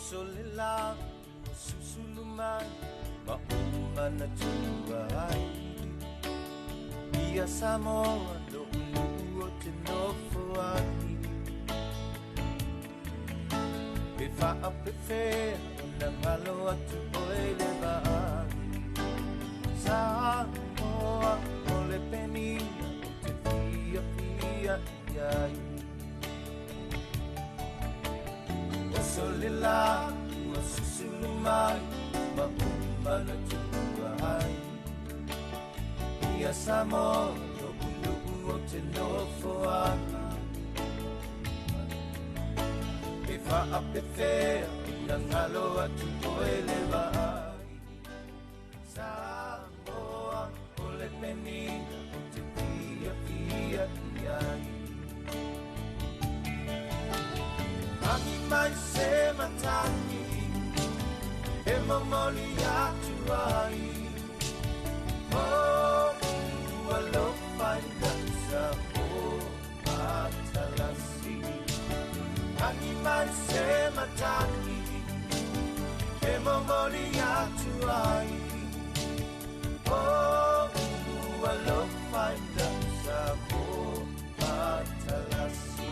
Oso le la ua susulu mai ma ou manatua ai. Ia Samoa lo'u nu'u o te nofo ai. Pe faapefea ona galo atu oe le vaai. Samoa o le penina o te fiafia i ai. Oso le la ua susulu mai ma ou manatua ai. Ia Samoa lo'u nu'u o te nofo ai. Pe faapefea ona galo atu oe le vaai. Samoa o le penina o te fiafia i ai. Agi mai se matagi e momoli atu ai. Oh, alofa i lau Samoa matalasi. Agi mai se matagi e momoli atu ai. Oh, alofa i lau Samoa matalasi.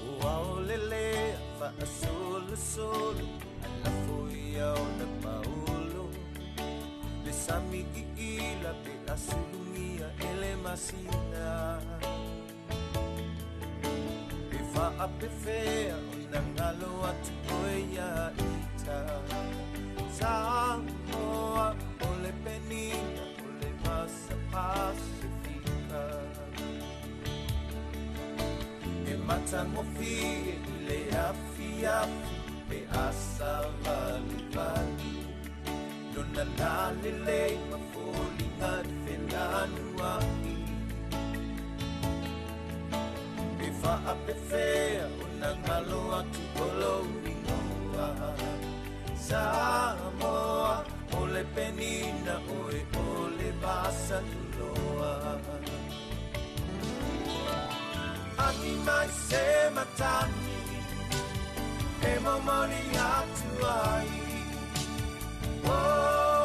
Ua olele faasolosolo alafo ia ona paolo. Le sami iila pe asulugia e le masina. Pe faapefea ona galo atu oe ia ita. Samoa o le penina o le vasa Pasifika. E matagofie i le afiafi pe asa valivali. Lona lalelei ma foliga le felanua'i. Pe faapefea ona galo atu o lou igoa. Samoa o le penina oe o le vasa tuloa. Agi mai se matagi e momoli atu ai. Oh,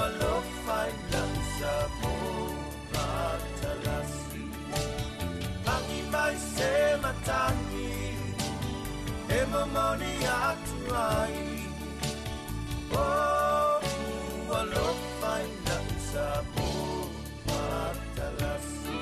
alofa i lau Samoa matalasi. Agi mai se matagi e momoli atu ai. Oh, alofa i lau Samoa matalasi.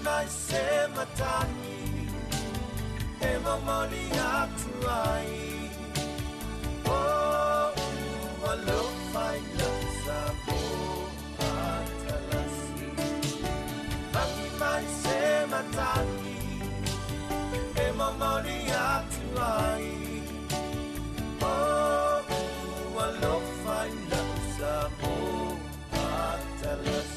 Mai se matagi e momoli atu ai. Oh, alofa i lau Samoa matalasi. Agi mai se matagi e momoli atu ai. Oh, alofa i lau Samoa matalasi.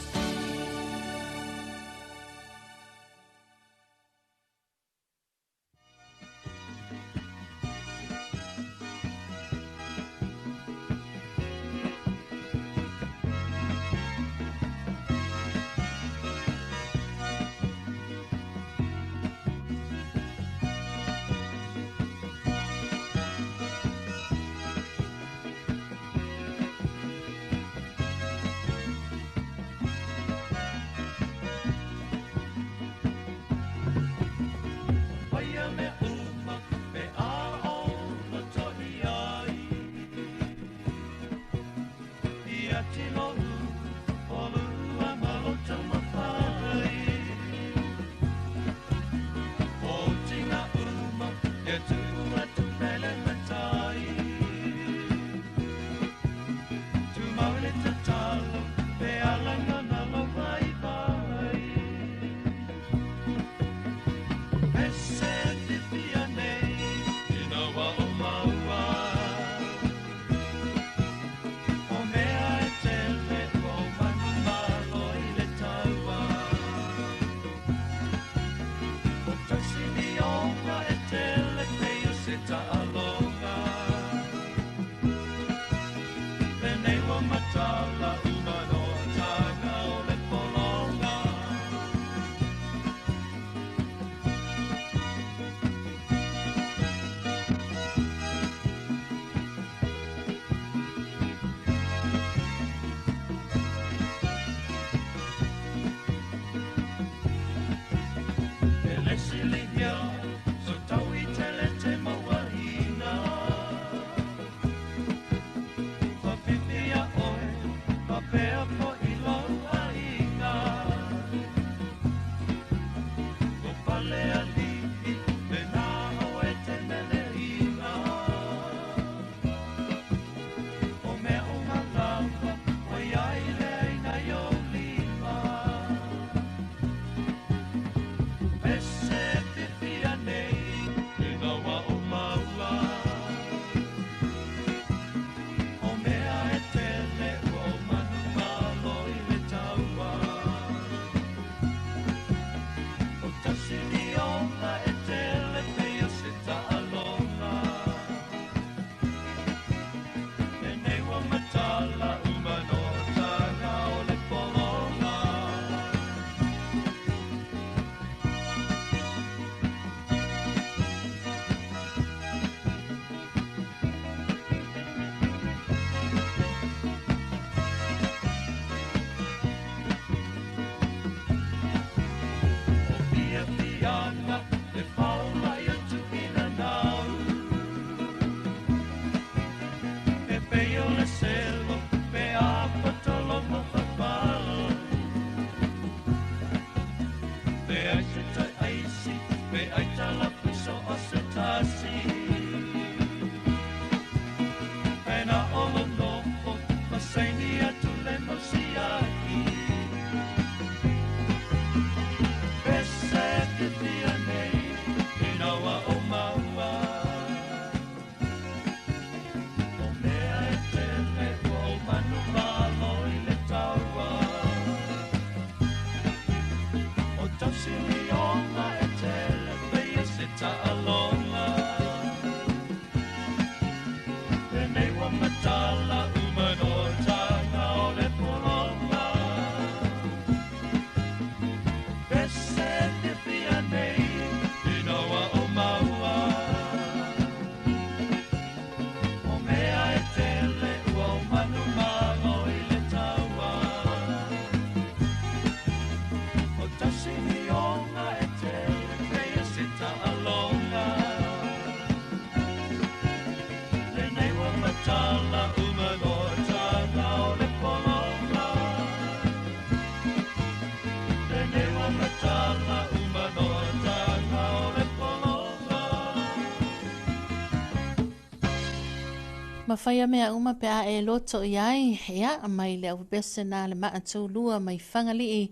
Ma faia mea uma pe a e loto i ai, ia, mai le aupese na le maa tūlua mai Fagalii,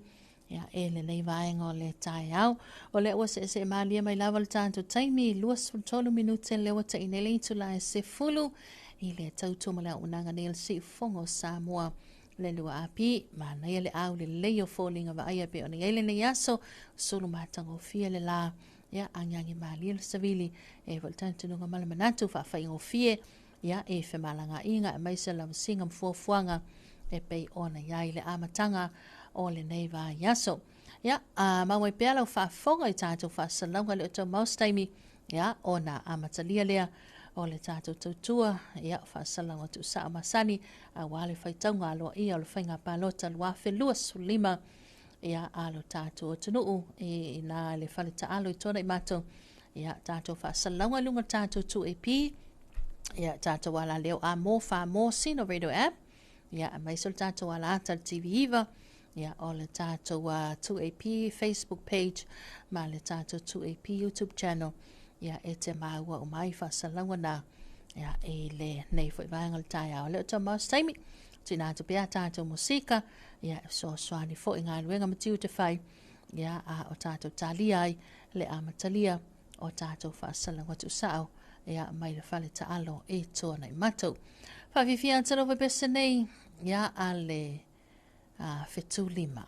ia, e lenei vaega o le taeao. O lea ua seesee malie mai lava le tatou taimi, 23 minute lea ua ta'i nei le itula e 10 i le tautua ma le auaunaga nei a le Siufofoga o Samoa. Le 2AP, manaia le aulelei o foliga vaaia pei ona i ai lenei aso, sulu matagofie le la, ia, agiagi malie le savili, e foi le talitonuga ma le manatu faafaigofie, ia, i femalagaaiga aemaise lavasiga ma fuafuaga e pei ona i ai le amataga o lenei vaiaso. Ia, a mau ai pea lau faafofoga i tatou faasalalauga le o tau mau se taimi, ia, ona amatalia lea o le tatou tautua, ia, faasalalauga tuusao masani, aua le faitauga aloaia o le faiga palota 2025, ia, a lo tatou atunuu i ina le fale taalo i Tuanaimato, ia, tatou faasalalauga i luga o le tatou 2AP, ia, tatou alaleo A mo, F mo, Sino Radio App, ia, aemaise o le tatou alaata le TV9, ia, o le tatou 2AP Facebook page ma le tatou 2AP YouTube channel, ia, e te maua uma ai faasalalauga na, ia, i lenei foi vaega o le taeao. Le o tau mau se taimi, tuuina atu pea tatou musika, ia, e fesoasoani foi i galuega ma tiute fai, ia, a o tatou talia ai le amatalia o tatou faasalalauga tuusao, ia, mai le fale taalo i Tuanaimato. Faafiafia atu lau pese nei, ia, a le 75.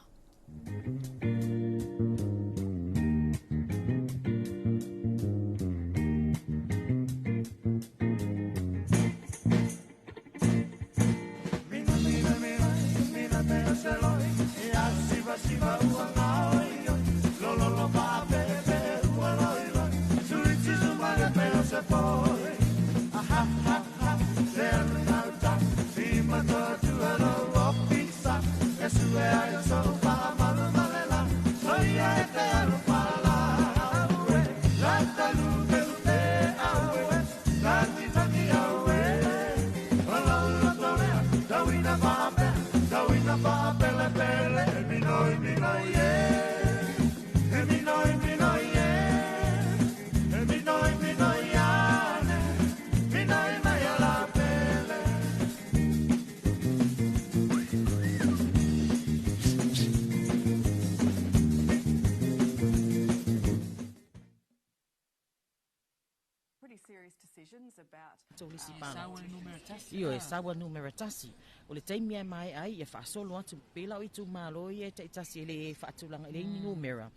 Ioe, sau a numera tasi. O le taimi e maea ai, ia faasolo atu pei la o itumalo ia e taitasi e le faatulaga i le ni numera.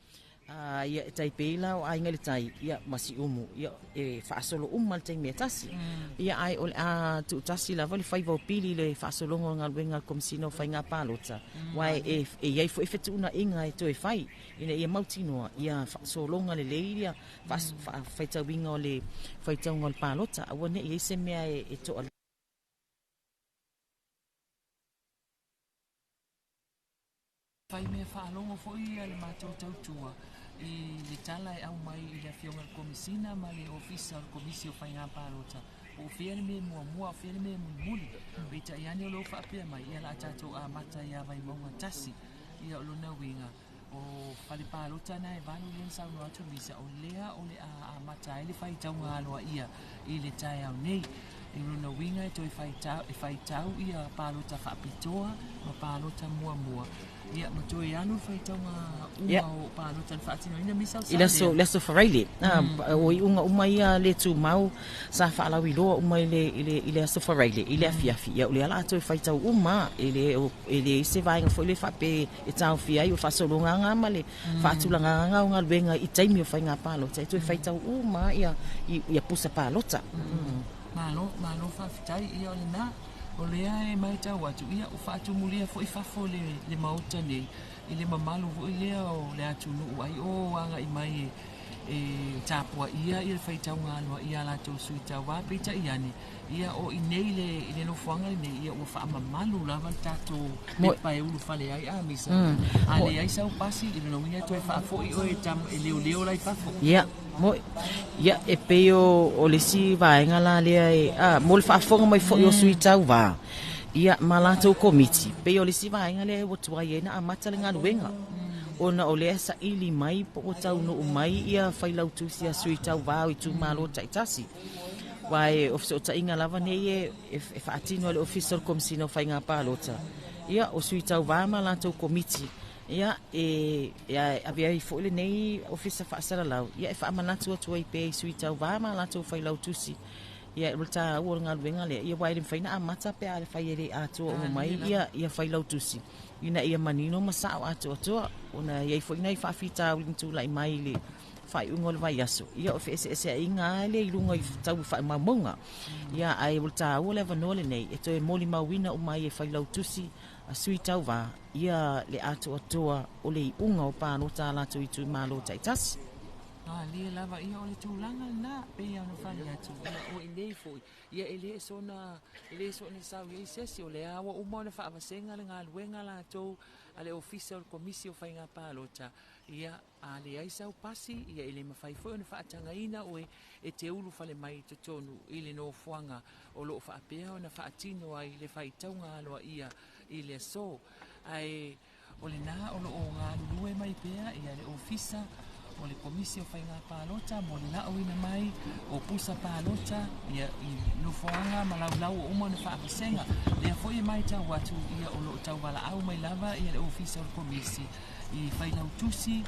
Ia e tai pei la o Aiga i le Tai, ia ma Siumu, ia e faasolo uma le taimi e tasi. Ia ae o le a tuutasi lava le faiva o pili i le faasologa o galuega a le Komesina o Faiga Palota, aua e i ai foi fetuunaiga e toe fai ina ia mautinoa ia faasologa lelei ia faitauina o le faitauga o le palota, aua ne i ai se mea e toa. Fai mea faalogo foi ia le matou tautua i le tala e aumai i le Afioga i le Komesina ma le Ofisa o le Komisi o Faiga Palota, po o fea le mea muamua a o fea le mea mulimuli. Peitai ane o lea ua faapea mai, ia o le a tatou amata ia Vaimauga 1. Ia o lona uiga, o fale palota na e 8 lea na saunoa atu Misa, o lea o le a amata ai le faitauga aloaia i le taeao nei. I lona uiga e toe faitau, e faitau ia palota faapitoa ma palota muamua, ia ma toe alu le faitauga uma o palota na faatinoina Misa o I le aso, le aso Faraile, o iuga uma ia le tumau sa faalauiloa uma i le, i le, i le aso Faraile, i le afiafi, ia o lea o le a toe faitau uma, e le, e leai se vaega foi lea faapea e taofia ai o le faasologaga ma le faatulagaga o galuega i taimi o faiga palota, e toe faitau uma ia, ia pusa palota. Malo, malo faafetai. Ia o lena, o lea e matau atu, ia ua faatumulia foi fafo le, le Maota nei i le mamalu foi lea o le atunuu ai o agai mai e, e tapuaia ia le faitauga aloaia a latou sui tauva, peitai ane, ia o i nei le, i le nofoaga lenei, ia ua faamamalu lava le tatou pepa e ulufale ai a Misa. A leai sau pasi, i lona uiga e toe faafoi oe e, tam, e leoleo la i fafo. Ia, mo, ia, e pei o, o le isi vaega la lea e, a, mo le faafofoga mai foi o sui tauva, ia, ma latou komiti, pei o le isi vaega lea ua tuai ai na amata le galuega, ona o lea e saili mai po ua taunuu mai ia failautusi a sui tauva o itumalo taitasi. Uae o fesootaiga lava nei e faatino e le Ofisa o le Komesina o Faiga Palota, ia o sui tauvā ma latou komiti, ia e ave ai foi lenei ofisa faasalalau, ia e faamanatu atu ai pea i sui tauvā ma latou failautusi, ia o le taua o le galuega lea, ia uae le mafai ona amata pe a fai e le atoa uma mai ia failautusi, ina ia manino ma sao atoatoa, ona iai foi nai faafitauli na tulai mai i le faaiuga o le vaiaso, ia o feeseeseaiga lea i luga i tau faamaumauga, ia ae o le taua le avanoa lenei e toe molimauina uma ai e failautusi a sui tauvā ia le atoatoa o le iuga o palota a latou itumalo taitasi. Malie lava ia o le tulaga lena pei ona fai atu ia o i nei foi ia e le sona sau i ai se isi o lea ua uma ona faavasega le galuega latou a le Ofisa o le Komisi o Faiga Palota, ia a leai sau pasi ia e le mafai foi ona faatagaina oe e te ulufale mai i totonu i le nofoaga o loo faapea ona faatino ai le faitauga aloaia i le aso. Ae o lena o loo galulue mai pea ia le Ofisa o le Komisi o Faiga Palota mo le laoina mai o pusa palota ia i nofoaga ma laulau o uma ona faavasega. Lea foi e matau atu ia o loo tauvalaau mai lava ia le Ofisa o le Komisi i failautusi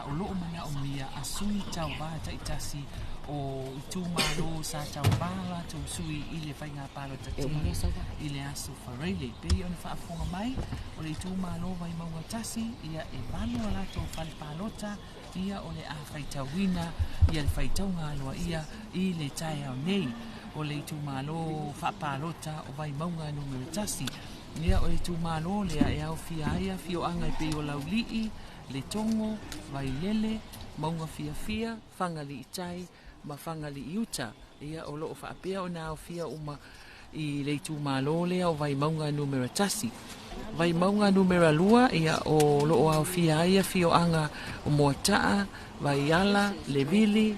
o loo manaomia a sui tauvā taitasi o itumalo sa tauvā latou sui i le faiga palota tele i le aso Faraile. Pei ona faafofoga mai o le itumalo Vaimauga 1 ia e 8 a latou fale palota ia o le a faitauina ia le faitauga aloaia i le taeao nei. O le itumalo faapalota o Vaimauga numera 1 ia o le itumalo lea e aofia ai afioaga e pei o Laulii, Letogo, Vailele, Mauga Fiafia, Fagaliitai ma Fagaliiuta. Ia o loo faapea ona aofia uma i le itumalo lea o Vaimauga numera 1. Vaimauga numera 2 ia o loo aofia ai afioaga o Moataa, Vaiala, Levili,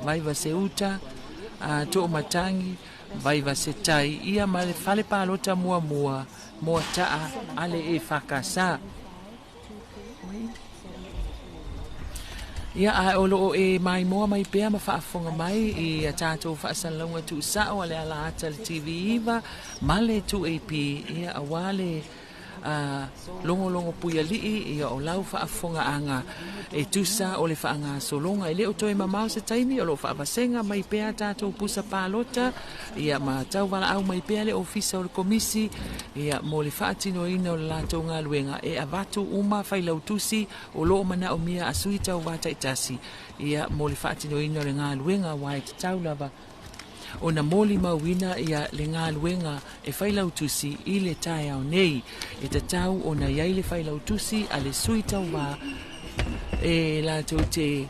Vaivaseuta, Toomatangi, Vaivasetai, ia ma le fale palota muamua Moataa ale e fakasa. Ia a o loo e maimoa mai pea ma faafofoga mai i a tatou faasalalauga tuusao a le ala ata le TV 9 ma le 2AP, ia auā le logologo puialii ia o lau faafofogaaga e tusa o le faagasologa. E le o toe mamao se taimi o loo faavasega mai pea tatou pusa palota ia ma tauvalaau mai pea le Ofisa o le Komisi ia mo le faatinoina o le latou galuega e avatu uma failautusi o loo manaomia a sui tauvā taitasi ia mo le faatinoina o le galuega uae tatau lava ona molimauina ia le galuega e failautusi i le taeao nei. E tatau ona iai le failautusi a le sui tauvā e latou te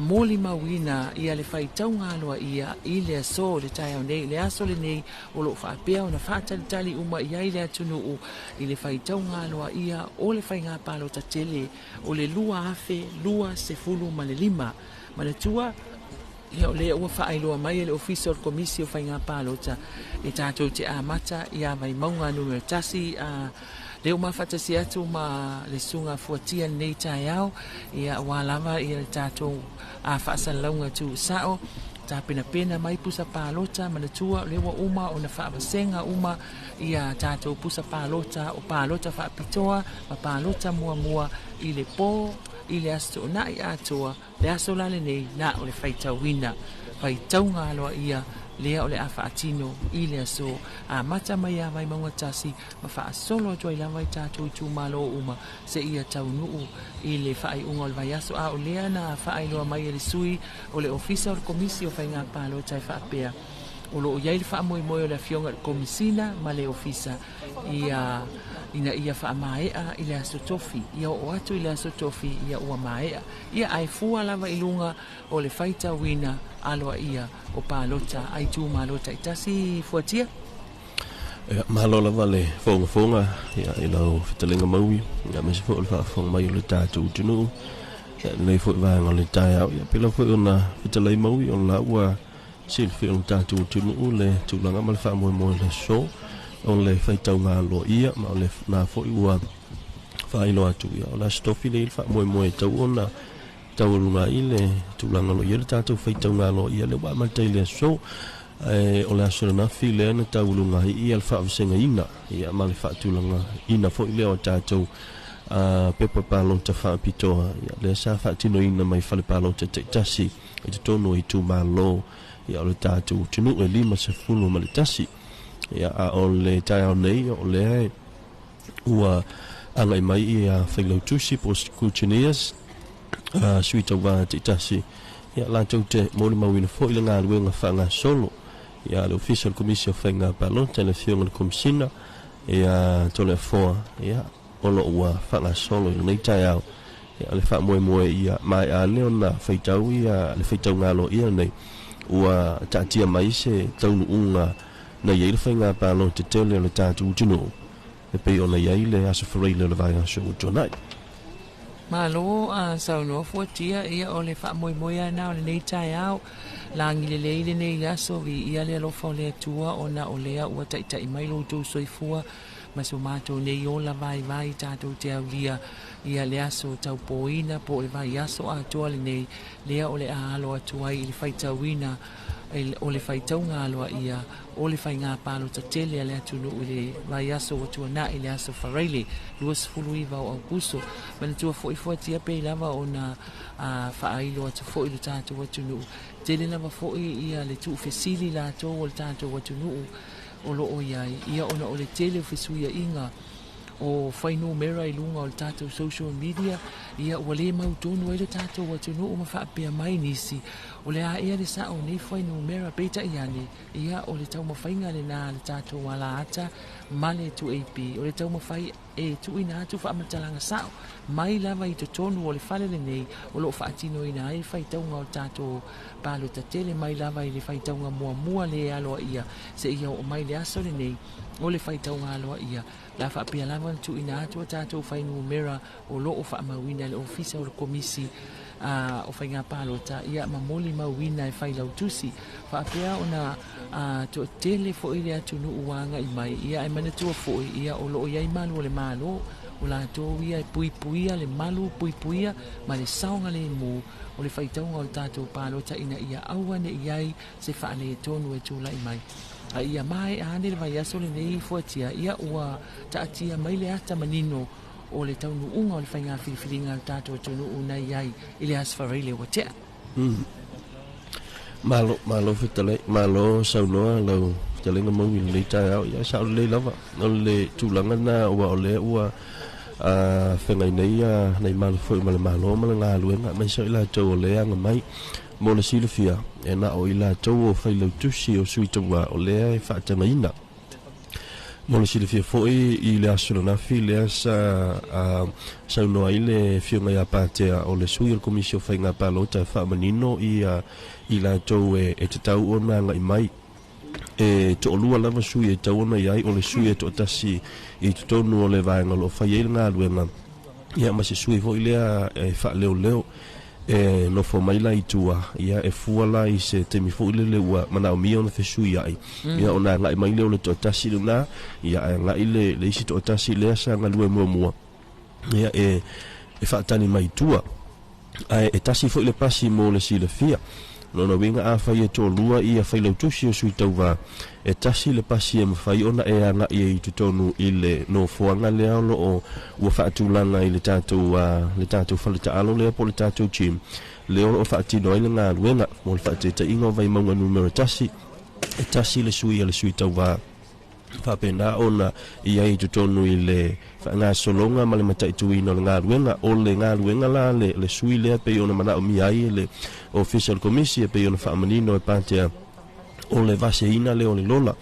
molimauina ia le faitauga aloaia i le aso le taeao nei. Le aso lenei o loo faapea ona faatalitali uma i ai le atunuu i le faitauga aloaia o le faiga palota tele o le 2025. Manatua ia o lea ua faailoa mai e le Ofisa o le Komisi o Faiga Palota e tatou te amata ia Vaimauga numera 1, lea ua mafatasi atu ma le susuga fuatia lenei taeao, ia auā lava ia le tatou faasalalauga tuusao tapenapena mai pusa palota. Manatua lea ua uma ona faavasega uma ia tatou pusa palota o palota faapitoa ma palota muamua i le pō i le aso toonai atoa le aso la lenei na o le faitauina faitauga aloaia lea o le a faatino i le aso amata mai ia Vaimauga 1 ma faasolo atu ai lava i tatou itumalo uma se ia taunuu i le faaiuga o le vaiaso. A o lea na faailoa mai e le sui o le Ofisa o le Komisi o Faiga Palota e faapea o loo iai le faamoemoe o le afioga i le Komisina ma le Ofisa ia ina ia faamaea i le aso tofi, ia oo atu i le aso tofi ia ua maea, ia ae fua lava i luga o le faitauina aloaia o palota a itumalo taitasi fuatia. Ia, malo lava le fogafoga ia i lau fetalaiga Maui, ia aemaise foi o le faafofoga mai o le tatou atunuu ia lenei foi vaega o le taeao. Ia pei lava foi ona fetalai Maui o la ua silafia o le tatou atunuu le tulaga ma le faamoemoe o le aso o le faitauga aloaia, ma o le na foi ua faailoa atu ia o le aso tofi le faamoemoe tau ona taualuga i le tulaga o lo o i ai le tatou faitauga aloaia le ua amata i le aso. Ae o le aso ananafi lea na tauluga ai ia le faavasegaina ia ma le faatulagaina foi lea o tatou pepa palota faapitoa ia lea sa faatinoina mai fale palota taitasi i totonu o itumalo ia o le tatou atunuu e 51. Ia a o le taeao nei o lea ua agai mai ia failautusi po o scrutineers sui tauvā taitasi ia latou te molimauina foi le galuega faagasolo ia le Ofisa o le Komisi o Faiga Palota le Afioga i le Komisina ia Toleafoa ia o lo ua faagasolo i lenei taeao. Ia o le faamoemoe ia maea ane ona faitau ia le faitauga aloaia lenei ua taatia mai se taunuuga na i ai le faiga palota tele o le tatou atunuu e pei ona i ai le Aso Faraile o le vaiaso ua tuanai. Malo a saunoa fuatia ia o le faamoemoe ana o lenei taeao lagi lelei lenei aso viia le alofa o le Atua ona o lea ua taitai mai lo outou soifua ma so matou nei ola vaivai tatou te aulia ia le aso taupoina po o le vaiaso atoa lenei lea o le a alo atu ai i le faitauina o le faitauga aloaia o le faiga palota tele a le atunuu i le vaiaso ua tuanai le aso Faraile 29 o Aukuso. Manatua foi fuatia pei lava ona faailo atu foi le tatou atunuu tele lava foi ia le tuufesili latou o le tatou atunuu o loo iai ia ona o le tele o fesuiaiga o fuainumera i luga o le tatou social media ia ua le mautonu ai le tatou atunuu ma faapea mai nisi o le a ea le sao nei fuainumera peitai ane ia o le taumafaiga lena le tatou alaata ma le 2AP o le taumafai e tuuina atu faamatalaga sao mai lava i totonu o le fale lenei o loo faatinoina ai le faitauga o le tatou palota tele mai lava i le faitauga muamua le aloaia seia oo mai le aso lenei o le faitauga aloaia la faapea lava na tuuina atu a tatou fuainumera o loo faamauina e le Ofisa o le Komisi o Faiga Palota ia ma molimauina e failautusi faapea ona toatele foi le atunuu ua agai mai ia ae manatua foi ia o loo iai malu o le Malo o latou ia e puipuia le malu puipuia ma le saogalemu o le faitauga o le tatou palota ina ia aua nei ai se faaletonu e tulai mai. A ia maea ane le vaiaso lenei fuatia ia ua taatia mai le ata manino o le taunuuga o le faiga filifiliga a le tatou atunuu na i ai i le Aso Faraile ua tea. Malo, malo fetalai, malo saunoa lau fetalaiga mau i lenei taeao. Ia sao lelei lava o le tulaga na ua o lea ua feagai nei nai malu foi ma le Malo ma le galuega aemaise o i latou o lea aga mai mo le silafia e na o i latou o failautusi o sui tauvā o lea e faatagaina. Mo le silafia foi i le aso ananafi lea sa saunoa ai le Afioga ia Patea o le sui o le Komisi o Faiga Palota e faamanino ia i latou e tatau ona agai mai e toalua lava sui e tatau ona i ai o le sui e toatasi i totonu o le vaega o lo o fai ai le galuega ia ma se sui foi lea e faaleoleo e nofo mai la i tua ia e fua la i se taimi foi lele ua manaomia ona fesuiai ia ona agai mai lea o le toatasi lena ia ae agai le isi toatasi lea sa galue muamua ia e faatali mai tua ae e tasi foi le pasi mo le silafia. Lona uiga afai e toalua ia failautusi o sui tauvā e tasi le pasi e mafai ona e agai ai i totonu i le nofoaga lea o loo ua faatulaga i le tatou faletaalo lea po o le tatou gym lea o loo faatino ai le galuega mo le faataitaiga o Vaimauga numera 1 e tasi le sui a le sui tauvā faapena ona i ai i totonu i le faagasologa ma le mataituina o le galuega o le galuega la le sui lea pei ona manaomia ai le Ofisa o le Komisi e pei ona faamanino e Patea o le vaseina lea o le lola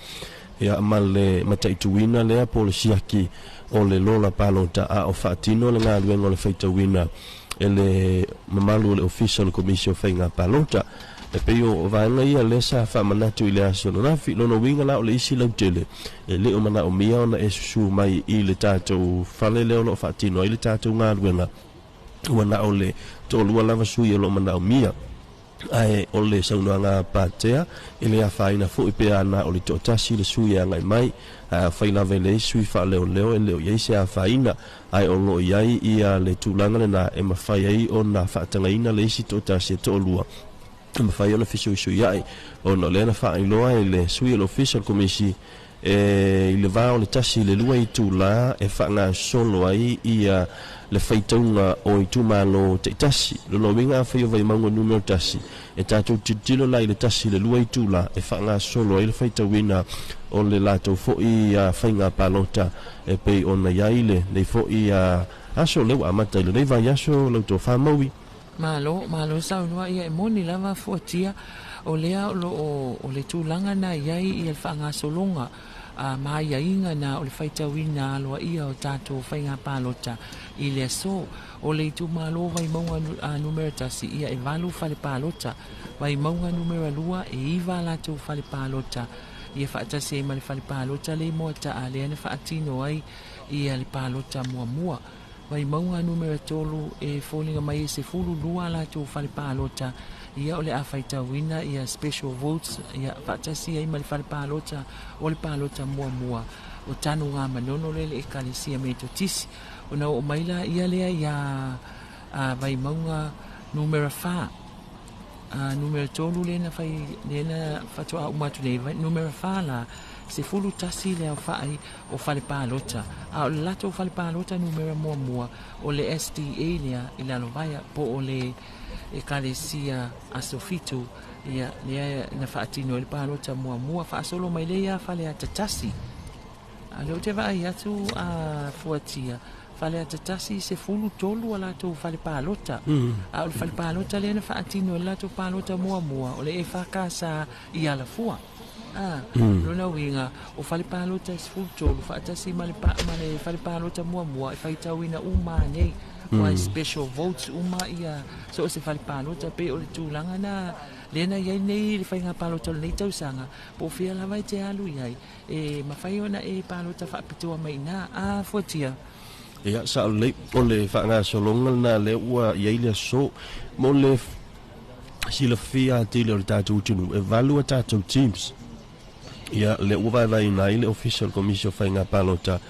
ia ma le mataituina lea po o le siaki o le lola palota a o faatino le galuega o le faitauina e le mamalu o le Ofisa o le Komisi o Faiga Palota. E pei o vaega ia lea sa faamanatu i le aso ananafi. Lona uiga la o le isi lautele e le o manaomia ona e susū mai i le tatou fale lea o loo faatino ai le tatou galuega ua na o le toalua lava sui o loo manaomia ae o le saunoaga Patea e le afaina foi pe ana o le toatasi le sui e agai mai ae afai lava e leai sui faaleoleo e le o i ai se afaina ae o loo i ai ia le tulaga lena e mafai ai ona faatagaina le isi toatasi e toalua E mafai ona fesuisuia'i ona o lea na faailoa e le sui o le Ofisa o le Komisi e i le va o le 1 i le 2 itulā e faagasolo ai ia le faitauga o itumalo taitasi. Lona uiga afai o Vaimauga numera 1, e tatou tilotilo la i le 1 i le 2 itulā e faagasolo ai le faitauina o le latou foi faiga palota e pei ona i ai lenei foi aso lea ua amata i lenei vaiaso lau tofa Maui. Malo, malo saunoa ia e moni lava fuatia o lea o lo o, o le tulaga na i ai ia le faagasologa a ma aiaiga na o le faitauina aloaia o tatou faiga palota i le aso. O le itumalo Vaimauga numera 1 ia e 8 fale palota, Vaimauga numera 2 e 9 a latou fale palota, ia faatasi ai ma le fale palota le i Moataa lea na faatino ai ia le palota muamua. Vaimauga numera 3 e foliga mai e 12 a latou fale palota, ia o le a faitauina ia special votes ia faatasi ai ma le fale palota o le palota muamua o Tanuga Manono lea i le Ekalesia Metotisi. Ona oo mai la ia lea ia Vaimauga numera 4, numera 3 lea na fai lea na faatoa uma atu nei, numera 4 la 11 le aofai o fale palota, a o le latou fale palota numera muamua o le SDA lea i Lalovaea po o le Ekalesia Aso Fitu, ia lea na faatino ai le palota muamua faasolo mai lea ia Faleata 1. A lea ou te vaai atu a fuatia Faleata 1 13 a latou fale palota, a o le fale palota lea na faatino ai le latou palota muamua o le EFKS i Alafua. Lona uiga o fale palota e 13 faatasi ma le fale palota muamua e faitauina uma nei, ua special votes uma ia so o se fale palota pei o le tulaga na lea na i ai nei le faiga palota o lenei tausaga, po o fea lava e te alu i ai e mafai ona e palota faapitoa mai i ina a fuatia. Ia, sao lelei, o le faagasologa lena lea ua i ai le aso mo le silafia atili o le tatou atunuu, e 8 a tatou teams. Ia, lea ua vaevaeina ai le Ofisa o le Komisi o Faiga Palota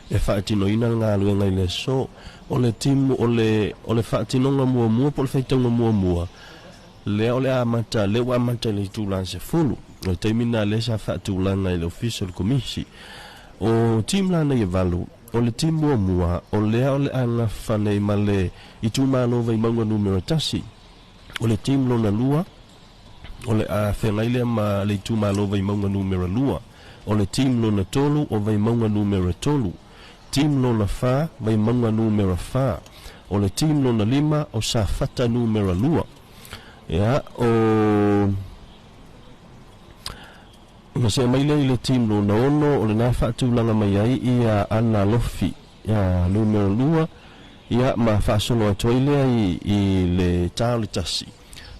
e faatinoina le galuega i le aso. O le team o le faatinoga muamua po o le faitauga muamua, lea o le amata, lea ua amata i le itula 10. O le taimi lena lea sa faatulaga i le Ofisa o le Komisi. O team la nei e 8, o le team muamua, o lea o le agafa nei ma le itumalo Vaimauga numera 1. O le team lona 2, o le a feagai lea ma le itumalo Vaimauga numera 2. O le team lona 3, o Vaimauga numera 3. Team lona 4, Vaimauga numera 4. O le team lona 5, o Safata numera 2. Ia, o na see mai lea i le team lona 6, o lena faatulaga mai ai ia Ana Lofi, ia numera 2, ia ma faasolo atu ai lea i le tā o le 1.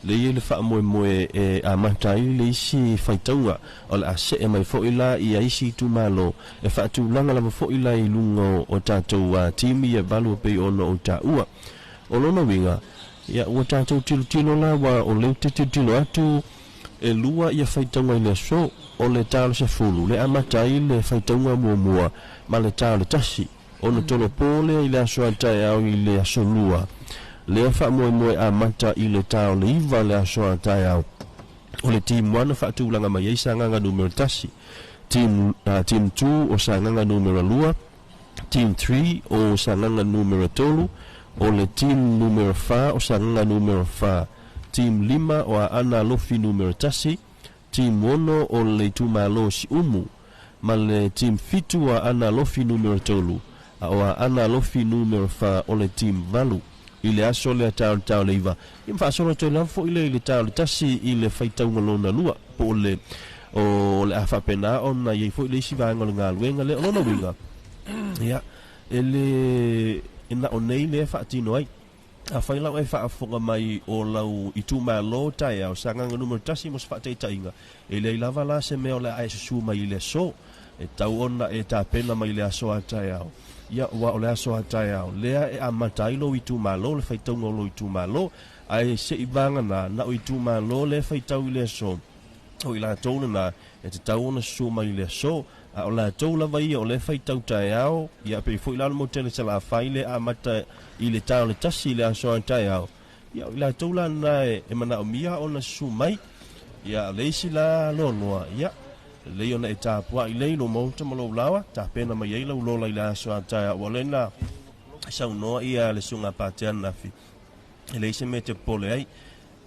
Le ia le faamoemoe e amata ai le isi faitauga, o le a see mai foi la ia isi itumalo e faatulaga lava foi la i luga o tatou timi e 8 e pei ona o taua. O lona uiga, ia ua tatou tilotilo la ua o lea ou te tilotilo atu e 2 ia faitauga i le aso, o le tā o le 10 le amata ai le faitauga muamua ma le tā o le 1. Ona tolopo lea i le aso a taeao i le aso 2, lea faamoemoe amata i le tā o le 9 le aso a taeao. O le team 1 na faatulaga mai ai Sagaga numera 1, team 2 o Sagaga numera 2, team 3 o Sagaga numera 3, o le team numera 4 o Sagaga numera 4, team 5 o Aana Alofi numera 1, team 6 o le itumalo Siumu, ma le team 7 o Aana Alofi numera 3, a o Aana Alofi numera 4 o le team 8. I le aso lea tā o le tā o le 9, ia ma faasolo atu ai lava foi lea i le tā o le 1 i le faitauga lona 2, po o le o le a faapena ona i ai foi le isi vaega o le galuega lea. O lona uiga, ia, e le e na o nei lea faatino ai. Afai lau e faafofoga mai o lau itumalo taeao Sagaga numera 1 mo se faataitaiga, e leai lava la se mea o le a e susū mai i le aso, e tau ona e tapena mai i le aso a taeao. Ia, ua o le aso a taeao lea e amata ai lou itumalo, le faitauga o lou itumalo, ae se'i vagana na o itumalo lea faitau i le aso, o i latou lena e tatau ona susū mai i le aso, a o latou lava ia o lea faitau taeao, ia pei foi la o le motele Salafai lea amata i le tā o le 1 i le aso a taeao. Ia o i latou la lena e manaomia ona susu mai. Ia o le isi la loaloa, ia, lelei ona e tapuai lelei i lou maota ma lou laoa, tapena mai ai lau lola i le aso a taeao, ua o lea na saunoa ia le susuga Patea ananafi, e leai se mea e te popole ai,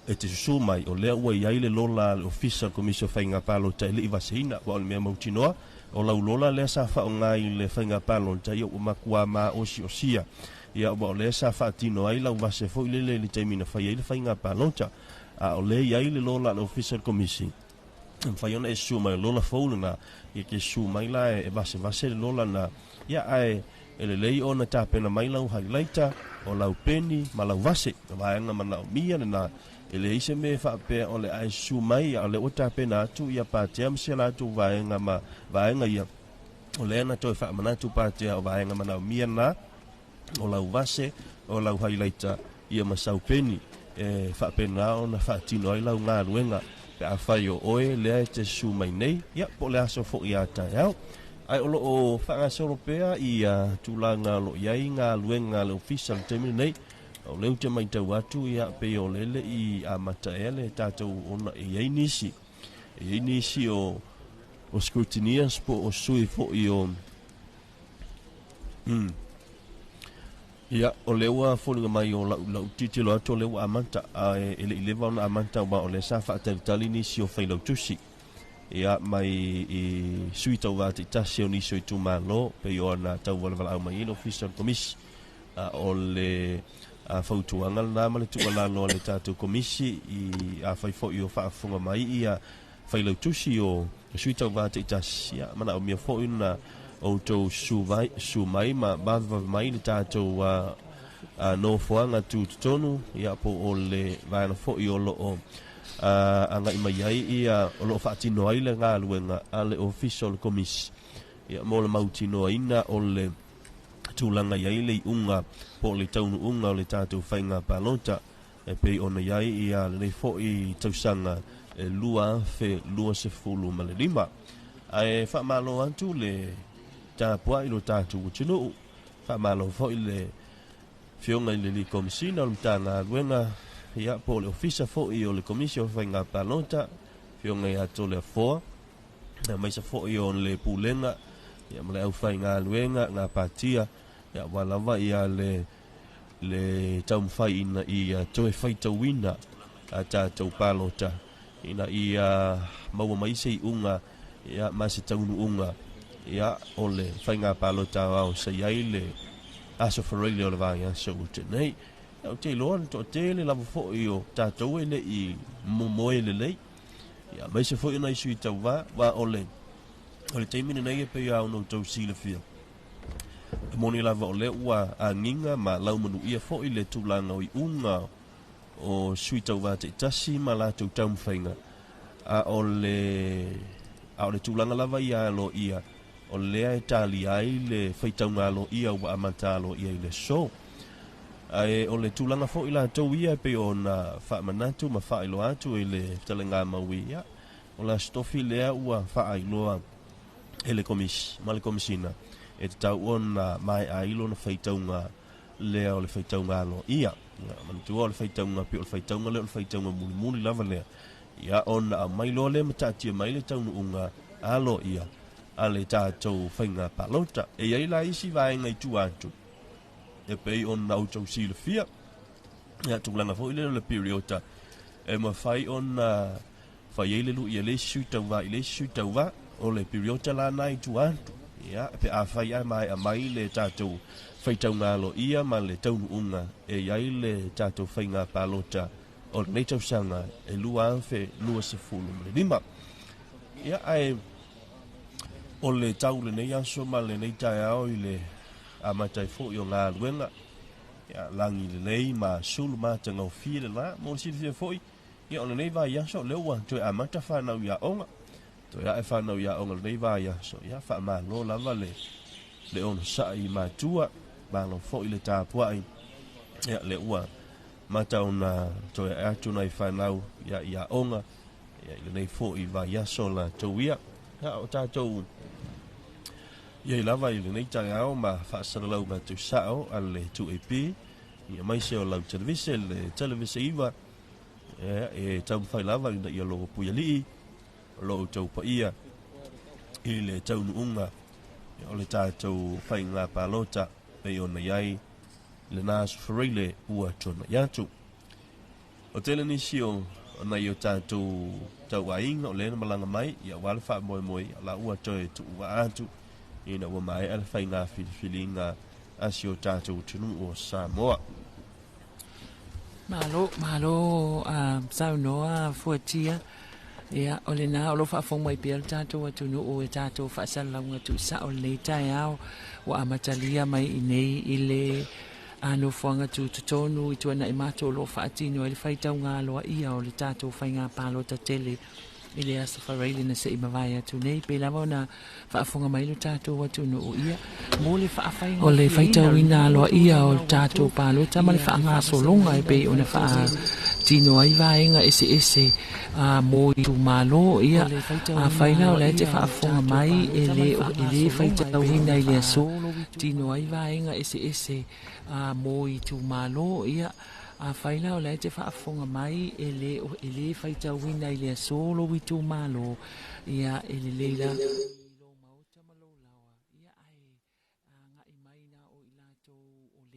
e te susu mai, o lea ua i ai le lola a le Ofisa o le Komisi o Faiga Palota e le i vaseina. Aua o le mea mautinoa, o lau lola lea sa faaaoga i le faiga palota, ia ua matua maosiosia. Ia, aua o lea sa faatino ai lau vase foi lele i le taimi na fai ai le faiga palota. A o lea e i ai le lola a le Ofisa o le Komisi, e mafai ona e susu mai, o le lola fou lena, ia e te susu mai la e vasevase le lola lena. Ia, ae e lelei ona tapena mai lau highlighter, o lau peni ma lau vase. O vaega manaomia lena. E leai se mea e faapea o le a e susu mai, a o lea ua tapena atu ia Patea ma si a latou vaega ma vaega ia. O lea na toe faamanatu Patea o vaega manaomia lena, o lau vase, o lau highlighter, ia ma sau peni. E faapena ona faatino ai lau galuega pe afai o oe lea e te susu mai nei, ia, po o le aso foi a taeao. Ae o lo o faagasolo pea ia tulaga o lo o i ai galuega a le Ofisa i le taimi lenei. O lea ou te matau atu, ia, pei o lea e le i amata ea le tatou ona e i ai nisi, e i ai nisi o scrutineers po o sui foi o Ia, o lea ua foliga mai o lau, lau tilotilo atu o lea ua amata, ae e le i leva ona amata aua o lea sa faatalitali nisi o failautusi. Ia, mai i sui tauva taitasi o nisi o itumalo, pei ona tauvalevalaau mai ai le Ofisa o le Komisi. A o le fautuaga lena ma le tuualalo a le tatou Komisi, i afai foi o faafofoga mai ia failautusi o sui tauva taitasi, ia, manaomia foi ona outou susu mai ma vavevave mai le tatou nofoaga tutotonu, ia, po o le vaega foi o lo o agai mai ai ia, o lo o faatino ai le galuega a le Ofisa o le Komisi, ia, mo le mautinoaina o le tulaga i ai le iuga po o le taunuuga o le tatou faiga palota e pei ona i ai ia lenei foi tausaga e 2025. Ae faamalo atu le tapuai i lo tatou atunuu, faamalo foi le Afioga i le Alii Komesina o le Matagaluega, ia, po o le Ofisa foi o le Komisi o Faiga Palota, Afioga ia Toleafoa, aemaise foi o le Pulega, ia, ma le aufaigaluega gapatia, ia, aua lava ia le taumafai ina ia toe faitauina a tatou palota ina ia maua mai se iuga, ia, ma se taunuuga, ia, o le faiga palota aoao sa i ai le aso Faraile o le vaiaso ua tea nei. Ia, ou te iloa le toatele lava foi o tatou e le i momoe lelei, ia, aemaise foi o nai sui tauva, aua o le taimi lenei e pei lava ona outou silafia, e moni lava o lea ua agiga ma laumanuia foi le tulaga o iuga o sui tauva taitasi ma latou taumafaiga, a o le tulaga lava ia aloaia, o lea e talia ai le faitauga aloaia ua amata aloaia i le aso. Ae o le tulaga foi latou ia e pei ona faamanatu ma faailoa atu i le fetalaiga maui, ia, o le aso tofi lea ua faailoa e le Komisi ma le Komisina e tatau ona maea ai lona faitauga lea o le faitauga aloaia. Ia, manatua o le faitauga pei o le faitauga lea o le faitauga mulimuli lava lea, ia, ona aumai loa lea ma taatia mai le taunuuga aloaia a le tatou faiga palota. E i ai la isi vaega i tua atu e pei ona outou silafia, ia, tulaga foi lea o le piriota e mafai ona fai ai le lui a le isi sui tauva i le isi sui tauva, o le piriota la na i tua atu. Ia, pe afai ae maea mai le tatou faitauga aloaia ma le taunuuga e i ai le tatou faiga palota o lenei tausaga e 2025. Ia, ae o le tau lenei aso ma lenei taeao i le amata ai foi o galuega, ia, lagi lelei ma sulu matagofie le la, mo le silafia foi, ia, o lenei vaiaso lea ua toe amata whanau i aoga, toe ae whanau i aoga lenei vaiaso, ia, faamalo lava le onosai i matua, malo foi le tapuai, ia, le ua mata ona toe ae atu nai whanau, ia, i aoga, ia, i lenei foi vaiaso la tou ia. Ia, o tatou iai lava i lenei taeao ma faasalalau ngā sao a le 2AP, Ia aemaise o lau televise le televise 9 ia e taumafai lava ina ia logo puialii o lo outou paia i le taunuuga o le tatou faiga palota pei ona i ai lena aso Faraile ua tuanai atu. O tele nisi o nai o tatou tauaiga o lea na malaga mai ia aua le faamoemoe ia la ua toe tuuvaa atu ina ua maea le faiga filifiliga a si o tatou atunuu o Samoa. Malo, malo saunoa Fuatia. Ia, o lena o lo o faafofoga mai pea le tatou atunuu e tatou faasalalauga tuusao lenei taeao ua amatalia mai i nei i le nofoaga tutotonu i tuanai matou o lo o faatino ai le faitauga aloaia o le tatou faiga palota tele i le Aso Faraile na se i mavae atu nei, pei lava ona faafofoga mai lo tatou atunuu ia mo le o le faitauina aloaia o le tatou palota ma le faagasologa e pei ona faatino ai vaega eseese mo itumalo. Ia, afai la o la e te faafofoga mai e le faitauina i le aso tino ai vaega eseese mo itumalo. Ia, afai la o la e te faafofoga mai e le faitauina i le aso lou itumalo, ia e lelei la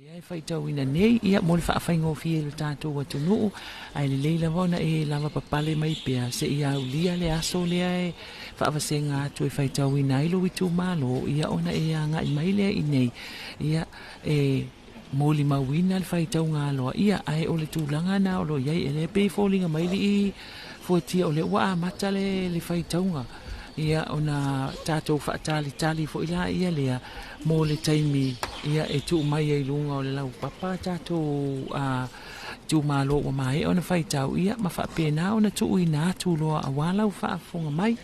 lea e faitauina nei ia mo le faafaigofie i le tatou atunuu, ae lelei lava ona e lava papale mai pea se i aulia le aso lea e faavasega atu e faitauina ai lou itumalo, ia ona e agai mai lea i nei ia e molimauina le faitauga aloaia. Ae o le tulaga na o lo o i ai, e le pei foliga mai lii Fuatia o lea ua amata le faitauga, ia ona tatou faatalitali foi la ia lea mo le taimi ia e tuu mai ai luga o le laupapa tatou itumalo ua maea ona faitau, ia ma faapena ona tuuina atu loa aua lau faafofoga mai.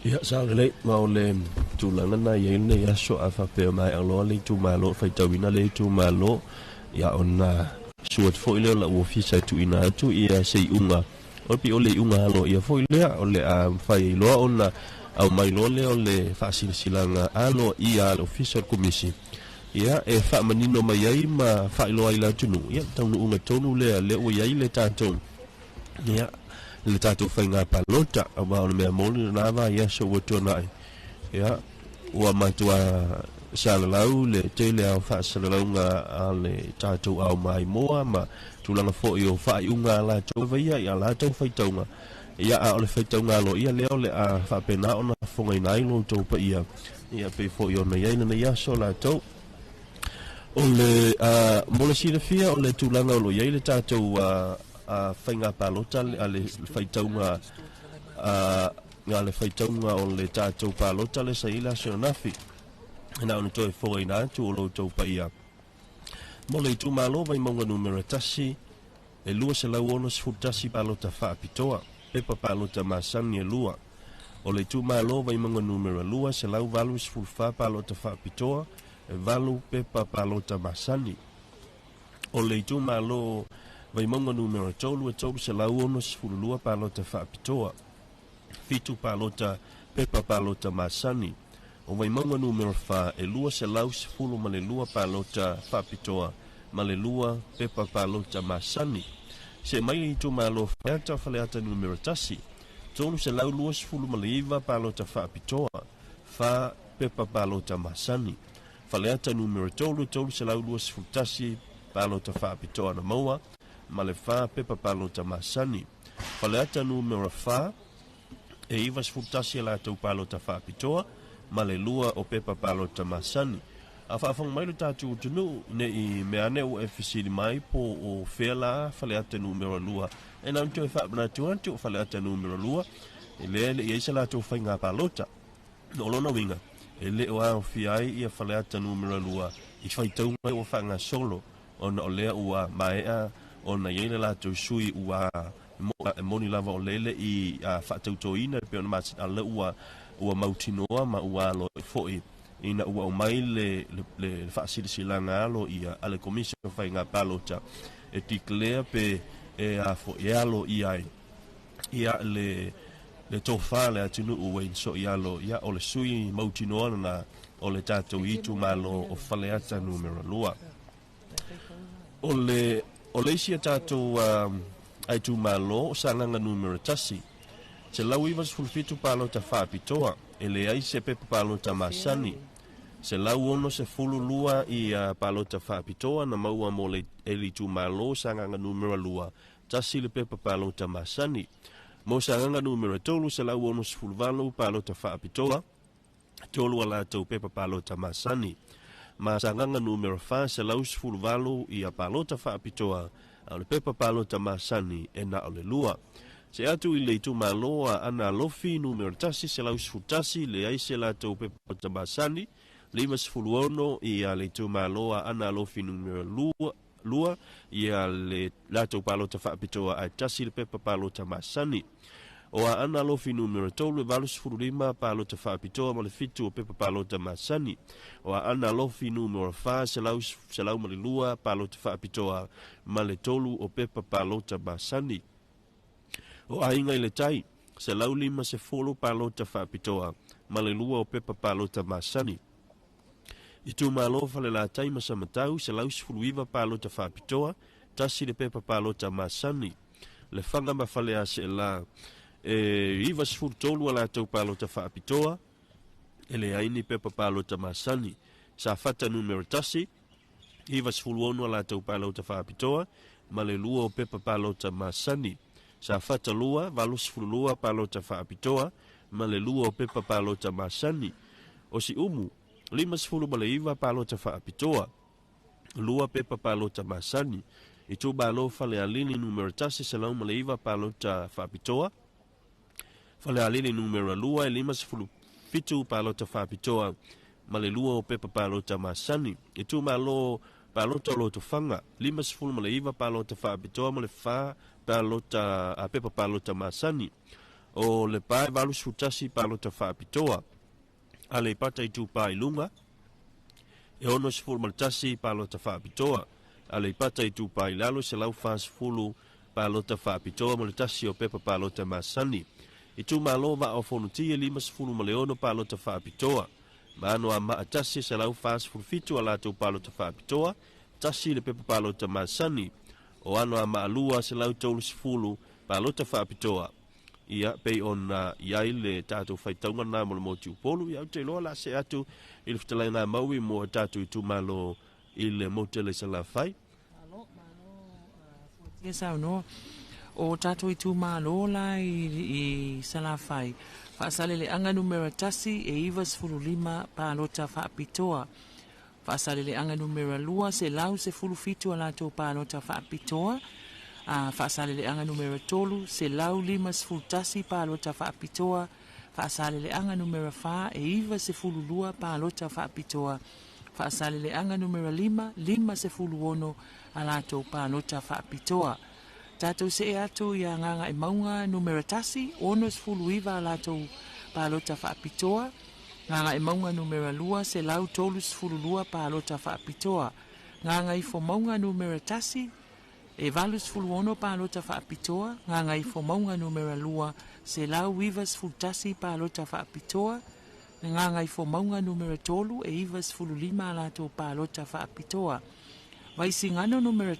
Ia, sao lelei, ma o le tulaga na i ai lenei aso a faapea maea loa le itumalo, faitauina le itumalo, ia ona sua atu foi lea o lau ofisa e tuuina atu ia se iuga. O le pei o le iuga aloaia foi lea o le a mafai ai loa ona aumai loa lea o le faasilasilaga aloaia a le ofisa o le Komisi, ia e faamanino mai ai ma faailoa ai i le atunuu, ia le taunuuga tonu lea lea ua i ai le tatou ia le tatou faiga palota. Aua o le mea moni lena vaiaso ua tuanai, ia ua matua salalau le tele o faasalalauga a le tatou ao maimoa ma tulaga foi o faaiuga a latou vaia i a latou faitauga. Ia a o le faitauga aloaia lea o le a faapena ona fofogaina ai lo outou paia, ia pei foi ona i ai lenei aso latou. O le mo le silafia o le tulaga o lo o i ai le tatou faiga palota a le faitauga a le faitauga o le tatou palota le sa i ai le aso ananafi, na ona toe fofogaina atu o lo outou paia. Mo le itumalo Vaimauga numera 1, e 261 palota faapitoa, pepa palota masani e 2. O le itumalo Vaimauga numera 2, 184 palota faapitoa, e 8 pepa palota masani. O le itumalo Vaimauga numera 3, e 362 palota faapitoa, 7 palota pepa palota masani. O Vaimauga numera 4, e 212 palota faapitoa ma le 2 pepa palota masani. Se mai le itumalo Faleata, Faleata numera 1, 329 palota faapitoa, 4 pepa palota masani. Faleata numera 3, 321 palota faapitoa na maua ma le 4 pepa palota masani. Faleata numera 4, e 91 latou palota faapitoa ma le 2 o pepa palota masani. A faafofoga mai lo tatou atunuu ne i mea ane ua e fesili mai po o fea la Faleata numera 2. E na ona toe faamanatu atu o Faleata numera 2 e lea e le i ai se latou faiga palota. O lona uiga, e le o aofia ai ia Faleata numera 2 i faitauga ua faagasolo, ona o lea ua maea ona i ai le latou sui ua e moni lava o lele i faatautoina e pei ona masina, a o lea ua mautinoa ma ua aloaia foi ina ua aumai le faasilasilaga aloaia a le Komisi o Faiga Palota e declare pe e a foi e aloaia ai ia le tofa le atunuu Wayne Soialo, ia o le sui mautinoa lena o le tatou itumalo o Faleata numera 2. O le o le isi a tatou itumalo o Sagaga numera 1, 197 palota faapitoa, e leai se pepa palota masani. 162 ia palota faapitoa na maua mo le itumalo Sagaga numera 2, 1 le pepa palota masani. Mo Sagaga numera 3, 168 palota faapitoa, 3 a latou pepa palota masani. Ma Sagaga numera 4, 118 ia palota faapitoa, a o le pepa palota masani e na o le 2. Se atu i le itumalo a Ana Alofi numera 1, 111, leai se latou pepa palota masani, 56 ia le itumalo a Ana Alofi numera 2, ia le latou palota faapitoa ae 1 le pepa palota masani. O a Ana Alofi numera 3, 85 palota faapitoa ma le 7 o pepa palota masani. O a Ana Alofi numera 4, 102 palota faapitoa ma le 3 o pepa palota masani. O Aiga i le Tai, 150 palota faapitoa ma le 2 o pepa palota masani. Itumalo Falelatai ma Samatau, 119 palota faapitoa, 1 le pepa palota masani. Le Fanga ma Faleaseela, e 93 a latou palota faapitoa, e leai ni pepa palota masani. Safata numera 1, 96 a latou palota faapitoa, ma le 2 o pepa palota masani. Safata 2, 82 palota faapitoa, ma le 2 o pepa palota masani. O Siumu, 59 palota faapitoa, 2 pepa palota masani. Itumalo Falealili numera 1, 109 palota faapitoa. Falealili numera 2, 57 palota faapitoa, ma le 2 o pepa palota masani. Itumalo palota o Lotofaga, 59 palota faapitoa ma le 4 palota, a pepa palota masani. O Lepa e 81 palota faapitoa. Aleipata Itupa i Luga, e 61 palota faapitoa. Aleipata Itupa i Lalo, 140 palota faapitoa ma le 1 o pepa palota masani. Itumalo Vaa o Fonotia, 56 palota faapitoa. Ma Anoamaa 1, 147 a latou palota faapitoa, 1 le pepa palota masani. O Anoamaa 2, 130 palota faapitoa. Ia pei ona iai le tatou faitauga na mo le motu Upolu, ia ou te iloa la se atu i le fetalaiga maui mo tatou itumalo i le motu le Salafai. Malo, malo, fuatia saunoa. O tatou itumalo la i Salafai, Faasaleleaga numera 1 e 95 palota faapitoa. Faasaleleaga numera 2, 117 a latou palota faapitoa. Faasaleleaga numera 3, 151 palota faapitoa. Faasaleleaga numera 4, e 92 palota faapitoa. Faasaleleaga numera 5, 56 a latou palota faapitoa. Tatou see atu ia Gagaemauga numera 1, 69 a latou palota faapitoa. Gagaemauga numera 2, 132 palota faapitoa. Gagaifomauga numera 1, e 86 palota faapitoa. Gagaifomauga numera 2, 191 palota faapitoa. Gagaifomauga numera 3, e 95 a latou palota faapitoa. Vaisigano numera 1,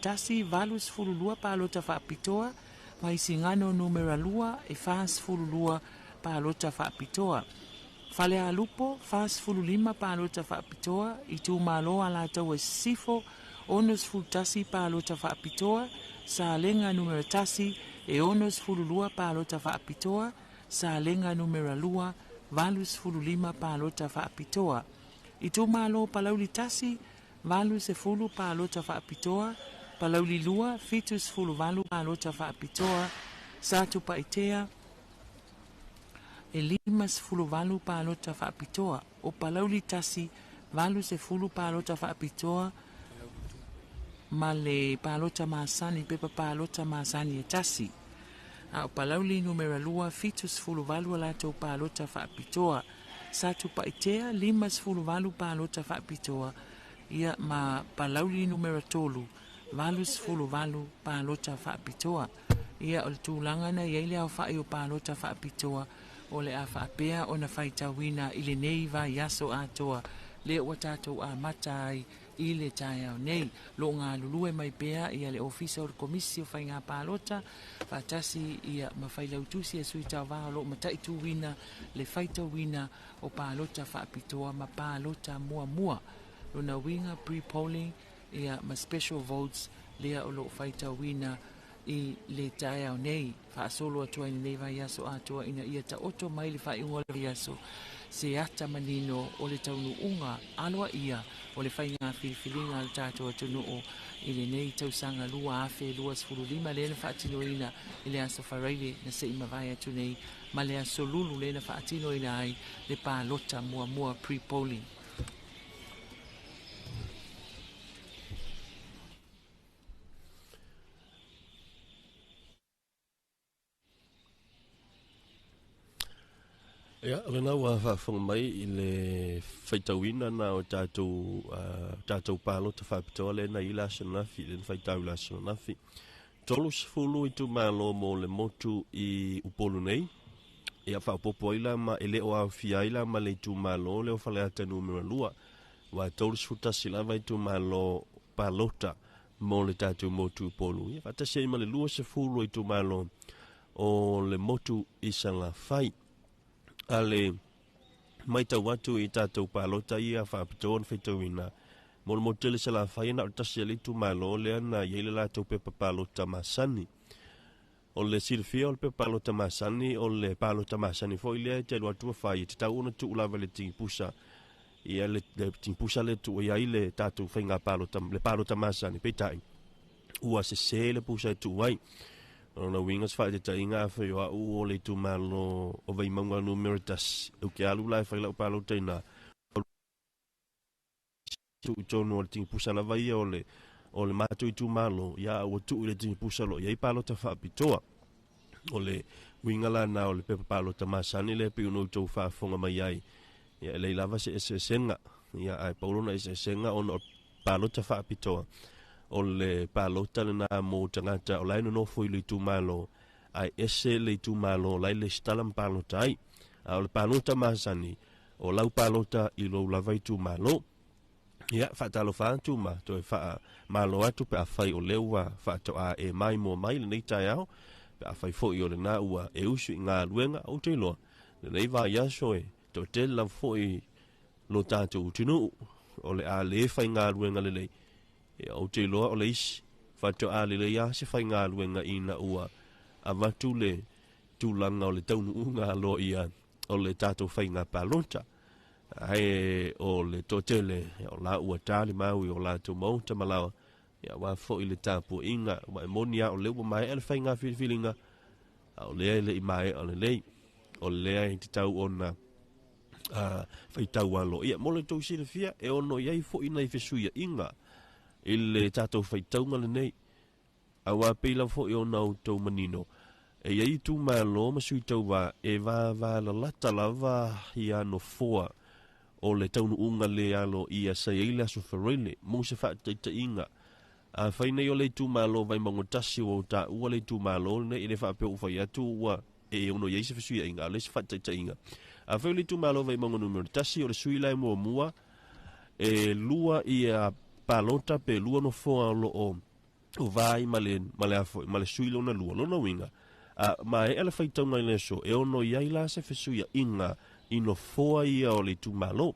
82 palota faapitoa. Vaisigano numera 2, e 42 palota faapitoa. Falealupo, 45 palota faapitoa. Itumalo Alataua Sisifo, 61 palota faapitoa. Salega numera 1, e 62 palota faapitoa. Salega numera 2, 85 palota faapitoa. Itumalo Palauli 1, 80 palota faapitoa. Palauli 2, 78 palota faapitoa. Satupaitea, e 58 palota faapitoa. O Palauli 1, 80 palota faapitoa ma le palota masani, pepa palota masani e 1. A o Palauli numera 2, 78 a latou palota faapitoa. Satupaitea, 58 palota faapitoa. Ia ma Palauli numera 3, 88 palota faapitoa. Ia o le tulaga na iai le aofa'i o palota faapitoa o le a faapea ona faitauina i lenei vaiaso atoa lea ua tatou amata ai i le taeao nei. Lo o galulue mai pea ia le Ofisa o le Komisi o Faiga Palota faatasi ia ma Failautusi a Sui Tauva o lo o mataituina le faitauina o palota faapitoa ma palota muamua. Lona uiga pre-polling ia ma special votes lea o lo o faitauina i le taeao nei, faasolo atu ai lenei vaiaso atoa ina ia taoto mai le faaiuga o le vaiaso se ata manino o le taunuuga aloaia o le faiga filifiliga a le tatou atunuu i lenei tausaga 2025 lea na faatinoina i le aso Faraile na se i mavae atu nei ma le aso Lulu lea na faatinoina ai le palota muamua pre-polling. Ia, o lena ua faafofoga mai i le faitauina na o tatou, uh, tatou palota faapitoa lea na i le aso ananafi, lea na faitau i le aso ananafi. 30 itumalo mo le motu i Upolu nei. Ia faaopoopo ai la ma e le o aofia ai la ma le itumalo lea o Faleata numera 2. Ua 31 lava itumalo palota mo le tatou motu Upolu. Ia faatasi ai ma le 20 itumalo o le motu i Salafai. A le matau atu i tatou palota ia faapitoa na faitauina mo le motu tele Salafai, na o le tasi a le itumalo lea na i ai le latou pepa palota masani. O le silafia o le pepa palota masani, o le palota masani foi lea e te alu atu ma fai, e tatau ona tuu lava i le tigipusa. Ia le, le tigipusa lea tuu i ai le tatou faiga palota, le palota masani, peitai, ua sese le pusa e tuu ai. O lona uiga se faaitaitaiga afai o au o le itumalo o Vaimauga numera 1, ou te alu la e fai lau palota ina, tuu i tonu o le tigipusa lava ia o le o le matou itumalo, ia a ua tuu i le tigipusa o lo o i ai palota faapitoa. O le uiga la na o le pepa palota masani lea pei ona outou faafofoga mai ai, ia e leai lava se eseesega, ia ae pau lona eseesega ona o palota faapitoa, o le palota lena mo tagata o la e nonofo i le itumalo, ae ese le itumalo o la e lesitala ma palota ai. A o le palota masani, o lau palota i lou lava itumalo. Ia, faatalofa atu ma toe faamalo atu pe afai o lea ua faatoa e maimoa mai lenei taeao, pe afai foi o lena ua e usu i galuega, ou te iloa, lenei vaiaso e toatele lava foi lo tatou atunuu o le a le faigaluega lelei. Ia, ou te iloa o le isi faatoa lelei lava se faigaluega ina ua avatu le tulaga o le taunuuga aloaia o le tatou faiga palota. Ae o le toatele o la ua talimau i o latou maota ma laoa, ia aua foi le tapuaiga, ua e moni lava o lea ua maea le faiga filifiliga, a o lea e le i maea lelei, o lea e tatau ona faitau aloaia. Mo le tou silafia, e ono i ai foi nai fesuiaiga i le tatou faitauga lenei, aua pei lava foi ona outou manino, e i ai itumalo ma sui tauva e vavalalata lava ia nofoa o le taunuuga le aloaia sa i ai le Aso Faraile mo se faataitaiga. Afai nei o le itumalo Vaimauga 1 ua ou taua le itumalo lenei, e le faapea ua fai atu ua e ono i ai se fesuiaiga, a o le isi faataitaiga. Afai o le itumalo Vaimauga numera 1, o le sui la e muamua, e lua ia palota pe lua nofoa o lo o va ai ma le, ma le, afo, ma le sui lona lua. Lona uiga, a maea le faitauga i le aso, e ono i ai la se fesuiaiga i nofoa ia o le itumalo.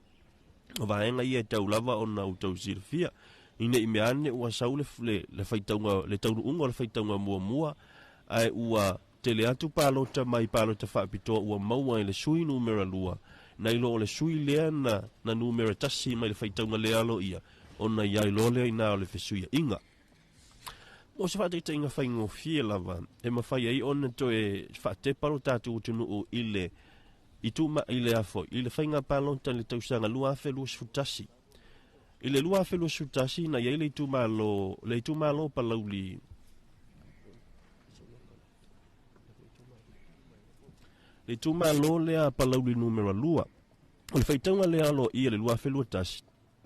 O vaega ia e tau lava ona outou silafia, ina i mea ane ua sau le, le, le faitauga, le taunuuga o le faitauga muamua, ae ua tele atu palota mai palota faapitoa ua maua e le sui numera 2, nai lo o le sui lea na, na numera 1 mai le faitauga le aloaia, ona i ai loa lea inā o le fesuiaiga. Mo se faataitaiga faigofie lava, e mafai ai ona toe faatepa lo tatou atunuu i le i tuma i le afo i le faiga palota i le tausaga 2021. I le 2021 na i ai le itumalo, le itumalo Palauli, le itumalo lea Palauli numera 2. O le faitauga lea aloaia i le 2021,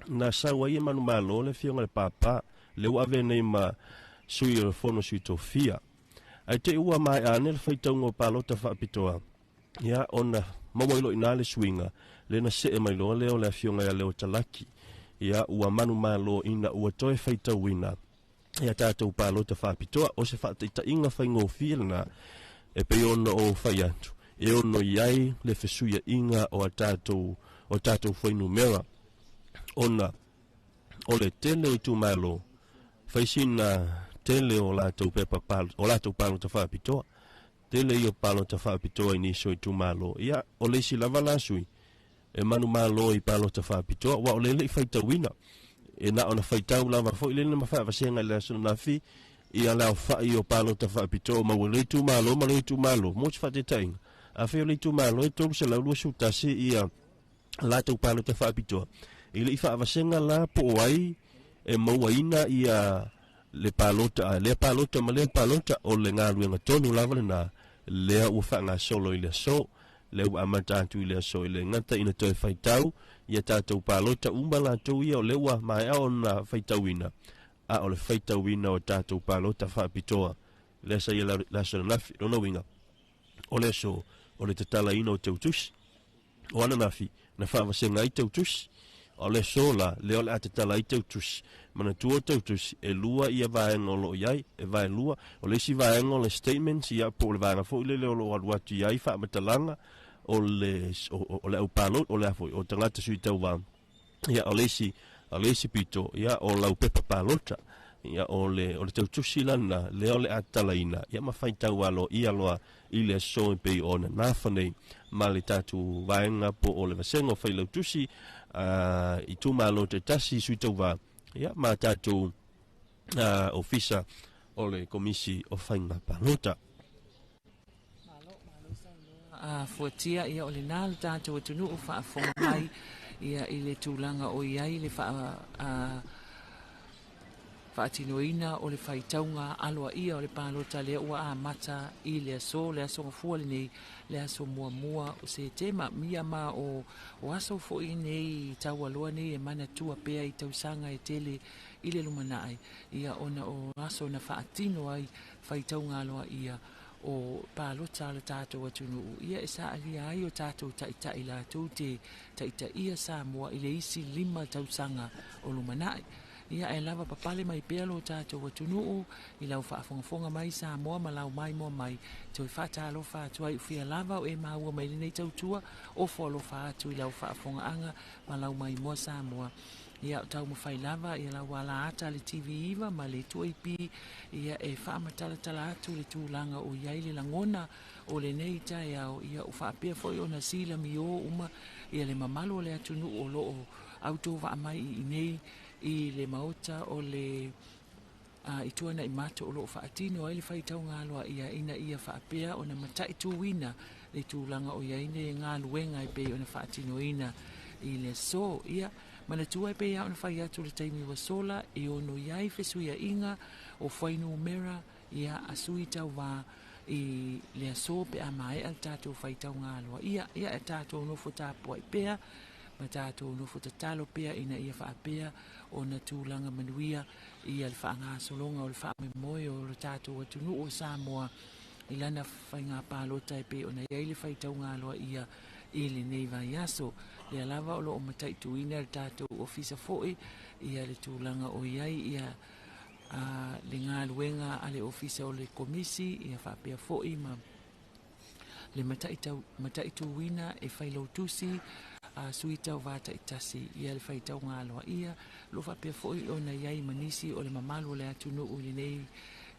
na sau ai e manumalo le afioga i le Papa, lea ua avea nei ma sui o le Fono Sui Tofia. Ae te i ua maea ane le faitauga o palota faapitoa, ia ona maua ai loa i ina le suiga, lea na see mai loa lea o le afioga ia Leo Talaki. Ia ua manumalo ina ua toe faitauina ia tatou palota faapitoa. O se faataitaiga faigofie lena e pei ona ou fai atu e ono i ai le fesuiaiga o a tatou o tatou fuainumera ona o le tele o itumalo faisina tele o latou pepa o latou palota faapitoa. Tele ia o palota faapitoa i nisi o itumalo. Ia o le isi lava la sui e manumalo i palota faapitoa ua o le lei faitauina e na ona faitau lava foi lele ma faavasega i le aso nafi ia le aofai o palota faapitoa ma ua le itumalo ma le itumalo mo se faataitaiga. Afai o le itumalo e 321 ia latou palota faapitoa i le i faavasega la po o ai e mauaina ia le palota a lea palota ma lea palota o le galuega tonu lava lena lea ua faagasolo i le aso lea ua amata atu i le aso i le gata ina toe faitau ia tatou palota uma latou ia o lea ua maea ona faitauina a o le faitauina o tatou palota faapitoa lea sa ia le aso ananafi. Lona uiga o le aso o le tatalaina o teutusi o ananafi na faavasega ai teutusi o le aso la lea o le a tatala ai teutusi. Manatua o teutusi e lua ia vaega o loo iai e vaelua o le isi vaega o le statements ia po o le vaega foi lele o loo alu atu iai faamatalaga o le o le aupalota o le a foi o tagata sui tauvā ia o le isi pito ia o lau pepa palota ia o le teutusi lana lea o le a tatalaina ia ma faitau aloaia loa i le aso e pei ona nafa nei ma le tatou vaega po o le vasega o failautusi itumalo taitasi sui tauvā ia ma tatou ofisa o le Komisi o Faiga Palota. A fuatia ia o le nā le tatou atunuu faafofoga mai ia i le tulaga o i ai le faatinoina o le faitauga aloaia o le palota lea ua amata i le aso gafua lenei le aso muamua o Setema mia ma o aso foi nei taualoa nei e manatua pea i tausaga e tele i le lumanai ia ona o aso na faatino ai faitauga aloaia o palota le tatou atunuu ia e saalia ai o tatou taitai latou te taitaia Samoa i le isi 5 tausaga o lumanai. Ia e lava papale mai pea lo tatou atunuu i lau faafogafoga mai Samoa ma lau maimoa mai toe faatalofa atu ai ufia lava o e maua mai lenei tautua ofo alofa atu i lau faafofogaaga ma lau maimoa Samoa. Ia o taumafai lava ia lau ala ata le TV9 ma le 2AP ia e faamatalatala atu le tulaga o i ai le lagona o lenei taeao ia o faapea foi ona silamio uma ia le mamalu o le atunuu o loo autovaa mai i nei i le maota o le i tuanai mato o loo faatino ai le faitauga aloaia ina ia faapea ona mataituina le tulaga o i ai le galuega e pei ona faatinoina i le aso. Ia manatua e pei ona fai atu le taimi ua sola e ono i ai fesuiaiga o fuainumera ia a sui tauvā i le aso pe a maea le tatou faitauga aloaia. Ia e tatou nofo tapuai pea ma tatou nofo tatalo pea ina ia faapea ona tulaga manuia ia le faagasologa o le faamoemoe o le tatou atunuu o Samoa i lana faiga palota e pei ona i ai le faitauga aloaia i lenei vaiaso. Lea lava o loo mataituina le tatou ofisa foi ia le tulaga o i ai ia le galuega a le ofisa o le komisi ia faapea foi ma le mataituina e failautusi sui tauvā taitasi ia le faitauga aloaia lo faapea foi ona i ai ma nisi o le mamalu o le atunuu i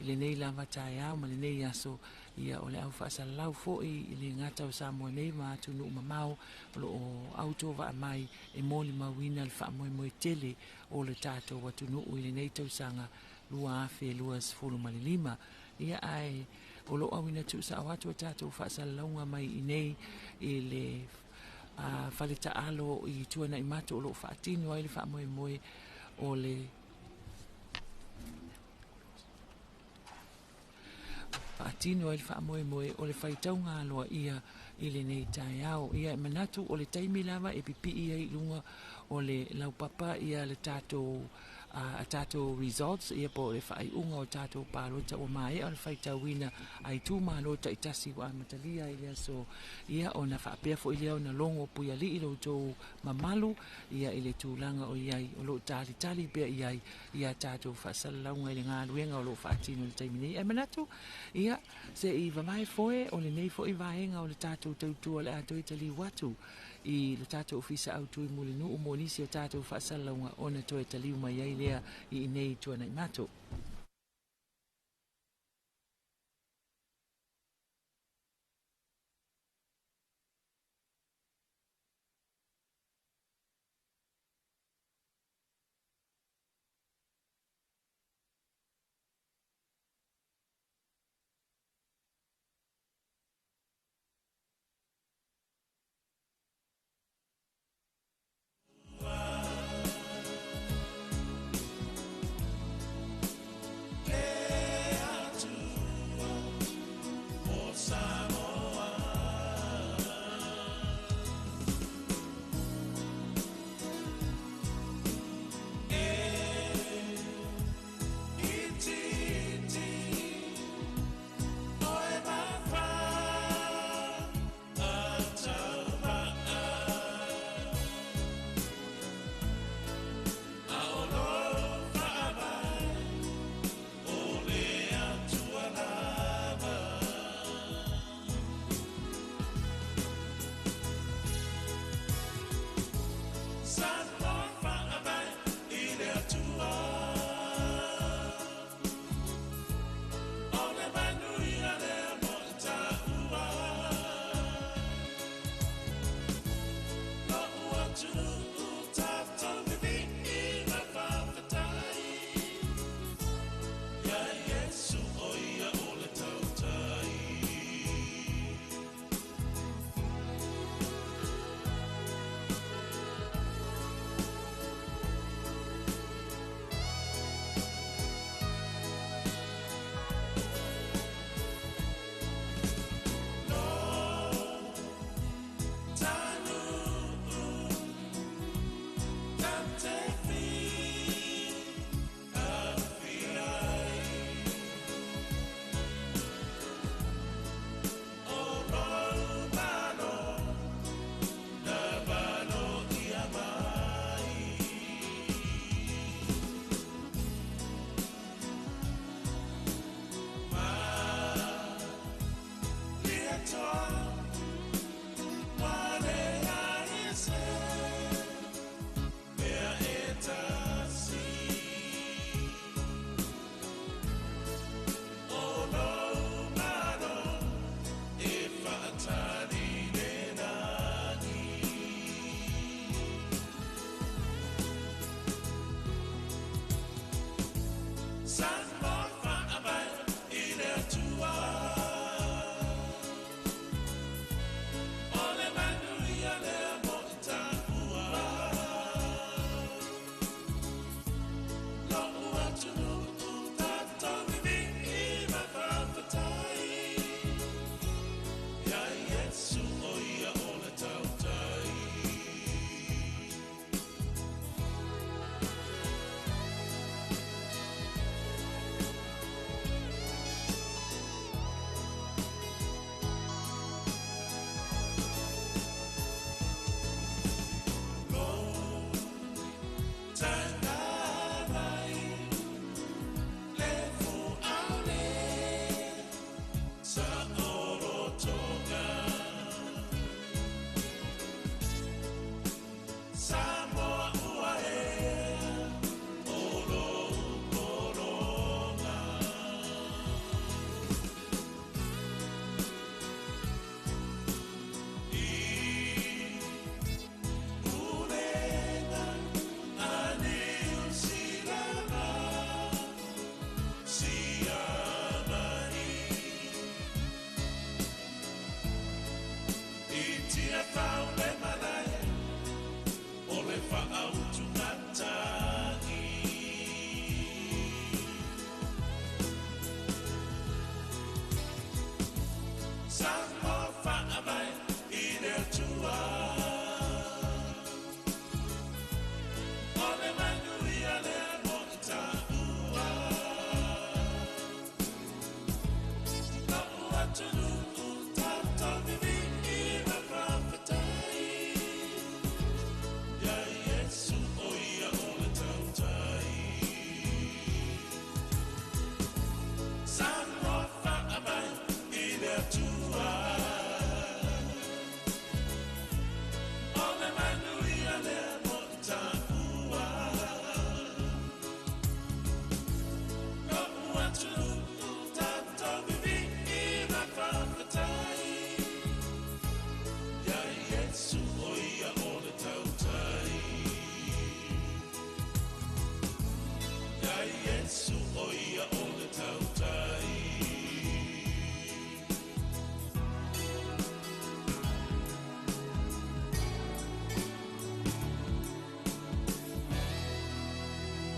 lenei lava taeao ma lenei aso ia o le au faasalalau foi i le gata o Samoa nei ma atunuu mamao o loo autovaa mai e molimauina le faamoemoe tele o le tatou atunuu i lenei tausaga 2025. Ia ae o loo auina tuusao atu a tatou faasalalauga mai i nei i le fale taalo i tuanai mato o loo faatino ai le faamoemoe o le faatino ai le faamoemoe o le faitauga aloaia i lenei taeao. Ia e manatu o le taimi lava e pipii ai i luga o le laupapa ia le tatou a tatou results ia po o le faaiuga o tatou palota ua maea o le faitauina a itumalo taitasi ua amatalia i le aso ia ona faapea foi lea ona logo puialii lo outou mamalu ia i le tulaga o i ai o loo talitali pea i ai ia tatou faasalalauga i le galuega o loo faatino i le taimi nei. Ae manatu ia se i vavae foe o lenei foi vaega o le tatou tautua o le a toe taliu atu i le tatou ofisa au Tuimulinuu mo nisi o tatou faasalalauga ona toe taliu mai ai lea i inei tuanai mato.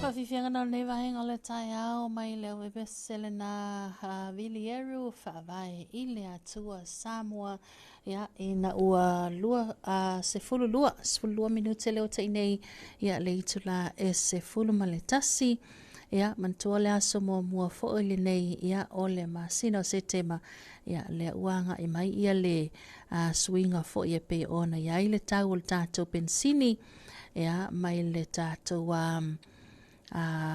Faafiafiaga na o lenei vaega o le taeao mai le auepese lena a Vilieru faavae i le Atua Samoa. Ia, ina ua lua, a, 12, 12 minute leo tai nei, ia le itula e 11. Ia, manatua le aso muamua foi lenei, ia, o le masina o Setema, ia, lea ua agai mai ia le suiga foi e pei ona i ai le tau o le tatou penisini, ia, mai le tatou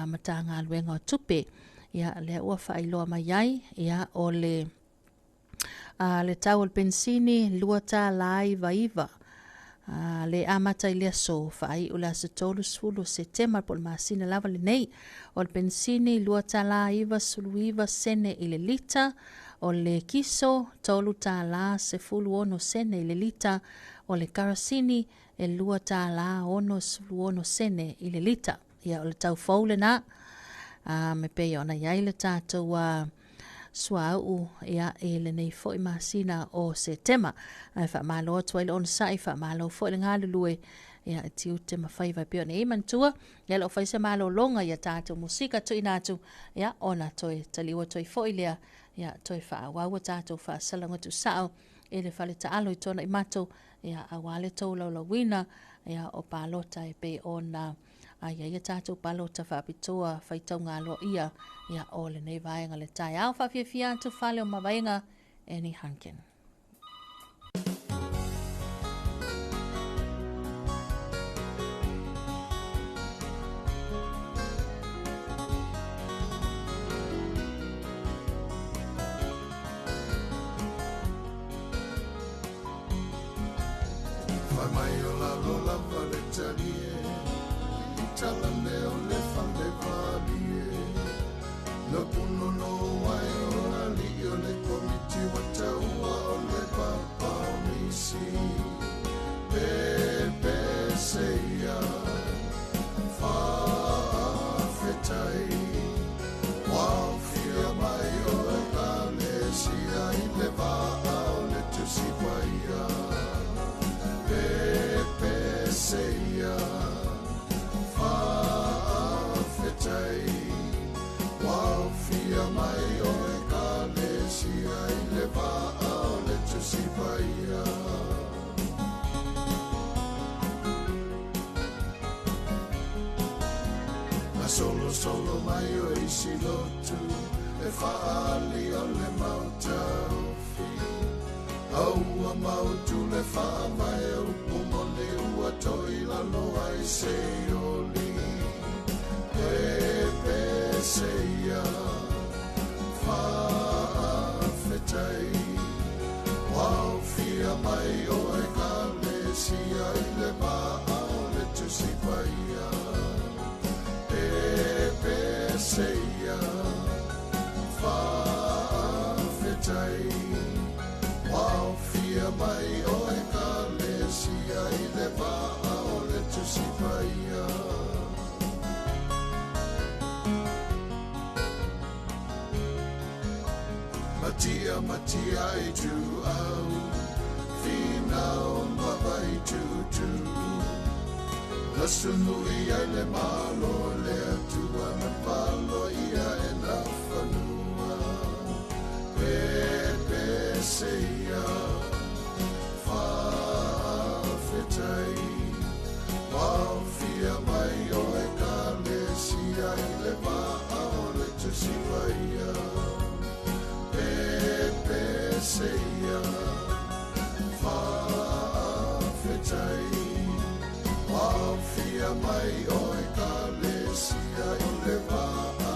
Matagaluega o Tupe. Ia, lea ua faailoa mai ai, ia, o le le tau o le penisini $2.99 le amata i le aso faaiu le aso 30 o Setema po o le masina lava lenei. O le penisini $2.99 i le lita, o le kiso $3.16 i le lita, o le karasini e $2.66 i le lita. Ia, o le tau fou lena. Me pei ona i ai le tatou suauu, ia, i lenei foi masina o Setema. Ae faamalo atu ai le onosai, faamalo foi le galulue, ia, e tiute ma faiva e pei ona i ai manatua, ia, loo fai se malologa ia tatou musika tuuina atu, ia, ona toe taliu atu ai foi lea, ia, toe faaauau a tatou faasalauga tuusao i le fale taalo i Tuanaimato, ia, aua le tolaulauina, ia, o palota e pei ona ai ai a tatou palota faapitoa faitauga aloaia, ia, o lenei vaega le taeao. Faafiafia atu fale o Mavaega, Annie Hunkin. Fai mai o lalo lava le talie, i tala le o le fale valie. Na punono ai o ali o le komiti wa taua o le papa o nisi. Pepe seia, whaafetai, waofia mai o e kalesia i le vaa o le Tusi Paia. Pepe seia, whaafetai, waofia mai o e kalesia i le vaa o le Tusi Paia. Na solo solo mai o isi lotu, e whaali o le mautaufi. Aua mautu le whaavae o pumone ua toi lalo ai se oli. Pepe seia, whaafetai, waofia mai o e kalesia i le vaa o le Tusi Paia. Pepe seia, whaafetai, waofia mai o e kalesia i le vaa o le Tusi Paia. Matia, matia i tu au, whinau mawai tutu. Lasunu i ai le malo le atua na palo ia e na whanua. Pepe seia, whaafetai, waofia mai o e kalesia i le vaa o le Tusi Paia. Pepe seia, whaafetai, waofia mai o e kalesia i le vaa o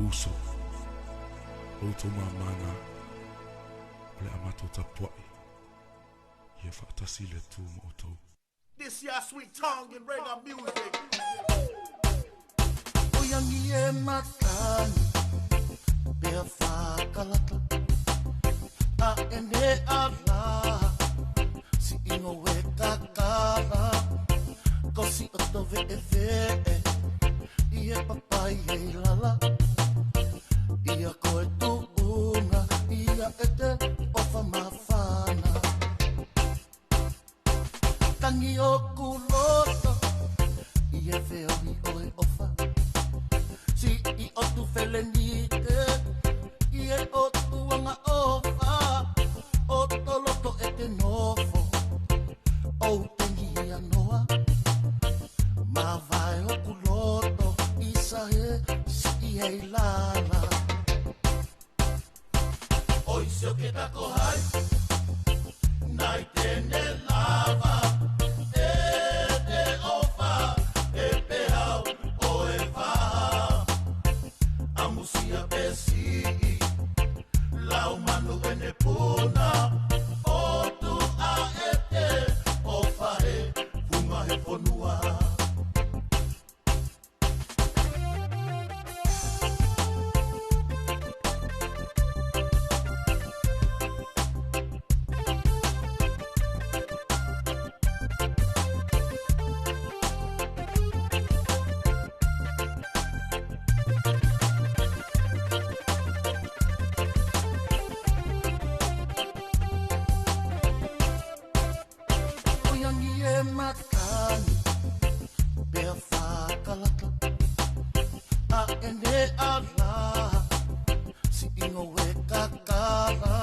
Uso o outou mamana o le amatou tapua'i ia faatasi le Atua ma outou. This ya sweet tongue and reggae music. Oyangi e matani Pea whakalata A ene ala Si ingo e kakala Ko si oto ve e ve I e papai e lala Ia koe tuunga Ia e te ofa mafana Tangi o kuloto I e veo i oe ofa Si i o tu felenite I e o tuanga ofa O toloto e te nofo O tengi ia noa Mavae o kuloto Isa he si i hei lala Oi se o ke tako hai Nai tene lava E te ofa E pehau o e vaha Amusia pesi Lau manu ene puna O tu a e te ofa he Funga he fonua. Oyangi e matani Pea whakalata A ene ala Si ingo e kakala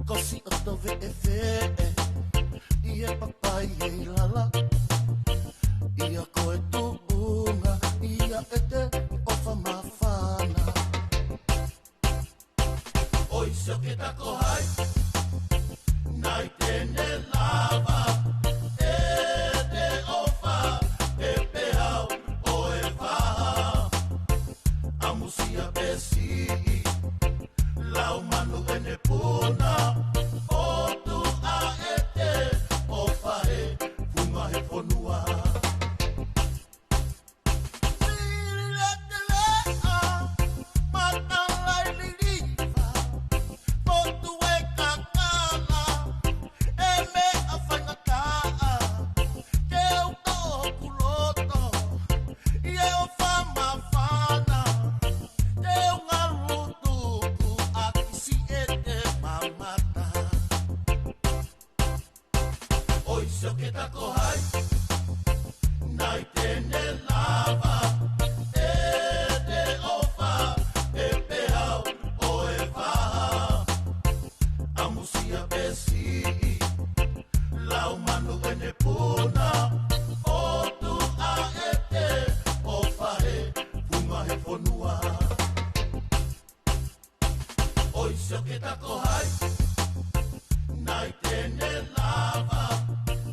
Ko si oto ve e ve I e papai e lala Ia koe tuunga Ia e te ofa mafana Oi se o ke tako hai Nai tene lava E te ofa E pehau o e vaha Amusia pesi Lau manu ene puna O tu a e te ofa he Funga he fonua. Oi se o ke tako hai Nai tene lava E te ofa E pehau o e vaha Amusia pesi Lau manu ene puna O tu a e te ofa he Funga he fonua. Oi se o ke tako hai Nai tene lava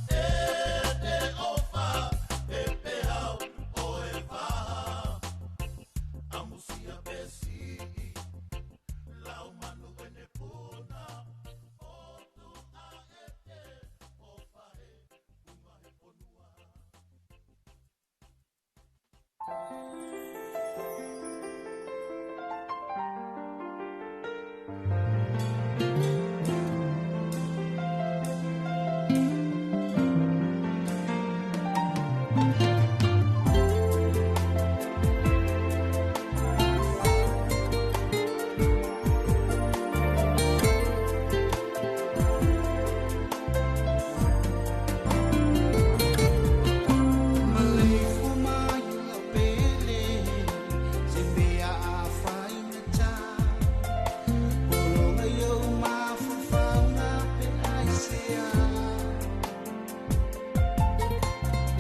E te ofa E pehau o e vaha Amusia pesi Lau manu ene puna O tu a e te ofa he Funga he fonua.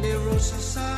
Le rosa.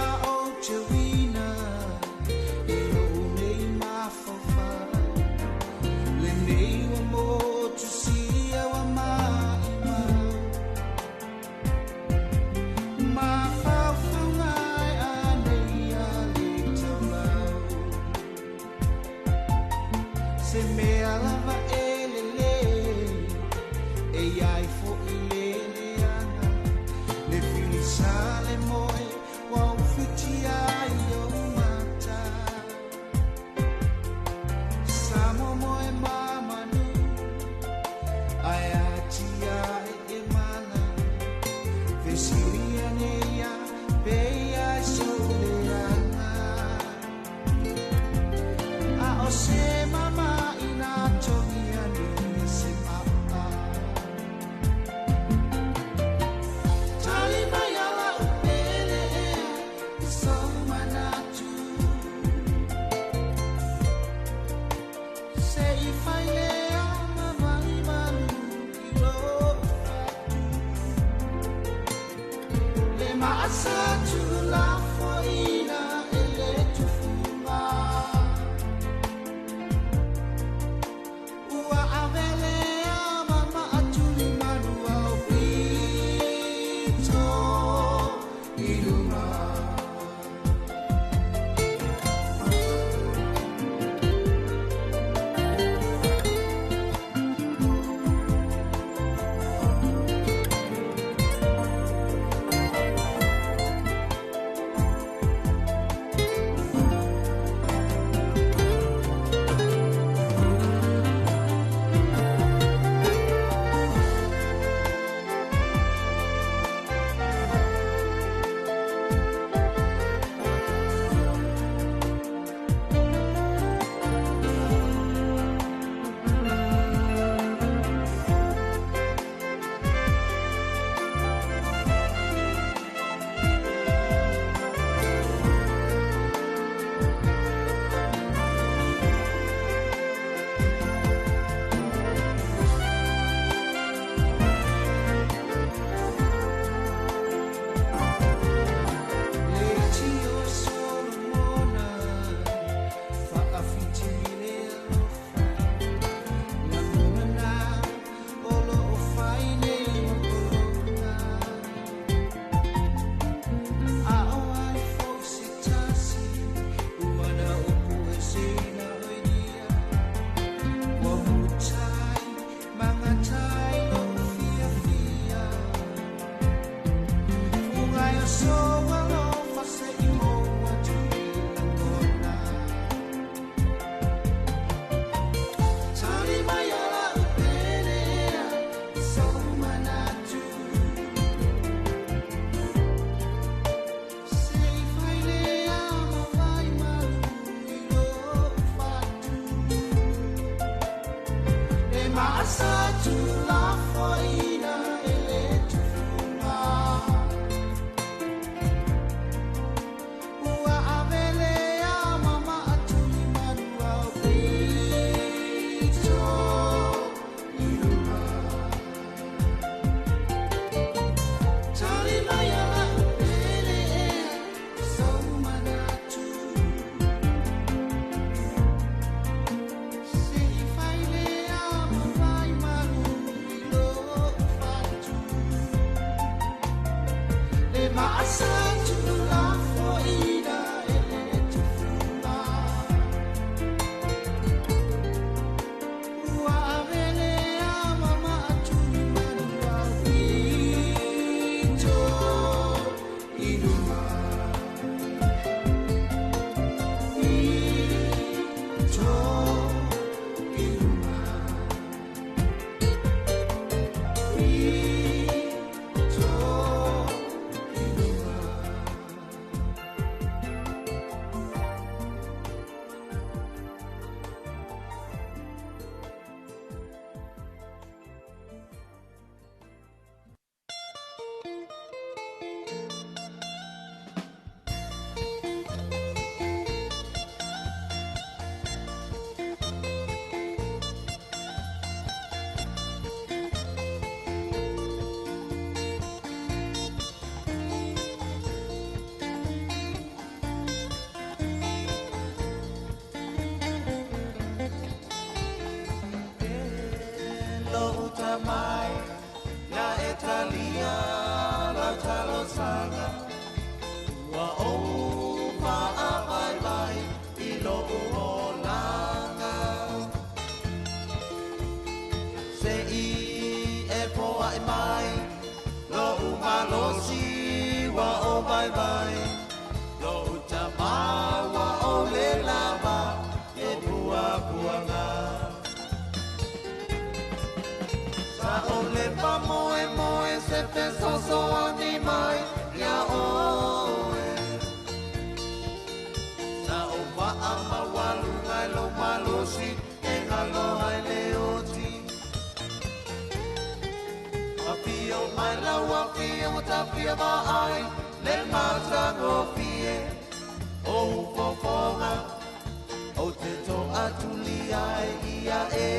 Mai Le matagofie o ufofoga o te toatulia ai ia e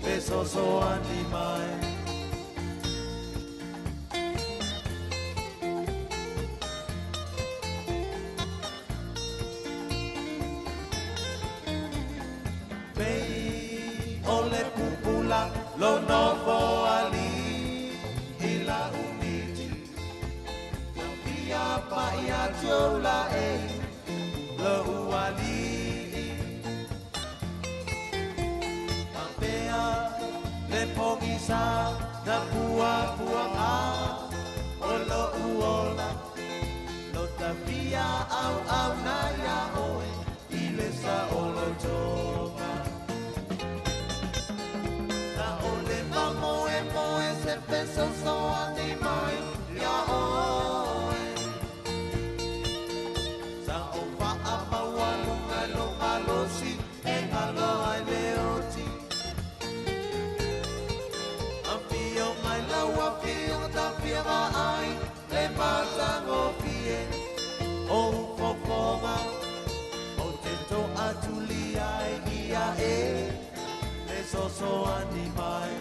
fesoasoani mai. Pei o le pupula lo nofo ali i la umiti Ia pa'i atu la e lo uali'i Pea le pogisa na puapuaga o lo uola Lo tafia au au na ia oe i le saolotoga Sa o le faamoemoe se fesoasoani mai ia oe Sa o faamaualuga i lou malosi e galo ai le oti Afio mai lau afioga tafia vaai le matagofie o ufofoga o te toatulia ai ia e fesoasoani mai.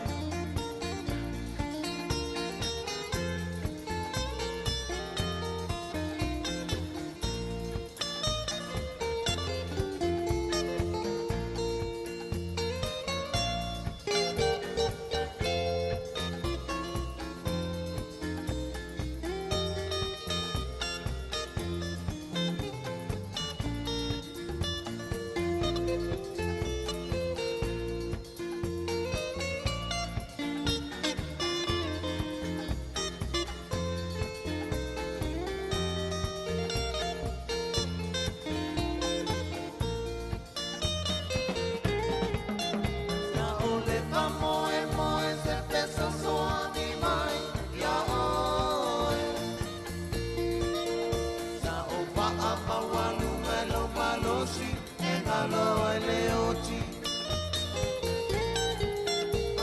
Sa o le faamoemoe se fesoasoani mai ia oe Sa o faamaualuga i lou malosi e galo ai le oti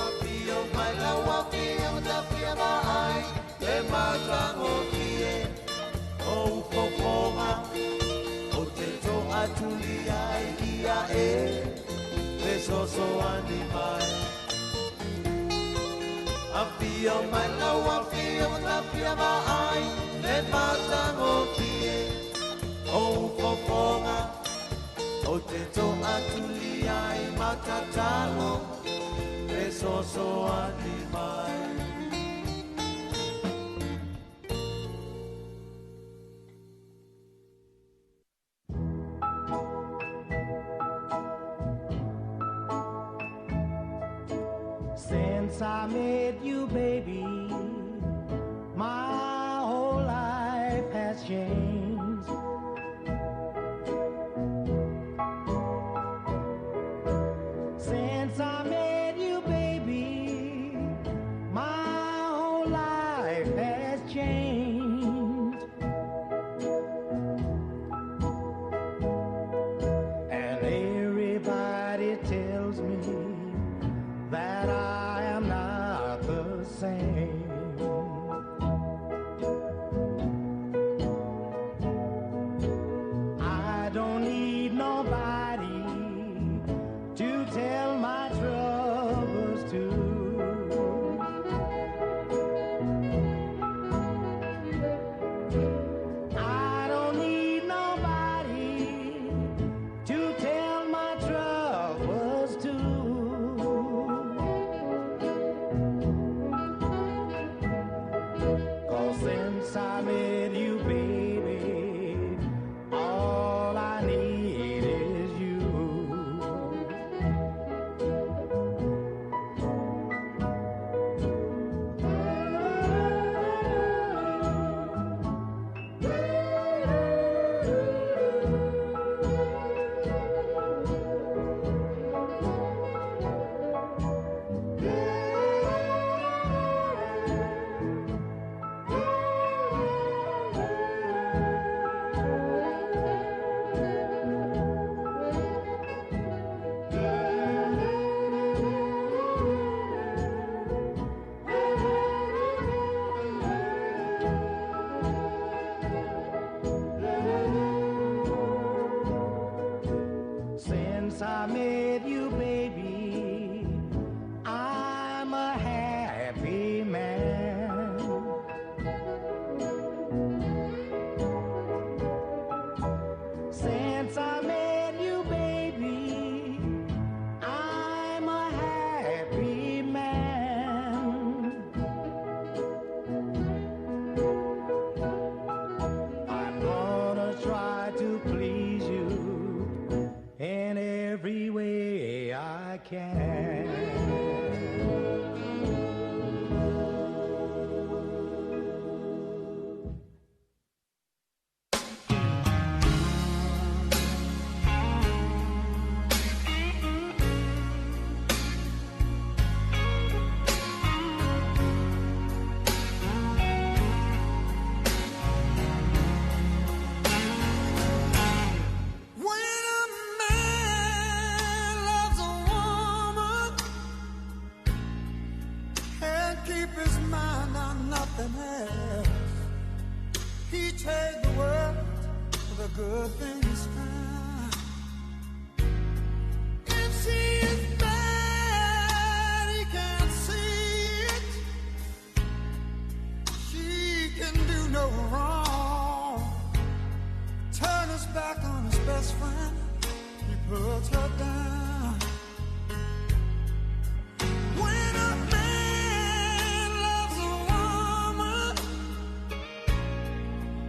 Afio mai lau afioga tafia vaai le matagofie o ufofoga o te toatulia ai ia e fesoasoani mai. Afio mai lau afioga tafia vaai le matagofie o ufofoga o te toatulia ai matatalo fesoasoani mai. Since I met you, baby, my whole life has changed. Since I met you, baby, my whole life has changed. And everybody tells me that I am not the same. Since I met you, baby, I'm a happy man. Since I met you, baby, I'm a happy man. I'm gonna try to please you in every way I can. When a man loves a woman, can't keep his mind on nothing else. He trade the world for the good things found. If she is bad, he can't see it. She can do no wrong. Turn his back on his best friend, he puts her down. When a man loves a woman,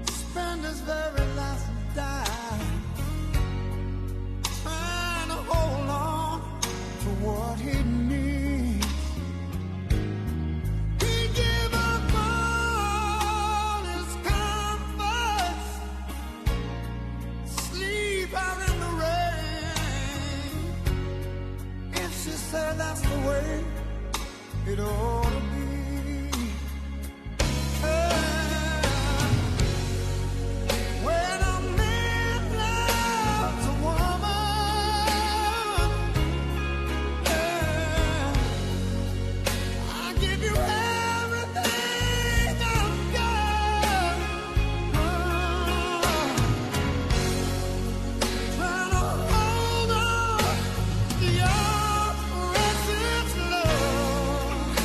spend his very last dime trying to hold on to what he needs. He give up all his comforts, sleep out in the rain. If she said that's the way it ought to be. When a man loves a woman, yeah, I give you everything I've got. Trying to hold on to your precious love.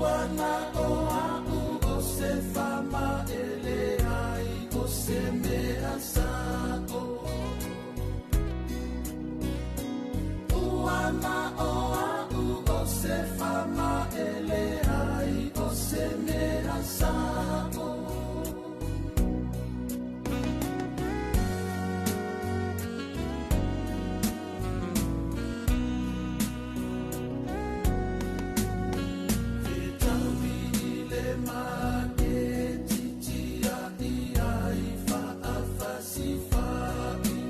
Ua na o a'u o se fa'amaele ai o se mea sa'o. Ua na o a'u o se fa'amaele ai o se mea sa'o. Fetaui i le make titia i ai fa'afasifa'i.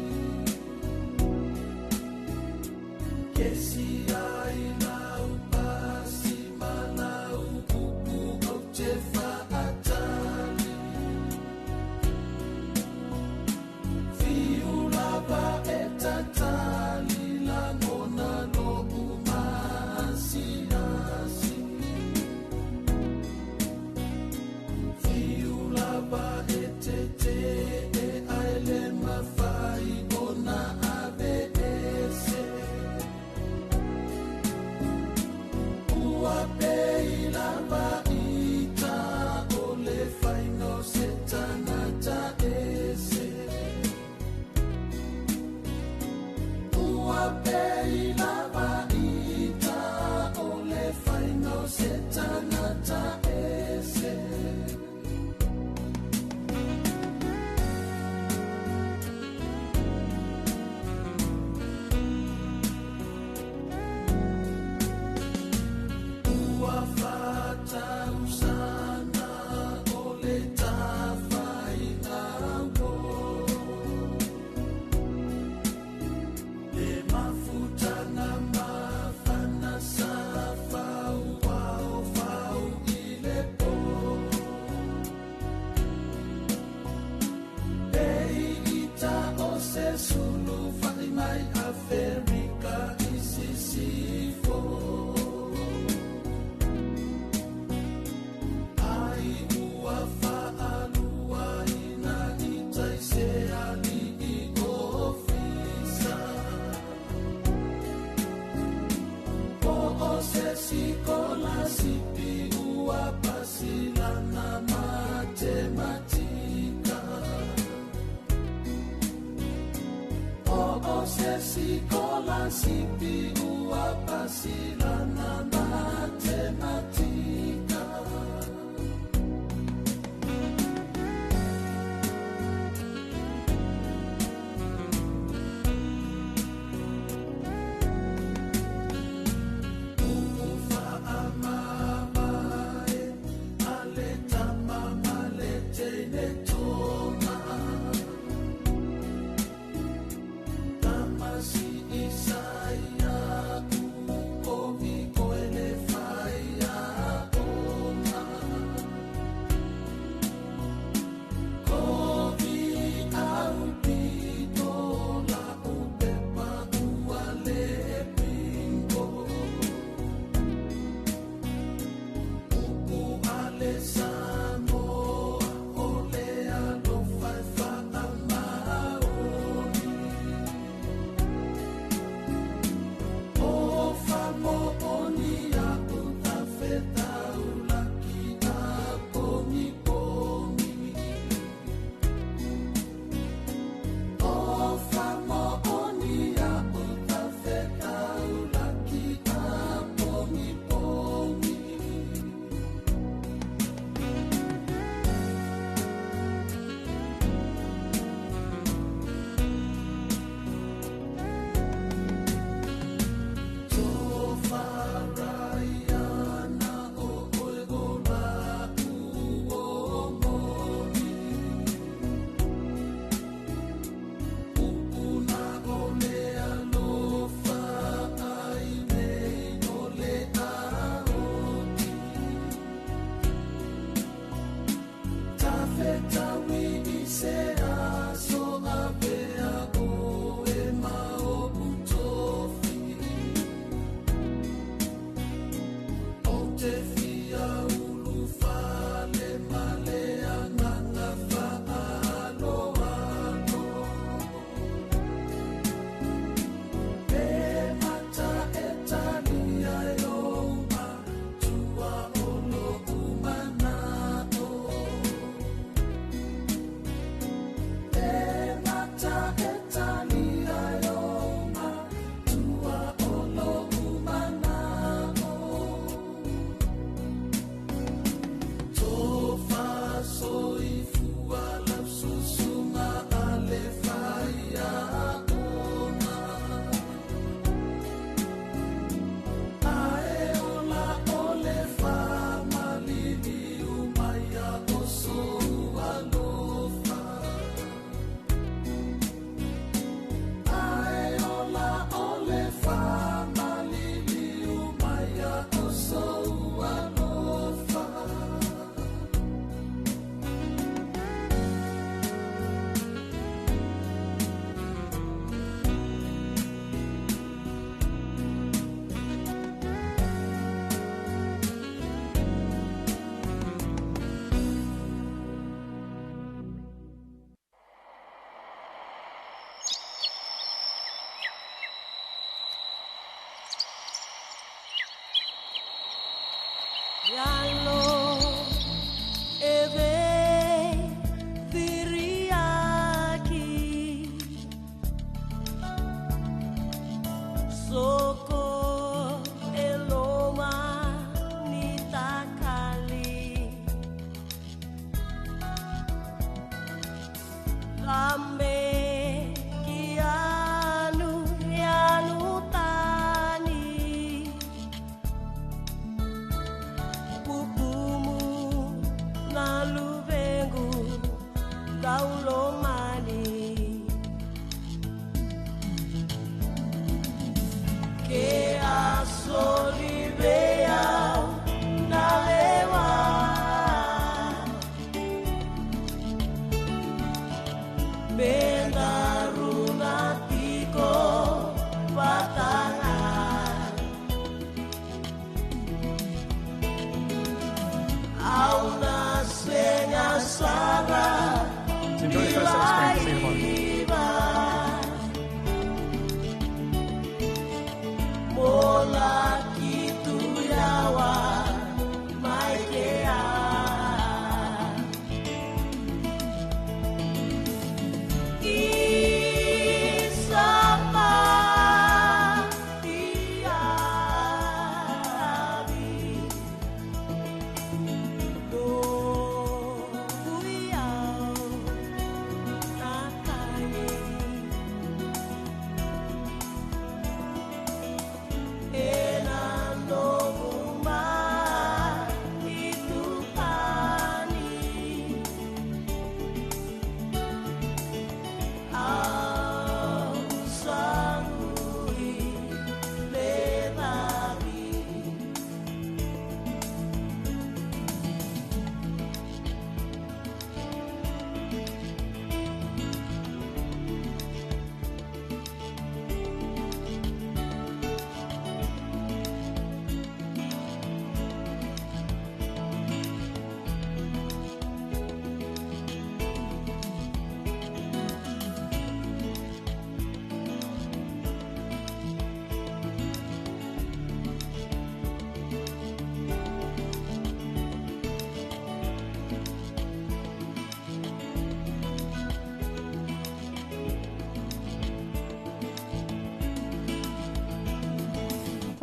Kesi ai lau pasi ma lau upu ou te fa'atali. Fiu lava e tatali lagona lo'u maasiasi. Fiu lava e tete e ae le mafai ona ave ese. Ua pei lava ita o le faiga o se tagata ese. Ua pei lava ita o le faiga o se tagata ese. Ua fa'atausana o le tafaigauo. Le mafutaga mafana sa fauao fau i le po. Ei ita o se sulu fa'i mai Aferika i sisifo. Ai ua fa'aluaina i tai se ali'i ofisa. Po o se sikolasipi ua pasilana matematika. Po o se sikolasipi ua pasilana matematika. Upu fa'amavae a le tama ma le teine toma. Tama si Isaia u kovi koe le faia ona. Kovi au pito la upepa ua le pingo. Upu ale Samoa o le alofa e fa'amaoni. O fa'amo'oni a'u tafetaulaki a pogipogi. O fa'amo'oni a'u tafetaulaki a pogipogi.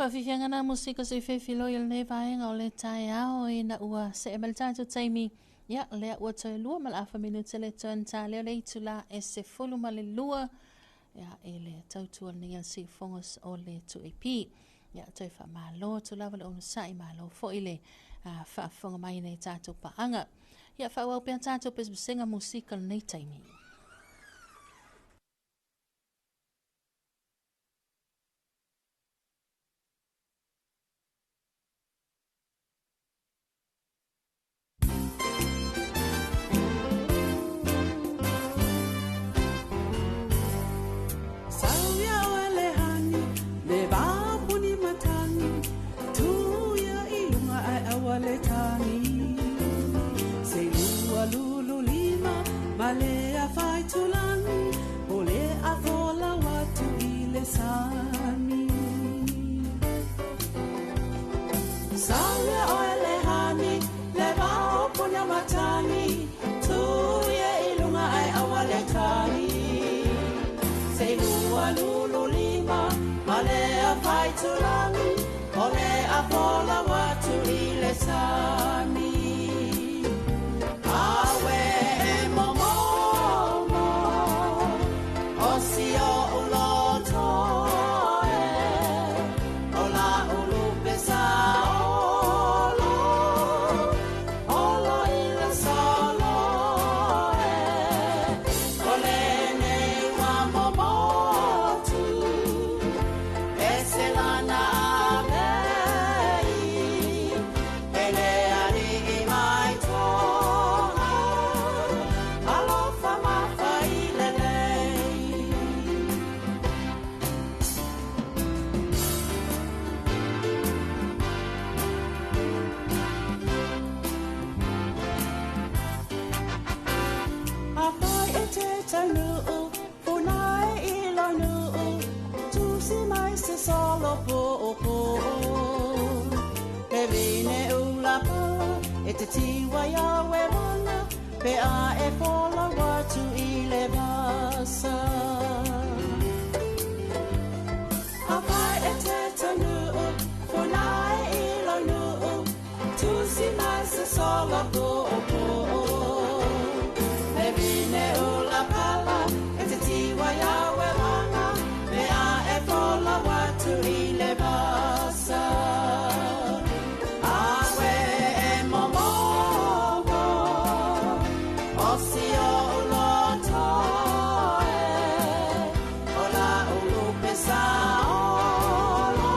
Faafifiaga na musika se fefiloi o lenei vaega o le taeao ina ua see mai le tatou taimi. Ia lea ua toe 2 ma le afa minute le toe na lea le itula e 12. Ia e le tautua lenei a siufogo o le 2AP. Ia toe faamālō atu lava le onosa'i, malo fo'i le faafofoga mai nei tatou paaga. Ia faaauau pea tatou pesepesega musika lenei taimi. Se lana te tiwa ia welanga pe a e fola watu i le vasa. Awhai e te tanuu, whanai i lau nuu, tusi mai sa sola po o po. Le vine ula pala, e te tiwa ia welanga, pe a e fola watu i le vasa. Awe e momomo, o si o uloto e, o la ulupe sa olo,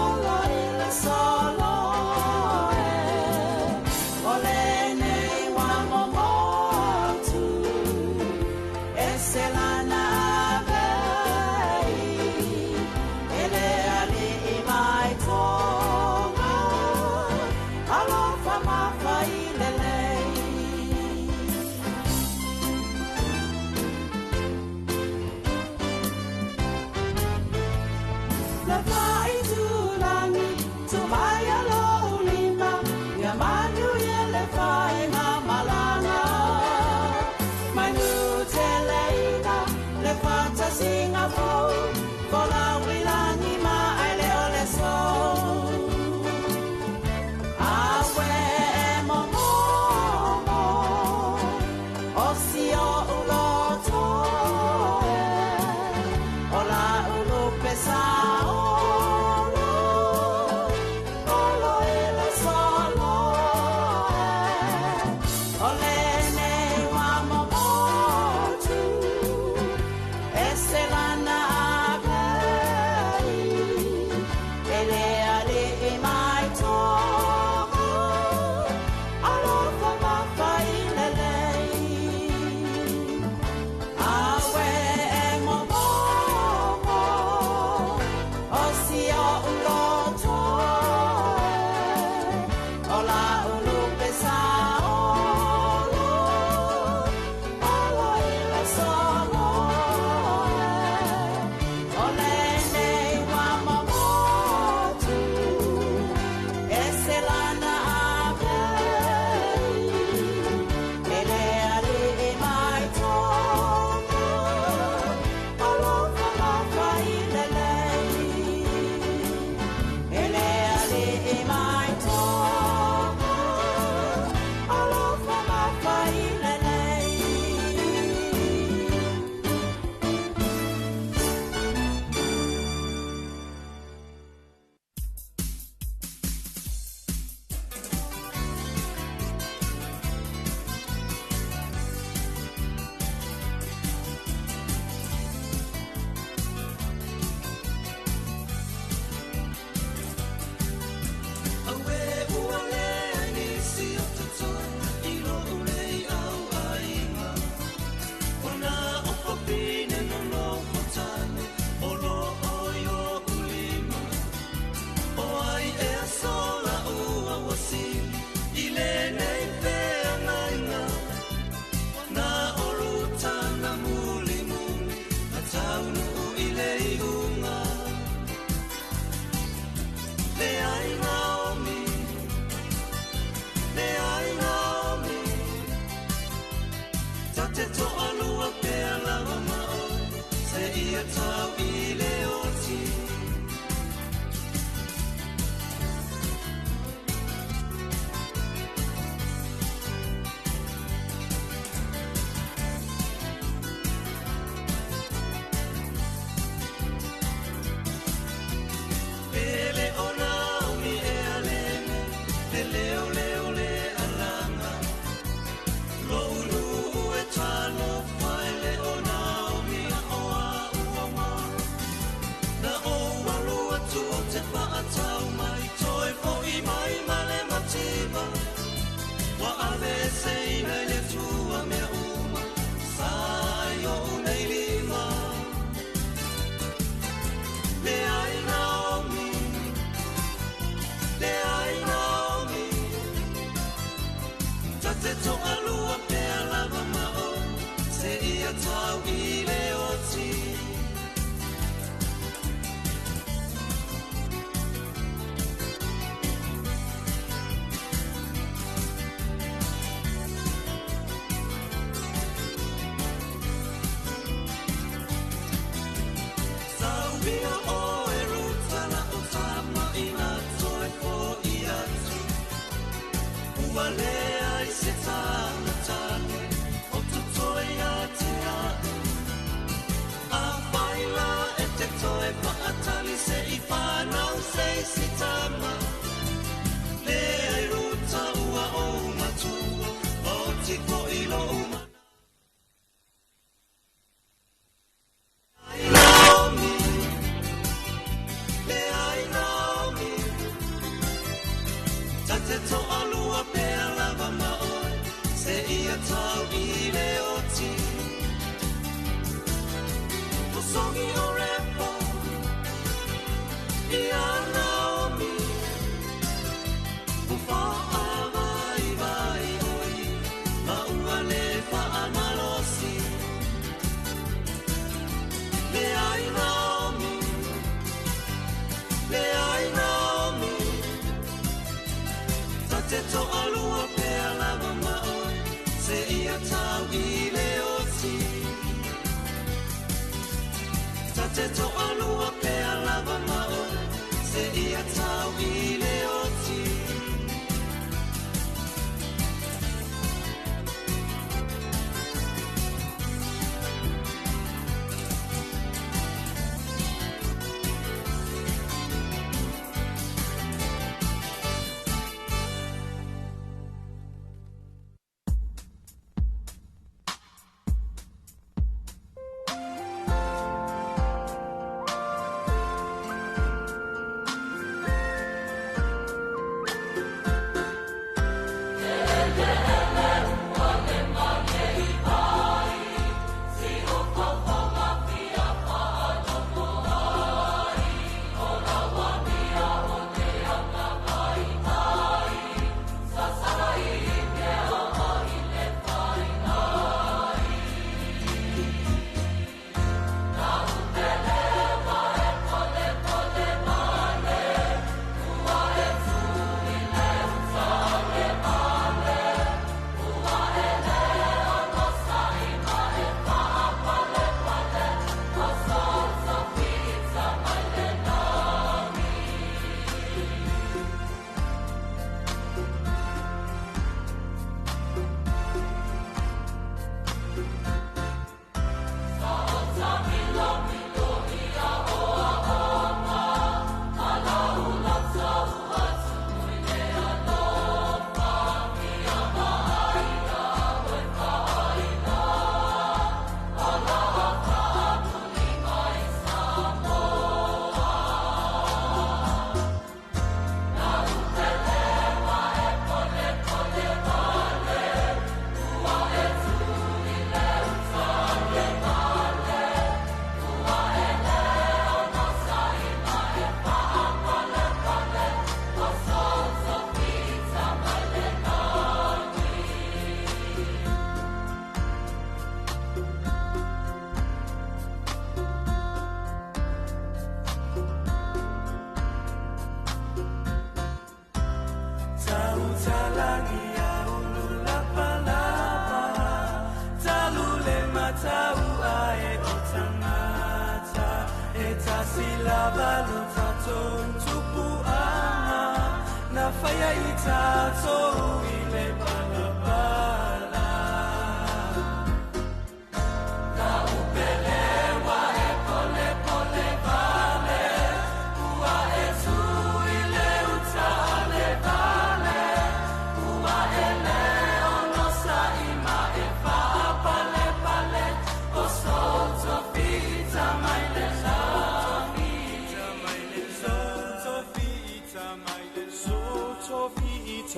olo i le solo e, o le nei wa momotu, e se lana avei, e le ali i mai tonga, alofa mafa i le lei. Le vai tulangi, tu mai alo ulima, ia manu ia le vai ngā malanga. Mai nu te leina, le whata singa fou, fola uilangi ma ai le o le sou. Awe e momomo, o si o uloto e, o la ulupe sa olo, olo i le solo e, o le nei wa momotu, e se lana avei, e le ale e mai tonga, alofa mafa i le lei. Awe e momomo, o si o uloto e, o la ulupe sa olo, olo i le solo e, o le nei wa momotu, e se lana avei, e le ale e mai tonga, alofa mafa i le lei. E le ale e mai tonga, Tate to alua pe lava ma oi Se ia tau i le oti O songi o repo Ia Naomi O whaawai vai oi Ma ua le whaamalosi Le ai Naomi Le ai Naomi Tate to alua pe lava ma oi Se ia tau i le oti Tate to alua pe lava ma oi Se ia tau i le oti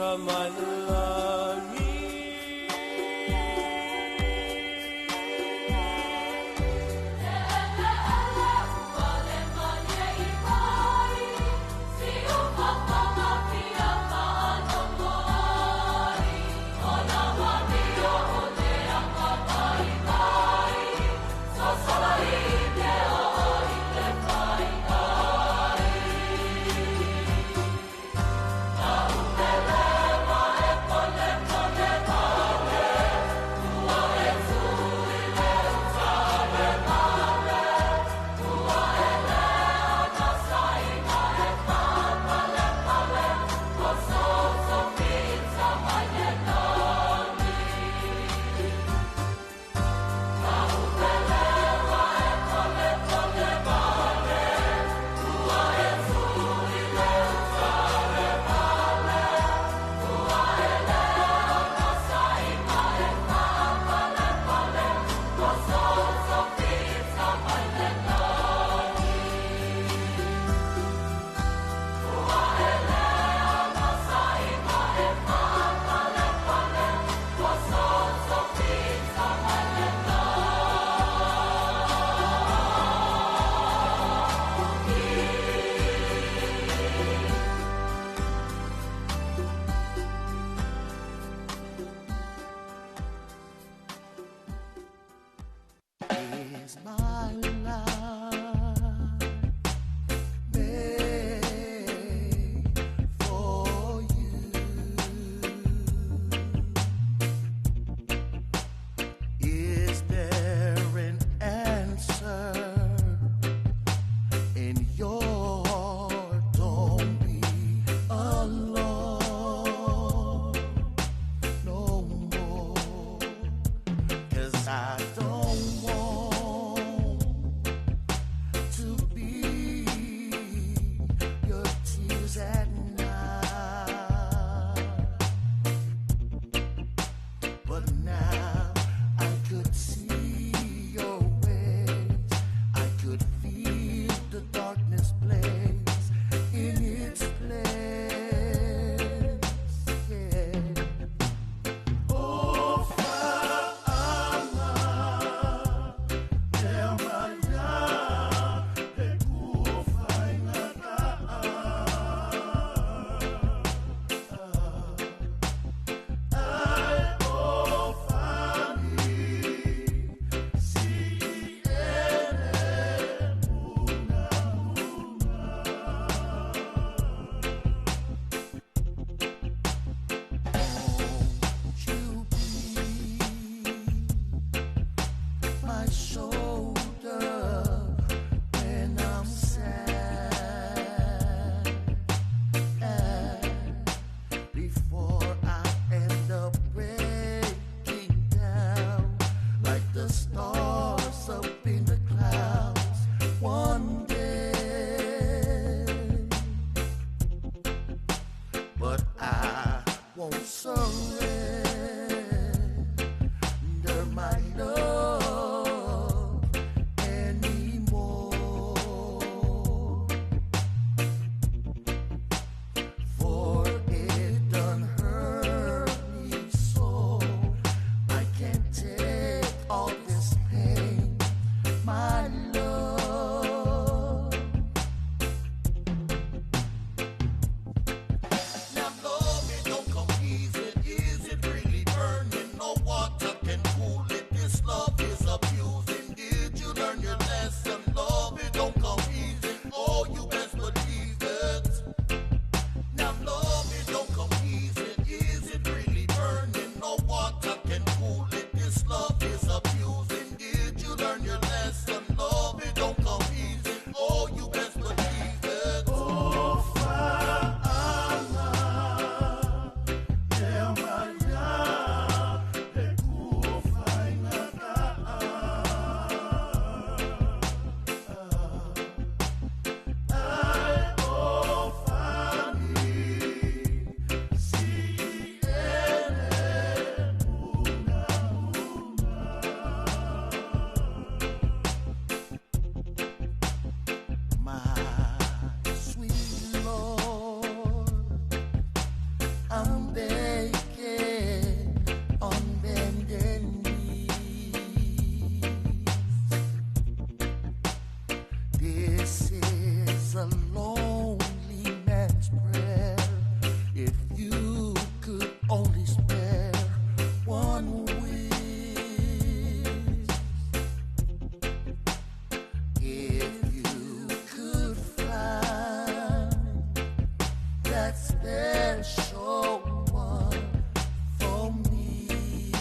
Ole won't surrender my love anymore. For it done hurt me so. I can't take all this pain, my love. Now love, it don't come easy. Is it really burning? No water can cool it. This love is abusing. Did you learn your lesson? Love, it don't come easy. Oh, you best believe it. Now love, it don't come easy. Is it really burning? No water can cool it. This love is abusing. Did you learn your lesson? Love, it don't come easy. Oh, you best believe it. Oh, My sweet Lord, I'm begging on bended knees. This is a lonely man's prayer. If you could only spare one wish. If you could find that special one for me,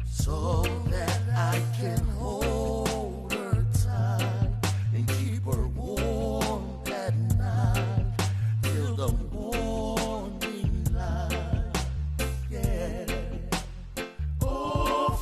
so that I can hold her tight and keep her warm at night till the morning light. Yeah. Oh,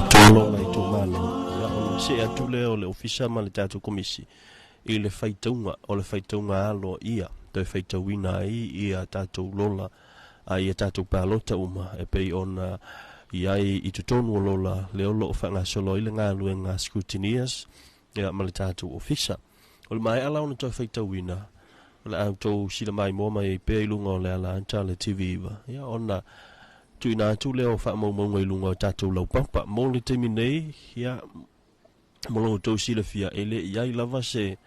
Tolo la itumalo ia ona see atu lea o le ofisa ma le tatou komisi i le faitauga o le faitauga alo ia toe faitauina ai ia tatou lola a ia tatou palota uma e pei ona i ai i totonu o lola le o loo faagasolo ai le galuega scrutineers ia ma le tatou ofisa. O le maea la ona toe faitauina O le a outou silamaimoa mai ai pea i luga o le alaata a le TV9, ia ona tuuina atu lea o faamaumauga i luga o tatou laupapa. Mo le taimi nei, ia, mo lo outou silafia, e le i ai lava se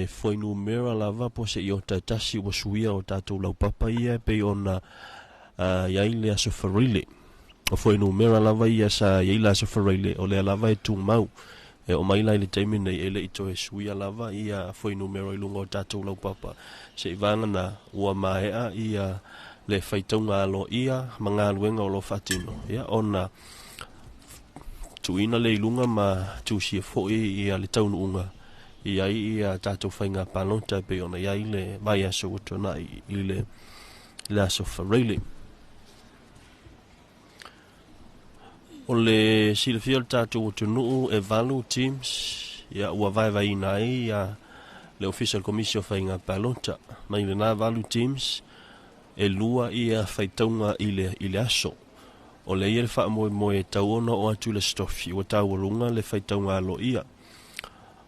fuainumera lava po o se iota e tasi ua suia o tatou laupapa ia e pei ona i ai le Aso Faraile. O fuainumera lava ia sa i ai le Aso Faraile, o lea lava e tumau. E oo mai la i le taimi nei, e le i toe suia lava ia fuainumera i luga o tatou laupapa. Seivaga ua maea ia le faitauga aloaia ma galuega o lo o faatino, ia ona tuuina lea i luga ma tusia foi ia le taunuuga i ai ia tatou faiga palota e pei ona i ai le vaiaso ua tuanai i le Aso Faraile. O le silafia o le tatou atunuu e 8 teams, ia ua vaevaeina ai ia le Ofisa o le Komisi o Faiga Palota. Mai lena 8 teams, e 2 ia faitauga i le aso. O le ia le faamoemoe e tau ona oo atu i le Aso Tofi ua taualuga le faitauga aloaia.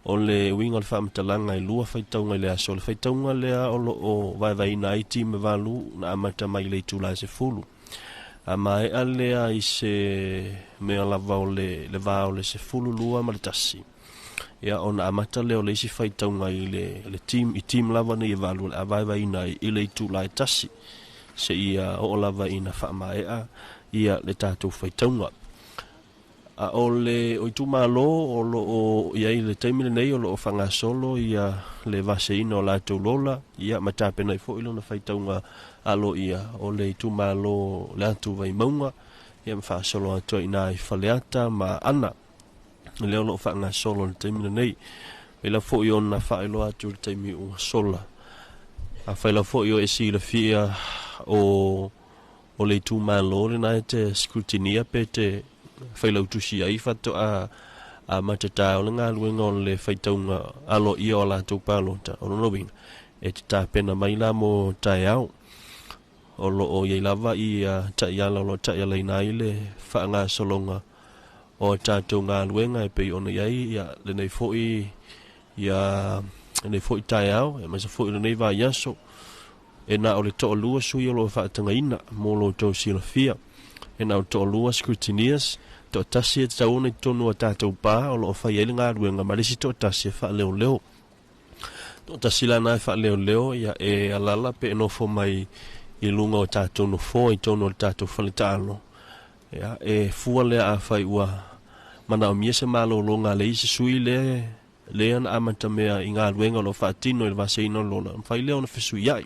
O le uiga o le faamatalaga e 2 faitauga i le aso. O le faitauga lea o lo o vaevaeina ai team e 8 na amata mai i le itula e 10. A maea lea i se mea lava o le va o le 12 ma le 1. Ia ona amata lea o le isi faitauga i le team, i team lava nei e 8 o le a vaevaeina ai i le itula e 1. Seia oo lava ina faamaea ia le tatou faitauga. A o le o itumalo o lo o i ai le taimi lenei o lo o faagasolo ia le vaseina o latou lola, ia ma tapenai foi lona faitauga aloaia o le itumalo le atu Vaimauga, ia ma faasolo atu ai i ina i Faleata ma Ana. Lea o lo o faagasolo le taimi lenei. Pela foi ona faailoa atu le taimi ua sola. Afai lava foi o e silafia o le itumalo lena e te scrutinia pe te failautusi ai faatoa a matatā o le galuega o le faitauga aloaia o latou palota. O lona uiga e te tapena mai la mo taeao. O lo o iai lava ia taiala o lo o taialaina ai le faagasologa o tatou galuega e pei ona i ai ia lenei foi ia lenei foi taeao, aemaise foi lenei vaiaso. E na o le 2 sui o lo o faatagaina mo lo outou silafia. E na o le 2 scrutineers, 1 e tatau ona i totonu o tatou pa o lo o fai ai le galuega, ma le isi 1 e faaleoleo. 1 lana e faaleoleo, ia e alala pe e nofo mai i luga o tatou nofoa i totonu o le tatou faletaalo. Ia, e fua lea afai ua manaomia se malologa a le isi sui lea na amatamea i galuega o lo o faatino i le vaseina o le lola, mafai lea ona fesuiai.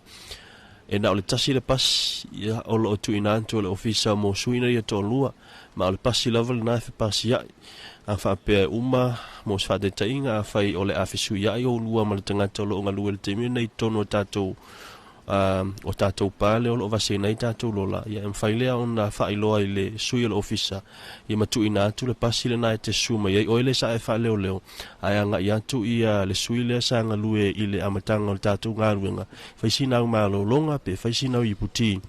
E na o le 1 le pasi, ia, o lo o tuuina atu e le ofisa mo sui na ia 2, ma o le pasi lava lena e fepasiai. A faapea e uma mo se faataitaiga, afai o le a fesuiai o lua ma le tagata o lo o galue le taimi lenei i totonu o tatou o tatou pa lea o lo o vaseina ai tatou lola, ia e mafai lea ona faailoa i le sui o le ofisa, ia ma tuuina atu le pasi lena e te susu mai ai oe le sa e faaleoleo, ae agai atu ia le sui lea sa galue i le amataga o le tatou galuega, fai sina au malologa pe fai sina au iputi.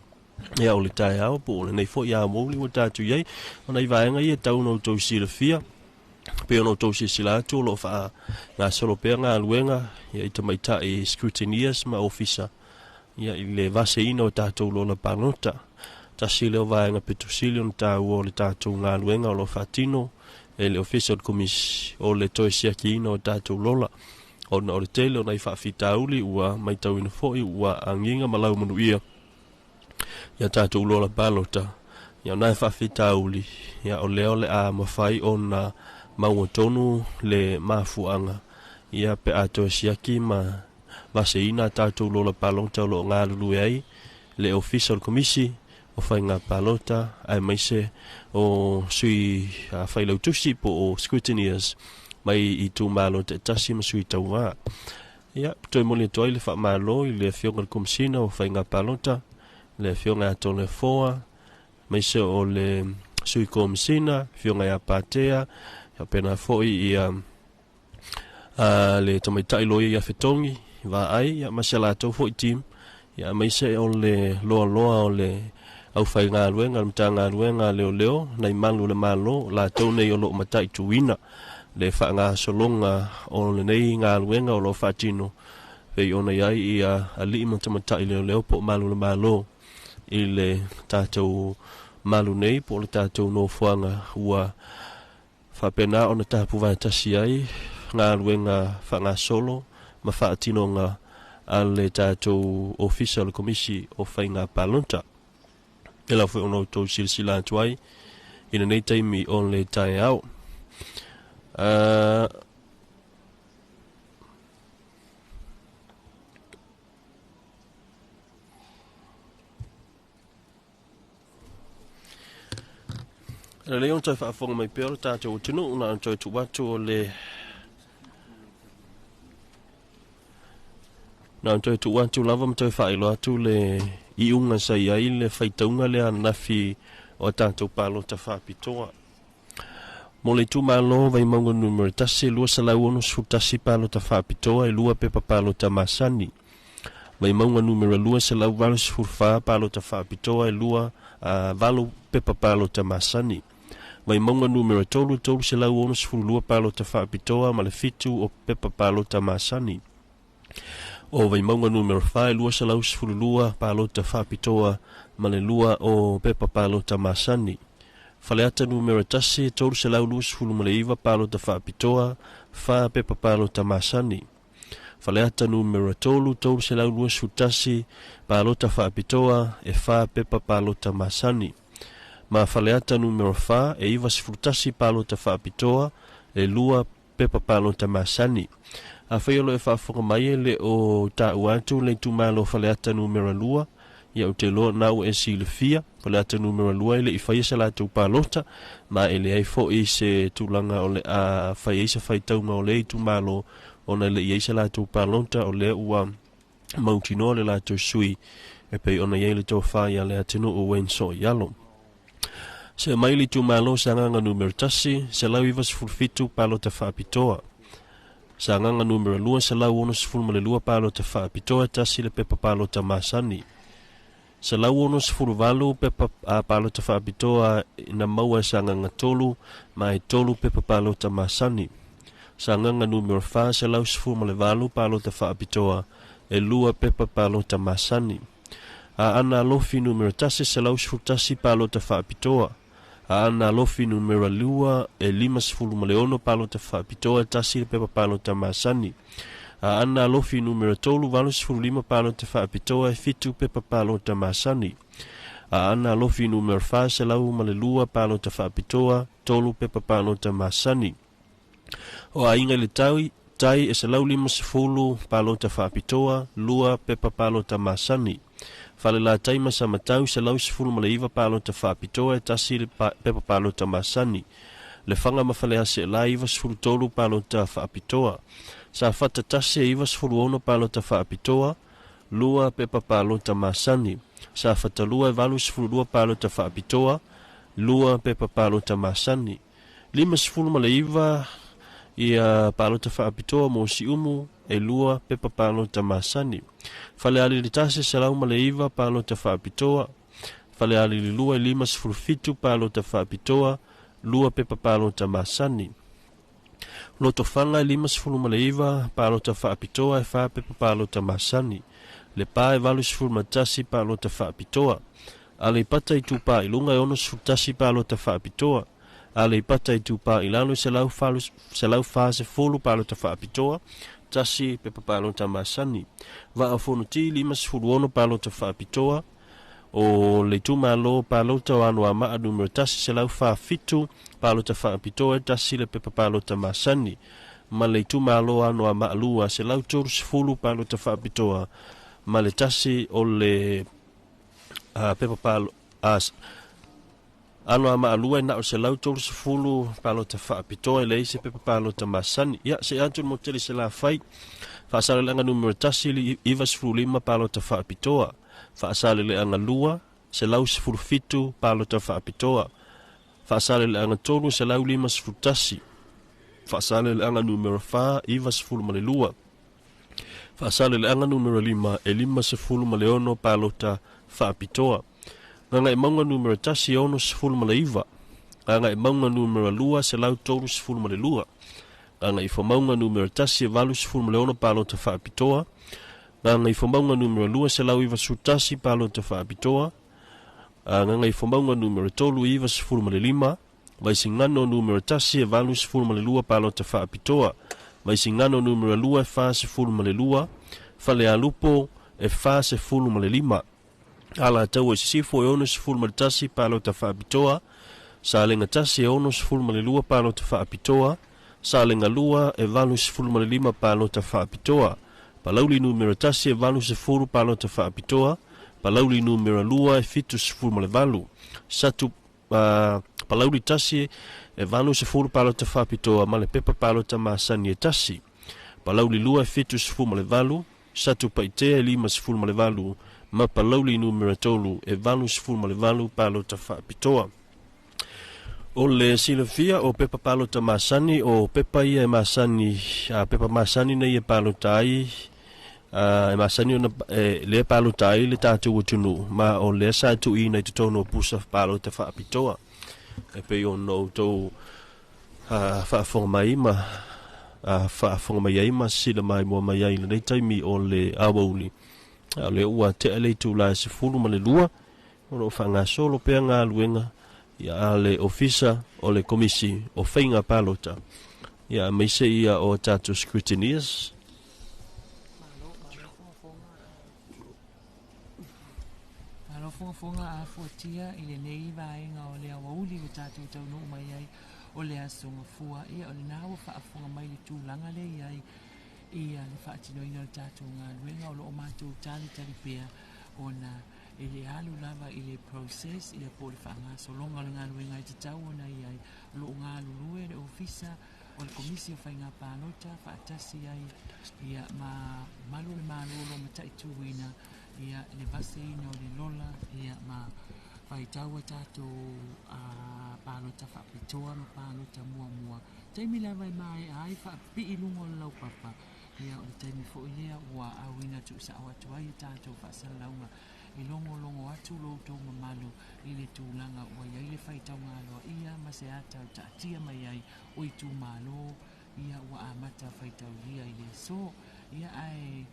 Ia o le taeao po o lenei foi amouli ua tatou i ai, ona i vaega ia e tau ona outou silafia, pe ona outou silasila atu o lo o faagasolo pea galuega ia i tamaitai scrutineers ma ofisa ia i le vaseina o tatou lola palota. Tasi lea o vaega pitosili ona taua o le tatou galuega o lo o faatino e le Ofisa o le Komisi o le toe siakiina o tatou lola. Ona o le tele o nai faafitauli ua matauina foi ua agiga ma laumanuia ia tatou lola palota. Ia ona e faafitauli, ia o lea o le a mafai ona maua tonu le mafuaaga, ia pe a toe siaki ma vaseina tatou lola palota o lo o galulue ai le Ofisa o le Komisi o Faiga Palota aemaise o sui failautusi po o scrutineers mai itumalo taitasi ma sui tauvā. Ia, toe momoli atu ai le faamalo i le afioga i le Komisina o Faiga Palota, le afioga ia Toleafoa, aemaise o le sui komisina, afioga ia Patea, ia pena foi ia le tamaitai loia ia Fetogi, Vaai, ia ma se latou foi team, ia aemaise o le loaloa o le aufaigaluega, le Matagaluega a Leoleo, nai malu o le Malo, latou nei o lo o mataituina le faagasologa o lenei galuega o lo o faatino Pei ona i ai ia ali'i ma tamata'i leoleo po o malu o le Malo i le tatou malu nei po o le tatou nofoaga ua faapena ona tapuvaetasi ai galuega faagasolo ma faatinoga a le tatou Ofisa o le Komisi o Faiga Palota. E lau foi ona outou silasila atu ai i lenei taimi o le taeao. Lelei ona toe faafofoga mai pea o le tatou atunuu na ona toe tuu atu o le na ona toe tuu atu lava ma toe faailoa atu le iuga sa i ai le faitauga lea ananafi o a tatou palota faapitoa. Mo le itumalo Vaimauga numera 1, 261 palota faapitoa e 2 pepa palota masani. Vaimauga numera 2, 184 palota faapitoa e 2 8 pepa palota masani. Vaimauga numera 3, 362 palota faapitoa ma le 7 o pepa palota masani. O Vaimauga numera 4, 212 palota faapitoa ma le 2 o pepa palota masani. Faleata numera 1, 329 palota faapitoa, 4 pepa palota masani. Faleata numera 3, 321 palota faapitoa, e 4 pepa palota masani. Ma Faleata numera 4, e 91 palota faapitoa, e 2 pepa palota masani. Afai o lo e faafofoga mai e le o taua atu le itumalo Faleata numera 2, ia ou te iloa na ua e silafia, Faleata numera 2 e le i faia se latou palota, ma e leai foi se tulaga o le a fai ai se faitauga o lea itumalo ona e le i i ai se latou palota, o lea ua mautinoa le latou sui e pei ona i ai le tofa ia le atunuu Wayne Soialo. Se mai le itumalo Sagaga numera 1, 197 palota faapitoa. Sagaga numera 2, 162 palota faapitoa, 1 le pepa palota masani. 168 pepa palota faapitoa na maua e Sagaga 3, ma e 3 pepa palota masani. Sagaga numera 4, 118 palota faapitoa, e 2 pepa palota masani. Aana Alofi numera 1, 111 palota faapitoa. Aana Alofi numera 2, e 56 palota faapitoa, 1 le pepa palota masani. Aana Alofi numera 3, 85 palota faapitoa, e 7 pepa palota masani. Aana Alofi numera 4, 102 palota faapitoa, 3 pepa palota masani. O Aiga i le Tai e 150 palota faapitoa, 2 pepa palota masani. Falelatai ma Samatau 119 palota faapitoa, e 1 le pepa palota masani. Lefaga ma Faleaseela 93 palota faapitoa. Safata 1 e 96 palota faapitoa, 2 pepa palota masani. Safata 2 e 82 palota faapitoa, 2 pepa palota masani. 59 ia palota faapitoa mo Siumu e 2 pepa palota masani. Falealili 1 109 palota faapitoa. Falealili 2 e 57 palota faapitoa, 2 pepa palota masani. Lotofaga e 59 palota faapitoa, e 4 pepa palota masani. Lepa e 81 palota faapitoa. Aleipata Itupa i Luga e 61 palota faapitoa. Aleipata Itupa i Lalo e 140 palota faapitoa, 1 pepa palota masani. Vaa o Fonoti 56 palota faapitoa. O le itumalo palota o Anoamaa numera 1, 147 palota faapitoa, 1 le pepa palota masani. Ma le itumalo Anoamaa 2, 130 palota faapitoa, ma le 1 o le pepa palota Anoamaa 2 e na o 130 palota faapitoa, e leai se pepa palota masani. Ia, se atu le motele se la fai. Faasaleleaga numera 1, 95 palota faapitoa. Faasaleleaga 2, 117 palota faapitoa. Faasaleleaga 3, 151. Faasaleleaga numera 4, 92. Faasaleleaga numera 5, e 56 palota faapitoa. Gagaemauga numera 1, 69. Gagaemauga numera 2, 132. Gagaifomauga Nu.1 e 86 palota faapitoa. Gagaifomauga Nu.2 191 palota faapitoa. Gagaifomauga Nu.3 95. Vaisigano Nu.1 e 82 palota faapitoa. Vaisigano Nu.2 42. Falealupo e 45. Alataua i Sisifo e 61 palota faapitoa. Salega 1 e 62 palota faapitoa. Salega 2 e 85 palota faapitoa. Palauli Nu.1 e 80 palota faapitoa. Palauli Nu.2 e 78. Satu Palauli 1 e 80 palota faapitoa ma le pepa palota masani e 1. Palauli 2 e 78. Satupaitea e 58 ma Palauli Nu.3 e 88 palota faapitoa. O le silafia o pepa palota masani o pepa ia e masani, pepa masani nei e palota ai, e masani ona le palota ai le tatou atunuu ma o lea sa tuuina i totonu o pusa palota faapitoa. E pei ona outou faafofoga mai ma faafofoga mai ai ma sila mai mua mai ai i lenei taimi o le aoauli. O lea ua tea le itula e 12 o loo faagasolo pea galuega ia a le ofisa o le komisi o faiga palota ia aemaise ia o tatou scrutineers. Malo fogafoga a fuatia i lenei vaega o le aoauli ua tatou taunuu mai ai o le aso Gafua. Ia o lena ua faafofoga mai le tulaga lea i ai ia le faatinoina o le tatou galuega o lo o matou talitali pea ona e le alu lava i le process ia po o le faagasologa o le galuega e tatau ona i ai. O lo o galulue le ofisa o le Komisi o Faiga Palota faatasi ai ia ma malu o le Malo o lo o mataituina ia le vaseina o le lola ia ma faitau a tatou palota faapitoa ma palota muamua. Taimi lava e maea ai faapipii luga o le laupapa ia o le taimi foi lea ua auina tuusao atu ai a tatou faasalalauga e logologo atu lo outou mamalu i le tulaga ua i ai le faitauga aloaia ma se ata o taatia mai ai o itumalo ia ua amata faitaulia i le aso. Ia ae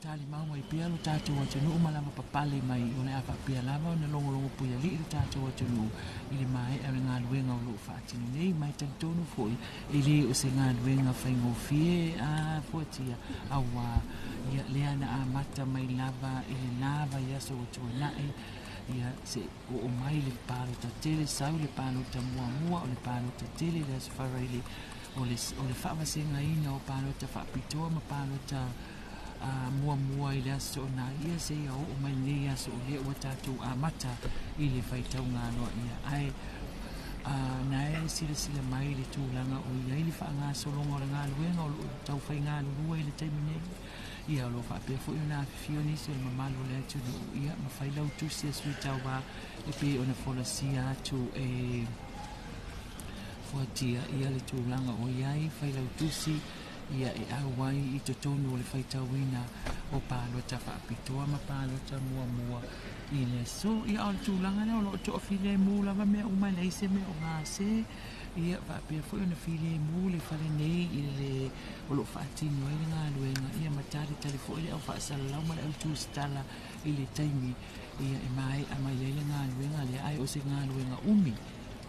talimau mai pea lo tatou atunuu ma lava papale mai o le a faapea lava ona logologo puialii lo tatou atunuu i le maea o le galuega o loo faatino nei. Ma e talitonu foi e lē o se galuega faigofie a fuatia auā ia lea na amata mai lava i lenā vaiaso ua tuana'i ia se oo mai le palota tele sau le palota muamua o le palota tele le aso Faraile o le faavasegaina o palota faapitoa ma palota muamua i le aso Toonai ia seia oo mai lenei aso o lea ua tatou amata i le faitauga aloaia. Ae na e silasila mai le tulaga o i ai le faagasologa o le galuega o loo taufaigalulue i le taimi nei. Ia o loo faapea foi ona afifio nisi o le mamalu o le atunuu ia ma fai lautusi a sui tauā e pei ona folasia atu e fuatia ia le tulaga o i ai fai lautusi ia e auai i totonu o le faitauina o palota faapitoa ma palota muamua i le aso. Ia o le tulaga lea o loo toafilemu lava mea uma e leai se mea o gase. Ia faapea foi ona filemu le fale nei i le o loo faatino ai le galuega ia ma talitali foi le au faasalalau ma le au tusitala i le taimi ia e maea mai ai le galuega lea. Ae o se galuega umi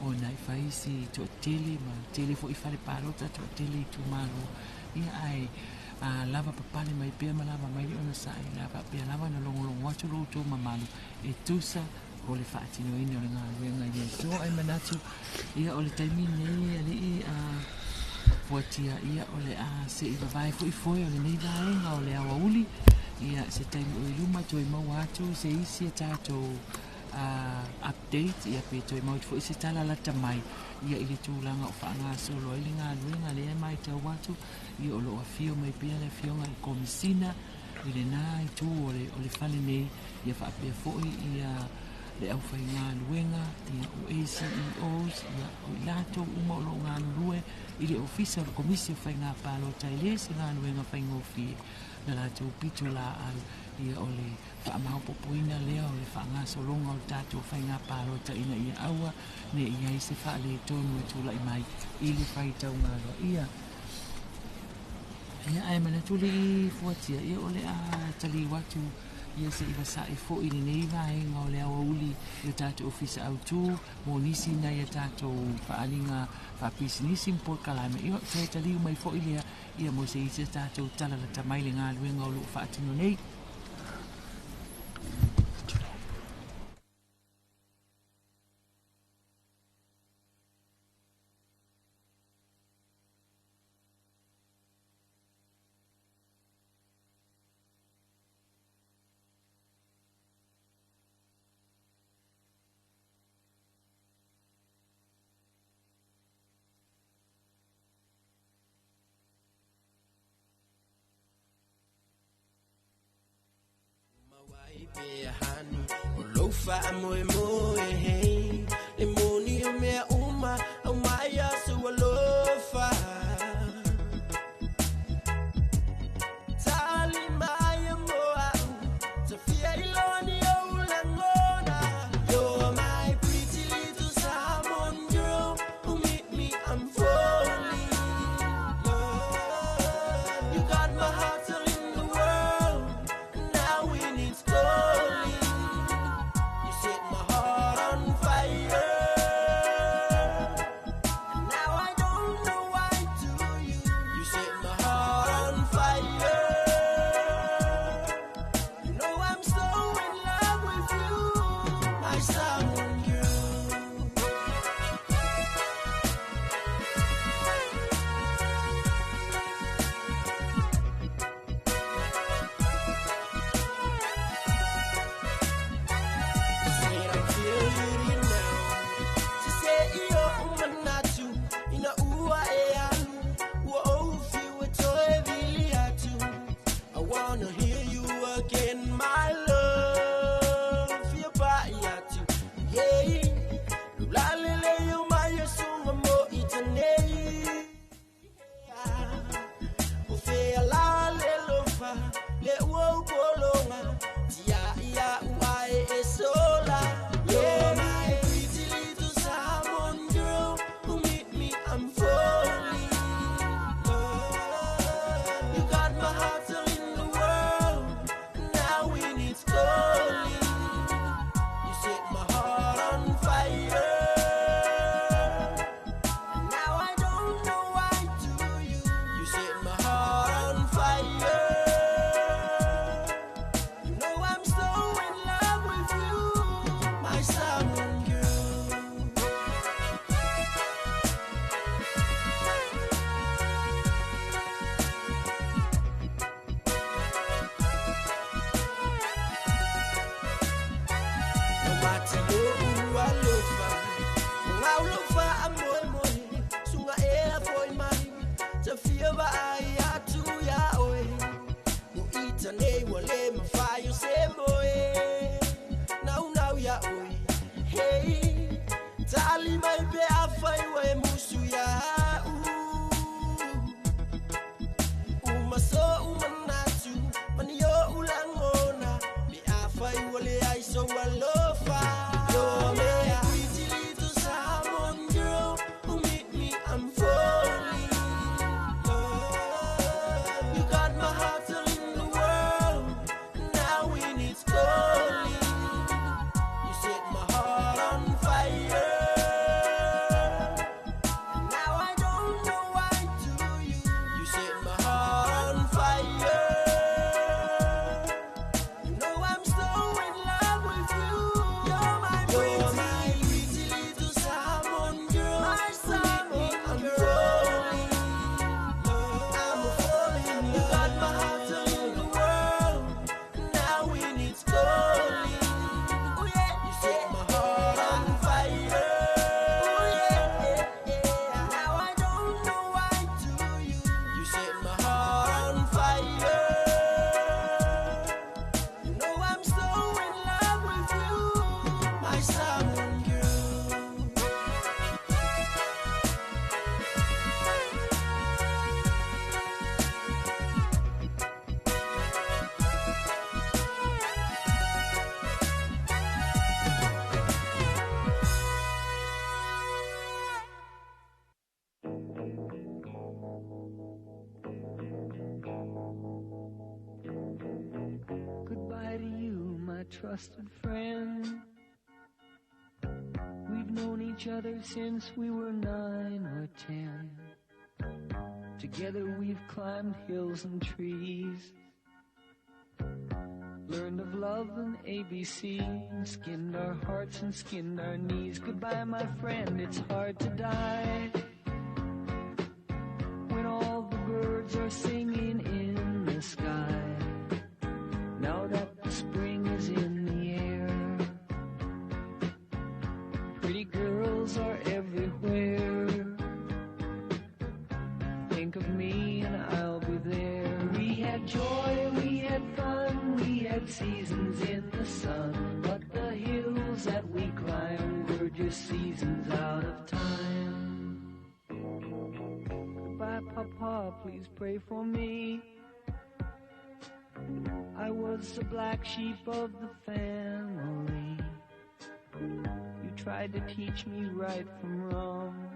ona e fai si toatele ma tele foi fale palota toatele itumalo ia ae lava papale mai pea ma lava mai le onosai la faapea lava ona logologo atu lo outou mamalu e tusa o le faatinoina o le galuega i le aso. Ae manatu ia o le taimi lenei alii fuatia ia o le a se'i vavae foi foe o lenei vaega o le aoauli ia se taimi o i luma toe maua atu se isi a tatou update ia pe toe maua atu foi se tala lata mai ia i le tulaga o faagasolo ai le galuega lea e matau atu ia o loo afio mai pea le afioga i le Komisina i lenā itu o le fale nei ia faapea foi ia le aufaigaluega ia o ACEOs ia o i latou uma o loo galulue i le ofisa o le Komisi o Faiga Palota e lē se galuega faigofie na latou pito laau ia o le faamaopoopoina lea o le faagasologa o le tatou faiga palota ina ia aua ne i ai se faaletonu e tula'i mai i le faitauga aloaia. Ia ae manatu le fuatia ia o le a taliu atu ia se i vasa'i fo'i lenei vaega o le aoauli i o tatou ofisa autū mo nisi nai a tatou faaaliga faapisinisi ma polokalame ia toe taliu mai fo'i lea ia mo se isi a tatou tala lata mai le galuega o loo faatino nei. Le moni o mea uma au mai a sua lofa. Tali mai a moa u, ta fia iloni o langona. You're my pretty little Samoan girl who make me I'm falling. You got my heart all in the world, and now when it's calling, you set my heart on fire. And now I don't know why to you. You set my heart on fire. You know I'm so in love with you, my Samoan girl. Said I'm feeling it now. She said, "Iyo umanatu, ina ua e alu, ua ofi ua toe vili atu. I wanna hear you again, my love. Fia pai atu, yeah. Lulalele yo mai sunga mo itanei. O fea la le lofa, le ua upolonga, tia ia uae e sola. You're my pretty little Samoan girl who make me I'm falling. You got my heart all in the world, and now when it's calling, you set my heart on fire. And now I don't know why to you. You set my heart on fire. You know I'm so in love with you, my Samoan girl. No mati o ua lofa, o ngau lofa a moe moe, sunga ea foi mai, ta fia va ai atu ia oe. Mo ita nei wa le mawhai o se moe, nau nau ia oe. Hey, tali mai pe a whai wa e musu ia u. Uma so umanatu, mani o ulangona, pe a whai wa le ai so alofa. You're my pretty little Samoan girl who make me I'm falling. You got my heart all in the world, and now when it's calling, you set my heart on fire. trusted friend. We've known each other since we were 9 or 10. Together we've climbed hills and trees, learned of love and ABC, skinned our hearts and skinned our knees. Goodbye, my friend, it's hard to die when all the birds are singing in the sky. Now that the spring is in the air, pretty girls are everywhere. Think of me and I'll be there. We had joy, we had fun, we had seasons in the sun. But the hills that we climbed were just seasons out of time. Goodbye, Papa, please pray for me. I was the black sheep of the family. You tried to teach me right from wrong.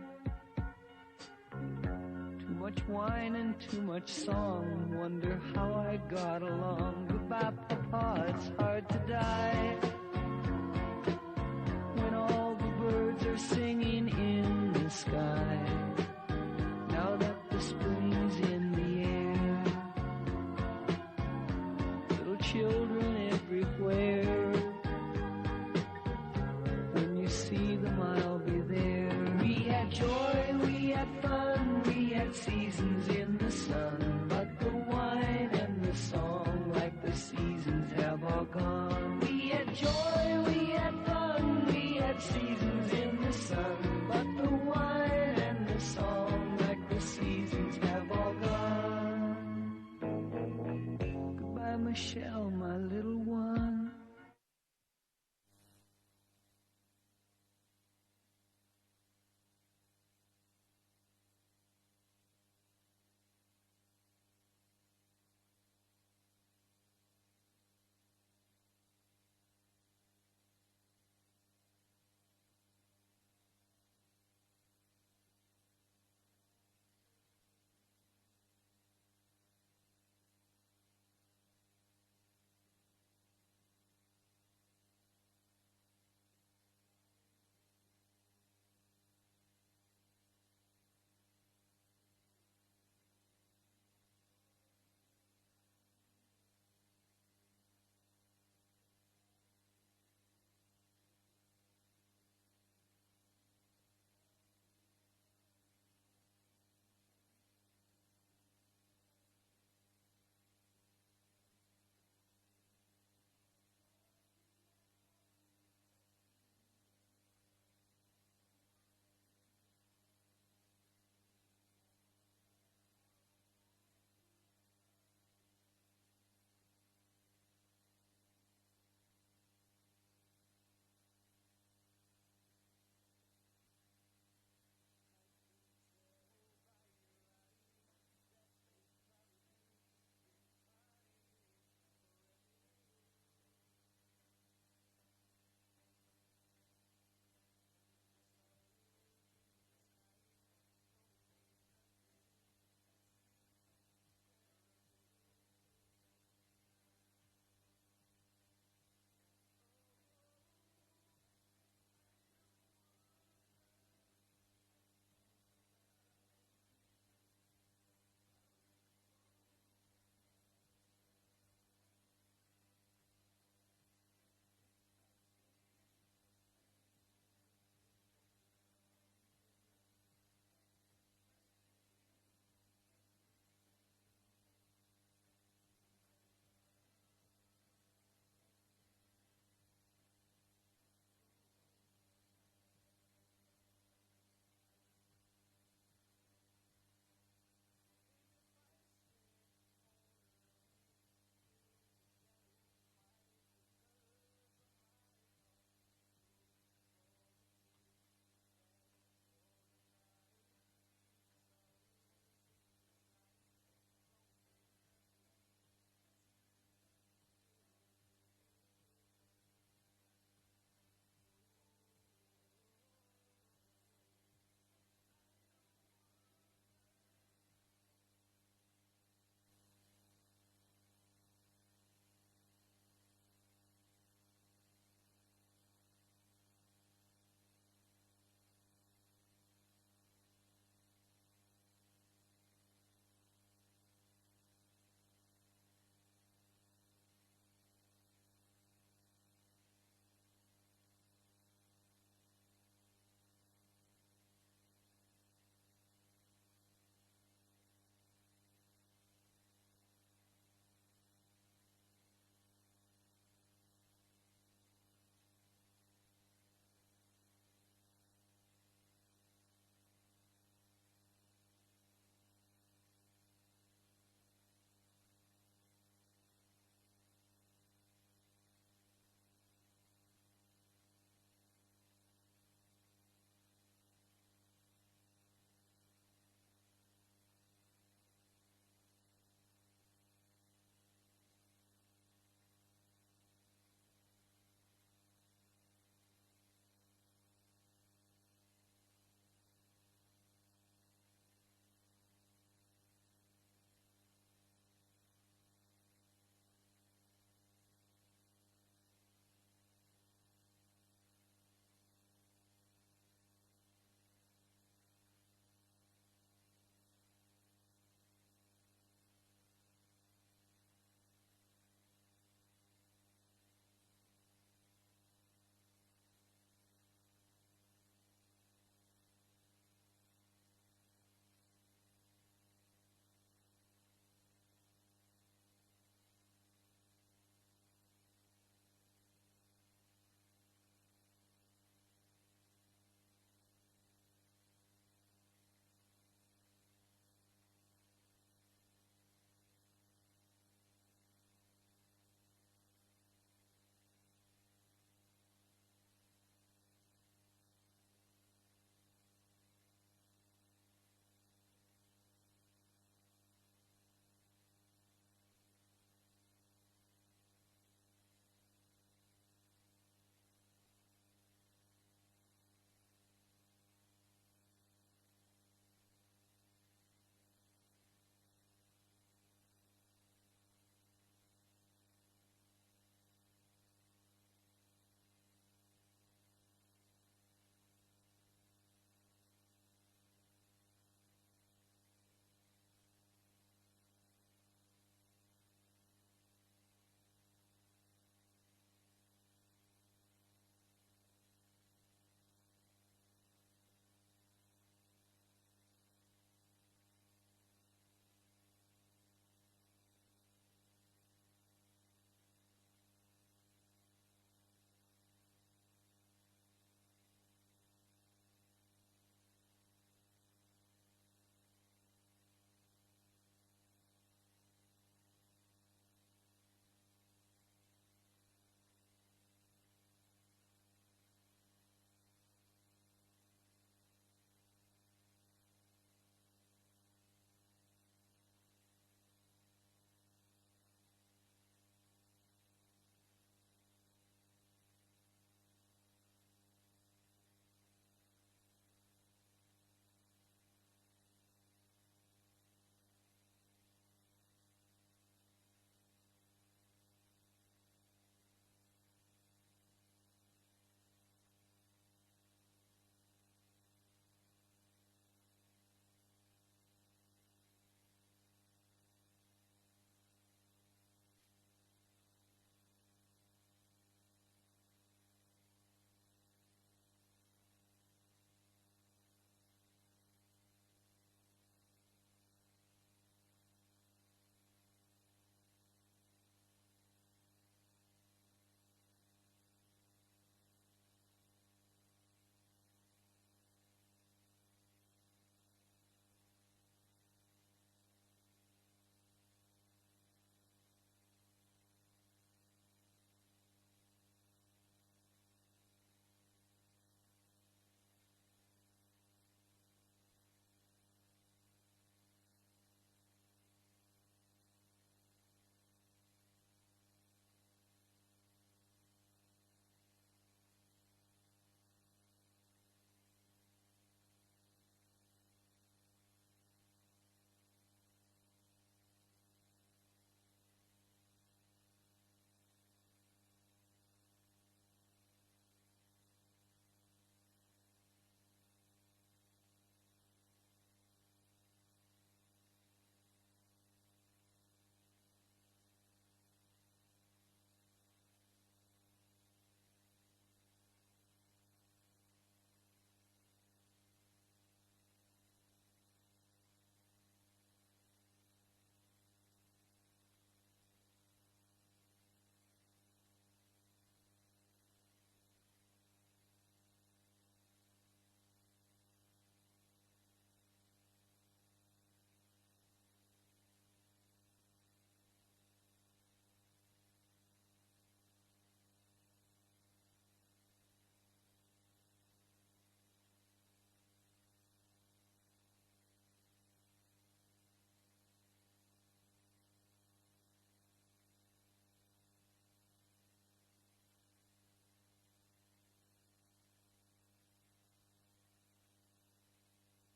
Too much wine and too much song. Wonder how I got along. Goodbye, Papa, it's hard to die when all the birds are singing in the sky. Now that the spring's in the air, little children everywhere. When you see them, I'll be there. We had joy, we had fun, we had seasons in the sun. But the wine and the song, like the seasons, have all gone. We had joy,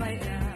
My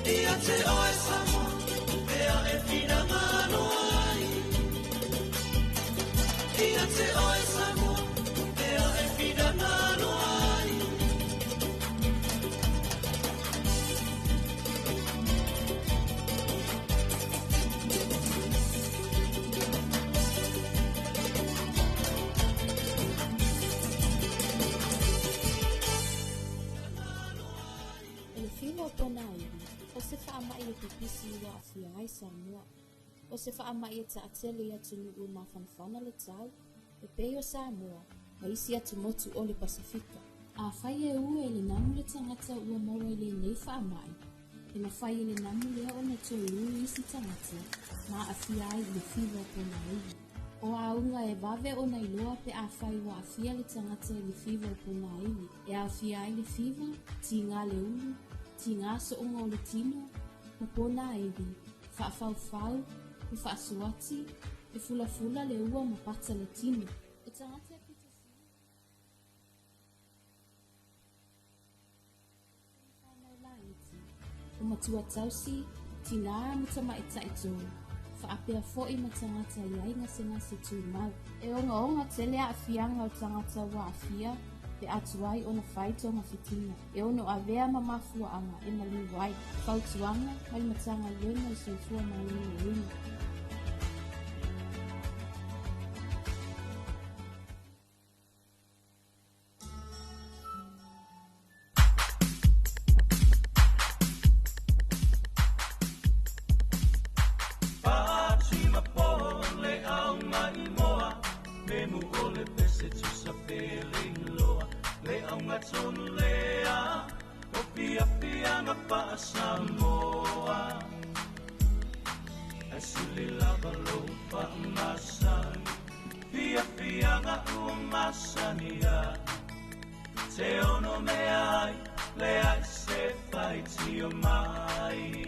Ia te oe Samoa, ea e finagalo ai. Ia te oe Samoa, ea e finagalo ai. O le fiva o ponaivi, o se faamaʻi e pipisi ua aafia ai Samoa. O se faamaʻi e taʻatele i atunuu e mafanafana le tau, e pei o Samoa, ma isi atumotu o le Pasifika. Afai e ua i le namu le tagata ua maua i lenei faamaʻi, e mafai e le namu lea ona toe ui isi tagata ma aafia ai i le fiva o ponaivi. O auga e vave ona iloa pe afai ua aafia le tagata i le fiva o ponaivi, e aofia ai le fiva, tigā le ulu, tigā soʻoga o le tino, poponaivi, faafaufau, o faasuati, e fulafula le ua ma pata le tino. O tagata e pito sili whānau laiti, o matua tausi, tinā ma tamaʻitaʻi tolu, faapea foʻi ma tagata i ai gasegase tumau. E ogaoga tele aafiaga o tagata ua aafia pe atu ai ona fai togafitiga e ono avea ma mafuaaga e maliu ai. Fautuaga ma le Matagaluega o le Soifua Maloloina. Pati ma po le au mai moa, me mu o le pese tusa pele loa, le au ngatonu lea, o pia pia nga pa Samoa. Asili lava lo pa masani, pia pia nga ua masani ai. Te ono me ai, le ai se fai tio mai.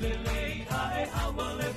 Lele ae awa le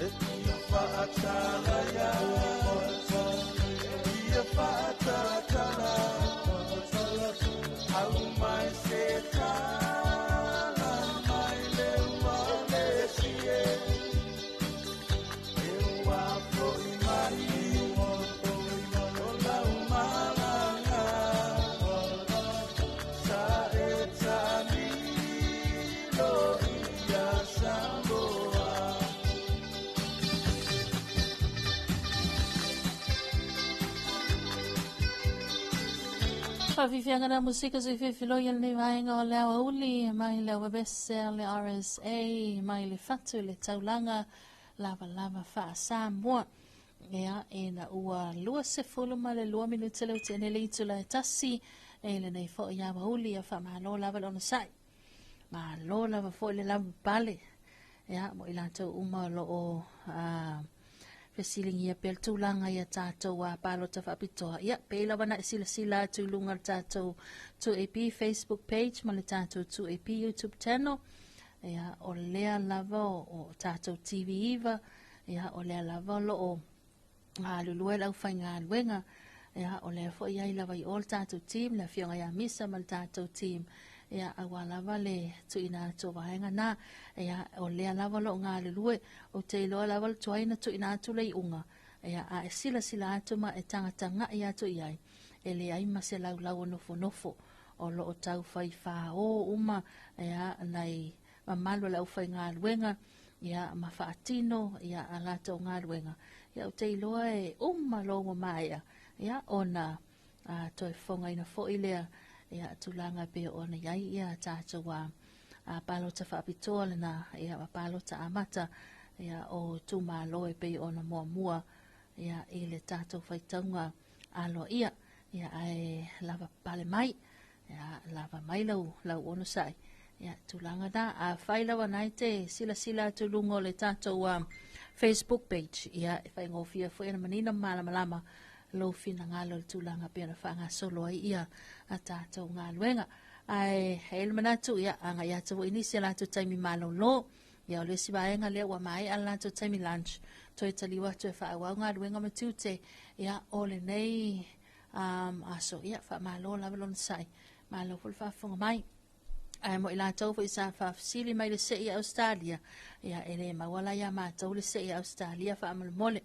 E tia whaatala ia Tia whaatalatala Au mai se tala mai le ua le sie E ua foi mai O lau malanga Sa e tamilo ia Samoa. Faafiafiaga na musika soifefiloi e lenei vaega o le aoauli mai le auapese a le RSA mai le fatu i le taulaga lavalava faa-Samoa. Ia, ina ua 22 minute le ua le itula e 1 e lenei foi aoauli. Ia faamalo lava le onosai, malo lava foi le lavapapale. Ia, mo i latou uma o loo fesiligia pea le tulaga ia tatou a palota faapitoa. Ia, pei lava na e silasila atu i luga o le tatou 2AP Facebook page ma le tatou 2AP YouTube channel. Ia, o lea lava o tatou TV iva. Ia, o lea lava o loo galulue le aufaigaluega. Ia, o lea foi ai lava i o le tatou team, le afioga ia Misa ma le tatou team. Ia, aua lava le tuuina atu o vaega na. Ia, o lea lava o loo galulue. Ou te iloa lava le tuai na tuuina atu le iuga. Ia, a e silasila atu ma e tagatagai atu i ai, e leai ma se laulau o nofonofo o loo tau fai fāō uma. Ia, nai mamalu o le aufaigaluega, ia, ma faatino ia a latou galuega. Ia, ou te iloa e uma loa ua maea, ia, ona toe fofogaina foi lea ia tulaga pe ona i ai ia tatou a palota faapitoa lena, ia, ma palota amata, ia, o itumalo e pei ona muamua, ia, i le tatou faitauga aloaia. Ia, ae lava pale mai, ia, lava mai lau onosai. Ia, tulaga na afai lava nai te silasila atu i luga o le tatou Facebook page. Ia, e faigofie foi ona manino ma malamalama lou finagalo i le tulaga pei ona faagasolo ai ia a tatou galuega. Ae e le manatu, ia, agai atu foi nisi a latou taimi malolo. Ia, o le isi vaega lea ua maea le latou taimi lunch, toe taliu atu e faaauau galuega ma tiute, ia, o lenei aso. Ia, faamalo lava le onosai, malo foi le faafofoga mai. Ae mo i latou foi sa faafesili mai le sei Australia, ia, e le maua la iā matou le sei Australia faamolemole.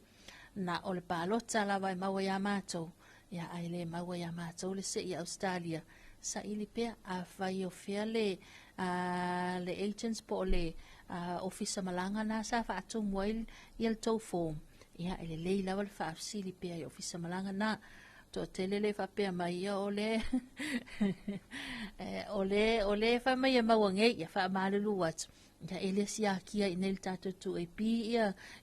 Na o le palota lava e maua iā matou. Ia, ae le maua iā matou le sei Australia. Saili pea, afai o fea le agents po o le ofisa malaga na sa faatumu ai ia le tou form. Ia, e lelei lava le faafesili pea i ofisa malaga na. Toatele le faapea mai, ia, o le o le fai mai e maua nei. Ia, faamalulu atu. Ia, e le siakia i nei le tatou 2AP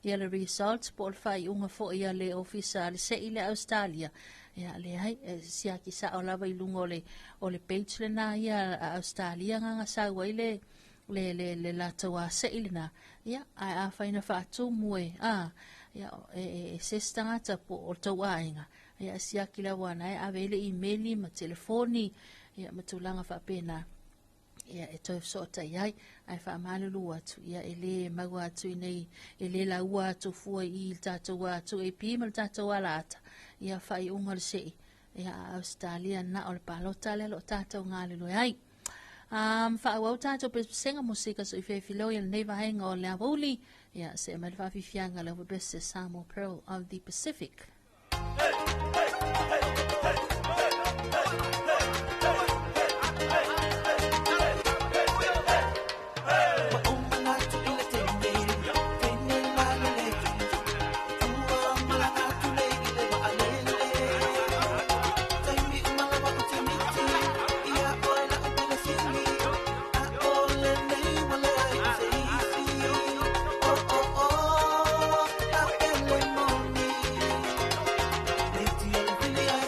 ia le results po o le faaiuga foi ia le ofisa le sei le Australia. Ia, leai, e siaki sao lava i luga o le page lena ia a Australia gaga sau ai le latou a sei lena. Ia, ae afai na faatumu e ia e se isi tagata po o le tou aiga, ia, siaki lava na e ave ai le email ma telefoni, ia, ma tulaga faapena, ia, e toe fesootai ai. Ae faamalulu atu, ia, e le maua atu i nei, e le laua atu fua i le tatou 2AP ma le tatou alaata ia faaiuga o le sei ia a Australia. Na o le palota lea o loo tatou galulue ai. Faaauau tatou pesepesega musika soifefiloi i lenei vaega o le aoauli. Ia, see mai le faafiafiaga le upepese Samoa Pearl of the Pacific. Hey, hey, hey, hey, hey, hey, hey, hey, hey. Ua ou manatu i le teine, teine lalo le tua malaga atu nei i le vaalele. Taimi uma lava ou te miti ia oe la'u pele sili, a o lenei ua leai o se isi. Oh oh oh, lau pele moni. Leiti o le vili ae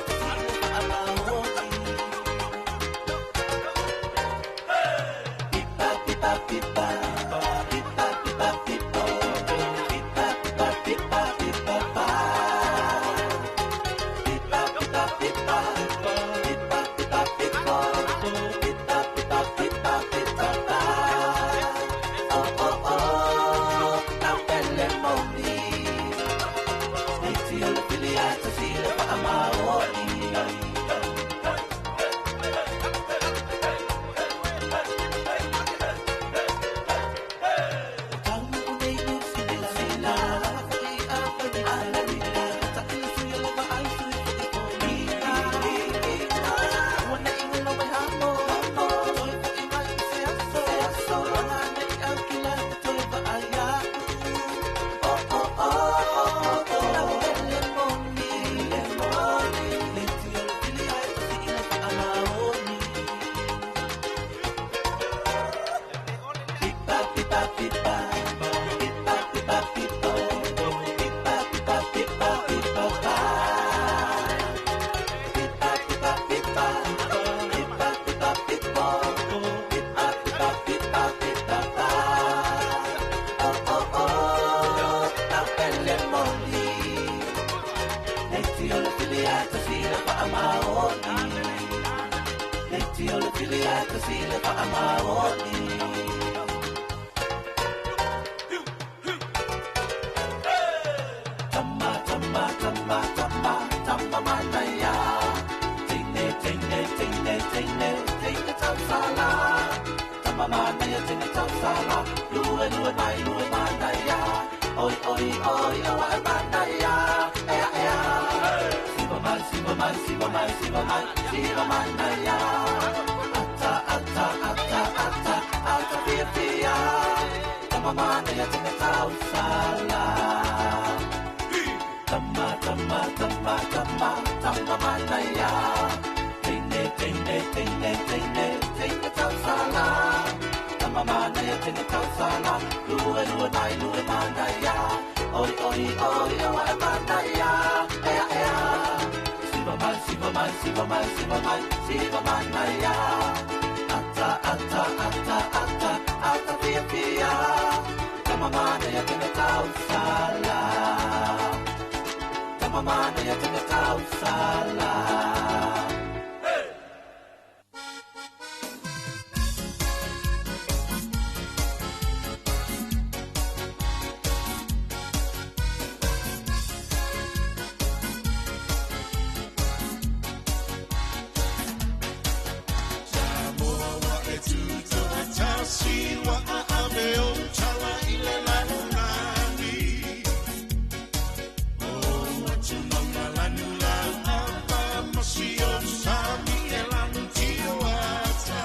faamaoni. Le tio le fili a tasi le faamaoni. Tama, tama, tama, tama, tama manaya. Tine, tine, tine, tine, tine tausala. Tama manaya, tine tausala. Lue, lue mai, lue manaya. Oi, oi, oi, awa e manaya. Ea, ea. Siva mai, siva mai, siva mai, siva mai, siva manaya. Ata, ata, ata, ata, ata, fia, fia. Tama manaya, tine tausala. Tama, tama, tama, tama, tama manaya. Tine, tine, tine, tine, tine tausala. Tama manaya, tine tausala. Lue, lue mai, lue manaya. Oi, oi, oi, awa e manaya. Ea, ea. Siva mai, siva mai, siva mai, siva mai, siva manaya. Ata, ata, ata, ata, ata, fia, fia. Tama manaya, tine tausala. Tama manaya, tine tausala. Samoa wa e tuto a tasi wa a ame o tala i le lalolagi. O atu maunga lanu lau apa masi o sami e lanu tio ata.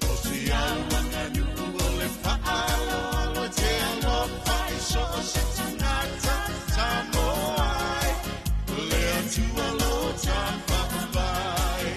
O si au anga nuu o le whaalo alo te alofa i so o se tangata Samoa ai. Le atua lo ta whaamai.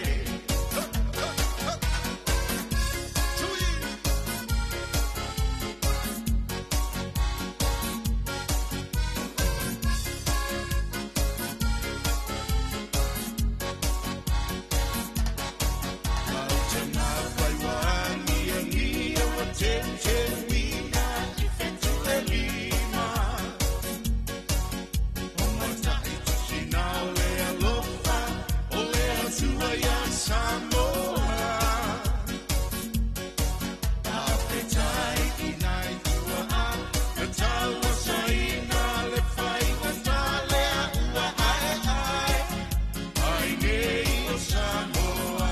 Samoa.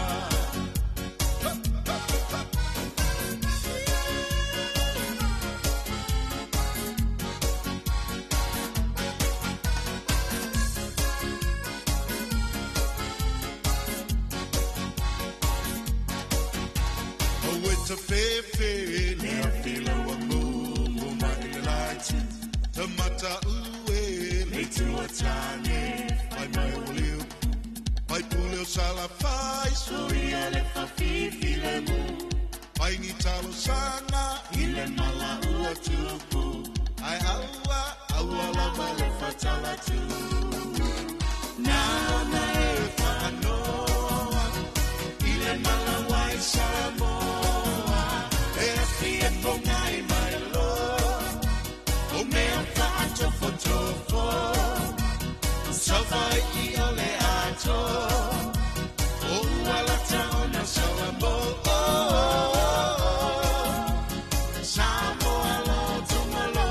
Oe te fefe le afila wa mumu mai le laitu. Te mata ue le tua tane, fai mai o leo. Pai pule o sala fai, soia le whafifi le mu. Pai ni talo sana, i le mala ua tupu. Ai aua, aua lava le whatala tu. Nā na e whaanoa, i le mala wai Samoa. E afi e ponga i mai loa, o mea whaatofotofo. Sawa i o le ato, o ualata o na Samoa. Samoa lo tongolo.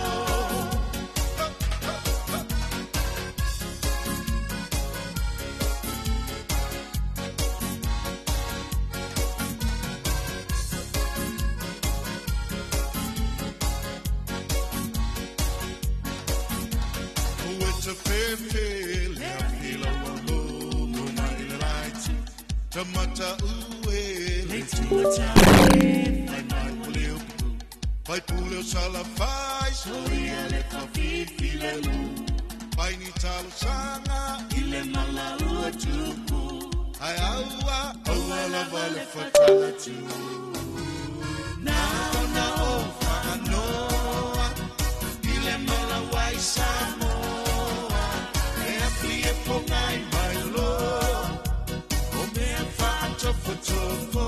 Oe te fefe le afila wa mumu mai le laitu. Te mata ue le tua tane, fai mai o le upu. Pai pule o sala fai, soia le whafifi le mu. Pai ni talo sana, i le mala ua tupu. Ai aua, aua lava le whatala tu. Nā ona o whaanoa, i le mala wai Samoa. E afi e ponga i mai loa, o mea whaatofotofo.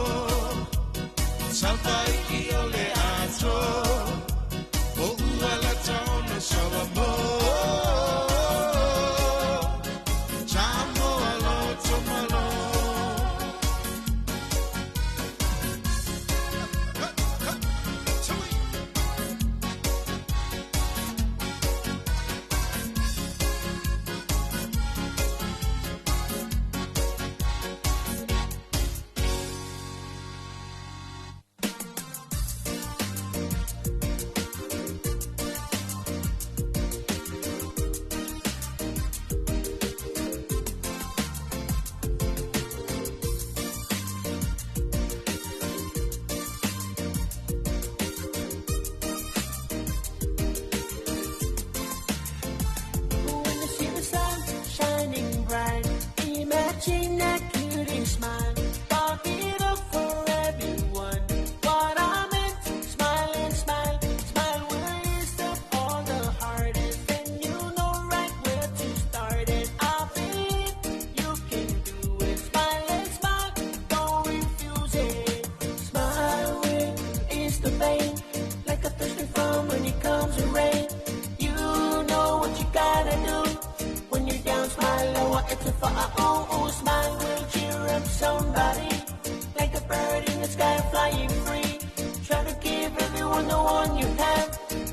Sawa i o le ato, o ualata o na Samoa. Samoa. it's a fa'a'u'u. Smile will cheer up somebody, like a bird in the sky flying free. Try to give everyone the one you have.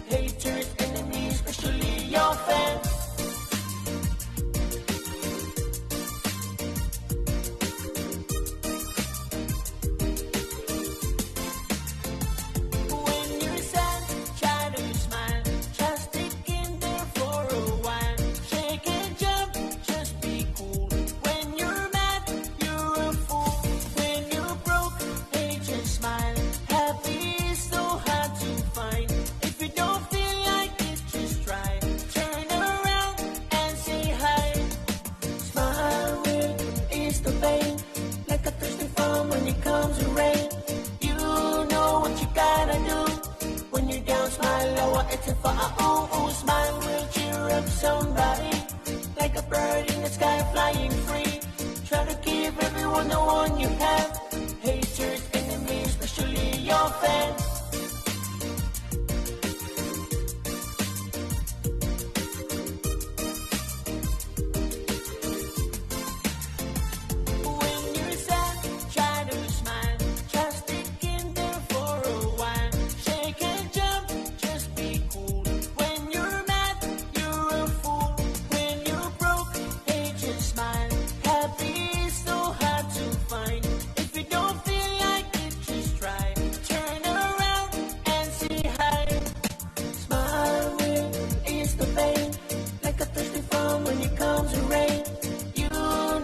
Haters, enemies, especially your fans. When you're sad, try to smile. Try sticking there for a while. Shake and jump, just be cool. When you're mad, you're a fool. When you're broke, hey, just smile. Happy is so hard to find. If you don't feel like it, just try. Turn around and say hi. Smile will ease the pain, like a thirsty farm when it comes to rain. You know what you gotta do. When you're down, smile, lower, it's a fa'a'u'u. Smile will cheer up somebody, like a bird in the sky flying free. Try to give everyone the one you have. Haters, enemies, especially your fans. When you're sad, try to smile. Try sticking there for a while. Shake and jump, just be cool. When you're mad, you're a fool. When you're broke, hey, just smile. Happy is so hard to find. If you don't feel like it, just try. Turn around and say hi. Smile will ease the pain, like a thirsty farm when it comes to rain. You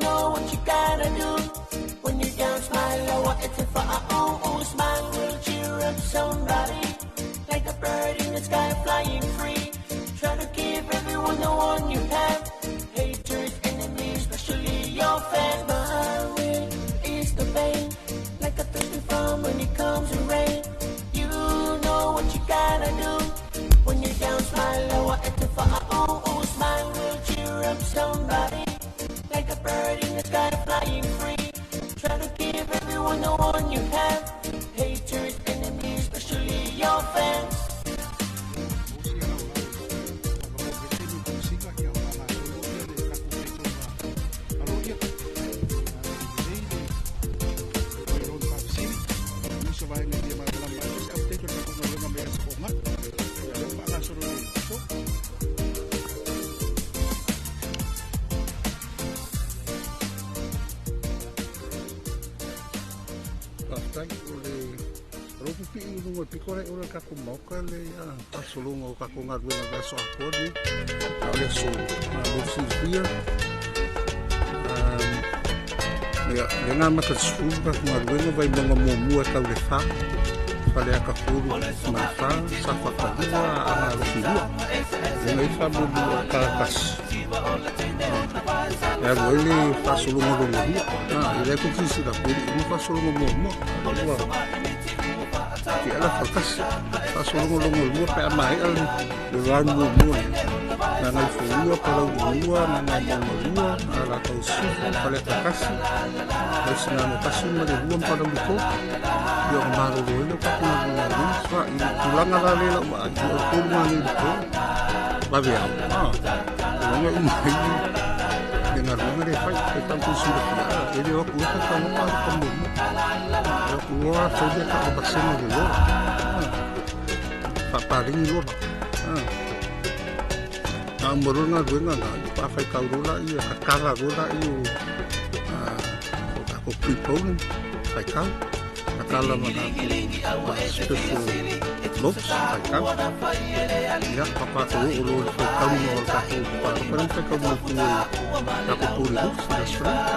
know what you gotta do. When you're down, smile, lower, it's a fa'a'u'u. Smile will cheer up somebody, like a bird in the sky flying free. Try to give everyone the one you have. Haters, enemies, especially your fans. Smile will ease the pain, like a thirsty farm when it comes to rain. You know what you gotta do. When you're down, smile, lower, it's a fa'a'u'u. Smile will cheer up somebody, like a bird in the sky flying free. Try to give everyone the one you have. Haters, enemies, especially your fans. Faafetai o le ropipii i luga o le piko lea o le tatou Maota le faasologa o tatou galuega i le aso atoa lenei. A o le aso mo le silafia, ia, lea na amata i le 10 tatou galuega, Vaimauga 1 e tau le 4, Faleata 3 ma le 4, Safata 2, Aana Alofi 2. Lea na i faamuamua o talatasi. E alu ai le faasologa lona lua. I lea tou silasila atu, e le i uma faasologa muamua. Ua tea la faatasi. Faasologa lona lua pe a maea le round muamua lea. Gagaifo 2, Palauli 2, Gagaemauga 2, Alataua Sisifo, Faleata 1, Vaisigano 1 ma le 2 ma Palauli 3. Ia ona malolo ai lea o tatou galuega sa i le tulaga la lea lau vaai, ia o le 3 malie i le 3. Vave ao. Tulaga uma ai le galuega le fai. Pe tatou silafia, e le o atu ai ka tagopa alu ka muamua. E o atu loa fai lea ka o basega le lola. Faapalegi lola. Na uma loa le galuega na, pa faitau loa laia, tatala loa laia o tatou pre-polling, faitau. Tatala ma tatou special votes, faitau. Ia, papatou oo loa i le faitauga o le tatou palota lea na faitau mautu ai tatou polling booths i le Aso Faraile.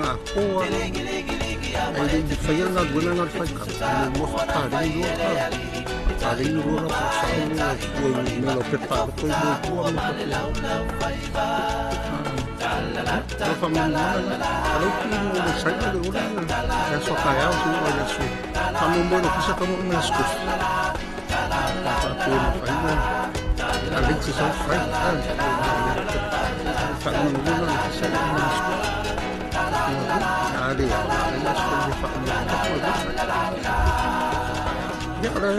O le galuega atoa lava. Ae le i faia le galuega na o le faitau, muamua faapalegi loa. Palegi loa la po o sao loa e fua i numera o pepa palota i mua i tua ma mea faapena. O le faamanuiaga lena. Alaupi mo le saina le ola le aso a taeao seia oo i le aso. Faamoemoe i le ofisa tago uma i le aso kofi. Pa faapea e mafai ona arrange sau fai. Faamanuiaga le ofisa i le aso kofi. A le ao, le aso le faamanuiaga le website. Ia, o le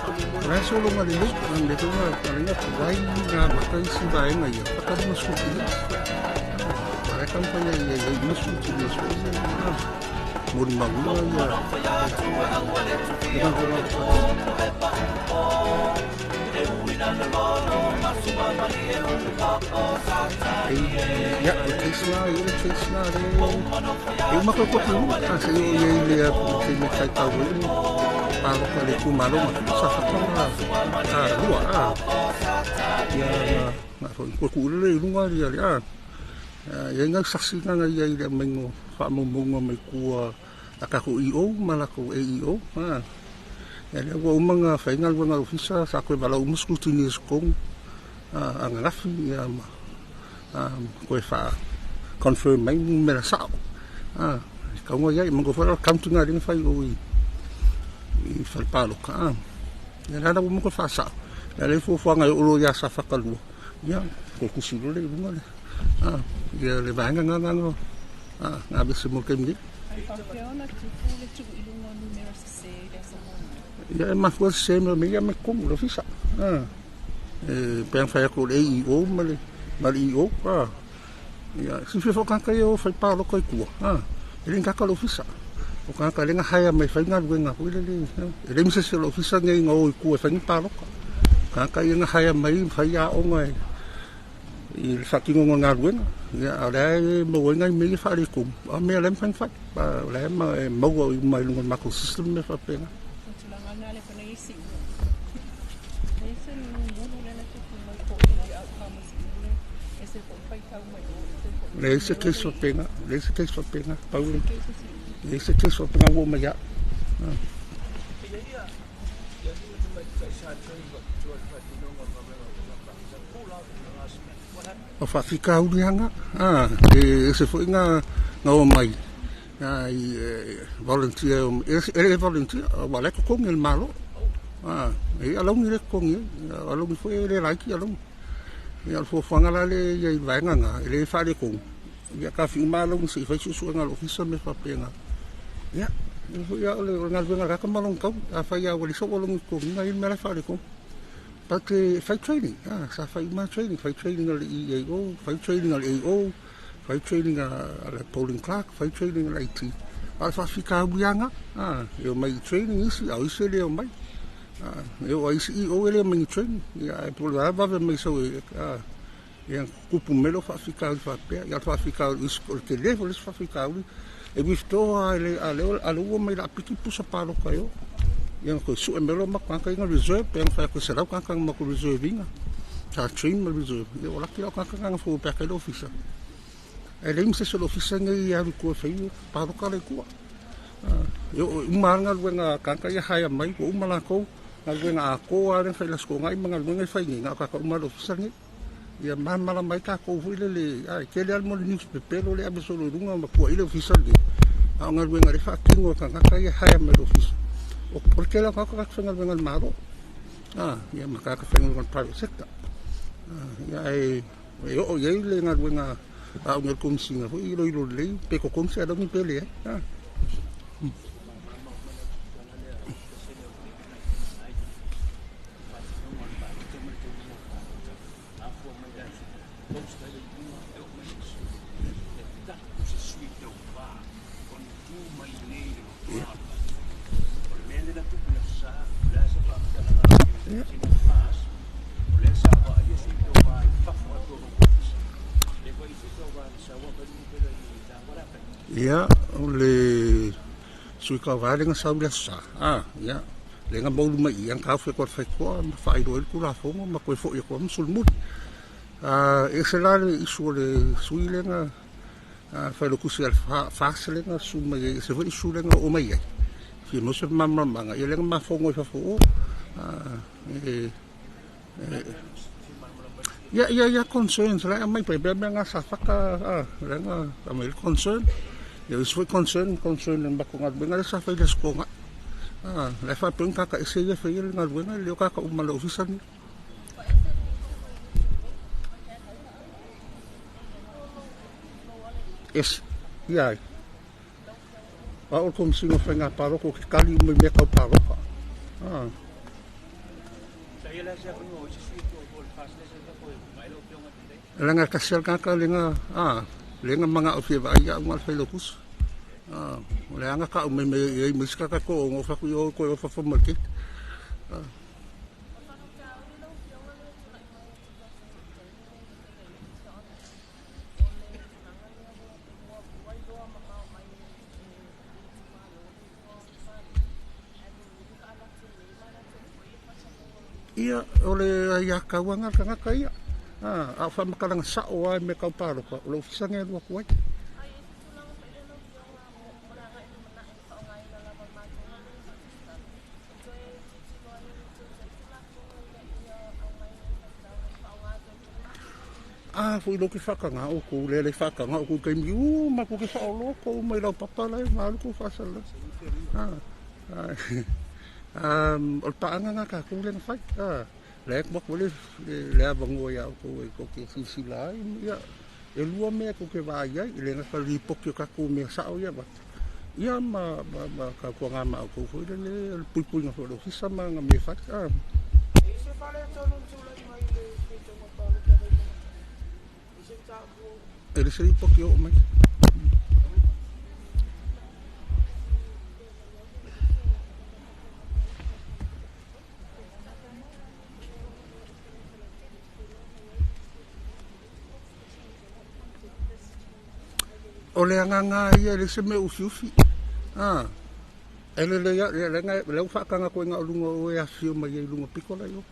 o le sologa lelei, le tonga talinga tuai ngā mata isi vaega ia, 45 pine. A le taumafai ai ia i ai uma scrutineers foi lele, molimauina ia le galuega Ia, o le case lena, ia le case lena le e uma koe kopi uma, a se i oo i ai le taimi e faitau ai le palota i le itumalo ma sa fata ma lua, a. Ia, na foi koe tuu lele i luga ia le, a. Ia i nai sasi na na i ai i le aumaiga o faamaumauga mai tua a tatou EO ma latou AEO, a. Ia lea ua uma ona fai galuega a le ofisa, sa toe valaau uma scrutineers i totonu ananafi ia ma toe faa confirm mai numera sao. E tatau ona i ai, manatua foi o le counting lea na fai i o i fale palota. Ia lea la ua uma ona toe faasao. Ia lea fuafuaga e oo loa ia Safata 2, ia toe tusi loa lea i luga le ia le vaega lena na aveese mo le taimi nei. Ae faapefea ona tupu le tuu i luga o numera sese i le aso muamua? Ia e mafua sese mai o mea ia mai totonu o le ofisa. E pei ona fai atu o le AEO ma le EO. Ia silafia foi o tagata ia e o fai palota i tua, e le ni tagata o le ofisa. O tagata lea na hire mai e fai galuega foi lele, e leai ma se isi o le ofisa nei na o i tua e fai ni palota. O tagata ia na hire mai ma fai aoga i le faatinoga o le galuega, ia a o lea e maua ai nai mea ia faaletonu, a o mea o lea e mafai ona fai. O la e maua uma i luga o le matou system mea faapena. O tulaga na lea pei ona i ai Siumu. E i ai se mulu lea na tupu mai po o le outcome o Siumu lea, e ese foi faitau mai o, ese foi Leai se case faapena, leai se case faapena, pau le leai se case faapena ua oo mai ia au. O faafitauli lava na, e ese foi na omai i volunteer, e le volunteer aua o la e totogi e le Malo. E i ai alauni lea e totogi ai, o alauni foi e le laiti alauni. Ia o le fuafuaga la lea e i ai i le vaega lena, e le faaletonu, ia taofi uma alauni se i fai suesuega a le ofisa ma mea faapena. Ia, o le galuega a le tagata ma lona taui, afai lava ua leai sou alauni e totogiina, e i ai le mea la e faaletonu. But e fai training, sa fai uma training, fai training a le EAO, fai training a le AO, fai training a le polling clerk, fai training a le IT. A o le faafitauli lava lena, e omai i training isi, a o isi e le omai. E oo lava i isi EO e le omai i ni training. Ia ae po o le a le vave mai sau e ia tupu mai lou faafitauli faapea. Ia o le faafitauli o le tele foi o le isi faafitauli, e withdraw lava a lea ua omai laapiti pusa palota e o. Ia ona toe sue mai loa o matou tagata ia na reserve, pe ana fai atu e 100 tagata na matou reserve ina, sa train ma reserve, ia ua laki la o tagata na na fou pe a tai le ofisa. Ae leai ma se isi o le ofisa nei e alu i tua e fai palota la i tua. E oo e uma lava le galuega a tagata ia hire mai, ua uma latou galuega atoa lava lea na fai i le Aso Toonai ma galuega e fai nei, na o tagata uma lava o le ofisa lenei. Ia malamalama ai tatou foi lele, e tele lava le mea o le news pepelo lea e ave solo i luga ma puai le ofisa lenei, a o galuega o lea e faatino e tagata ia e hire mai e le ofisa. O le tele lava o tagata, o tagata faigaluega a le Malo, ia ma tagata faigaluega a le private sector. Ia ae oo i ai le galuega a au nei o le Komesina foi e iloilo lelei pe totogi se alauni pe leai. Ia, o le sui tauva lea na sau i le Aso Sa, ia, lea na moulu mai i i, na taofi atu e le faitotoa ma faailoa ai le Tulafono ma toe foi atu lava ma solomuli. E ese la le issue o le sui lea na failautusi a le FAST lea na susu mai ai, e ese foi le issue lea na oo mai ai, fia maua se malamalamaaga, ia lea na ma fono ai i fafo o. Ia, ia, ia concerns la e aumai pei mea na Safata, lea na aumai ai le concern. Ia o isi foi concern, concern i le matou galuega lea sa fai i le Aso Toonai. La e faapea ni tagata ese ia e faia le galuega, e le o tagata uma o le ofisa lenei. Ese, ia ai. O au o le Komesina o Faiga Palota ou te tali uma i mea tau palota. Leaga e tasi lava le tagata lea na, Le nga manga o fia vai au ngal fai lokus. Ah, o le anga ka u me me e me ska ka ko ngo fa ku yo ko fa fa market. Ah. Ia o le ia kauanga tangata ia. Ah, a fa makalanga sa o ai me kau paloka, o le ofisa nge lua kuai. Ah, foi lo ke whakanga o kou, le le whakanga o kou kei mi, u, ma ko ke whaoloko, mai lau papa lai, ma alu kou whasala. Ah, ah, o le paanga ngā ka kou le na whai. Ah, le ek wak wale, le a vangoa ia o kou e ko ke silasila ai, ia, e lua mea ko ke vai ai, le ngā lipoki o ka kou mea sao ia, bat. Ia ma, ma, ma ka kua ngā ma o kou foi le, le pui pui ngā whai ofisa ma ngā mea whai. Ah. E le se lipoki o mai. O le anganga ia le se me ufi ufi. Ah. E le le ia le le le whakanga koe ngā lunga o e asio mai e lunga piko lai o.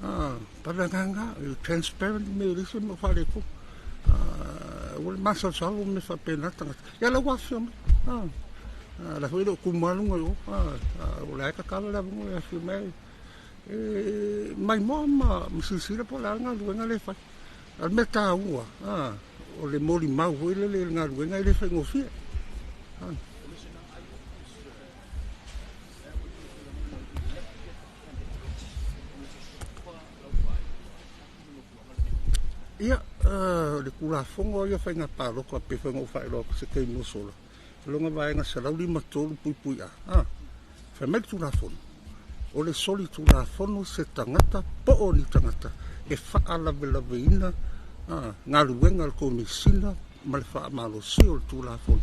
Ah, pa le anganga, transparent me le se me whare ko. Ah, o le masa salo me whapena tangata. Ia le wasio mai. Ah. Ah, la hui lo kumalunga o. Ah, o le aika kala le avunga e asio mai. E mai moa ma msisira po le anga luenga le whai. Al me tā ua. Ah. O le moli mau hoi le le ngā luenga i le whai ngofia. Ah. Ia, le kula fongo ia whai ngā pāloko a pe whai ngā whai loa se kei mosola. Longa vaenga se lauli matolu pui pui a. Ah. Whai mai tū la fono. O le soli tū la fono se tangata, po o ni tangata. E wha lawe ina, ah, ngā luenga le komisina, ma le wha malosi o le tū la fono.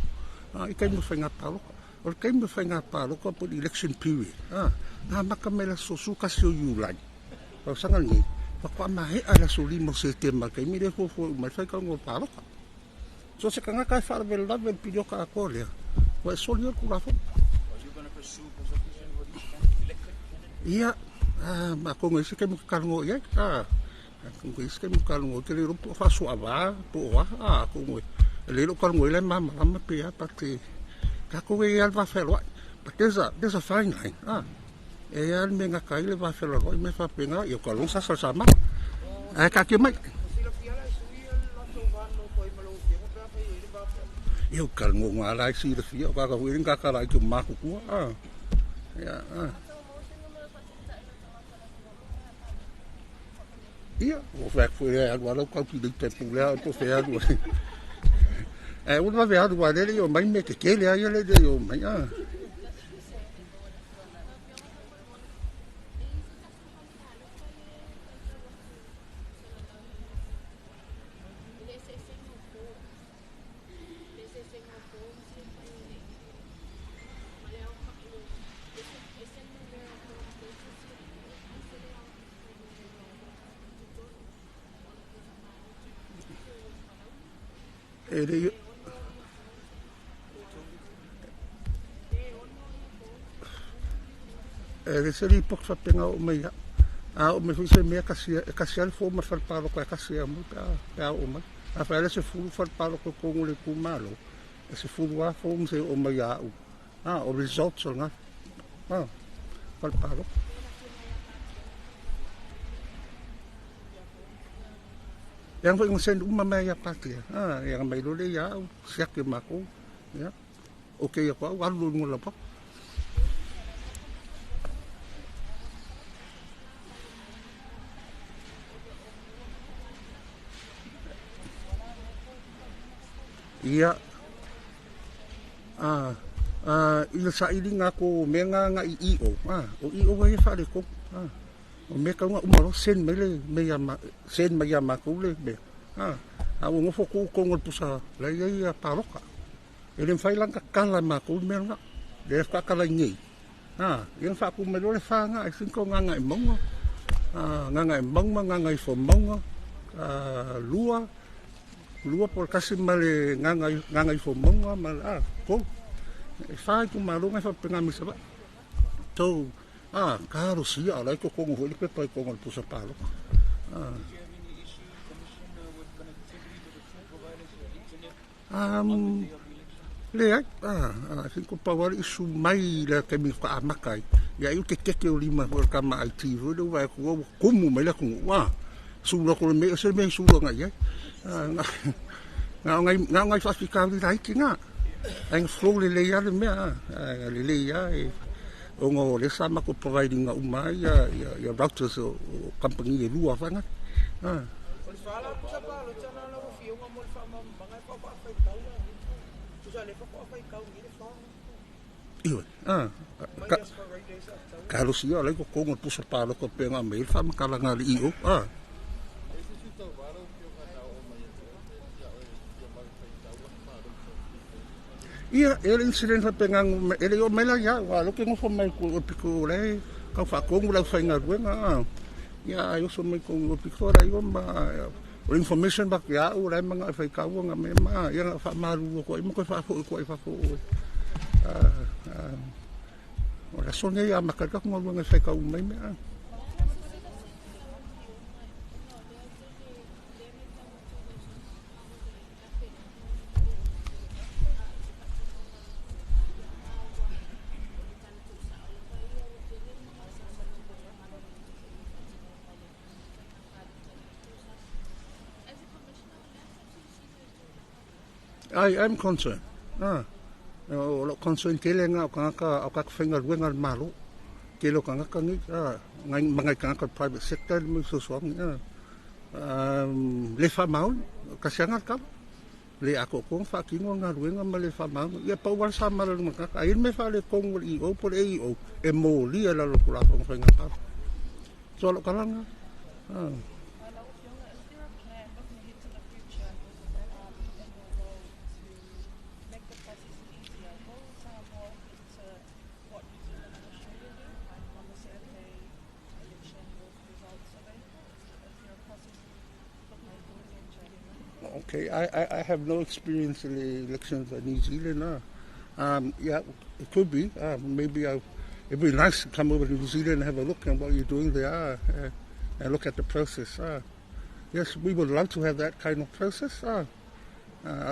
Ah, i kai mo whai ngā pāloka. O le kai mo whai ngā pāloka po election period. Ah, ngā maka me la sosu kasi o Iulai. Pau sanga nei, whakwa mahe a la so limo se te ma kai mi le fofo mai whai ka ngō pāloka. So se kanga kai wharawele lawe le pilioka a kō lea. Wa e soli o le kula fono. Ia, ah, ma kongo isi kai mo kalongo ia. Ah, kongo isi kai mo kalongo te le ropo whaso a wā, po o ah, kongo le lo kalongo ile mama lama pe a pate. Ka kongo e al whawheloa. But there's a fine line. Ah. E al me ngā kai le whawheloa me whapenga, i o kalongo sa sa ma. Ai ka ke mai. I o kalongo ngā lai si le fia, o ka ka huirin ka ka lai ki o mākukua. Ah. Ia, ah. Ia, o whaak fwe rea alu alau kau ki te pūlea o to whea alu. E ua wawe alu a lele o mai me te kele ai lele o mai. Ah. E le e le se li pok fa penga o mai a o me fu se mea kasi e kasi al fo ma fal palo ko kasi a mo pa pa o mai a fa le se fu fal palo ko ko le ku malo e se fu wa fo se o mai a u a o results o nga a fal palo Yang foi ngsen uma mai ia pati. Ah, yang mai lole ia au siak ke mako. Ya. Okei ko au alu ngola pa. Ia. Ah, ah, i le saili ngā ko me ngā ngā i i o. Ah, o i o e whare ko. Ah. O me kaunga umaro sen mai le me ia ma sen mai ia ma ko le me. Ah, A ua nofo tuu tonu o le pusa la i ai paloka. E le mafai la ona tatala e matou le mea lena. Lea faatoa tala nei. Ia na faatu mai loa le fa lena, I think o Gagaemauga, Gagaemauga ma Gagaifomauga 2, 2 po o le 1 ma le Gagaifomauga ma le 3. E fa itumalo na e faapena mai Savaii. So, talosia, o la e i totonu foi le pepa i totonu o le pusa palota. Leai, I think ua pau lava le issue mai le taimi faatoa amata ai, ia ai o tetete o lima foi o le tama IT foi lea ua vaai atu ua tumu mai le atunuu, sulu atu o le mea, ese le mea e sulu agai i ai. Na o nai faafitauli laiti na, ae na flow lelei lava le mea, lelei lava, ona o lea sa matou provide ina uma ai ia routers o kamupani e lua foi. O le fa la pusa palota na lau afioga mo le faamalamalamaga e faaifaitau la tusa lea faatoa faitau nei le fa. Ioe, talosia o la e i totonu o le pusa palota pei ona aumai ai le faamatalaga a le EO. Ia, e le incident faapena, e le i oo mai la ia au, a o lea ou te nofo mai i le pito o la e tau faatonu le aufaigaluega. Ia, ai oso mai totonu o le pito la i o ma o le information avatu ia au, o la e manao e faitau ona mea ma, ia na faamalulu atu ai ma toe faafoi atu ai i fafo o oe. O le aso lenei e amata ai le tatou galuega e faitau uma ai mea. I am concerned. O lou concern tele lena o tagata o tagata faigaluega a le Malo. Tele o tagata nei, ma nai tagata o le private sector le mau fesoasoani. Le faamaoni, tasi lava lena tala. Le atoatoa ona faatino le galuega ma le faamaoni. Ia pau lava le sama i luma o le tagata. A i ai le mea e faaletonu a le EO po o le AEO, e molia i lalo o le Tulafono o Faiga Palota. So o lau tala lena. Lau Afioga, is there a plan looking ahead to the future in your role to make the process easier? Will Samoa head to what New Zealand and Australia do on the same day election with results available? Is there a process looking ahead to the future? Okay, I have no experience in the elections in New Zealand. Yeah, it could be. Maybe it'd be nice to come over to New Zealand and have a look at what you're doing there and look at the process. Yes, we would love to have that kind of process. A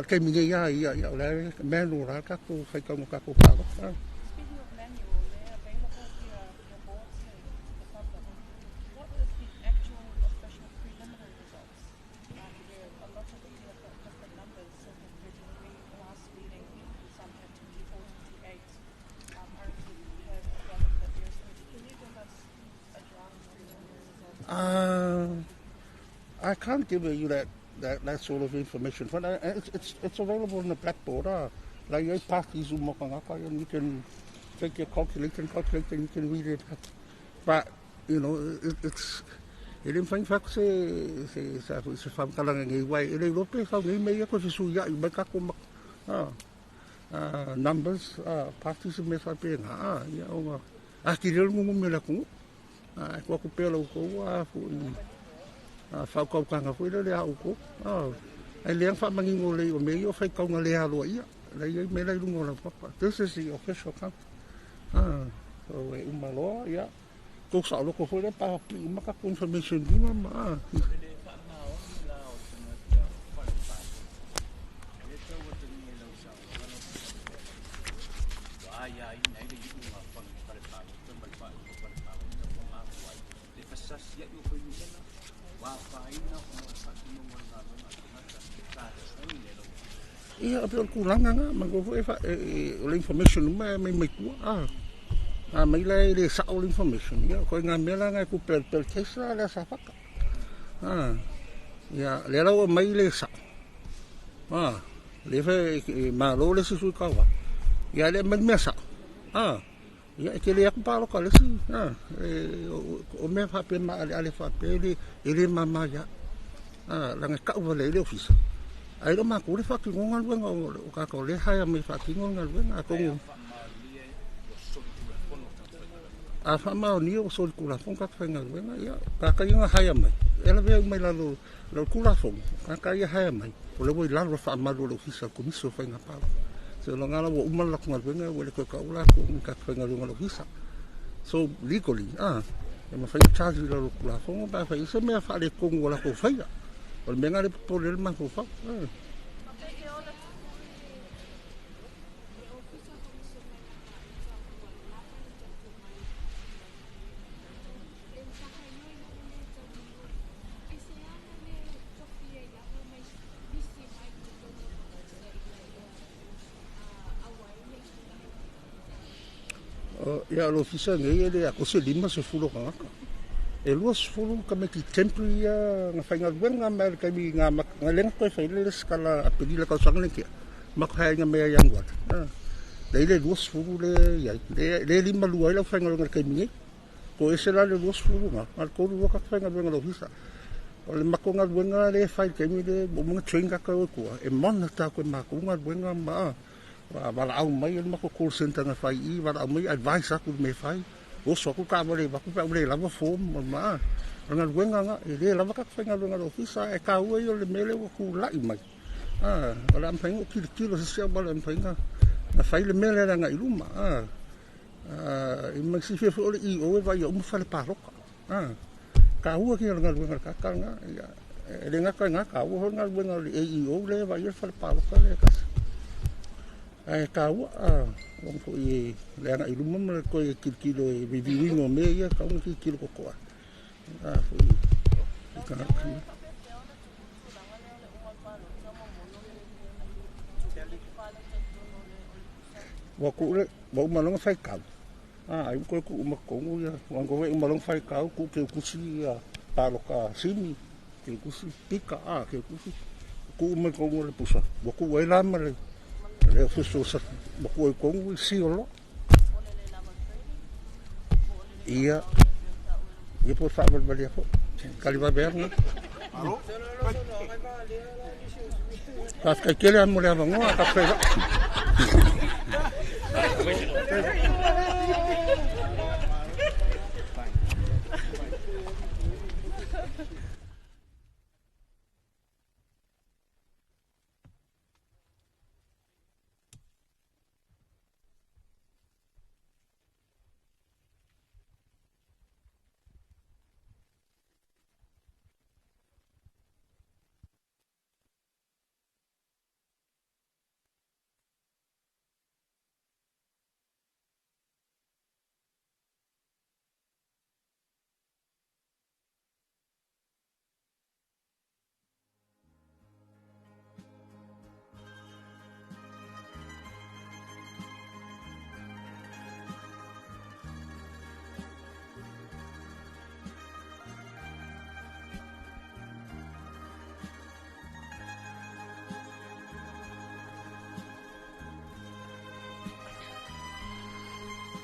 ke mingi ia ia ia o le manual la tatou faitauga tatou palota. Speaking of manual, they're available via boards to the public. What is the actual official preliminary results? Where a lot of media have got different numbers, some have 33 last meeting, some have 24, 28. RNZ have gathered that there's 30. Can you give us a draft preliminary results? I can't give you that sort of information. But it's available on the blackboard. Like your parties and you can take your calculator and calculate and you can read it. But, you know, it's e le mafai ona fai atu se faamatalaga nei, aua e le iloa pe sau nei mea ia toe fesuiai mai tatou numbers, parties ma mea faapena, ia ona atili ai le nunumi o le atunuu. Ae tuu atu pea la outou foi faautautaga foi lele a outou. Ae le faamanino lelei o mea ia o faitauga le aloaia, la e i ai mea la i luga o lau papa. This is the official count. So e uma loa, ia, tou saoloto foi lea pa pii uma tatou information i luga ma. O le le faamaoni la o tagata o fale palota, lea tau atagia i lau saunoaga lau Afioga, ua aiaina ai le iuga a fale palota ma le faaiuga o fale palota ua mafua ai le fasasi ai o fuainumera ua afaina ona o le faatinoga o le galuega a tagata sa totogi e lau Afioga. Ia, pei o le tulaga lena, manatua foi o le information uma e aumai mai tua. A aumai la e le sao le information, ia o ituaiga mea la na e tupe ai le ballot case la le a Safata. Ia, lea la ua aumai le sao. Lea foi e malo le isi sui tauva. Ia, le aumai le mea sao. Ia, e tele atu palota a le isi. O mea faapea maaleale faapea e le mama ia. Laga e ta'u vale ai le ofisa ae le o matou le faatinoga galuega o tagata o lea e hire mai e faatino le galuega atonu a faamaonia ua solitulafono tagata faigaluega ia tagata ia na hire mai e lavea uma i lalo o le Tulafono tagata ia hire mai o lea ua i lalo o le faamalu o le Ofisa o le Komisi o Faiga Palota. Seiloga la ua uma le latou galuega ua le toe ta'ua latou o ni tagata faigaluega o le Ofisa. So legally e mafai ona charge i lalo o le Tulafono pe afai e i ai se mea faaletonu ua latou faia. O le mea lena lea e popole ai le mafaufau. Ia, o le ofisa nei e le atoa se 50 o tagata. E 20 tamaiti temporary ia na faigaluega mai lava i le taimi na amata, lea na toe fai ai le resitala Aperila i le tausaga lea na tea, matou hire ina mai ia Ianuari. Lea e i ai le 20 lea e i ai, lea e 52 ai le aufaigaluega i le taimi nei. Toese la le 20 lena, na o le 32 tagata faigaluega o le ofisa. O le matou galuega lea e fai i le taimi lea ua uma ona train tagata e o i tua, e monitor atu e matou galuega ma valaau mai le matou call centre na fai i i, valaau mai advice atu i le mea e fai, oso atu le taavale avatu pe a ua le lava form ma o le galuega lena. E le lava tagata faigaluega a le ofisa ae taua ia o le mea lea ua tulai mai. O le a mafai ona ou tilotilo i se isi auala e mafai ona fai le mea lea i le agai i luma. E ma silafia foi o le EO e vaaia uma fale palota. Taua ia o le galuega a le tagata lena. E le gata i lena, taua foi le galuega a le AEO lea e vaaia le fale palota lea e tasi. Ae taua ona foi e le agai i luma ma le toe tilotilo e review ina o mea ia e tatau ona tilotilo totoa foi i tagata. Ua tuu le, ua uma loa ona faitau, ai ua toe tuu uma totonu ia, ua uma loa ona faitau tuu teutusi ia palota a Simi, teutusi Pita, teutusi, tuu uma i totonu o le pusa, ua tuu ai la ma le official ua tuu ai i totonu seal loa. Ia, ia po o le faavalevalea foi. Tali vave lava lena. Faafetai tele lava mo le avanoa. Faafetai.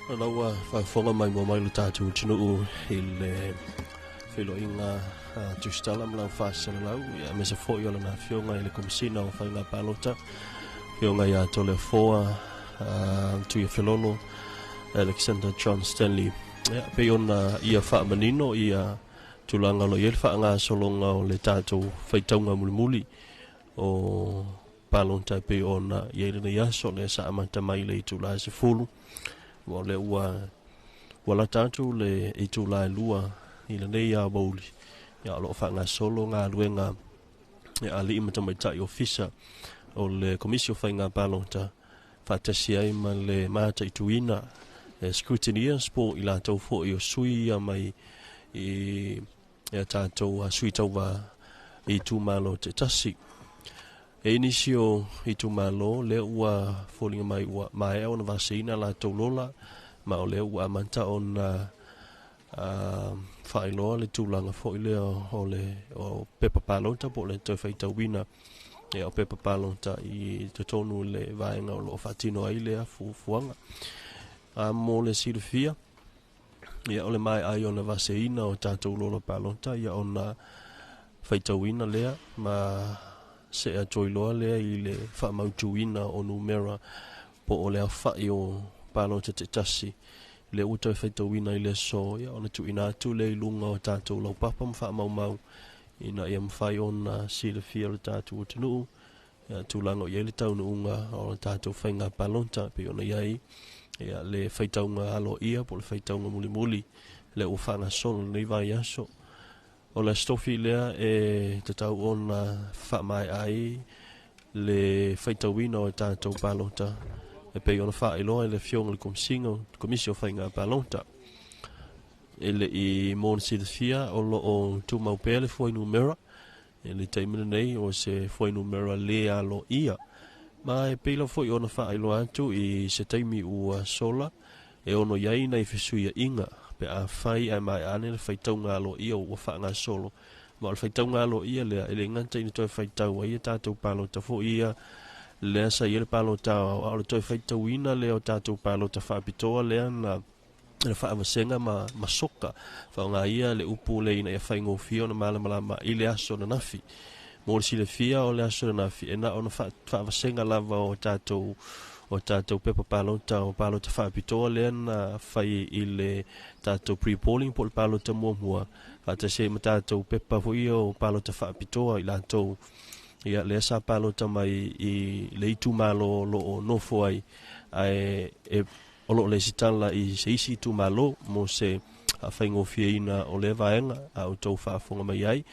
O la ua faafofoga maimoa mai lo tatou atunuu i le feiloaiga a Tusitala ma lau faasalalau, aemaise foi o lana afioga i le Komesina o Faiga Palota, afioga ia Toleafoa Tuiafelolo Alexander John Stanley. Ia, pei ona ia faamanino ia tulaga o lo o i ai le faagasologa o le tatou faitauga mulimuli o palota e pei ona i ai lenei aso, lea sa amata mai le itula e 10, ua o lea ua lata atu le itula e 2 i lenei aoauli, ia o lo o faagasolo galuega a alii ma tamaitai ofisa o le Komisi o Faiga Palota faatasi ai ma le mataituina scrutineers po o i latou foi o sui ia mai i a tatou sui tauva i itumalo taitasi. E i nisi o itumalo lea ua foliga mai ua maea ona vaseina latou lola, ma o lea ua amata ona faailoa le tulaga foi lea o le o pepa palota po o le toe faitauina o pepa palota i totonu o le vaega o lo o faatino ai lea fuafuaga. Mo le silafia, ia o le maea ai ona vaseina o tatou lola palota, ia ona faitauina lea ma se'e atu ai loa lea i le faamautuina o numera po o le aofa'i o palota taitasi lea ua toe faitauina i le aso, ia ona tuuina atu lea i luga o tatou laupapa ma faamaumau ina ia mafai ona silafia le tatou atunuu ia tulaga o i ai le taunuuga o le tatou faiga palota e pei ona i ai ia le faitauga aloaia po o le faitauga mulimuli lea ua faagasolo lenei vaiaso. O le Aso Tofi lea e tatau ona faamaea ai le faitauina o tatou palota e pei ona faailoa e le Afioga i le Komisiga, Komisi o Faiga Palota. E le i mo le silafia o lo o tumau pea le fuainumera i le taimi lenei o se fuainumera le aloaia. Ma e pei lava foi ona faailoa atu i se taimi ua sola e ono i ai nai fesuiaiga pe afai ae maea ane le faitauga aloaia ua faagasolo. Ma o le faitauga aloaia lea e le gata ina toe faitau ai a tatou palota foi ia lea sa i ai le palota aoao, a o le toe faitauina lea o tatou palota faapitoa lea na le faavasega ma soka faaaoga ia le upu lea ina ia faigofie ona malamalama i le aso ananafi. Mo le silafia o le aso ananafi e na ona faavasega lava o tatou pepa palota o palota faapitoa lea na fai i le tatou pre-polling po o le palota muamua faatasi ai ma tatou pepa foi ia o palota faapitoa i latou ia lea sa palota mai i le itumalo o lo o nofo ai ae o lo o lesitala i se isi itumalo mo se faigofieina o lea vaega a outou faafofoga mai ai.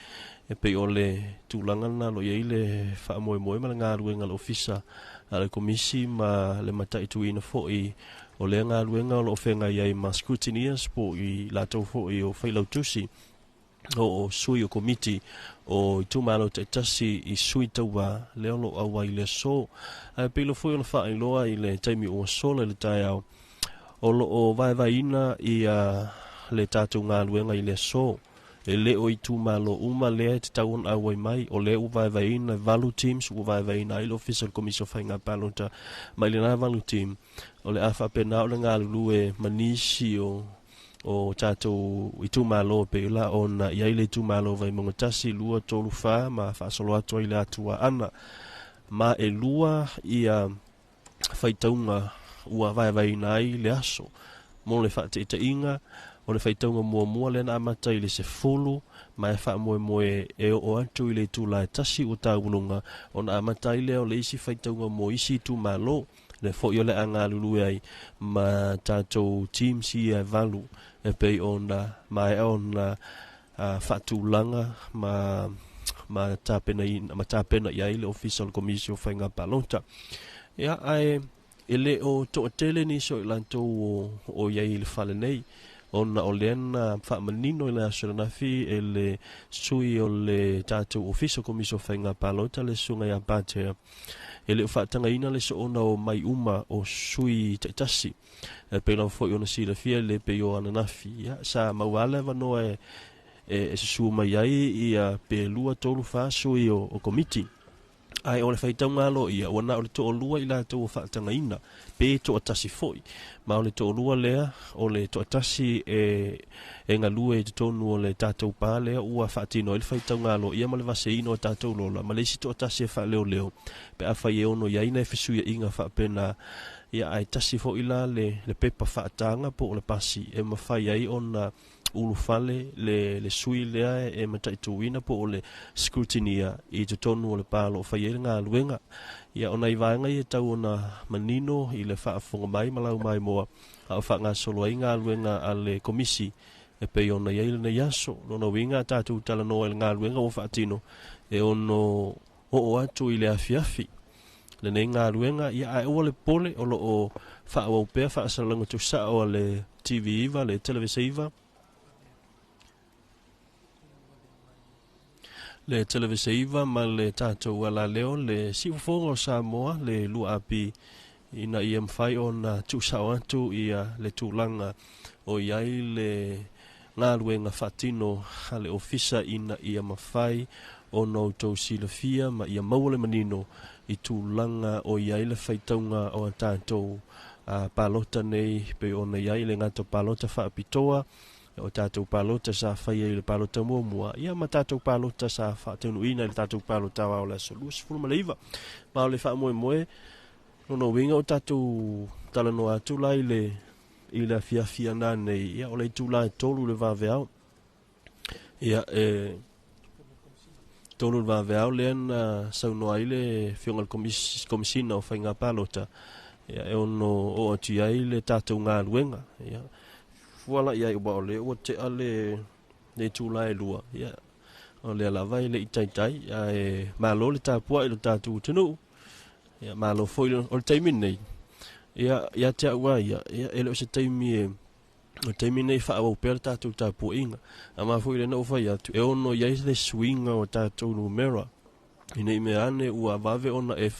E pei o le tulaga lena o lo o i ai le faamoemoe ma le galuega a le ofisa a le komisi ma le mataituina foi o lea galuega o lo o feagai ai ma scrutineers po o i latou foi o failautusi o sui o komiti o itumalo taitasi i sui tauva lea o lo o auai i le aso. Ae pei foi ona faailoa i le taimi ua sola i le taeao o lo o vaevaeina ia le tatou galuega i le aso. E le o itumalo uma lea e tatau ona auai mai, o lea ua vaevaeina 8 teams ua vaevaeina ai le ofisa o le Komisi o Faiga Palota. Mai lena 8 team o le a faapena o le galulue ma nisi o tatou itumalo pei la ona i ai le itumalo Vaimauga 1, 2, 3, 4 ma faasolo atu ai le atua ana. Ma e lua ia faitauga ua vaevaeina ai le aso mo le faataitaiga o le faitauga muamua lea na amata i le 10 ma e faamoemoe e oo atu i le itula e 1 ua tauluga ona amata ai lea o le isi faitauga mo isi itumalo le foi o le a galulue ai ma tatou teams ia e 8 e pei ona maea ona faatulaga ma tapena i ai le ofisa o le Komisi o Faiga Palota. Ia ae e le o toatele nisi o i latou o i ai i le fale nei ona o lea na faamanino i le aso ananafi e le sui o le tatou ofisa o Komisi o Faiga Palota le susuga ia Patea e le o faatagaina le soona o mai uma o sui taitasi e pei lava foi ona silafia le pei o ananafi. Ia, sa maua le avanoa e susu mai ai ia pe 2, 3, 4 sui o komiti. Ae o le faitauga aloaia ua na o le toalua i latou o faatagaina pe toatasi foi. Ma o le toalua lea o le toatasi e galue i totonu o le tatou pā lea ua faatino ai le faitauga aloaia ma le vaseina o tatou lola ma le isi toatasi e faaleoleo pe afai e ono i ai nai fesuiaiga faapena. Ia ae tasi foi la le pepa faataga po o le pasi e mafai ai ona ulufale le sui lea e mataituina po o le scrutinia i totonu o le pā o lo o fai ai le galuega. Ia ona i vaega ia tau ona manino i le faafofoga mai ma lau maimoa a o faagasolo ai galuega a le komisi e pei ona i ai lenei aso. Lona uiga a tatou talanoa i le galuega ua faatino e ono oo atu i le afiafi lenei galuega. Ia ae aua le pole o lo o faaauau pea faasalalaga tuusao a le TV9 le Televisa le Televisa ma le tatou alaleo le siufofoga o Samoa le 2AP ina ia mafai ona tuusao atu ia le tulaga o i ai le galuega faatino a le ofisa ina ia mafai ona outou silafia ma ia maua le manino i tulaga o i ai le faitauga o a tatou palota nei pei ona i ai le gata palota faapitoa O tatou palota sa faia i le palota muamua, ia ma tatou palota sa faataunuuina i le tatou palota aoao o le aso 29. Ma o le faamoemoe, lona uiga o tatou talanoa atu la i le afiafi ana nei, ia o le itula e 3 le vaveao. Ia e 3 le vaveao lea na saunoa ai le afioga i le Komisina o Faiga Palota, ia e ono oo atu i ai le tatou galuega. Ia fua la i ai ua o lea ua tea le itula e 2, ia o lea lava e le i taitai, ae malo le tapuai i le tatou atunuu. Ia malo foi o le taimi lenei. Ia ia te au lava ia, ia e le o se taimi e o le taimi lenei e faaauau pea le tatou tapuaiga. A ma foi lea na ou fai atu, e ono i ai le suiga o tatou numera, ina i mea ane ua vave ona e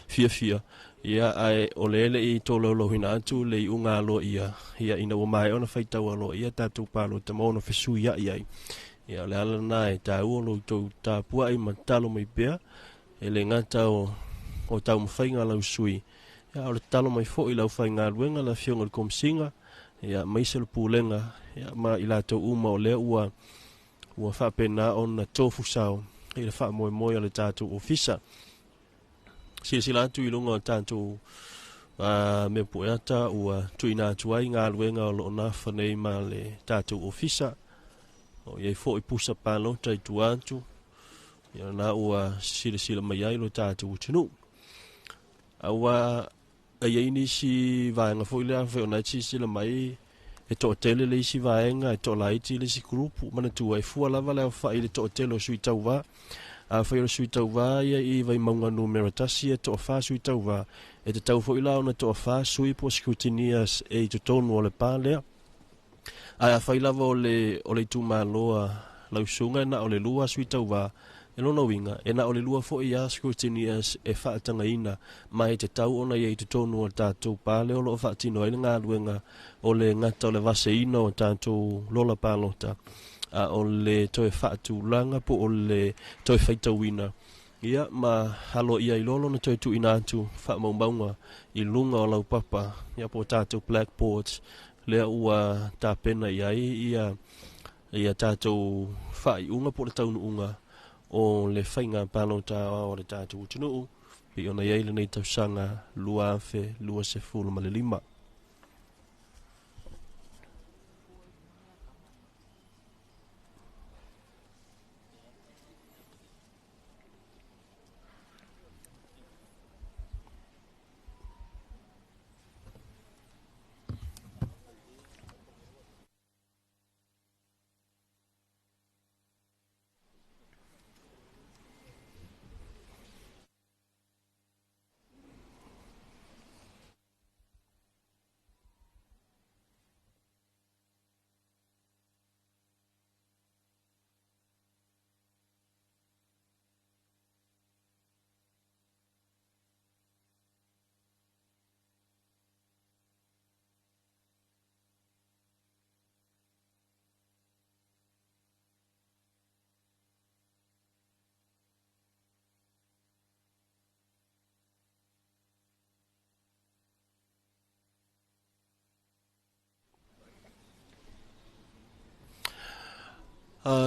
fiafia, ia ae o le le i tolaulauina atu le iuga aloaia, ia ina ua maea ona faitau aloaia tatou palota ma ona fesuiai ai. Ia o le ala lena e taua lo outou tapuai ma tatalo mai pea, e le gata o taumafaiga a lau sui, ia o le tatalo mai foi i le aufaigaluega, le afioga i le Komisiga, ia aemaise le pulega, ia ma i latou uma o lea ua faapena ona tofusao i le faamoemoe o le tatou ofisa. Silasila atu i luga o tatou mea pueata ua tuuina atu ai galuega o lo o nafa nei ma le tatou ofisa. O i ai foi pusa palota i tua atu, ia na ua silasila mai ai lo tatou atunuu. Aua e i ai nisi vaega foi lea afai ona e silasila mai e toatele le isi vaega, e toalaiti le isi grupu, manatua e fua lava le aofai i le toatele o sui tauvā. Afai o le sui tauvā ia i Vaimauga numera 1 e toafa sui tauvā, e tatau foi la ona toafa sui po o scrutineers e i totonu o le pa lea. Ae afai lava o le itumalo a lausuga e na o le 2 sui tauvā, e lona uiga e na o le 2 foi ia scrutineers e faatagaina, ma e tatau ona ia i totonu o le tatou pa lea o lo o faatino ai le galuega o le gata o le vaseina o tatou lola palota, a o le toe faatulaga po o le toe faitauina, ia ma aloaia i loa lona toe tuuina atu faamaumauga i luga o laupapa, ia po o tatou blackboards lea ua tapena i ai ia tatou faaiuga po o le taunuuga o le faiga palota o le tatou atunuu pei ona i ai lenei tausaga 2025.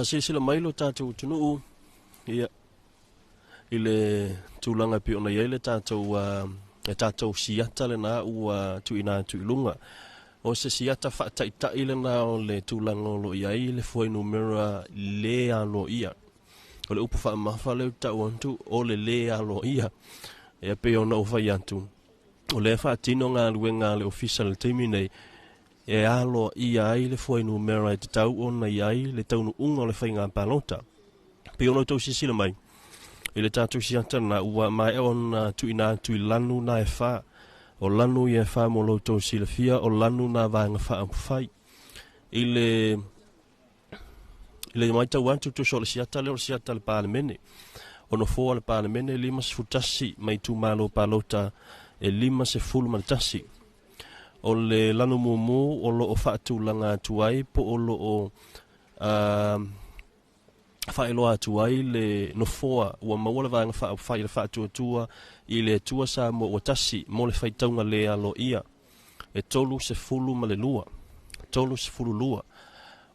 Silasila mai lo tatou atunuu, ia i le tulaga pei ona i ai le tatou siata lena ua tuuina atu i luga. O se siata faataitai lena o le tulaga o lo o i ai le fuainumera le aloaia. O le upu faamamafa lea ou te tau atu, o le le aloaia. Ia pei ona ou fai atu, o lea faatino galuega a le ofisa i le taimi nei, e aloaia ai le fuainumera e tatau ona i ai le taunuuga o le faiga palota. Pei ona outou silasila mai i le tatou siata lena ua maea ona tuuina atu i lanu na e fa. O lanu ia e fa mo lo outou silafia, o lanu na vaega faaupufai. I le matau atu tusa o le siata lea o le siata a le Palemene. O nofoa le Palemene 51 mai itumalo palota e 51. O le lanu mumu o lo o faatulaga atu ai po o lo o faailoa atu ai le nofoa ua maua le vaega faaupufai i le faatuatua i le Atua Samoa ua tasi mo le faitauga le aloaia e 32. 32.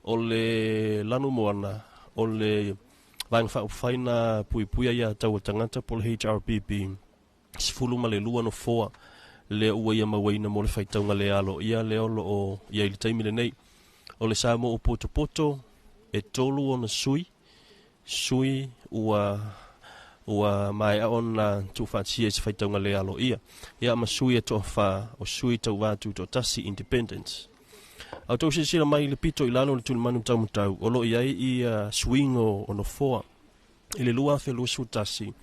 O le lanumoana, o le Vaega Faaupufai na puipuia ia taua tagata po o le HRPP, 12 nofoa lea ua ia mauaina mo le faitauga le aloaia lea o lo o i ai i le taimi lenei. O le Samoa ua potopoto, e 3 ona sui, sui ua ua maea ona tuufaatasia i se faitauga le aloaia. Ia ma sui e toafa o sui tauva tutoatasi, independents. A outou silasila mai i le pito i lalo o le tulimanu taumatau, o lo o i ai ia suiga o nofoa. I le 2021,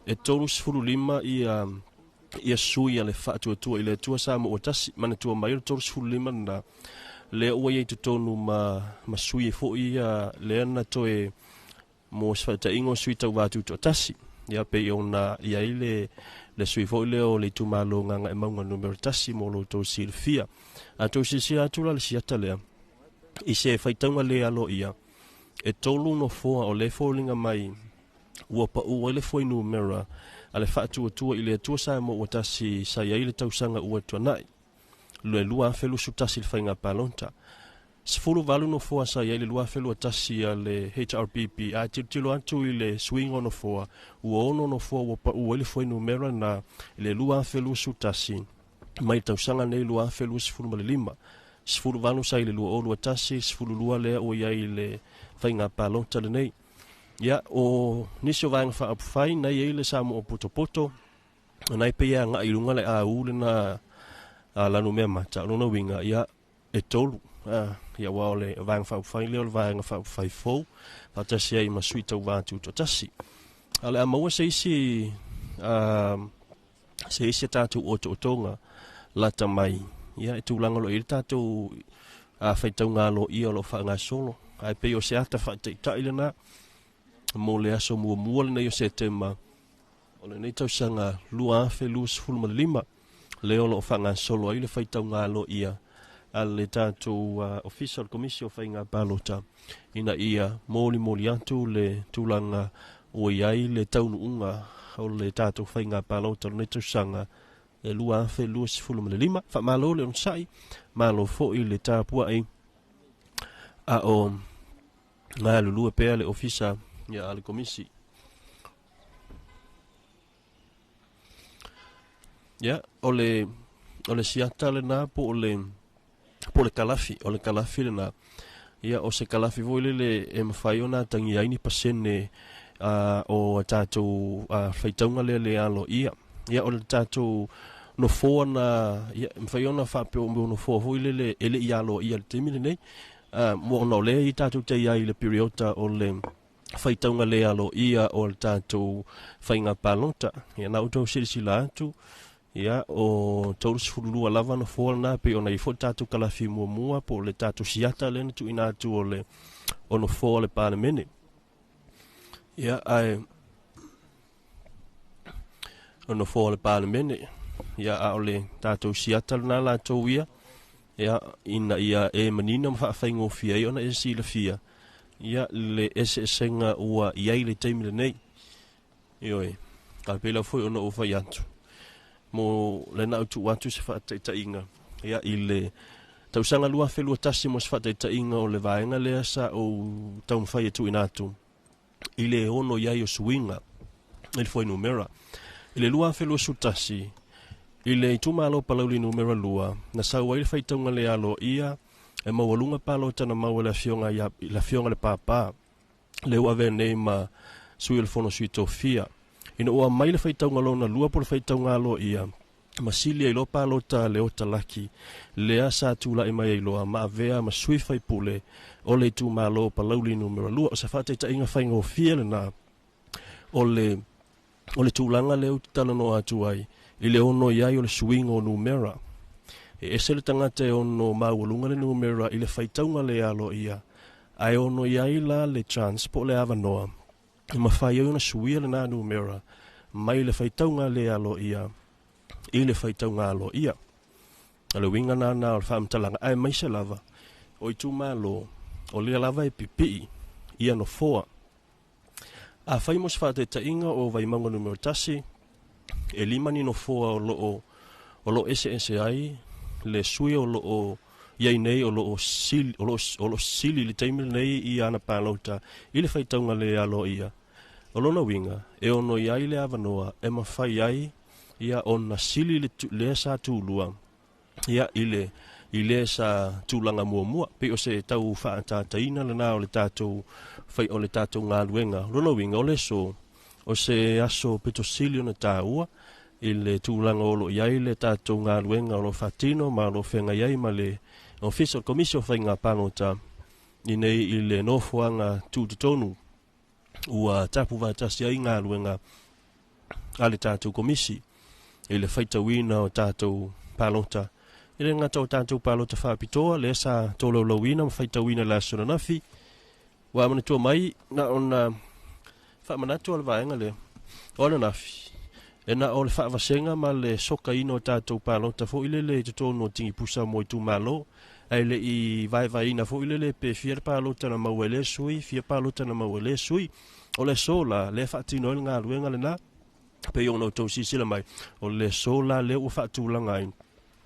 e 35 ia ia sui a le Faatuatua i le Atua Samoa ua tasi. Manatua mai o le 35 lena, lea ua i ai totonu ma, ma sui foi ia lea na toe mo se faataitaiga o sui tauva tutoatasi. Ia pei ona i ai le, le sui foi lea o le itumalo Gagaemauga numera 1 mo lo outou silafia. A outou silasila atu la le siata lea, i se faitauga le aloaia, e 3 nofoa o lea e foliga mai ua pau ai le fuainumera a le Faatuatua i le Atua Samoa ua tasi sa i ai le tausaga ua tuanai, le 2021 i le faiga palota. 18 nofoa sa i ai le 2021 a le HRPP, a tilotilo atu i le suiga o nofoa, ua 6 nofoa ua pau ai le fuainumera na i le 2021 mai le tausaga nei 2025. 18 sa i le 2021, 12 lea ua i ai i le faiga palota lenei. Ia, o nisi o Vaega Faaupufai na i ai le Samoa Potopoto, na e pei e agai i luga le AU lena a Lanumea Mata, o lona uiga, ia, e 3. Ia, aua o le Vaega Faaupufai lea o le Vaega Faaupufai fou, faatasi ai ma sui tauva tutoatasi. A o le a maua se isi, se isi a tatou otootoga lata mai, ia, e tulaga o lo o i ai le tatou faitauga aloaia o lo o faagasolo. Ae pei o se ata faataitai lena mo le aso muamua lenei o Setema o lenei tausaga 2025, lea o lo o faagasolo ai le faitauga aloaia a le tatou Ofisa o le Komisi o Faiga Palota, ina ia molimoli atu le tulaga ua i ai le taunuuga o le tatou faiga palota o lenei tausaga e 2025. Faamalo le onosai, malo foi le tapuai, a o galulue pea le ofisa ia a le komisi. Ia, o le, o le siata lena po o le, po o le kalafi, o le kalafi lena. Ia, o se kalafi foi lele e mafai ona atagia ai ni pasene o a tatou faitauga lea le aloaia. Ia, o le tatou nofoa na, ia, e mafai ona faapea o nofoa foi lele e le i aloaia i le taimi lenei. Mo ona o lea i tatou te i ai i le piriota o le faitauga le aloaia o le tatou faiga palota. Ia, na outou silasila atu, ia, o 32 lava nofoa lena, pei ona i ai foi le tatou kalafi muamua, po o le tatou siata lea na tuuina atu o le o nofoa o le Palemene. Ia, ae o nofoa o le Palemene, ia, a o le tatou siata lena latou ia, ia, ina ia e manino ma faafaigofie ai ona e silafia, ia, le eseesega ua i ai le taimi lenei. Ioe, a pei lava foi ona ou fai atu, mo lena au tuu atu se faataitaiga, ia, i le tausaga 2021 mo se faataitaiga o le vaega lea sa ou taumafai e tuuina atu i le ono i ai o suiga i le fuainumera. I le 2021, i le itumalo Palauli numera 2, na sau ai le faitauga le aloaia e maualuga palota na maua e le afioga ia, le afioga le Papa, lea ua avea nei ma sui o le Fono Sui Tofia. Ina ua aumai le faitauga lona lua po o le faitauga aloaia, ma sili ai loa palota le Ota Laki, lea sa tulai mai ai loa ma avea ma sui faipule o le itumalo o Palauli numera 2. O se faataitaiga faigofie lena o le o le tulaga lea ou te talanoa atu ai i le ono i ai o le suiga o numera. E ese le tagata e ono maualuga le numera i le faitauga le aloaia, ae ono i ai la le chance po o le avanoa e mafai ai ona suia lena numera mai le faitauga le aloaia i le faitauga aloaia. O le uiga lena o le faamatalaga, aemaise lava o itumalo o lea lava e pipii ia nofoa. Afai mo se faataitaiga o Vaimauga numera 1, e 5 ni nofoa o lo o eseese ai le sui o lo o i ai nei o loo sili, o loo sili i le taimi lenei i ana palota i le faitauga le aloaia. O lona uiga, e ono i ai le avanoa e mafai ai ia ona sili le lea sa tulua ia i le i le sa tulaga muamua. Pei o se tau faatataiina lena o le tatou fai o le tatou galuega. O lona uiga o le aso o se aso pito sili ona taua i le tulaga o loo i ai le tatou galuega o loo faatino ma o loo feagai ai ma le Ofisa o le Komisi o Faiga Palota i nei i le nofoaga tutotonu ua tapu faatasi ai galuega a le tatou Komisi i le faitauina o tatou palota. E le gata o tatou palota faapitoa lea sa tolaulauina ma faitauina i le aso ananafi, ua manatua mai na ona faamanatu o le vaega lea o ananafi, e na o le faavasega ma le sokaina o tatou palota foi lele i totonu o tigipusa mo itumalo, ae le i vaevaeina foi lele pe fia le palota na maua e lea sui, fia palota na maua e lea sui. O le aso la lea faatino ai le galuega lena, pei ona outou silasila mai, o le aso la lea ua faatulaga ai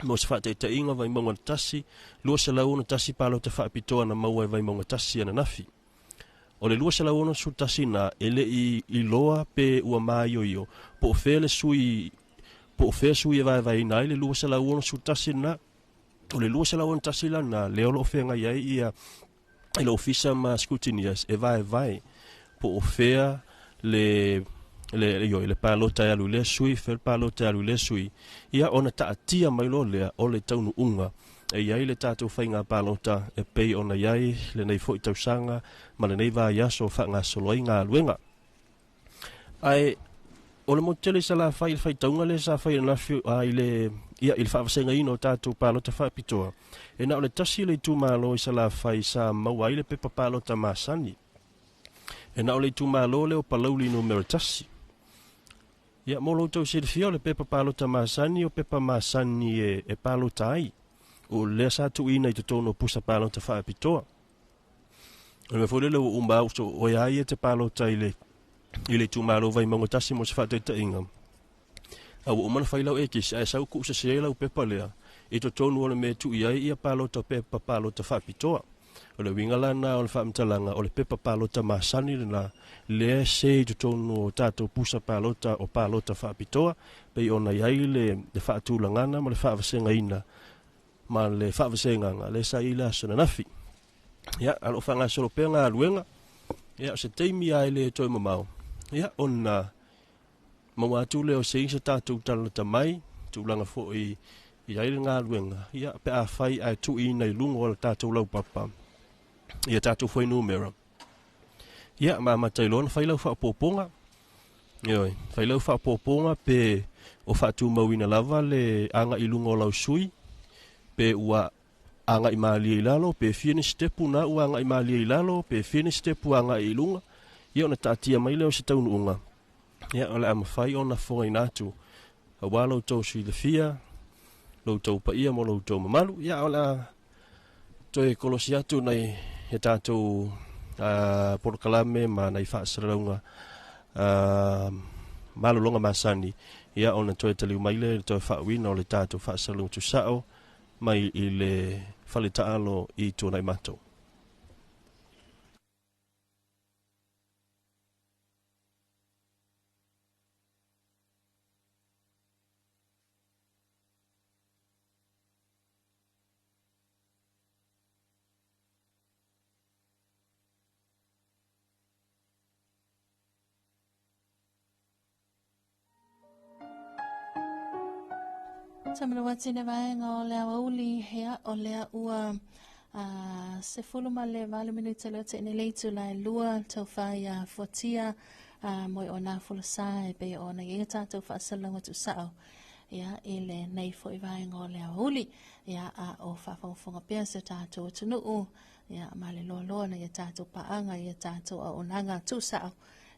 mo se faataitaiga Vaimauga 1, 261 palota faapitoa na maua e Vaimauga 1 ananafi. O le 261 na e le i iloa pe ua maioio po o fea le sui, po o fea sui e vaevaeina ai le 261 na. O le 261 la na lea o loo feagai ai ia i le ofisa ma scrutineers e vaevae po o fea le le ioe le palota e alu i lea sui, fea le palota e alu i lea sui, ia ona taatia mai loa lea o le taunuuga e i ai le tatou faiga palota e pei ona i ai lenei foi tausaga ma lenei vaiaso o faagasolo ai galuega. Ae o le motu tele i Salafai i le faitauga lea sa fai ananafi i le ia i le faavasegaina o tatou palota faapitoa, e na o le tasi le itumalo i Salafai sa maua ai le pepa palota masani. E na o le itumalo lea o Palauli numera 1. Ia, mo lo outou silafia, o le pepa palota masani o pepa masani e palota ai. O lea sa tuuina i totonu o pusa palota faapitoa. O le mea foi lele ua uma au so oe a ia te palota i le itumalo Vaimauga 1 mo se faataitaiga. A ua uma ona fai lau ekisi, ae sau kuusese ai lau pepa lea i totonu o le mea e tuu i ai ia palota o pepa palota faapitoa. O le uiga lana o le faamatalaga o le pepa palota masani lena lea se i totonu o tatou pusa palota o palota faapitoa, pei ona i ai le faatulagana ma le faavasegaina ma le faavasegaga lea sa i ai le aso ananafi. Ia, a o loo faagasolo pea galuega, ia o se taimi lava e le toe mamao, ia ona maua atu lea o se isi tatou talalata mai, tulaga foi i ai le galuega, ia pe afai ae tuuina i luga o le tatou laupapa ia tatou fuainumera. Ia, ma amata ai loa ona fai lau faaopoopoga. Ioe, fai lau faaopoopoga pe o faatumauina lava le agai i luga o lau sui, pe ua agai malie i lalo, pe fia ni sitepu na ua agai malie i lalo, pe fia ni sitepu agai i luga, ia ona taatia mai lea o se taunuuga. Ia, o le a mafai ona fofogaina atu aua lo outou silafia, lo outou paia ma lo outou mamalu. Ia, o le a toe kolosi atu nai ia tatou polokalame ma nai faasalalauga malologa masani, ia ona toe taliu mai lea i le toe faauiina o le tatou faasalalauga tusao mai i le fale taalo i Tuanaimato. Tamanawa le vaega o le aoauli, ia o lea ua 18 minute lea te nei itula e 2 taufai ia fuatia mo i ona folasa e pei ona i ai tatou faasalalauga tuusao ia i lenei foi vaega o le aoauli, ia a o faafogafoga pea se tatou atunuu, ia ma le loaloa na ia tatou paaga ia tatou auaunaga tuusao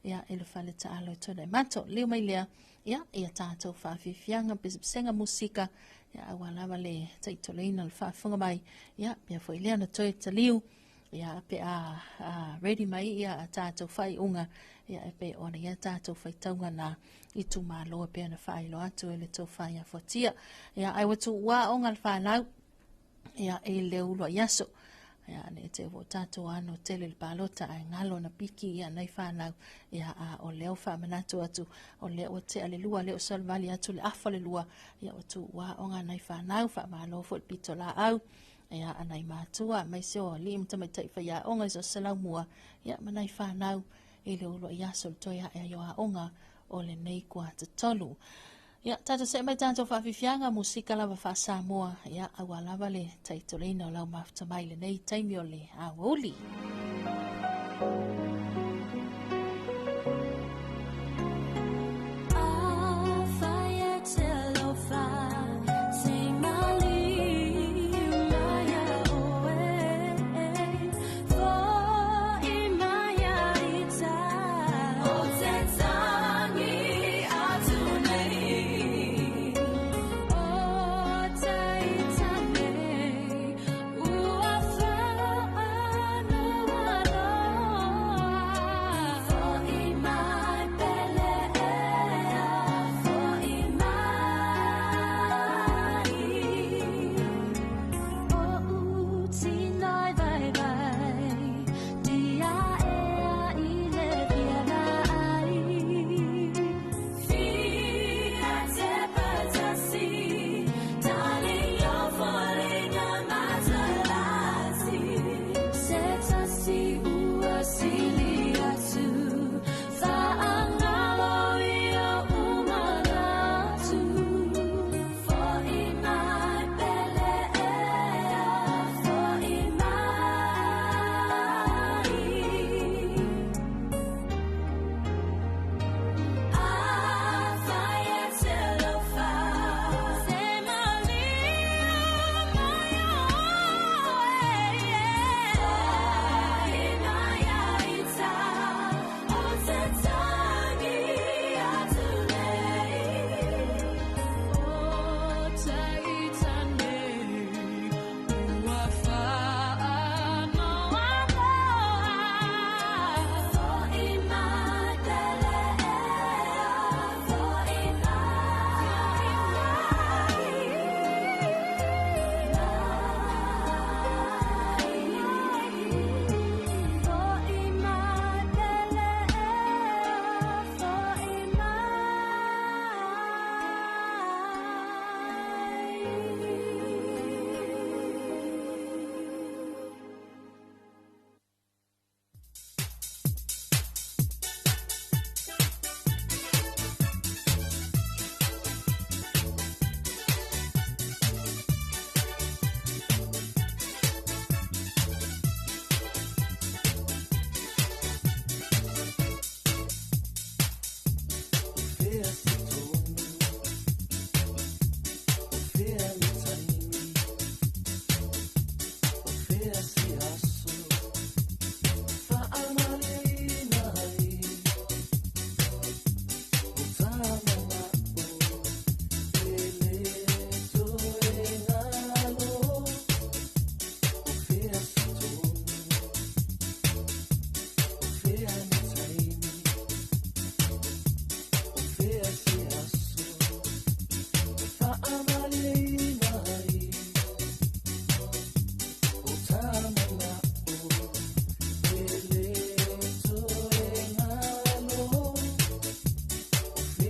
ia i le fale taalo i Tuanaimato. Liu mai lea ia ia tatou faafiafiaga pesepesega musika ia aua lava le taitoleina o le faafofoga mai, ia pea foi lea na toe taliu ia pe a ready mai ia a tatou faaiuga ia e pei ona ia tatou faitauga na itumalo e pei ona faailoa atu e le tofa ia Fuatia. Ia ai ua tuua o le fanau. Ia, i le uluai aso. Ia, ne i te i ua tatou ano tele i le palota ae galo na piki ia nai fanau. Ia, a o lea ua faamanatu atu, o lea ua tea le 2, lea ua salivali atu le afa le 2, ia ua tuua aoga nai fanau, faamalo foi le pitolaau. Ia, a nai matua, aemaise o alii ma tamaitai faiaoga i so o se laumua, ia, ma nai fanau i le uluai aso o le toe ae ai o aoga o lenei kuatatolu. Ia, tatou see mai tatou faafiafiaga, musika lava faa-Samoa, ia, aua lava le taitoleina o lau mafuta mai lenei taimi o le aoauli.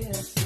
Yes.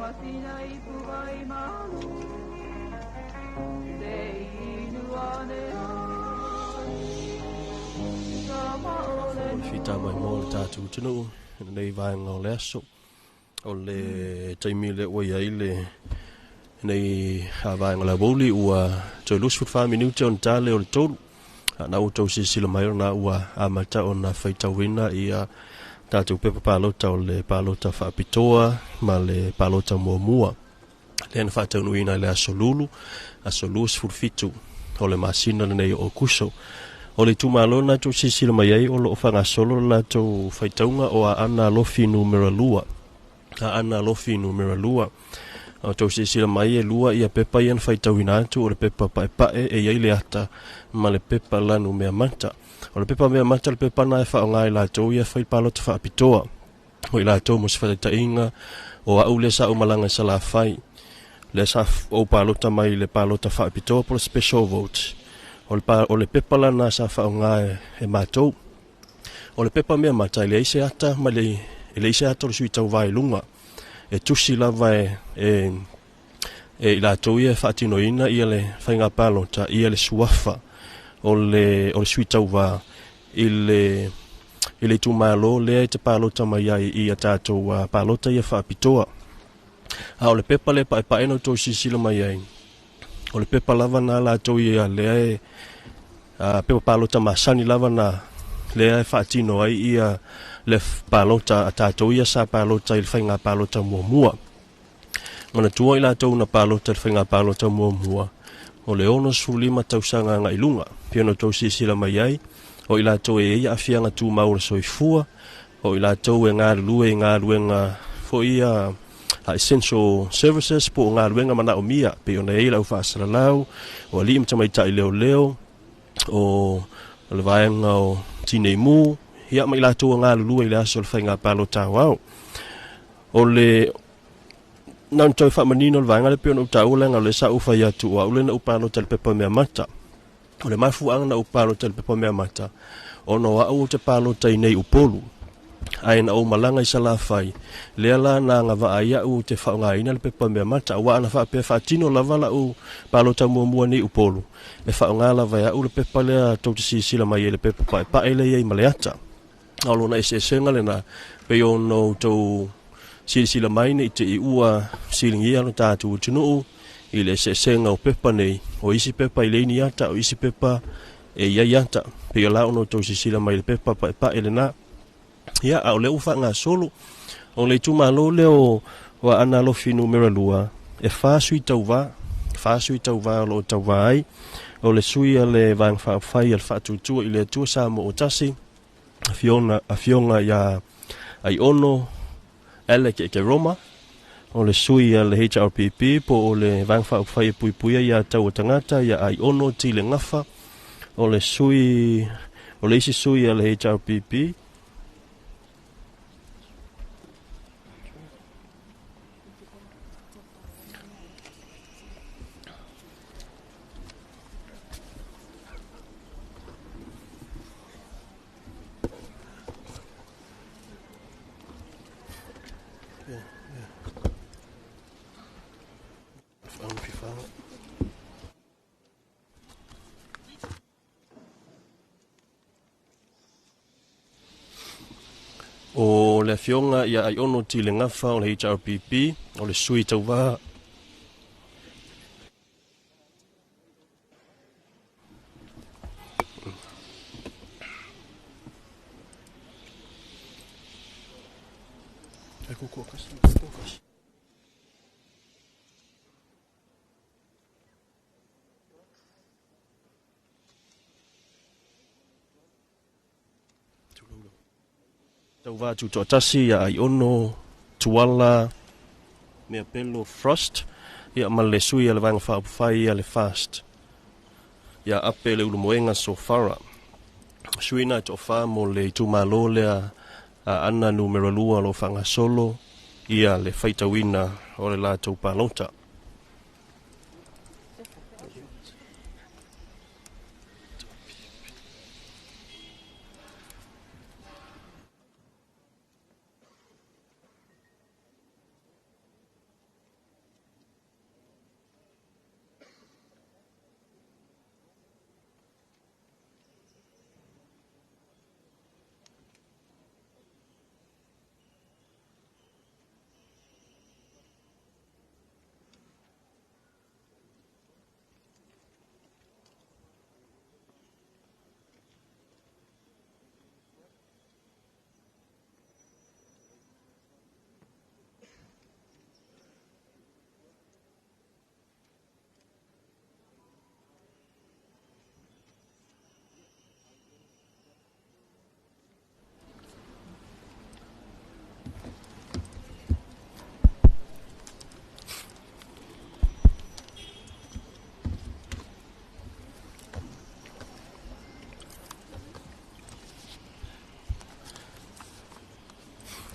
Fita mai mo le tātou atunuu lenei vaega o le aso. O le taimi lea ua i ai lenei vaega o le aoauli ua toe 24 minute ona ta lea o le 3. Na ua outou silasila mai ona ua amata ona faitauina ia tatou pepa palota o le palota faapitoa ma le palota muamua. Lea na faataunuuina i le aso Lulu, aso 27 o le masina lenei o Okuso. O le itumalo na tou silasila mai ai o loo faagasolo le latou faitauga o Aana Alofi numera 2. Aana Alofi numera 2. O tou silasila mai e lua ia pepa ia na faitauina atu, o le pepa paepae e i ai le ata ma le pepa lanu mea mata. O le pepa mea mata le pepa na e faaaoga e latou ia fai palota faapitoa. O i latou mo se faataitaiga o au lea sa ou malaga i Salafai, lea sa ou palota mai i le palota faapitoa po o le special vote. O le, pa, o le pepa lana sa faaaoga e matou. O le pepa mea mata e leai se ata ma le, e leai se ata o le sui tauvā i luga. E tusi lava e i latou ia e faatinoina ia le faiga palota ia le suafa o le sui tauvā i le itumalo lea e te palota mai ai i a tatou palota ia faapitoa. A o le pepa le paepae na outou silasila mai ai, o le pepa lava na latou ia lea e pepa palota masani lava na lea e faatino ai ia le palota a tatou ia sa palota i le faiga palota muamua. Manatua i latou na palota i le faiga palota muamua, o le 65 tausaga agai i luga, pei ona outou silasila mai ai, o i latou e i ai aafiaga tumau o le soifua, o i latou e galulue i galuega foi ia essential services po o galuega manaomia, pei ona i ai le au faasalalau, o alii ma tamaitai leoleo, o le vaega o tinei mu, ia ma i latou e galulue i le aso o le faiga palota aoao. O le na ona toe faamanino le vaega lea pei ona ou taua leaga o lea sa ou fai atu o au lea na ou palota i le pepa mea mata. O le mafuaaga na ou palota i le pepa mea mata, ona o au ou te palota i nei Upolu, ae na ou malaga i Salafai, lea la na agavaa ai au ou te faaaogaina le pepa mea mata. Aua ana faapea faatino lava lau palota muamua nei Upolu, e faaaoga lava e au le pepa lea tou te silasila mai ai, le pepa paepae lea i ai ma le ata. A o lona eseesega lena, pei ona outou silasila mai nei te i ua siligia lo tatou atunuu i le eseesega o pepa nei, o isi pepa i leai ni ata, o isi pepa e i ai ata. Pei o la ona outou silasila mai i le pepa paepae lena. Ia, a o lea ua faagasolo, o le itumalo lea o Aana Alofi numera 2, e 4 sui tauvā, 4 sui tauvā o lo o tauvā ai. O le sui a le Vaega Faaupufai a le Faatuatua i le Atua Samoa o Tasi, afioga ia Aiono Alec Ekeroma, o le sui a le HRPP po o le Vaega Faaupufai e Puipuia ia Taua Tagata ia Aiono Tile Gafa, o le sui o le isi sui a le HRPP O le afioga ia Aiono Tile Gafa o le HRPP, o le sui tauvā tauvā tutoatasi ia Aiono Tuala Meapelo Frost, ia ma le sui a le Vaega Faaupufai ia le FAST ia Ape le Ulumoega Sofara. Sui na e toafa mo le itumalo lea Aana numera 2 o lo o faagasolo ia le faitauina o le latou palota.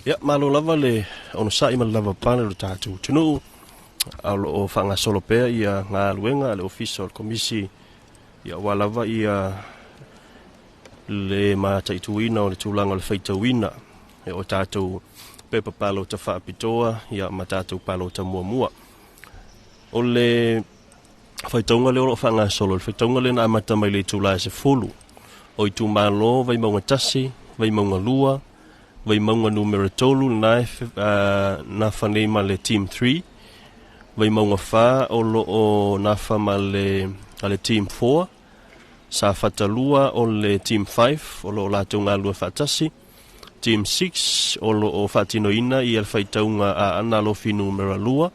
Ia, malo lava le onosai ma le lava pale o le tatou atunuu, a o lo o faagasolo pea ia galuega a le Ofisa o le Komisi, ia aua lava ia le mataituina o le tulaga o le faitauina e o tatou pepa palota faapitoa ia ma tatou palota muamua. O le faitauga lea o lo o faagasolo, le faitauga lea na amata mai le itula e 10 o itumalo Vaimauga 1, Vaimauga 2, Vaimauga numera 3 lena e nafa nei ma le Team 3, Vaimauga 4 o lo o nafa ma le Team 4, Safata 2 o le Team 5 o lo o latou galulue faatasi, Team 6 o lo o faatinoina ia le faitauga a Aana Alofi numera 2,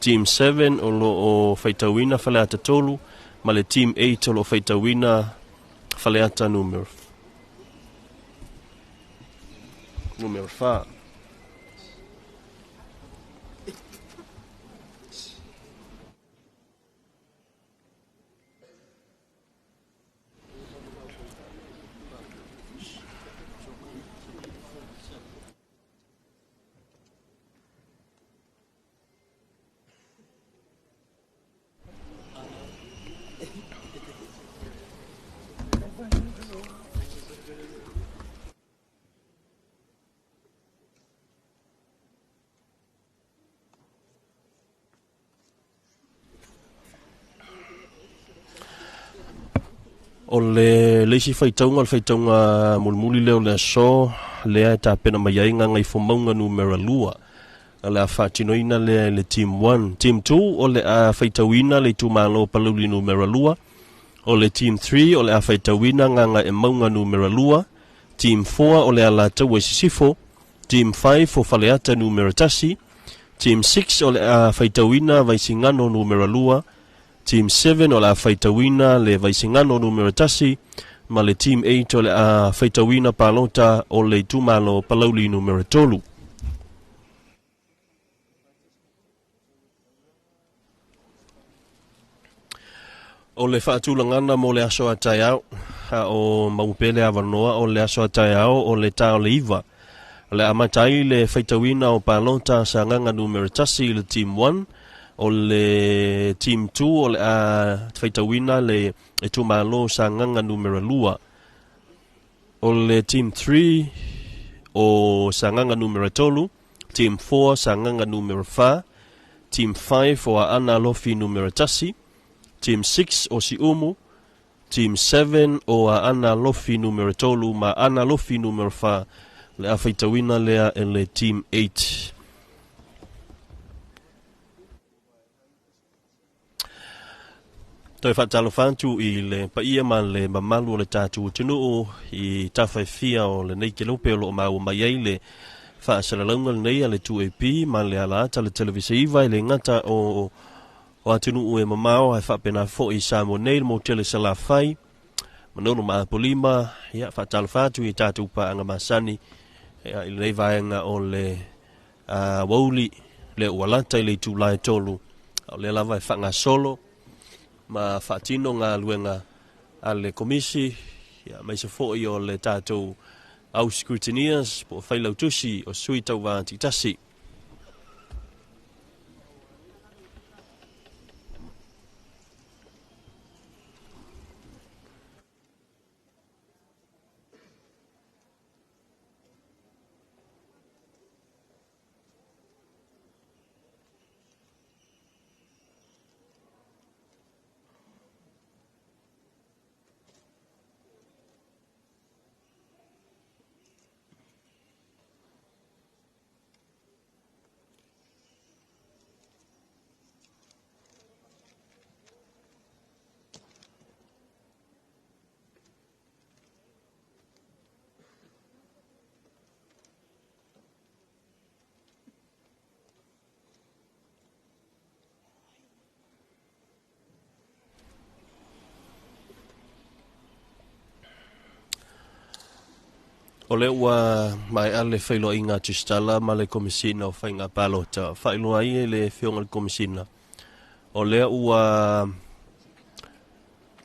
Team 7 o lo o faitauina Faleata 3, ma le Team 8 o lo o faitauina Faleata numera 4. O le leisi faitauga, o le faitauga mulimuli lea o le aso, lea e tapena mai ai Gagaifomauga numera 2. O le a faatinoina lea e le Team 1. Team 2, o le a faitauina le itumalo Palauli numera 2. O le Team 3, o le a faitauina Gagaemauga numera 2. Team 4, o le Alataua i Sisifo. Team 5, o Faleata numera 1. Team 6, o le a faitauina Vaisigano numera 2. Team 7 o le a faitauina le Vaisigano numera 1, ma le Team 8 o le a faitauina palota o le itumalo Palauli numera 3. O le faatulagana mo le aso a taeao, a o maupele avanoa o le aso a taeao o le tā o le 9. O le amata ai le faitauina o palota Sagaga numera 1 i le Team 1, o le Team 2 o le a faitauina le itumalo Sagaga numera 2. O le Team 3 o Sagaga numera 3, Team 4 Sagaga numera 4, Team 5 o Aana Alofi numera 1, Team 6 o Siumu, Team 7 o Aana Alofi numera 3 ma Aana Alofi numera 4, le a faitauina lea e le Team 8. Toe faatalofa atu i le paia ma le mamalu o le tatou atunuu i tafaifia o lenei kelope o lo o maua mai ai le faasalalauga lenei a le 2AP ma le alaata le televisa iva i le gata o atunuu e mamao ae faapena foi i Samoa nei le motele Salafai, Manolo ma Apolima. Ia faatalofa atu i tatou paaga masani ia, i lenei vaega o le wauli le ua lata i le itula e 3. O lea lava e faagasolo ma faatino galuega a le komisi, ia, maise foi o le tatou au scrutineers po o failautusi o sui tauva titasi. O le ua mai a le failoaiga tusitala ma le Komisina o Faiga Palota. Faailoa ai e le afioga i le Komisina. O lea ua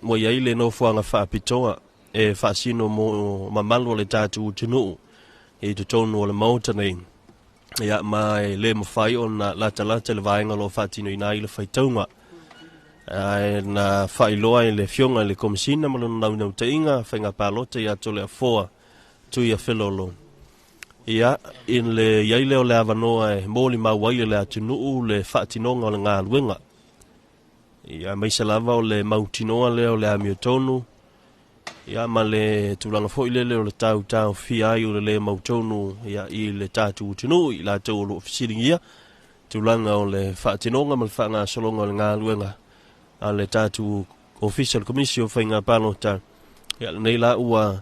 i ai le nofoaga faapitoa e faasino mo mamalu o le tatou atunuu i totonu o le maota nei. Ia, ma e le mafai ona latalata le vaega o lo o faatinoina ai le faitauga. Ae na faailoa i le Afioga i le Komesina ma lona naunautaiga faiga palota ia Toleafoa Tuiafelolo. Ia, i le i ai lea o le avanoa e molimau ai i le atunuu le faatinoga o le galuega. Ia, aemaise lava o le mautinoa lea o le amiotonu, ia ma le tulaga foi lele o le tautaofia ai o le le mautonu ia i le tatou atunuu i latou o lo o fesiligia tulaga o le faatinoga ma le faagasologa o le galuega a le tatou Ofisa o le Komisi o Faiga Palota. Ia lenei la ua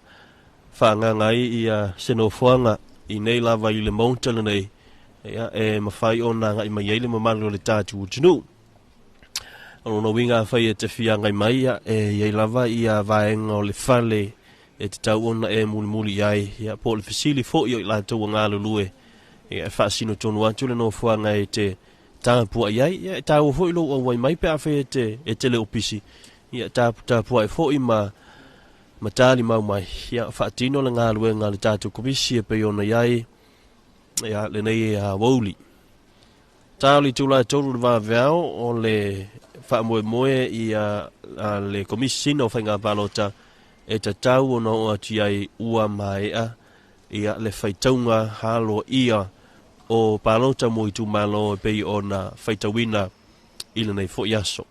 faaagaga ai ia se nofoaga i nei lava i le maota lenei, ia e mafai ona agai mai ai le mamalu o le tatou atunuu. O lona uiga afai e te fia agai mai, ia, e i ai lava ia vaega o le fale e tatau ona e mulimuli i ai, ia, po o le fesili foi o i latou ua galulue, ia, e faasino tonu atu le nofoaga e te tapuai ai. Ia, e taua foi lou auai mai pe afai e te le o pisi, ia, taputapuai foi ma talimau mai, ia, faatino le galuega a le tatou komisi e pei ona i ai, ia, lenei aoauli. Ta o le itula e 3 le vaveao o le faamoemoe ia a le Komisina o Faiga Palota e tatau ona oo atu i ai ua maea ia le faitauga aloaia o palota mo itumalo e pei ona faitauina i lenei foi aso.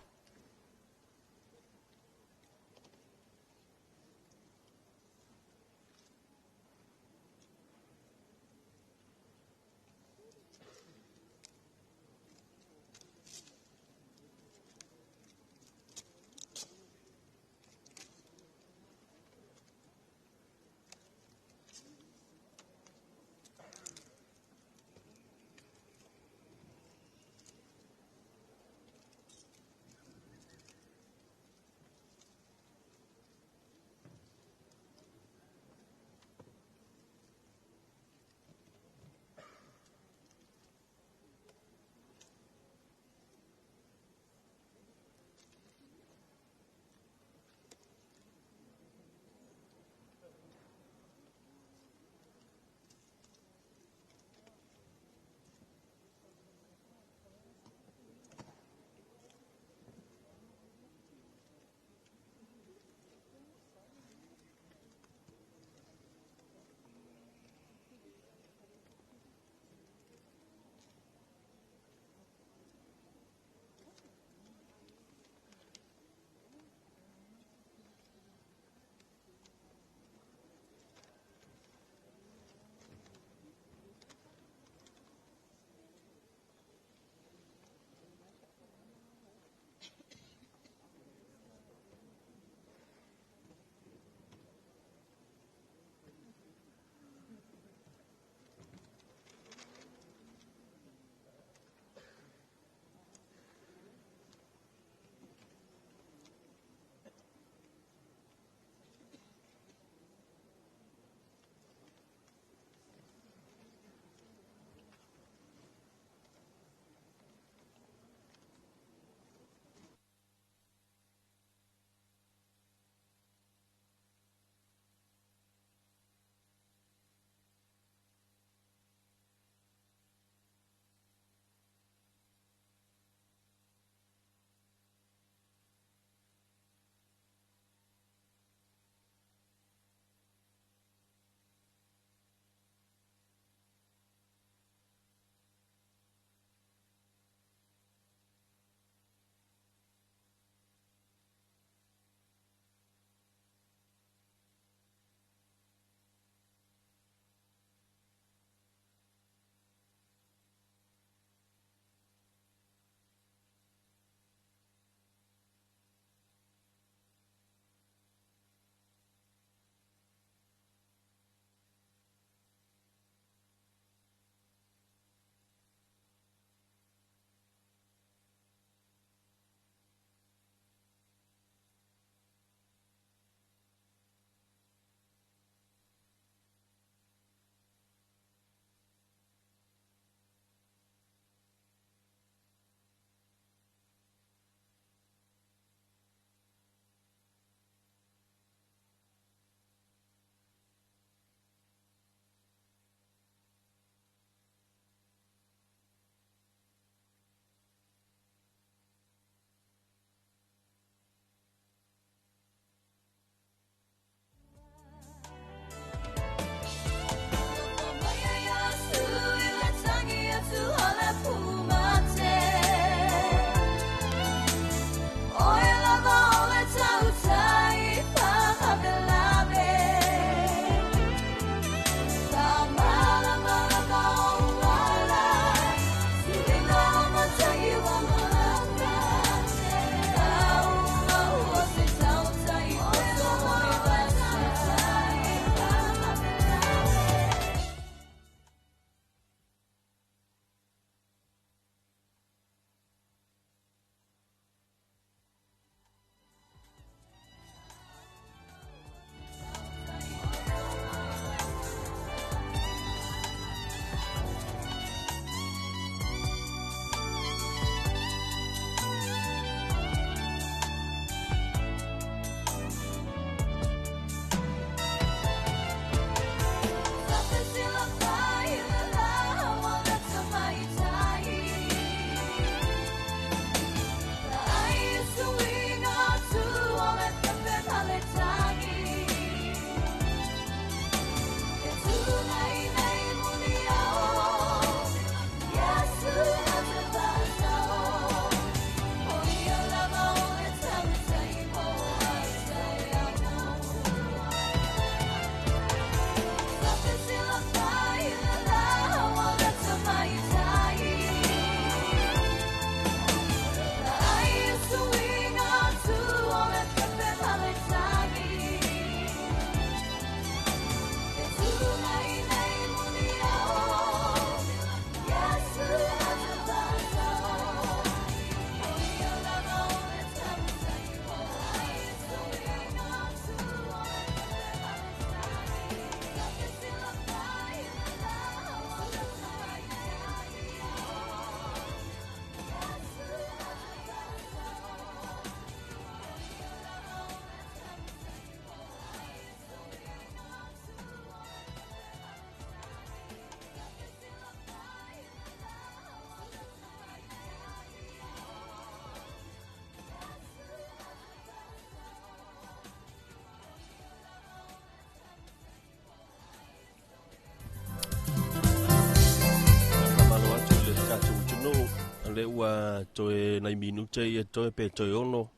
le ua toe nai minute ia toe pe toe ono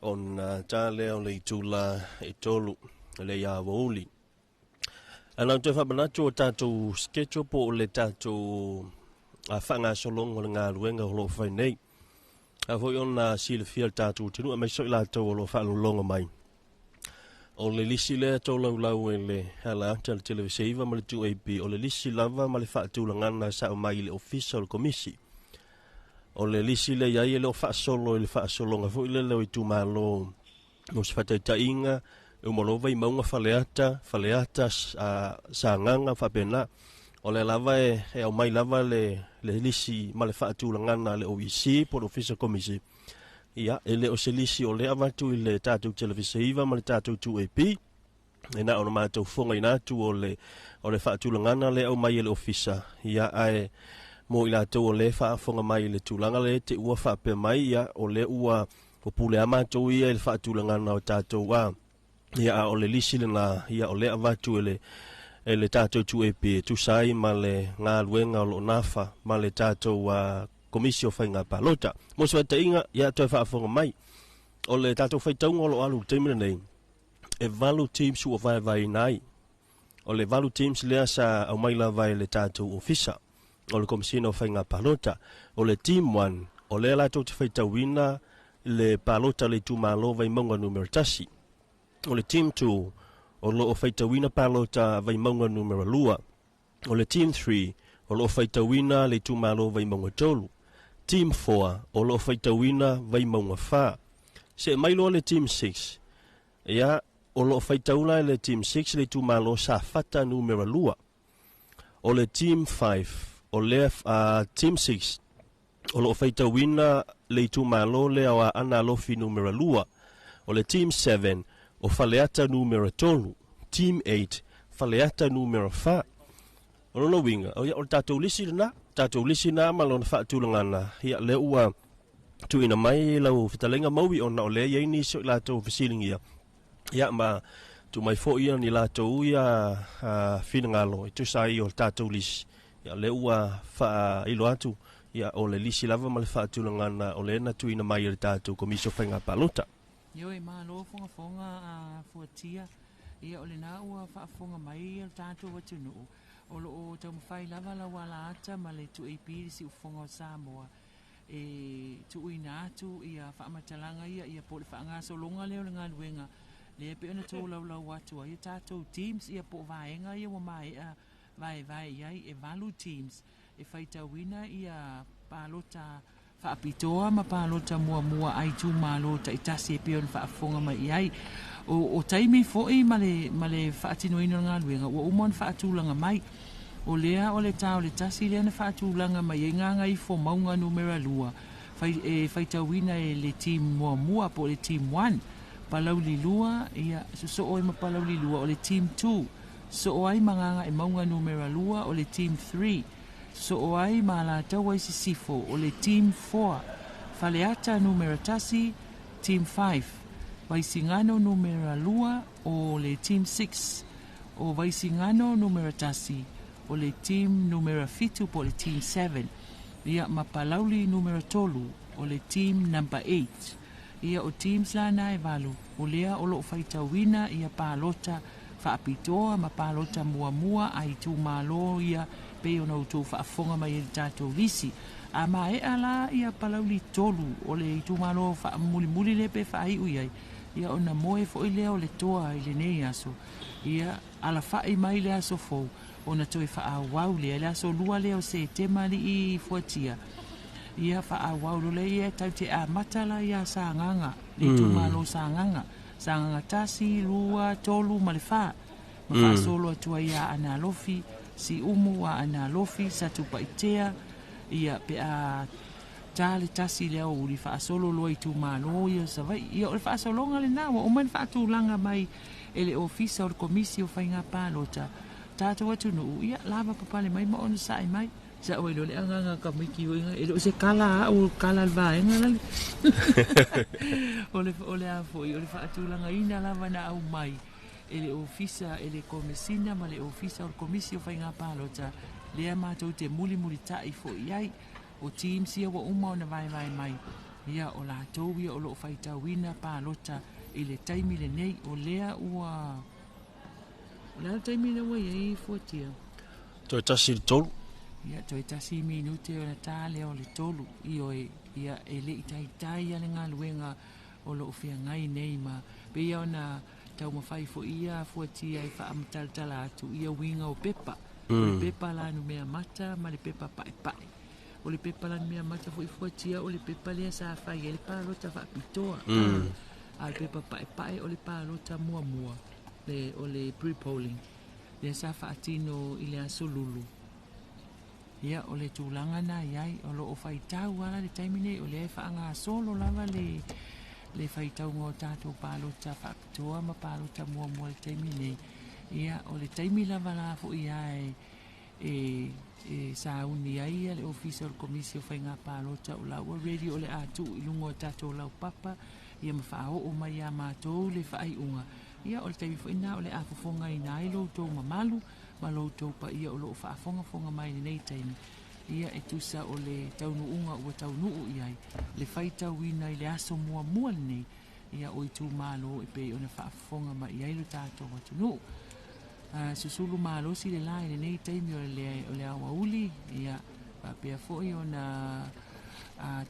ona tā lea o le itula e 3 le ia wauli. Ana toe whaamanatu o tātou schedule po o le tātou whangasologa o le galuega o loo fai nei. A foi ona silafia le tātou atunuu aemaise o i latou o loo faalogologo mai. O le lisi lea tolaulau e le ala ata le Televisa ma le 2AP, o le lisi lava ma le faatulagana sa aumai i le Ofisa o le Komisi. O le lisi lea iai e le o faasolo i le faasologa foi lele o itumalo mo se faataitaiga e uma loa Vaimauga Faleata, Faleata Sagaga faapena. O le lava e aumai lava le lisi ma le faatulagana a le OEC po o le Ofisa Komisi. Ia, e le o se lisi o lea avatu i le tatou Televisa ma le tatou 2AP. E na ona matou fogaina atu o le faatulagana lea aumai e le Ofisa. Ia, ae mo i latou o le faafofoga mai i le tulaga le te ua faapea mai, ia, o le ua o pule a matou ia i le faatulagana o tatou a. Ia, a o le lisi lena, ia, o lea avatu e le tatou 2AP e tusa ai ma le galuega o loo nafa ma le tatou Komisi o Faiga Palota. Mo se faataitaiga, ia toe faafofoga mai. O le tatou faitauga o loo alu i le taimi lenei, e 8 teams ua vaevaeina ai. O le 8 teams lea sa aumai lava e le tatou ofisa o le Komisina o Faiga Palota. O le team 1, o lea latou te faitauina le palota le itumalo Vaimauga numera 1. O le team 2, o loo faitauina palota Vaimauga numera 2. O le team 3, o loo faitauina le itumalo Vaimauga 3. Team 4, o loo faitauina Vaimauga 4. Se mai loa le team 6, ia, o loo faitaula le team 6 le itumalo Safata numera 2. O le team 5, o le team 6, o loo faitauina le itumalo lea o Aana Alofi numera 2. O le team 7, o Faleata numera 3. Team 8, Faleata numera 4. O lona uiga, o le tatou lisi lena, tatou lisi na ma lona faatulagana, ia lea ua tuuina mai lau fetalaiga Maui ona o lea iai nisi o i latou fesiligia. Ia ma tuu mai foi ia ni latou ia finagalo e tusa ai o le tatou lisi. Ia lea ua faailoa atu, ia o le lisi lava ma le faatulagana o lea na tuuina mai e le tatou Komisi o Faiga Palota. Ioe malo fogafoga a fuatia, ia o lena ua faafofoga mai le tatou atunuu. O loo taumafai lava lau alaata ma le 2AP le siufofoga o Samoa e tuuina atu ia faamatalaga ia, ia po o le faagasologa lea o le galuega lea pei ona tolaulau atu ai tatou teams ia po o vaega ia ua maea vaevae i ai e 8 teams e faitauina ia palota faapitoa ma palota muamua a itumalo taitasi e pei ona faafofoga mai i ai. O taimi foi ma le faatinoina o le galuega ua uma ona faatulaga mai. O lea o le tā o le tasi lea na faatulaga mai ai Gagaifomauga numera 2 e faitauina e le team muamua po o le team 1. Palauli 2, ia sosoo ai ma Palauli 2 o le team 2. Sosoo ai ma Gagaemauga numera 2 o le team 3. Sosoo ai ma Alataua i Sisifo o le team 4. Faleata numera 1, team 5. Vaisigano numera 2 o le team 6. O Vaisigano numera 1 o le team numera 7 po o le team 7. Ia ma Palauli numera 3 o le team number 8. Ia o teams lana e 8 o lea o loo faitauina ia palota faapitoa ma palota muamua a itumalo ia pei ona outou faafofoga mai ai le tatou lisi. A maea la ia Palauli 3 o le itumalo faamulimuli lea pe faaiu i ai, ia ona moe foi lea o le toa i lenei aso. Ia alafai mai le aso fou ona toe faaauau lea le aso 2 lea o Setema alii fuatia. Ia faaauau loa lea ia tau te amata la ia Sagaga, le itumalo Sagaga. Sagaga 1, 2, 3 ma le 4. Ma faasolo atu ai ia Aana Alofi, Siumu, Aana Alofi, Satupaitea, ia pe a tā le tasi lea o uli faasolo loa itumalo ia Savaii. Ia o le faasologa lena ua uma ona faatulaga mai e le Ofisa o le Komisi o Faiga Palota. Tatou atunuu, ia lava papale mai ma ona sa'i mai. Sa oi lo le agaga kamiki oiga e le o se kala au kala le vaega lale. O le a foi o le faatulagaina lava na aumai e le ofisa e le komesina ma le ofisa o le komisi o Faiga Palota lea matou te mulimulita'i foi ai. O teams ia ua uma ona vaevae mai, ia o latou ia o loo faitauina palota i le taimi lenei. O lea ua o le a le taimi lea ua i ai Fuatia? Toe 1 i le 3. Ia, toe 1 minute ona ta lea o le 3. Ioe, ia e le i taitai a le galuega o loo feagai nei ma pei ona taumafai foi ia Fuatia e faamatalatala atu ia uiga o pepa. O le pepa la numea mata ma le pepa paepae. O le pepa la numea mata foi Fuatia o le pepa lea sa fai ai le palota faapitoa. A le pepa paepae o le palota muamua, le, o le pre-polling lea sa faatino i le aso Lulu. Ia, o le tulaga na iai o loo faitau ala le taimi nei, o lea e faagasolo lava le faitauga o tatou palota faapitoa ma palota muamua le taimi nei. Ia, o le taimi lava la foi a e sauni ai ia le ofisa o le Komisi o Faiga Palota o la ua ready o le a tuu i luga o tatou laupapa ia ma faaoo mai ia matou le faaiuga. Ia o le taimi foi na o le a fofogaina ai lo outou mamalu ma lo outou paia o loo faafogafoga mai lenei taimi. Ia e tusa o le taunuuga ua taunuu i ai le faitauina i le aso muamua lenei, ia o itumalo e pei ona faafofoga mai i ai lo tatou atunuu. Susulu malosi le la i lenei taimi o le aoauli, ia faapea foi ona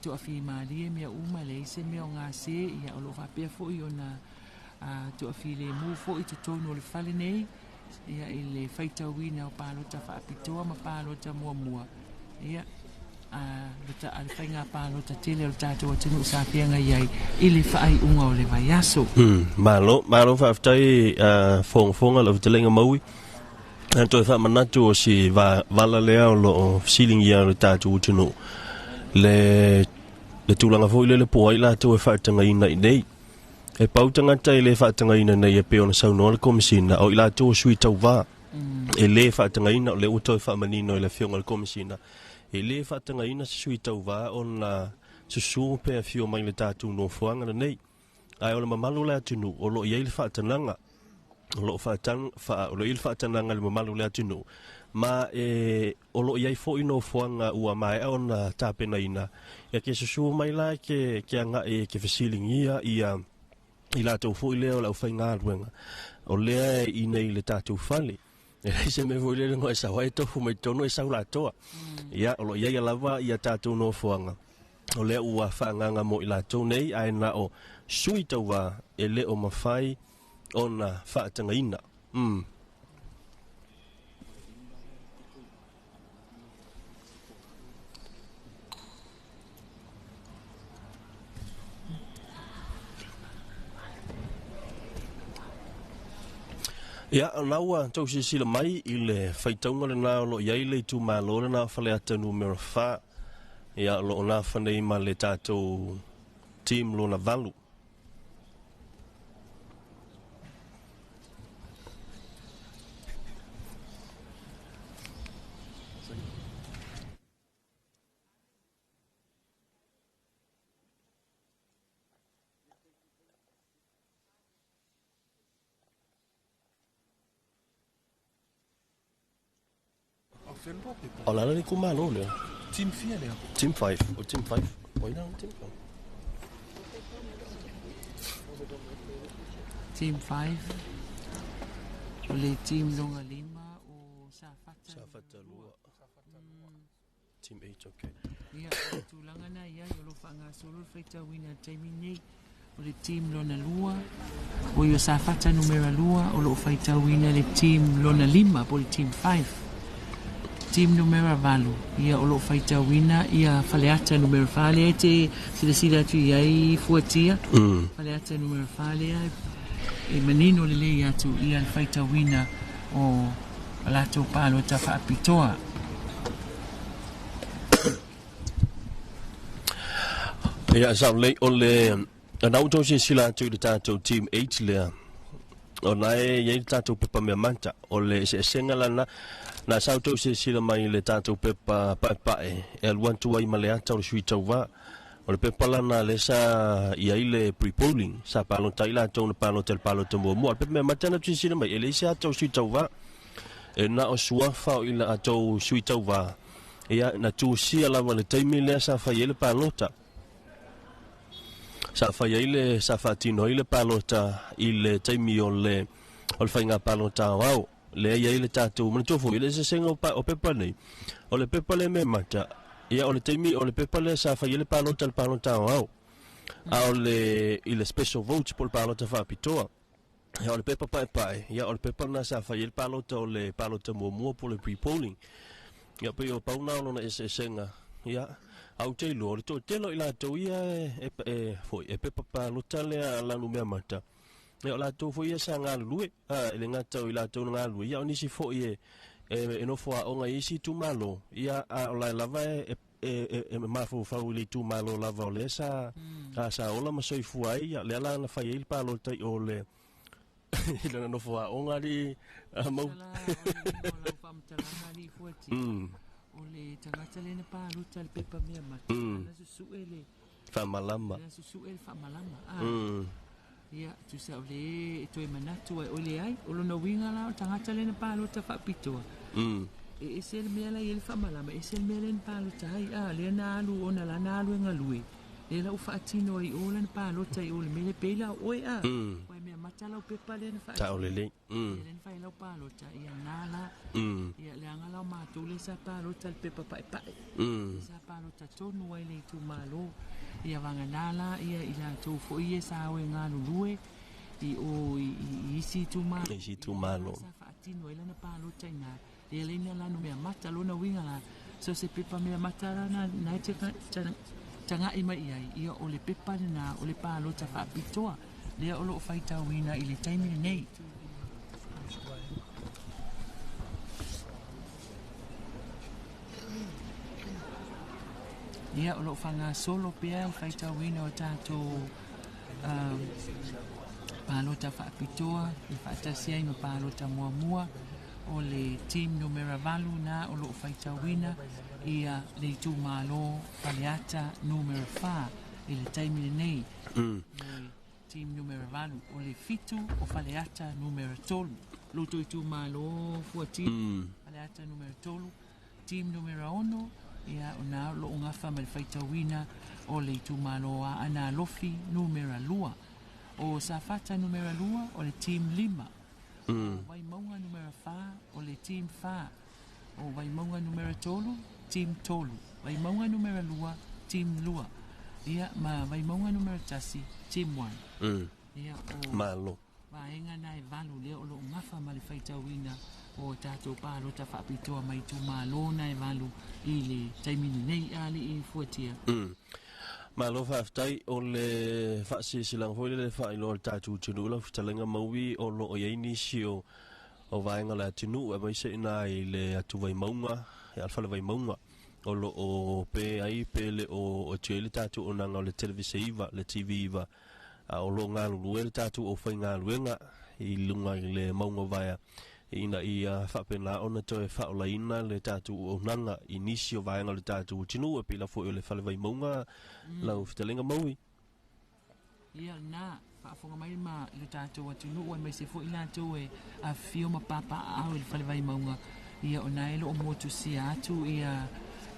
toafimalie mea uma, leai se mea o gase, ia o loo faapea foi ona toafilemu foi totonu o le fale nei, ia i le faitauina o palota faapitoa ma palota muamua. Ia, a le faiga palota tele o le tatou atunuu sa feagai ai i le faaiuga o le vaiaso. Malo, malo faafetai fogafoga lau fetalaiga Maui. Toe faamanatu o si vala lea o loo fesiligia o le tatou atunuu. Le tulaga foi lele po ai latou e faatagaina i nei. E pau tagata e le faatagaina nei e pei ona saunoa le Komisina o i latou o sui tauvā. E le faatagaina o le ua toe faamanino i le afioga i le Komisina. E le faatagaina se sui tauvā ona susu pe afio mai le tatou nofoaga lenei. Ae o le mamalu o le atunuu o loo i ai le faatanaga. O loo i ai le faatanaga i le mamalu o le atunuu. Ma e o loo i ai foi nofoaga ua maea ona tapenaina. Ia ke susu mai la ke agai e ke fesiligia ia i latou foi lea o le aufaigaluega. O lea e i nei le tatou fale. E leai se mea foi lele no e sau ai tofu mai totonu e sau latoa. Ia, o loo i ai lava ia tatou nofoaga. O lea ua faagaga mo i latou nei, ae na o sui tauvā e le o mafai ona faatagaina. Ia, o lau ua tau silasila mai i le faitauga lena o loo i ai le itumalo lena o Faleata numera 4. Ia, o loo nafa nei ma le tatou team lona 8. O la le itumalo lea. Team fia lea. Team 5. O team 5. O ina team 5. Team 5. O le team lona 5 o Safata. Safata 2. Team 8, okay. Ia, o le tulaga na iai o loo faagasolo le faitauina taimi nei. O le team lona 2, o i o Safata numera 2, o loo faitauina le team lona 5, po le team 5. Team numera 8, ia o loo faitauina ia Faleata numera 4 lea e te silasila atu i ai Fuatia. Faleata numera 4 lea e manino lelei atu ia le faitauina o latou palota faapitoa. Ia, sa lei o le anau tau silasila atu i le tatou team 8 lea. O na e i ai le tatou pepa mea mata. O le eseesega lana na sa tau silasila mai i le tatou pepa paepae e alu atu ai ma le ata o le sui tauvā. O le pepa lana le sa i ai le pre-polling. Sa palota ai latou na palota i le palota muamua. O le pepa mea mata na silasila mai e leai se ata o sui tauvā. E na o suafa o ila atou sui tauvā. Ia, na tusia lava le taimi lea sa fai ai le palota. Sa fai ai le, sa faatino ai le palota i le taimi o le, o le faiga palota aoao. Lea e i ai le tatou, manatua foi, le eseesega o, pa, o pepa nei. O le pepa lea me mata, ia o le taimi, o le pepa lea sa fai ai le palota le palota aoao. A o le, i le special votes po o le palota faapitoa. Ia o le pepa paepae, ia o le pepa lena sa fai ai le palota o le palota muamua po o le pre-polling. Ia pei o pau na o lona eseesega. Ia, a ou te iloa, o le toatele o i latou ia e, e, e, foi, e pepa palota lea a lanu mea mata. Ia o latou foi ia sa galulue, a, e le gata o i latou na galulue, ia o nisi foi e, e, e nofo aoga i isi itumalo, ia a o lae lava e, e e, e, e mafaufau i le itumalo lava o lea sa, mm. a, sa ola ma soifua ai, ia, lea la na fai ai le palota i o le, i lana nofo aoga alii a mau. O le tagata lea na palota le pepa mea mata, mm. ana susue le faamalama. Ana susue le faamalama. Ah. Mm. Ia, tusa o le e toe manatu ai, o le ai, o lona uiga la o le tagata lea na palota faapitoa. Mm. E ese le mea la i ai le faamalama, ese le mea lea na palota ai. A, lea na alu ona la na alu e galue. Lea la ua faatino ai i o lana palota i o le mea lea pei la o oe a. Mm. Ua e mea mata lau pepa lea na faatino. Sao lelei. Mm. Ia lea na fai ai lau palota, ia na la. Mm. Ia leaga la o matou lea sa palota i le pepa paepae. Mm. Sa palota tonu ai le itumalo. Ia vagana la ia i latou foi ia sa o e galulue i o i, i, i isi itumalo. Isi itumalo. Sa faatino ai lana palota i ina. Lea leina lana mea mata lona uiga la. So se pepa mea mata la na, na e te taga'i mai i ai, ia o le pepa lena o le palota faapitoa lea o lo o faitauina i le taimi lenei. Ia, o lo o faagasolo pea le faitauina o tatou palota faapitoa e faatasi ai ma palota muamua o le team numera 8 na o lo o faitauina ia le itumalo Faleata numera 4 i le taimi lenei. Mm. Le team numera 8 o le 7 o Faleata numera 3. Lo outou itumalo fuatia mm. Faleata numera 3, team numera 6 ia o na o lo o gafa ma le faitauina o le itumalo Aana Alofi numera 2. O Safata numera 2 o le team 5. Mm. O Vaimauga numera 4 o le team 4. O Vaimauga numera 3, team 3. Vaimauga numera 2, team 2. Ia, ma Vaimauga numera 1, team 1. Mm. Ia, o Malo. Vaega na e valu lea o lo o gafa ma le faitauina o tatou palota faapitoa mai itumalo na e valu i le taimi lenei a alii fuatia. Mm. Malo faafetai o le faasilasilaga foi lea le faailoa i le tatou atunuu lau fetalaiga Maui o lo o i ai nisi o o vaega o le atunuu aemaise i ina i le atu Vaimauga, i le fale Vaimauga o lo o pe ai pe le o atu ai le tatou auaunaga o le Televise 9, le TV 9, a o lo o galulue le tatou aufaigaluega i luga i le mauga vaea ina ia faapena ona toe faaolaina le tatou auaunaga i nisi o vaega o le tatou atunuu e pei la foi o le fale Vaimauga lau fetalaiga Maui. Ia lena, faafofoga mai ma lo tatou atunuu aemaise foi i latou e afifio ma papaaao i le Fale Vaimauga, ia o na e lo o motusia atu ia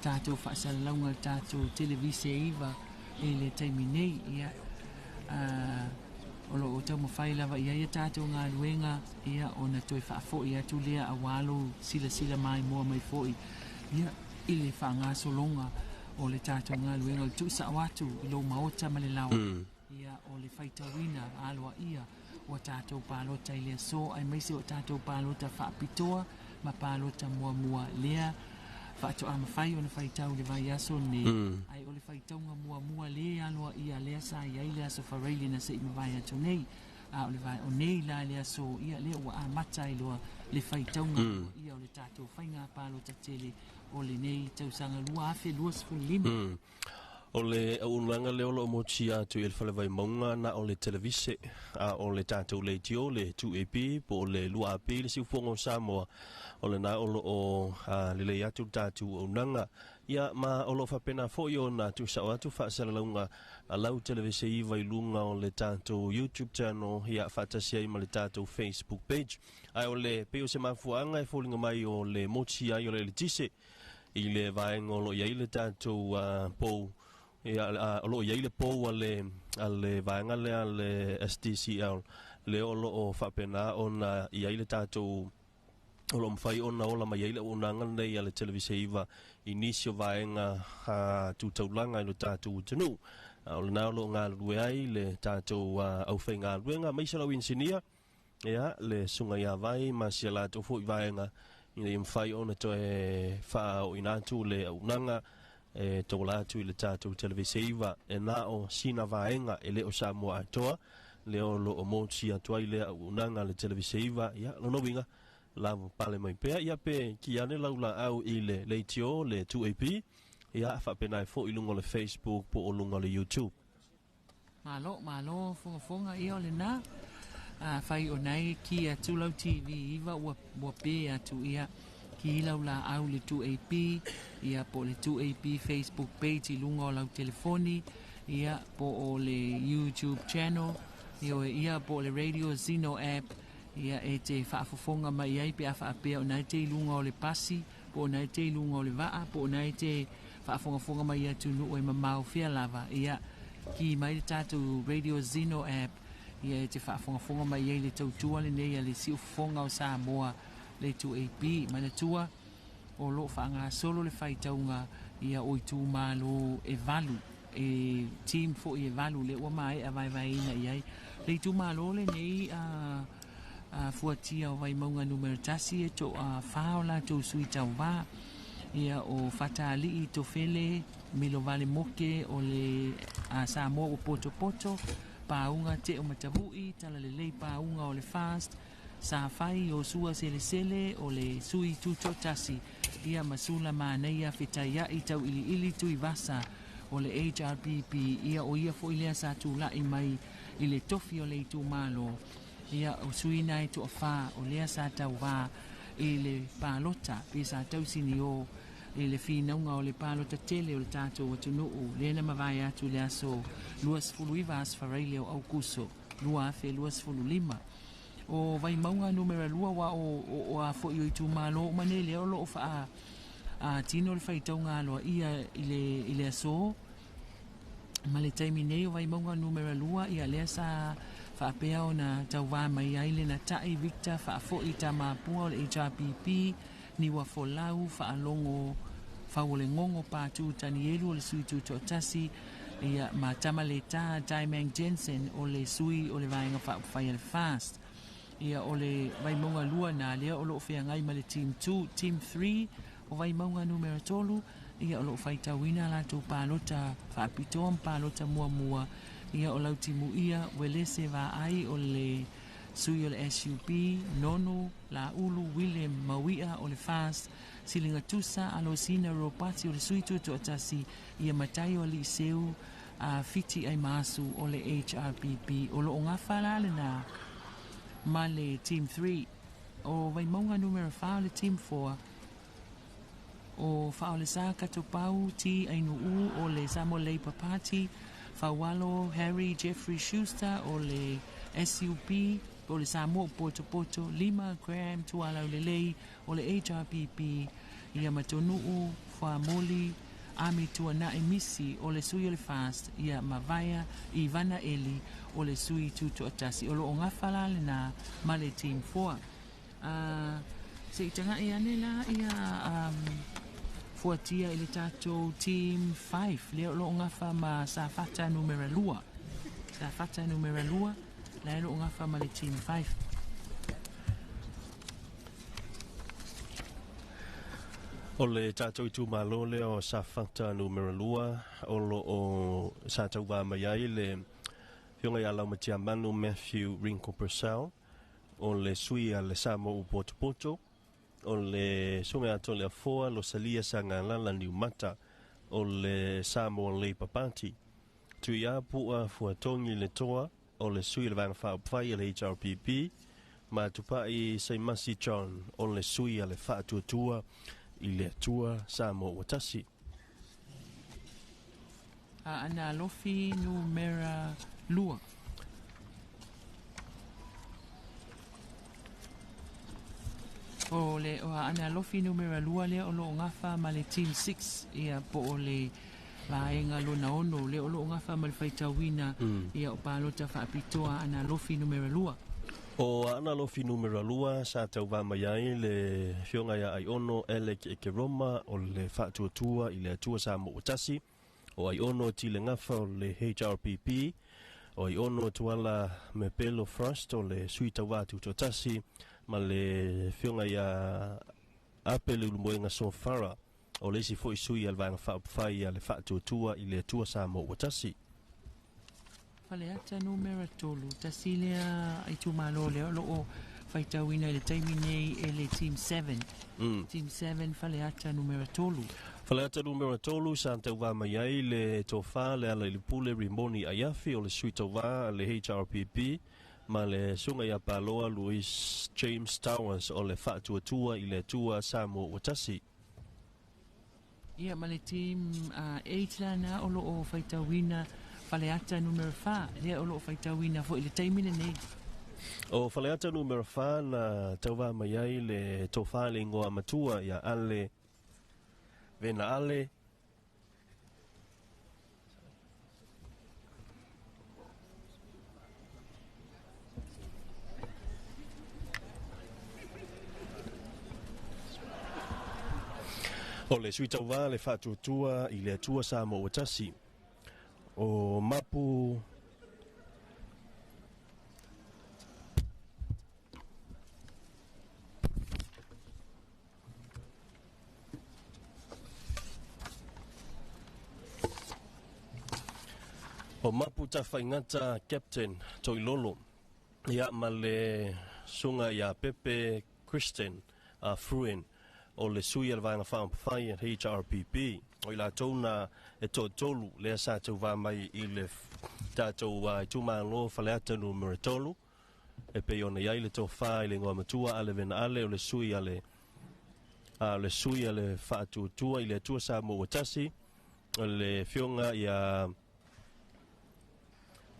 tatou faasalalauga i le tatou televise 9 i le taimi nei. Ia, o lo o taumafai lava i ai a tatou galuega, ia, ona toe faafoi atu lea aua lou silasila maimoa mai foi, ia, i le faagasologa o le tatou galuega o le tuusao atu i lou maota ma le laoa, mm. ia, o le faitauina aloaia o tatou palota i le aso, aemaise o tatou palota faapitoa ma palota muamua lea faatoa mafai ona faitau i le vaiaso lenei, mm. ai o le faitauga muamua le aloaia lea sa i ai le aso Faraile na se i mavae atu nei. A o le vae o nei la le aso, ia lea ua amata ai loa le faitauga mm. aloaia o le tatou faiga palota tele o lenei tausaga 2025. Mm. O le auaunaga lea o lo o motusia atu i le Fale Vaimauga na o le televise, a o le tatou leitio, le 2AP po o le 2AP le siufofoga o Samoa, o lena o lo o lelei atu le tatou auaunaga. Ia, ma o lo o faapena foi ona tuusao atu faasalalauga a lau televise 9 i luga o le tatou YouTube channel, ia, faatasi ai ma le tatou Facebook page. Ae o le pei o se mafuaaga e foliga mai o le motusia ai o le eletise, i le vaega o loo i ai le tatou pou ia o loo i ai le pou a le vaega lea a le SDCL lea o loo faapena ona i ai le tatou o loo mafai ona ola mai ai le auaunaga lenei a le Televise 9 i nisi o vaega tutaulaga i lo tatou atunuu. O lena o loo galulue ai le tatou aufaigaluega aemaise lau inisinia ia le susuga ia Vai ma si a latou foi vaega ina ia mafai ona toe faaoina atu le auaunaga e tauala atu i le tatou Televise 9 e na o sina vaega e le o Samoa atoa lea o loo motusia atu ai lea auaunaga a le Televise 9 ia lona uiga lava pale mai pea ia pe ki ane lau laau i le leitio le 2AP ia faapena ai foi i luga o le Facebook po o luga o le YouTube. Malo, malo fogafoga ia o lena. Afai o nai ki atu lau TV 9 ua ua pe atu ia ki lau laau le 2AP ia po o le 2AP Facebook page i luga o lau telefoni ia po o le YouTube channel ia ia po o le Radio Zeno app ia e te faafofoga mai ai pe a faapea o na e te i luga o le pasi po o na e te i luga o le vaa po o na e te faafogafoga mai i atunuu e mamao fea lava ia ki mai le tatou Radio Zeno app ia e te faafogafoga mai ai le tautua lenei a le siufofoga o Samoa le 2AP manatua o loo faagasolo le faitauga ia o itumalo e valu e team foi e valu lea ua maea vaevaeina i ai le itumalo lenei a fuatia o Vaimauga numera 1 e toafa o latou sui tauvā ia o Fatalii Tofele Milovale Moke o le Samoa ua potopoto Pauga Teo Matavu'i Talalelei Pauga o le Fast Safai Iosua Selesele o le sui tutoatasi ia ma Sula Manaia Fetaia'i Tauiliili Tuivasa o le HRPP ia o ia foi lea sa tula'i mai i le tofi o le itumalo ia o sui na e toafa o lea sa tauvā i le palota pe sa tausini o i le finauga o le palota tele o le tatou atunuu lea na mavae atu i le aso 29 aso Faraile o Aukuso 2025. O Vaimauga numera 2 ua o a foi o itumalo uma nei lea o loo faa tino le faitauga aloaia i le aso ma le taimi nei o Vaimauga numera 2 ia lea sa faapea ona tauvā mai ai le Natai Victor Faafoi Tamapua o le HRPP Niua Folau Faalogo Fauolegogo Patu Tanielu o le sui tutoatasi ia ma Tamaleta Daimang Jensen o le sui o le vaega faaupufai a le Fast ia o le Vaimauga 2 na lea o loo feagai ma le team 2 team 3 o Vaimauga numera 3 ia o loo faitauina latou palota faapitoa ma palota muamua ia o Lautimuia Welese Vaai o le sui o le SUP Nonu Laulu William Mauia o le Fast Siligatusa Alosina Ropati o le sui tutoatasi ia Matai o Aliiseu Fiti Aimasu o le HRPP o loo gafa la lena ma le team 3 o Vaimauga numera 4 o le team 4 o Faaolesa Katopau T Ainuu o le Samoa Labour Party Faualo Harry Jeffrey Schuster o le SUP o le Samoa Potopoto Lima Graham Tualaulelei o le HRPP ia Matonuu Fuamoli Ami Tuana'i Misi o le sui o le Fast ia Mavaea Ivana Eli o le sui tutoatasi o loo gafa la lena ma le team 4 se i taga'i ane la ia fuatia i le tatou team 5 lea o loo gafa ma Safata numera 2 Safata numera 2 la e loo gafa ma le team 5. O le tatou itumalo lea o Safata numera 2 o loo sa tauvā mai ai le afioga ia Laumatiamanu Matthew Rinko Purcell o le sui a le Samoa ua potopoto o le susuga ia Toleafoa Losalia Sagalala Niumata o le Samoa Labour Party Tuiapua Fuatogi le Toa o le sui o le Vaega Faaupufai a le HRPP ma Tupai Saimasi John o le sui a le Faatuatua i le Atua Samoa ua tasi. Aana Alofi numera 2. O le o Aana Alofi numera 2 lea o loo gafa ma le Team 6, ia po o le vaega lona 6 lea o loo gafa ma le faitauina ia o palota faapitoa Aana Alofi numera 2. O Aana Alofi numera 2 sa tauvā mai ai le Afioga ia Aiono Alec Ekeroma o le Faatuatua i le Atua Samoa ua Tasi, o Aiono Tile Gafa o le HRPP, o Aiono Tuala Mepelo Frost o le Sui Tauvā Tutoatasi, ma le Afioga ia Ape Leulumoega Sofara o le isi foi sui a le Vaega Faaupufai a le Faatuatua i le Atua Samoa ua Tasi. Faleata numera 3, tasi lea itumalo lea o loo faitauina i le taimi nei e le Team 7. Team 7 Faleata numera 3. Faleata numera 3 sa tauvā mai ai le Tofa le Ala i le Pule Rimoni Aiafi o le Sui Tauvā a le HRPP ma le Susuga ia Paloa Louis James Towers o le Faatuatua i le Atua Samoa ua Tasi. Ia ma le Team 8 lana o loo faitauina Faleata numera 4 lea o loo faitauina foi i le taimi lenei. O Faleata numera 4 na tauvā mai ai le Tofa le Igoa Matua ia Ale Vena Ale, O le Sui Tauvā le Faatuatua i le Atua Samoa ua Tasi. O Mapu O Mapu Tafaigata Captain Toilolo ia ma le Susuga ia Pepe Christian Fruin o le sui a le Vaega Faaupufai HRPP. O i latou na e toatolu lea sa tauvā mai i le tatou itumalo Faleata numera 3 e pei ona i ai le tofa i le igoa matua Ale Vena Ale o le sui a le a le sui a le Faatuatua i le Atua Samoa ua Tasi, o le Afioga ia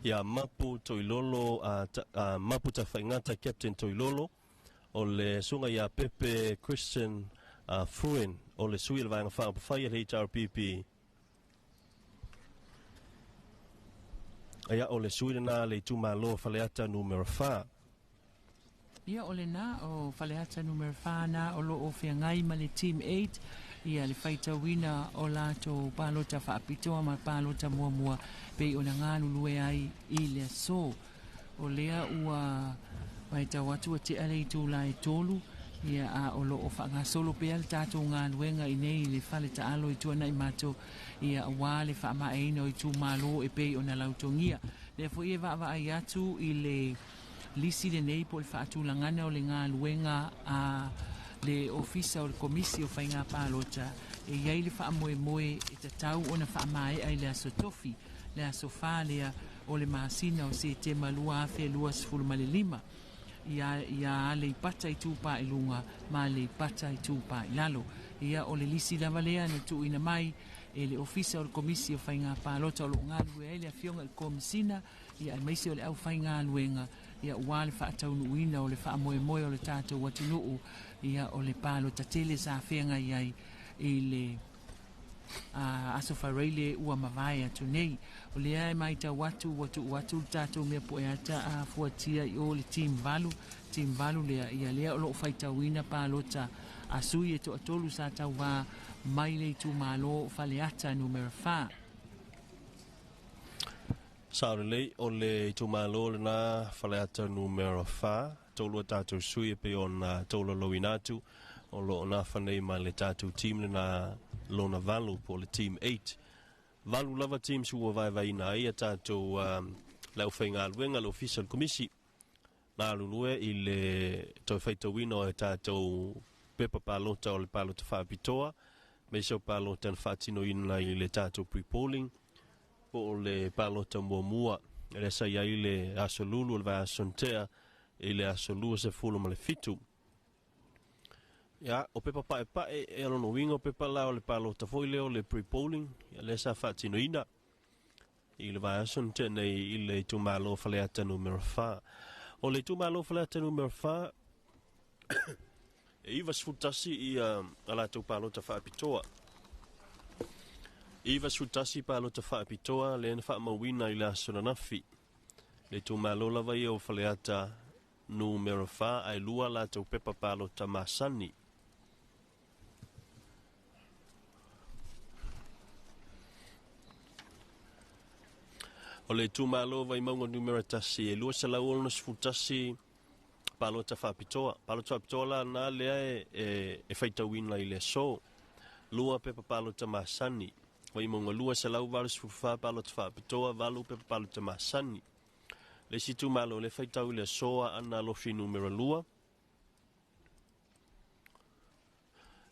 ia Mapu Toilolo a, a Mapu Tafaigata Captain Toilolo, o le Susuga ia Pepe Christian Fruin o le sui o le Vaega Faaupufai a le HRPP. Ia, o le sui lena a le itumalo Faleata numera 4. Ia, o lena o Faleata numera 4 na o loo feagai ma le Team 8 ia le faitauina o latou palota faapitoa ma palota muamua pei ona galulue ai i le aso. O lea ua matau atu ua tea le itula e 3, ia a o loo faagasolo pea le tatou galuega i nei i le fale taalo i Tuanai Mato, ia aua le faamaeaina o itumalo e pei ona lautogia. Lea foi e vaavaai atu i le lisi lenei po o le faatulagana o le galuega a le Ofisa o le Komisi o Faiga Palota e i ai le faamoemoe e tatau ona faamaea i le aso Tofi, le aso 4 lea o le masina o Setema 2025. Ia ia Aleipata Itupa i luga ma Aleipata Itupa i lalo. Ia o le lisi lava lea na tuuina mai e le Ofisa o le Komisi o Faiga Palota o loo galulue ai le Afioga i le Komisina, ia aemaise o le aufaigaluega, ia ua le faataunuuina o le faamoemoe o le tatou atunuu, ia o le palota tele sa feagai ai i le aso Faraile ua mavae atu nei. O lea e matau atu ua tuu atu le tatou mea pueata a fuatia i o le Team 8, Team 8 lea, ia lea o loo faitauina palota a sui e toatolu sa tauvā mai le itumalo Faleata numera 4. Sao lelei, o le itumalo lena Faleata numera 4, tolu a tatou sui e pei ona tolaulauina atu o loo nafa nei ma le tatou team lena lona 8 po o le Team 8. Valu lava teams ua vaevaeina ai a tatou le aufaigaluega le Ofisa o le Komisi galulue i le toe faitauina o tatou pepa palota o le palota faapitoa, aemaise o palota na faatinoina i le tatou pre-polling po o le palota muamua lea sa i ai le aso Lulu o le vaiaso na tea i le aso 27. Ia, o pepa paepae e lona uiga o pepa la o le palota foi lea o le pre-polling, ia lea sa faatinoina i le vaiaso na tea nei i le itumalo Faleata numera 4. O le itumalo Faleata numera 4, E 91 ia a latou palota faapitoa. 91 palota faapitoa lea na faamauina i le aso ananafi. Le itumalo lava ia o Faleata numera 4 ae 2 latou pepa palota masani. O le itumalo Vaimauga numera 1 e 261 palota faapitoa. Palota faapitoa la na lea e faitauina i le aso. 2 pepa palota masani. Vaimauga 284 palota faapitoa, 8 pepa palota masani. Le isi itumalo le faitau i le aso Aana Alofi numera 2.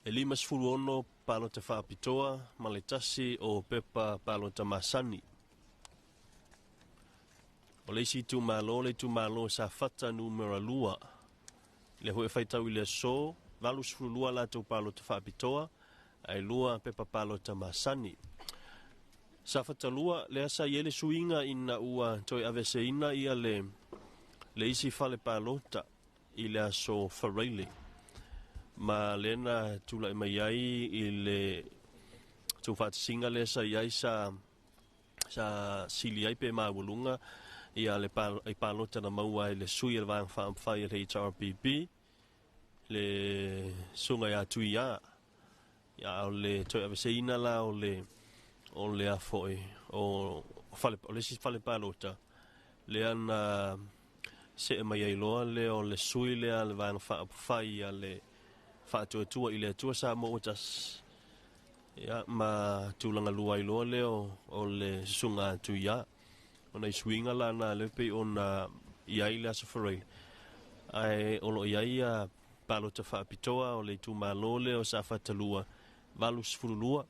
E 56 palota faapitoa ma le 1 o pepa palota masani. O le isi itumalo, le itumalo Safata numera 2. Le hui faitau i le aso, 82 latou palota faapitoa, ae 2 pepa palota masani. Safata 2, lea sa i ai le suiga ina ua toe aveseina ia le isi fale palota i le aso Faraile. Ma lena tula'i mai ai i le tuufaatasiga lea sa i ai sa sili ai pe maualuga ia le i palota na maua ai le sui o le vaega faaupufai a le HRPP le suga ia Tuia. Ia o le toe aveseina la o le afo'i o le isi fale palota lea na see mai ai loa lea o le sui lea le vaega faaupufai a le faatuatua i le Atua Samoa ua tasi. Ia ma tulaga lua ai loa lea o le susuga a Tuia. Ona i suiga la na le pei ona i ai le aso Faraile. Ae o lo o i ai ia palota faapitoa o le itumalo lea o Safata 2, 82,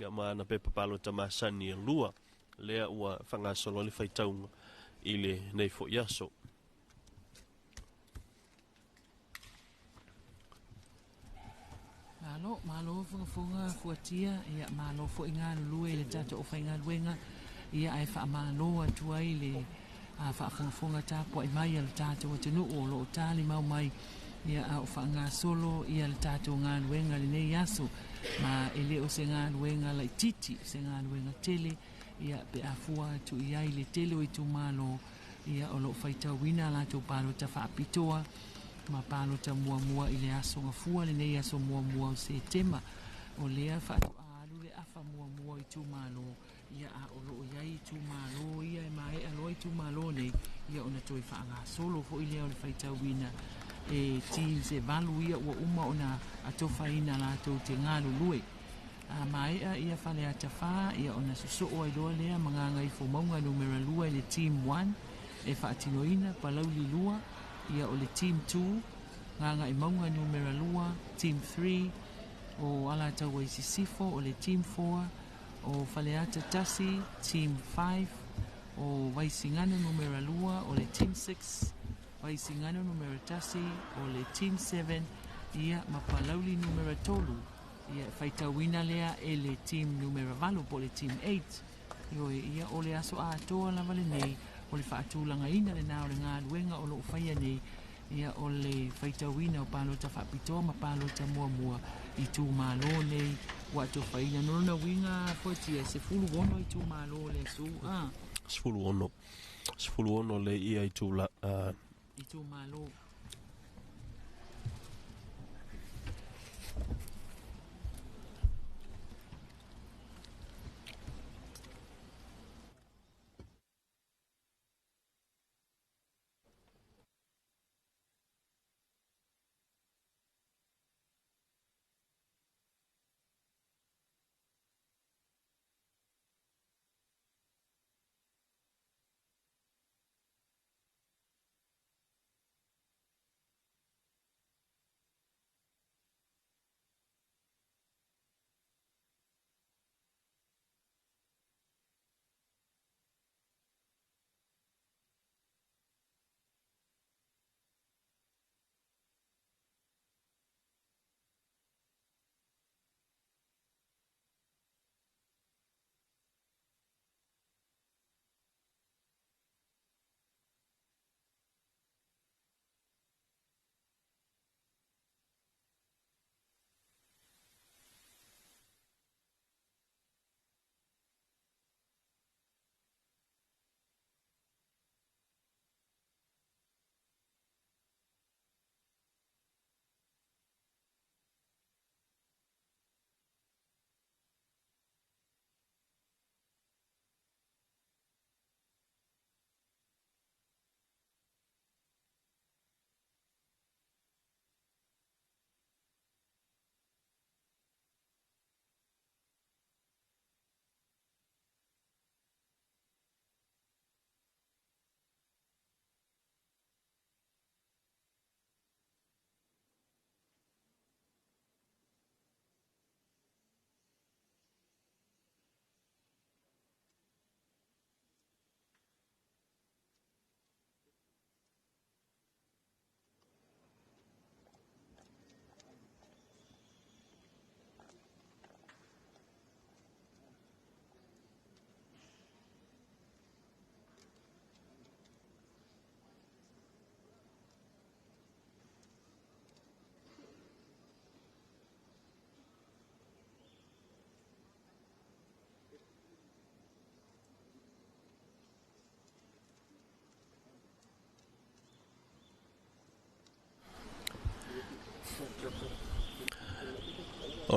ia ma ana pepa palota masani e 2, lea ua faagasolo ai le faitauga i lenei foi aso. Malo, malo fogafoga fuatia, ia malo foi galulue i le tatou aufaigaluega, ia ae faamalo atu ai le faafogafoga tapuai mai a le tatou atunuu o loo talimau mai, ia a o faagasolo ia le tatou galuega lenei aso, ma e le o se galuega laitiiti, se galuega tele, ia pe afua atu i ai le tele o itumalo, ia o loo faitauina latou palota faapitoa ma palota muamua i le aso gafua lenei aso muamua o Setema. O lea faatoa alu le afa muamua o itumalo, ia a o loo i ai itumalo ia e maea loa itumalo nei, ia ona toe faagasolo foi lea o le faitauina e teams e 8 ia ua uma ona atofaina latou te galulue. A maea ia Faleata 4, ia ona sosoo ai loa lea ma Gagaifomauga numera 2 i le team 1 e faatinoina Palauli 2, ia o le team 2 Gagaimauga numera 2, team 3 o Alataua i Sisifo o le team 4, o Faleata 1 team 5, o Vaisigano numera 2 o le team 6, Vaisigano numera 1 o le team 7, ia ma Palauli numera 3, ia faitauina lea e le team numera 8 po o le team 8. Ioe, ia o le aso atoa lava lenei o le faatulagaina lena o le galuega o loo faia nei, ia o le faitauina o palota faapitoa ma palota muamua itumalo nei ua atofaina. No lona uiga fuatia 16 itumalo le aso 16 16 le ia itumalo.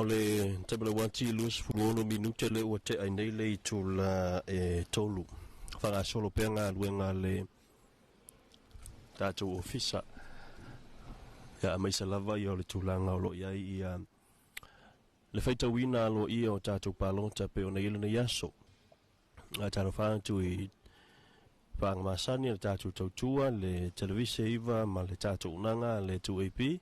O le taimi o le uati 26 minute le ua tea ai nei le itula e 3. Faagasolo pea galuega a le tatou ofisa. Ia aemaise lava ia o le tulaga o lo o i ai ia le faitauina aloaia o tatou palota pei ona i ai lenei aso. Ae talofa atu i paaga masani a le tatou tautua, le Televise 9 ma le tatou unaga le 2AP.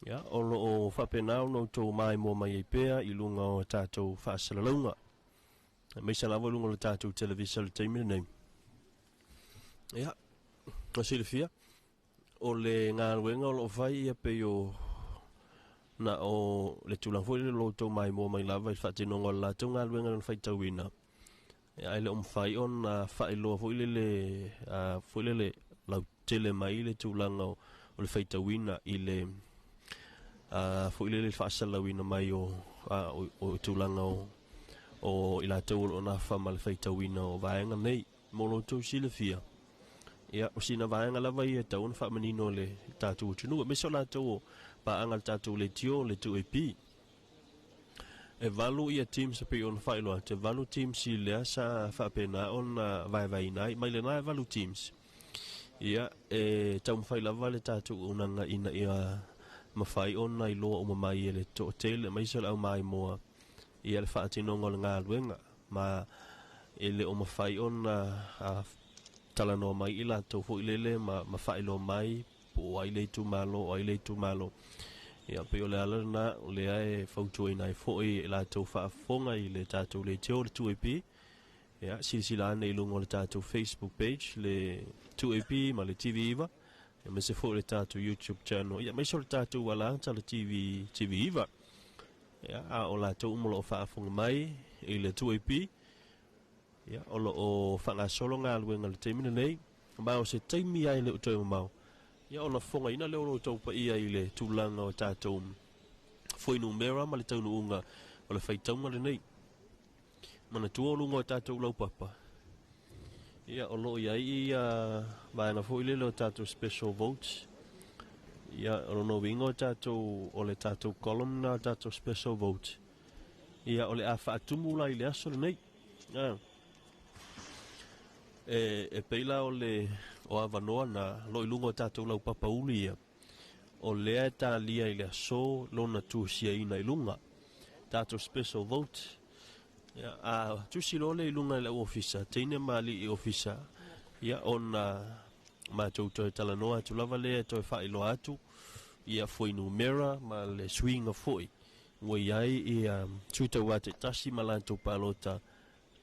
Ia, o lo o faapena ona outou maimoa mai ai pea i luga o tatou faasalalauga. Aemaise lava i luga o le tatou televisa i le taimi lenei. Ia, na silafia, o le galuega o lo o fai ia pei o na o le tulaga foi lele o lo outou maimoa mai lava i le faatinoga o le latou galuega i lona faitauina. Ia, ae le o mafai ona faailoa foi lele, foi lele lautele mai le tulaga o le faitauina i le foi lele faasalalauina mai o tulaga o i latou o lo o nafa ma le faitauina o vaega nei. Mo lo outou silafia, ia, o sina vaega lava ia e tatau ona faamanino e le tatou atunuu, aemaise o latou o paaga a le tatou leitio, le 2AP. E 8 ia teams e pei ona faailoa atu, e 8 teams i lea sa faapena ona vaevaeina ai. Mai lena e 8 teams. Ia, e taumafai lava le tatou auaunaga ina ia mafai ona iloa uma mai e le toatele, aemaise o le aumaimoa ia le faatinoga o le galuega. Ma e le o mafai ona talanoa mai i latou foi lele ma faailoa mai po o ai le itumalo, o ai le itumalo. Ia, pei o le ala lena o lea e fautuaina ai foi e latou faafofoga i le tatou leitio, le 2AP. Ia, silasila ane i luga o le tatou Facebook page, le 2AP ma le TV9, aemaise foi le tatou YouTube channel, ia, aemaise o le tatou alata, le TV, TV9. Ia, a o latou uma o lo o faafofoga mai i le 2AP, ia, o lo o faagasolo galuega i le taimi lenei, ma o se taimi lava e le o toe mamao, ia ona fofogaina lea o lo outou paia i le tulaga o tatou fuainumera ma le taunuuga o le faitauga lenei. Manatua o luga o tatou laupapa, ia o lo o i ai ia vaega foi lele o tatou special votes. Ia, o lona uiga o tatou, o le tatou column na o tatou special votes. Ia, o le a faatumu la i le aso lenei. E pei la o le o avanoa na lo i luga o tatou laupapa uli ia, o lea e talia i le aso lona tusiaina i luga. Tatou special vote. Ia, a tusi loa lea i luga i lau ofisa, teine ma alii ofisa, ia ona matou toe talanoa atu lava lea e toe faailoa atu ia fuainumera ma le suiga foi ua i ai ia sui tauva taitasi ma latou palota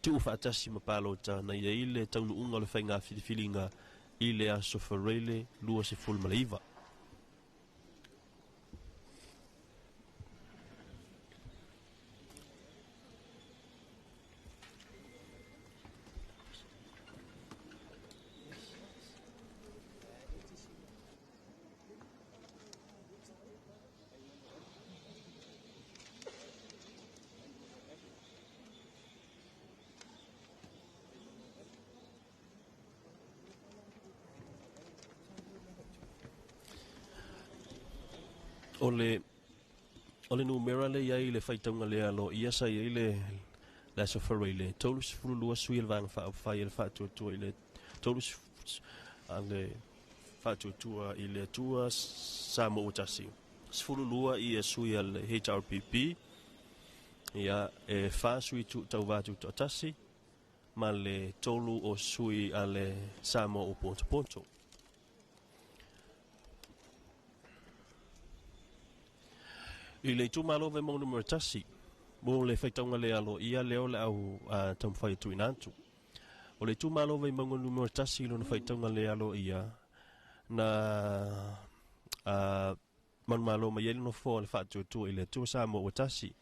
tuufaatasi ma palota na i ai le taunuuga o le faiga filifiliga i le aso Faraile 29. O le o le numera le i ai i le faitauga le aloaia sa i ai le le Aso Faraile, 32 sui o le Vaega Faaupufai a le Faatuatua i le 30 a le Faatuatua i le Atua Samoa ua tasi. 12 ia sui a le HRPP, ia e 4 sui tauva tutoatasi, ma le 3 o sui a le Samoa ua potopoto. I le itumalo Vaimauga numera 1, mo le faitauga le aloaia lea o le au taumafai e tuuina atu. O le itumalo Vaimauga numera 1 i lona faitauga le aloaia, na manumalo mai ai le nofoa o le Faatuatua i le Atua Samoa ua tasi,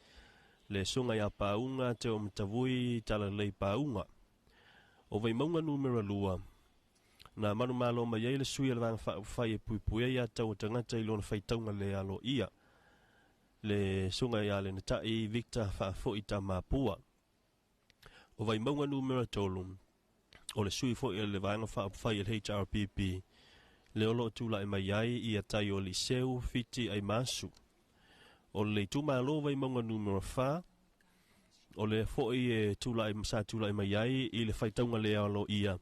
le Susuga ia Pauga Te Omatavui Talalelei Pauga. O Vaimauga numera 2, na manumalo mai ai le sui o le Vaega Faaupufai e puipuia ia taua tagata i lona faitauga le aloaia, le Susuga ia Lenatai Victor Faafoi Tamapua. O Vaimauga numera 3, o le sui foi o le Vaega Faaupufai a le HRPP, le o lo o tulai mai ai ia tai o Liseu Fiti Aimasu. O le itumalo Vaimauga numera 4, o le fo'i e tula'i sa tula'i mai ai i le faitauga le aloaia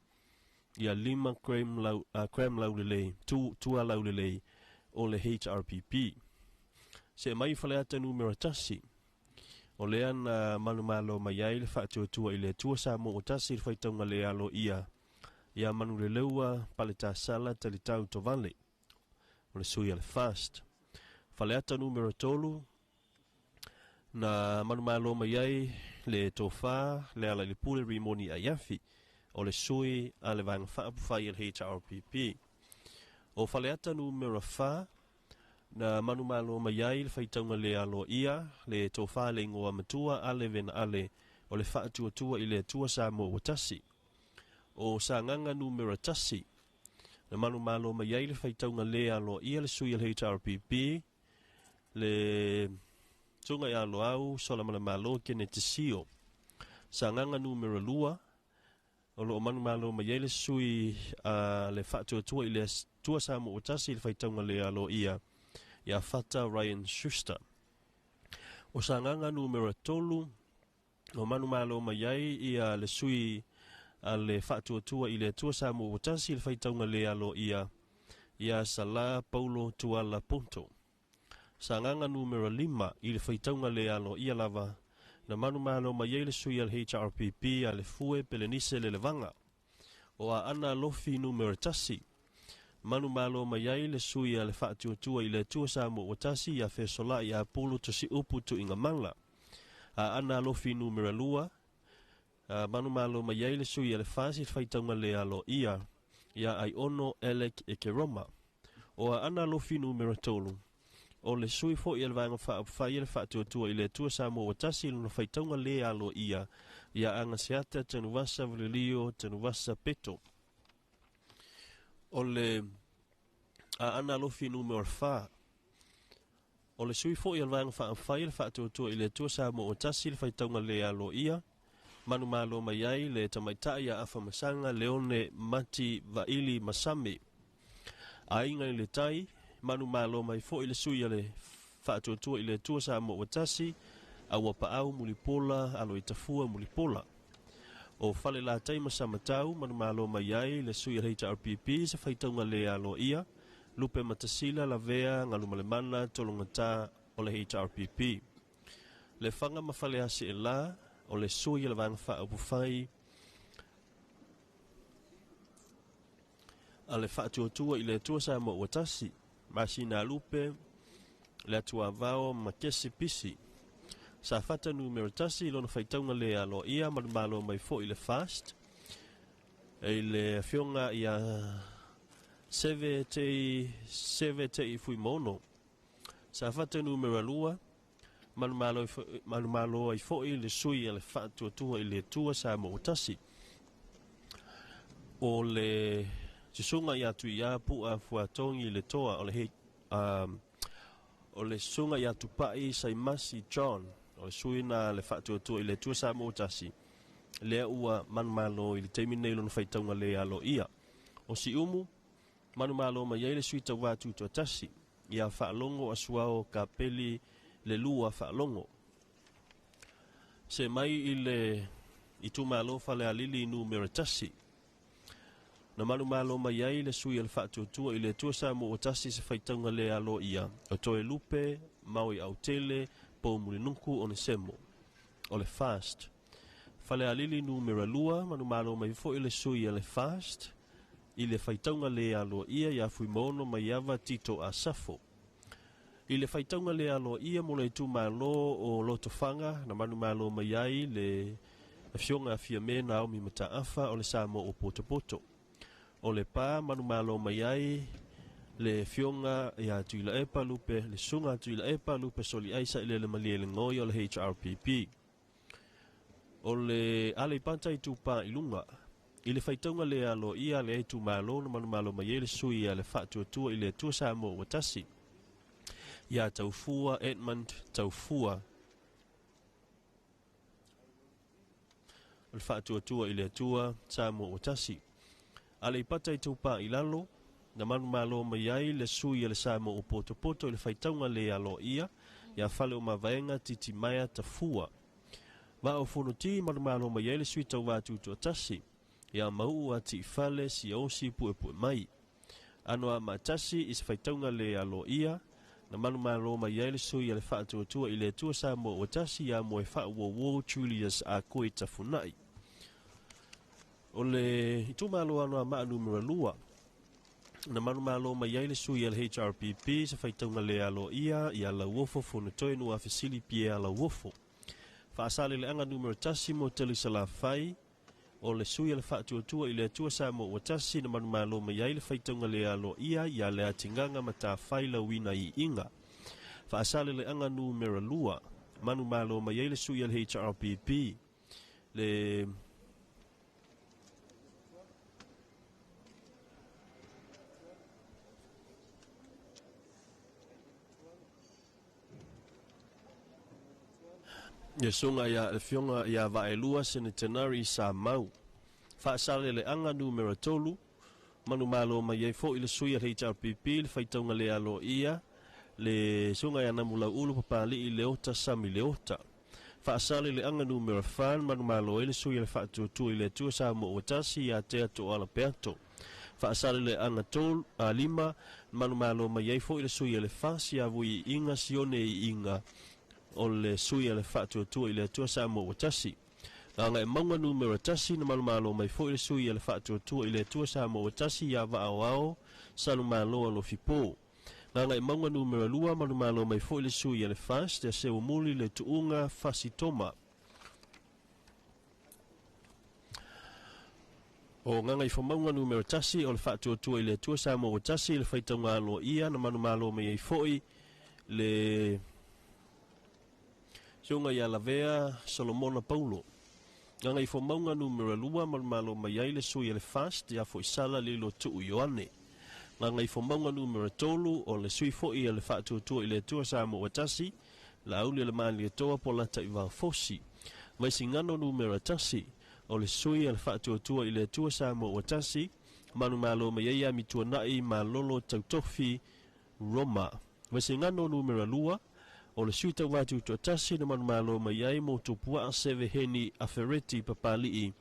ia 5 Graham lau, Graham Laulelei, tua Laulelei o le HRPP. Se mai Faleata numera 1, o lea na manumalo mai ai le faatuatua i le Atua sa mo o tasi le faitauga le aloaia ia Manuleleua Paletasala Talitau Tovale, o le sui a le FAST. Faleata numera 3, na manumalo mai ai le tofa le ala i le pule Rimoni Aiafi, o le sui a le Vaega Faaupufai a le HRPP. O Faleata numera 4, na manumalo mai ai le faitauga le aloaia le tofa le igoa matua ale vena ale o le faatuatua i le Atua Samoa ua tasi. O Sagaga numera 1, na manumalo mai ai le faitauga le aloaia le sui a le HRPP le Susuga ia Loau Solamalemalo Keneti Sio. Sagaga numera 2, o loo manumalo mai ai le sui a le faatuatua i le Atua Samoa ua tasi le faitauga le aloaia ia Fata Ryan Schuster. O Sagaga numera 3, o manumalo mai ai ia le sui a le faatuatua i le Atua Samoa ua tasi le faitauga le aloaia ia Sala Paulo Tuala Poto. Sagaga numera 5, i le faitauga le aloaia lava na manumalo mai ai le sui a le HRPP a le Fue Pelenise Lelevaga. O Aana Alofi numera 1, manumalo mai ai le sui a le faatuatua i le Atua Samoa ua tasi ia Fesolai Apulu Tusiupu Tuigamala. Aana Alofi numera 2, manumalo mai ai le sui a le FASI le faitauga le aloaia ia Aiono Alec Ekeroma. O Aana Alofi numera 3, o le sui fo'i a le Vaega Faaupufai a le Faatuatua i le Atua Samoa ua tasi lona faitauga le aloaia ia Agaseata Tanuvasa Valelio Tanuvasa Peto. O le Aana Alofi numera 4, o le sui fo'i a le Vaega Faaupufai a le Faatuatua i le Atua Samoa ua tasi le faitauga le aloaia manumalo mai ai le tamaitai ia Afamasaga Leone Mati Vaili Masami. Aiga i le Tai, manumalo mai fo'i le sui a le Faatuatua i le Atua Samoa ua tasi aua Paau Mulipola Aloitafua Mulipola. O Falelatai ma Samatau, manumalo mai ai le sui a le HRPP se faitauga le aloaia Lupe Matasila Lavea Galumalemana Tologata o le HRPP. Le Faga ma Faleasielā, o le sui a le Vaega Faaupufai a le Faatuatua i le Atua Samoa ua tasi, Masina Lupe le Atuavao ma Kesi Pisi. Safata numera 1, lona faitauga le aloaia manumalo mai fo'i le FAST e le afioga ia Seve Tei Seve Tei Fuimono. Safata numera 2, manumalo ai fo'i le sui a le Faatuatua i le Atua Samoa ua tasi, o le susuga ia Tuia Pu'a Fuatogi le Toa, o le o le susuga ia Tupai Saimasi John, o le sui na le Faatuatua i le Atua Samoa ua tasi lea ua manumalo i le taimi nei lona faitauga le aloaia. O Siumu, manumalo mai ai le sui tauvā tutoatasi ia Faalogo Asuao Kapeli le Lua Faalogo. Se mai i le itumalo Falealili numera 1, na manumalo mai ai le sui a le Faatuatua i le Atua Samoa ua tasi se faitauga le aloaia o Toe Lupe Maui Autele Poumulinuku Onesemo o le FAST. Falealili numera 2, manumalo mai fo'i le sui a le FAST i le faitauga le aloaia ia Fuimono Maiava Tito Asafo. I le faitauga le aloaia mo le itumalo o Lotofaga, na manumalo mai ai le afioga Fiame Naomi Mataafa o le Samoa o Potopoto. O le Pa, manumalo mai ai le afioga ia Tuilaepa Lupe, le susuga Tuilaepa Lupe Soliai Sailele Malielegaoi o le HRPP. O le Aleipata Itupa i Luga, i le faitauga le aloaia a le itumalo, na manumalo mai ai le sui a le Faatuatua i le Atua Samoa ua tasi ia Taufua Edmund Taufua o le Faatuatua i le Atua Samoa ua tasi. Aleipata Itupa i Lalo, na manumalo mai ai le sui a le Samoa o Potopoto i le faitauga le aloaia ia Faleomavaega Titimaea Tafua. Vaa o Fonoti manumalo mai ai le sui tauvā tutoatasi ia Mauu Atiifale Siaosi Puepue mai. Anoamaa 1 i se faitauga le aloaia na manumalo mai ai le sui a le Faatuatua i le Atua Samoa ua tasi ia Moefaauouo Julius Akoi Tafunai. O le itumalo Anoamaa numera 2 na manumalo mai ai le sui a le HRPP se faitauga le aloaia ia Lauofo Fonotoe Nuafesili Pierre Lauofo. Faasaleleaga numera 1 mo Talisalafai o le sui a le Faatuatua i le Atua Samoa ua tasi na manumalo mai ai le faitauga le aloaia ia Leatigaga Matafai Lauina Iiga. Faasaleleaga numera 2 manumalo mai ai le sui a le HRPP le Iesuga ia le Afioga ia Vaelua Senetenari Sa Mau. Faasaleleaga numera 3 manumalo mai ai fo'i le sui a le HRPP le faitauga le aloaia le suga ia Namulau'ulu Papali'i Leota Sami Leota. Faasaleleaga numera 4 manumalo ai le sui a le Faatuatua i le Atua Samoa ua tasi ia Tea Toala Peato. Faasaleleaga 5 manumalo mai ai fo'i le sui a le FAS ia Vuiiga Sione Iiga o le sui a le Faatuatua i le Atua Samoa ua tasi. Gagaemauga numera 1 na manumalo mai fo'i le sui a le Faatuatua i le Atua Samoa ua tasi ia Vaaoao Salumalo Alofipo. Gagaemauga numera 2 manumalo mai fo'i le sui a le FAS ia Seuamuli le Tuuga Fasitoma. O Gagaifomauga numera 1 o le Faatuatua i le Atua Samoa ua tasi le faitauga aloaia na manumalo mai ai fo'i le suga ia Lavea Solomona Paulo. Gagaifomauga numera 2 manumalo mai ai le sui a le FAST ia Foisala Lilo Tuu Ioane. Gagaifomauga numera 3 o le sui fo'i a le Faatuatua i le Atua Samoa ua tasi Laauli o le Malietoa Polata i Vafosi. Vaisigano numera 1 o le sui a le Faatuatua i le Atua Samoa ua tasi manumalo mai ai Amituanai Malolo Tautofi Roma. Vaisigano numera 2 o le sui tauvā tutoatasi na manumalo mai ai mo Tupuaa Seveheni Afereti Papali'i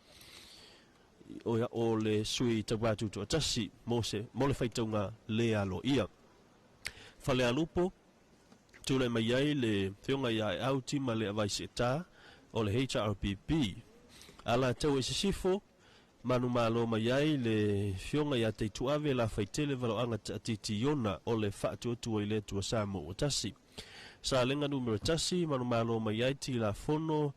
o le sui tauvā tutoatasi mo le faitauga le aloaia. Falealupo tulai mai ai le Afioga ia Aeau Tima le Avaiseetā o le HRPP. Alataua i Sisifo manumalo mai ai le Afioga ia Teituave Lafaitele Valoaga Taatiti Iona o le Faatuatua i le Atua Samoa ua tasi. Salega numera 1 manumalo mai ai Tilafono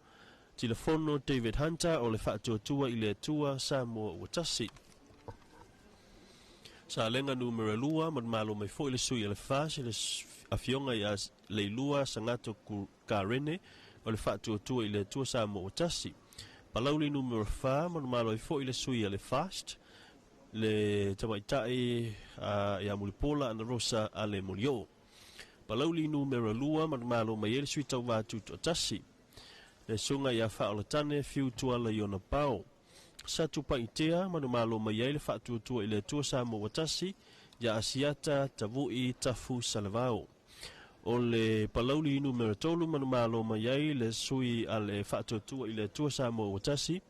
David Hunter o le Faatuatua i le Atua Samoa ua tasi. Salega numera 2 manumalo mai fo'i le sui a le FAS le Afioga ia Leilua Sagato Karene o le Faatuatua i le Atua Samoa ua tasi. Palauli numera 4 manumalo ai fo'i le sui a le FAST le Tamaita'i ia Mulipola Ana Rosa ale Molio. Palauli numera 2 manumalo mai ai le sui tauvā tutoatasi le suga ia Faaolatane Fiu Tuala i ona pao. Satupaitea manumalo mai ai le Faatuatua i le Atua Samoa ua tasi ia Asiata Tavu'i Tafu Salavao. O le Palauli numera 3 manumalo mai ai le sui a le Faatuatua i le Atua Samoa ua tasi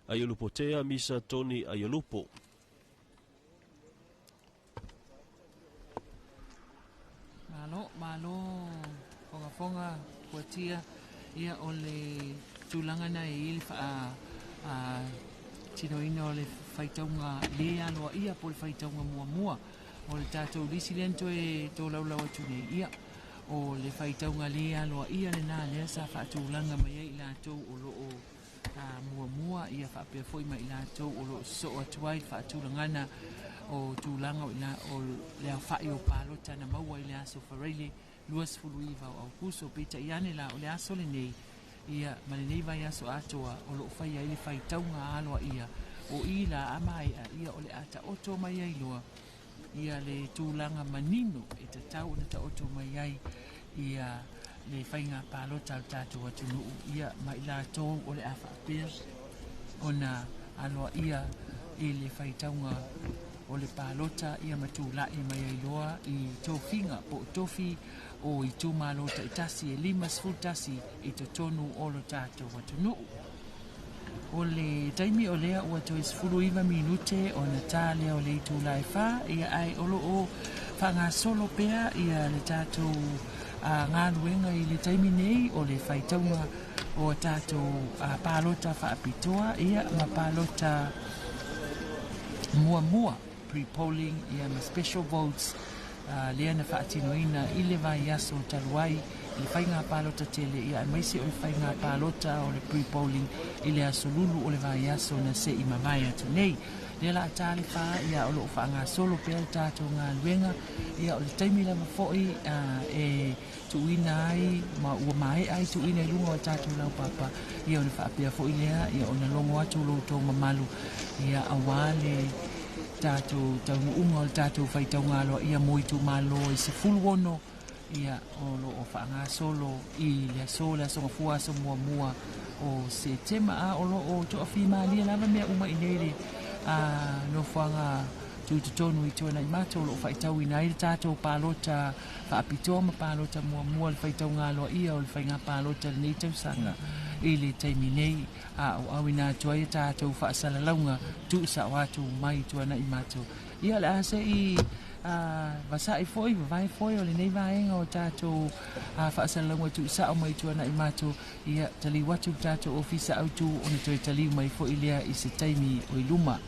Aiolupotea Misa Toni Aiolupo. Malo, malo, fogafoga, puatia, ia o le tulaga na e i le faa tinoina o le faitauga le aloaia po o le faitauga muamua o le tatou lisi lea na toe tolaulau atu nei ia o le faitauga le aloaia lenā lea sa faatulaga mai ai i latou o loo muamua ia faapea foi ma i latou o loo sosoo atu ai le faatulagana o tulaga o le aofa'i o palota na maua i le aso Faraile 29 o Aukuso. Peitai ane la o le aso lenei ia ma lenei vaiaso atoa o loo faia ai le faitauga aloaia o i la a maea ia o le a taoto mai ai loa ia le tulaga manino e tatau ona taoto mai ai ia le faiga palota a le tatou atunuu ia ma i latou o le a faapea ona aloaia i le faitauga o le palota ia ma tula'i mai ai loa i tofiga po o tofi o itumalo ta'itasi e 51 i totonu o lo tatou atunu'u. O le taimi o lea ua toe 19 minute ona tā lea o le itulā e 4, ia ae o lo'o faagasolo pea ia le tatou galuega i le taimi nei o le faitauga o a tatou palota faapitoa ia ma palota muamua, pre-polling ia ma special votes, lea na faatinoina i le vaiaso talu ai i le faiga palota tele, ia aemaise o le faiga palota o le pre-polling i le aso Lulu o le vaiaso na se'i mavae atu nei. Lea la tā le 4, ia o lo'o faagasolo pea le tatou galuega, ia o le taimi lava fo'i e tuuina ai ma ua mae'a ai tuuina i luga o tatou laupapa, ia ona faapea fo'i lea ia ona logo atu lo outou mamalu ia auā le tatou taunu'uga o le tatou faitauga aloa'ia mo itumalo e 16, ia o lo'o faagasolo i le aso le aso gafua aso muamua o Setema, a o lo'o to'afimalie lava mea uma i nei le nofoaga tutotonu i tuana'i matou o lo'o fa'itauina ai le tatou palota faapitoa ma palota muamua le faitauga aloa'ia o le faiga palota lenei tausaga i le taimi nei, a o auina atu ai tatou faasalalauga tu'usa'o atu mai tuana'i matou. Ia le a se'i vasa'i fo'i vavae foe o lenei vaega o tatou faasalalauga tu'usa'o mai tuana'i matou, ia taliu atu le tatou ofisa autū ona toe taliu mai fo'i lea i se taimi o i luma.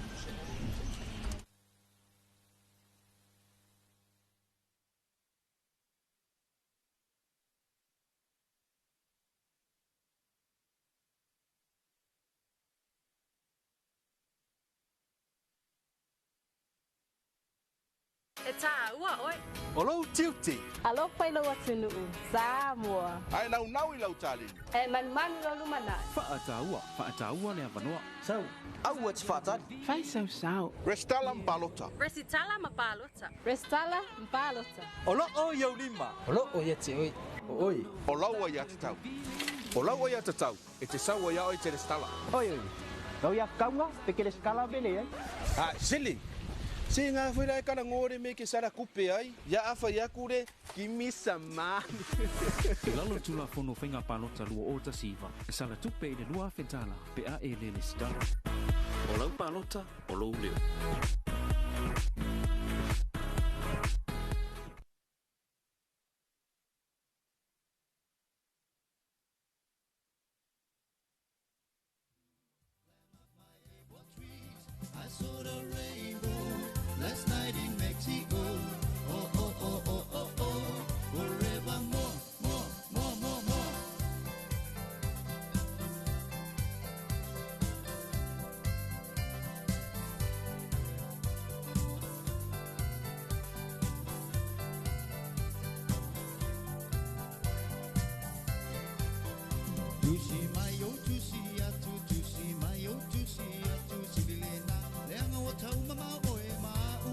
E tāua ʻoe. O lou tiute. Alofa i lou atunuu, Samoa. Ae naunau i lau taleni. E manumanu i lou lumanai. Faataua, faataua le avanoa. Sau, aua e te faatali. Fai sau sao. Resitala ma palota. Resitala ma palota. Resitala ma palota. O loo i ou lima. O loo ia te oe. O oe. O lau aiatatau. O lau aiatatau e te sau ai a oe e te resitala. Oi oi. Lau ia kaunga pe ke resitala mele ai. A sili. Se ngā whera e kana ngōre me ke sara kupe ai, ia awha ia kure, kimi sa mani. I lalo Tulafono Faiga Palota 2019, e sala tupe i le $2,000 pe a e le resitala. O lau palota, o lou leo. I saw the rainbow last night in Mexico. Oh, oh, oh, oh, oh, oh. Forever more, more, more, more, more. Tusi mai o tusi atu, tusi mai o tusi atu, sililena, leanga o tau mama oe ma'u.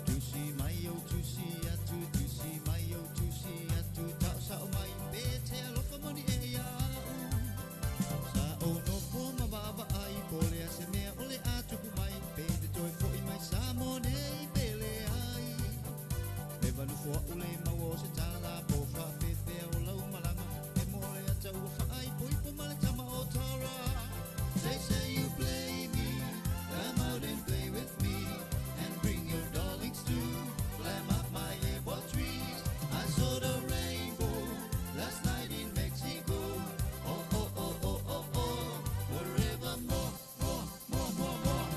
Tusi mai o tusi atu, tusi mai o tusi atu, tau sao mai pe te alofa moni e ia'u. Sa o nofo ma vava ai, po le a se mea o le a tupu mai, pe te toe fo'i mai sa mo nei pele ai. E vanufo a'u le mau o se tala, po whaafefea o lau malanga, e mo le ata ua whaai, po ipo ma le tama o Tara. They say you play me, come out and play with me, and bring your darlings too, climb up my apple trees. I saw the rainbow last night in Mexico. Oh, oh, oh, oh, oh, oh, forever more, more, more, more, more.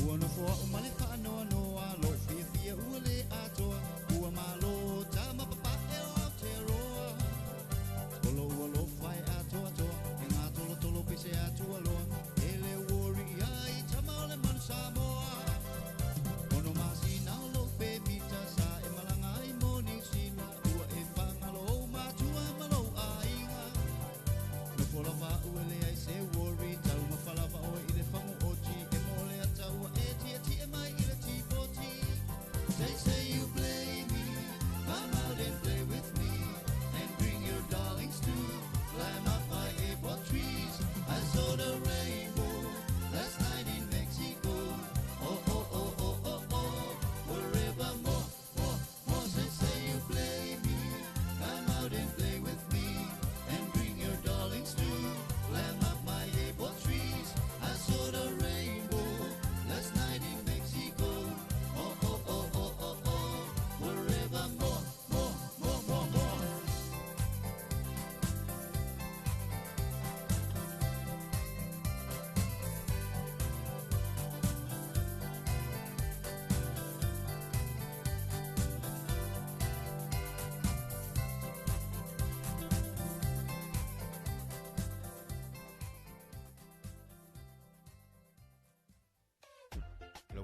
Ua nofo a'u ma le faanoanoa, lou fiafia ua lē atoa, ua mālō tama papaʻe o Aotearoa. O lou alofa e atoatoa, e gatolotolo pese atualoa, e le uori ai tama o le manu Samoa. Ono masina o lou pemita sa e malaga ai mo Niu Sila, ua e fagalo ou matua ma lou aiga. Nofo lava a'u e leai se uori, taumafa lava oe i le fagu oti, e mo le ata ua e tiatie mai.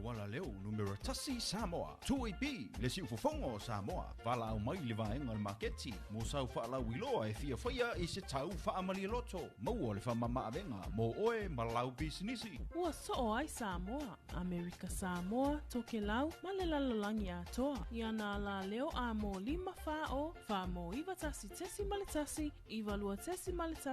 auala leo numera tasi Samoa. 2AP, le siufofoga o Samoa. Valaau mai le vaega o le maketi mo sau faalauiloa e fiafaia i se tau faamalialoto. Maua le faamamaavega mo oe ma lau pisinisi. Ua soo ai Samoa, Amerika Samoa, Tokelau ma le lalolagi atoa. Ia nā la leo a mō 5 4 o 4 mō 91.1, 92.1, ma le 1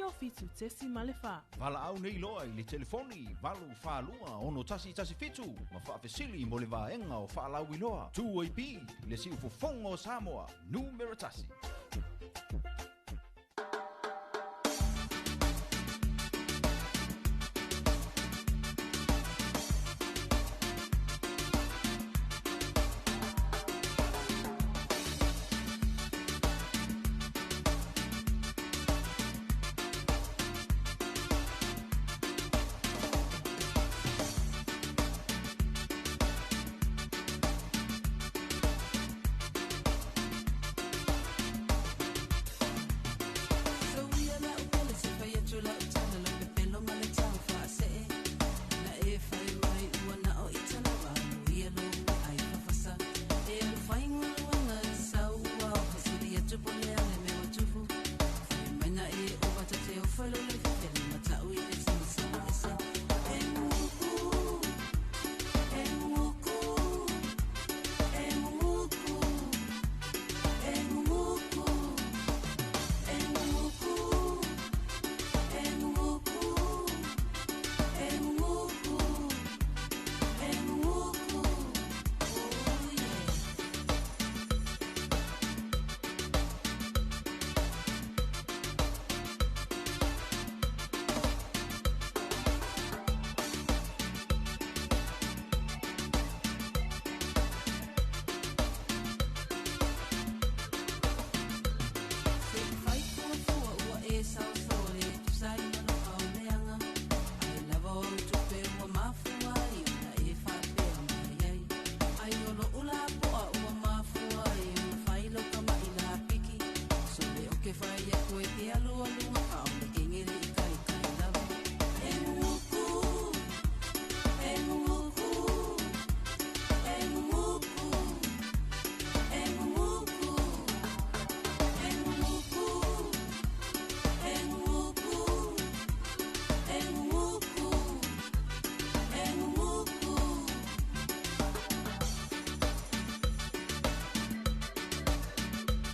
o 7.4. Valaau nei loa i le telefoni 842 6117 ma faafesili mo le vaega o faalauiloa. 2AP, le siufofoga o Samoa, numera tasi.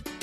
Se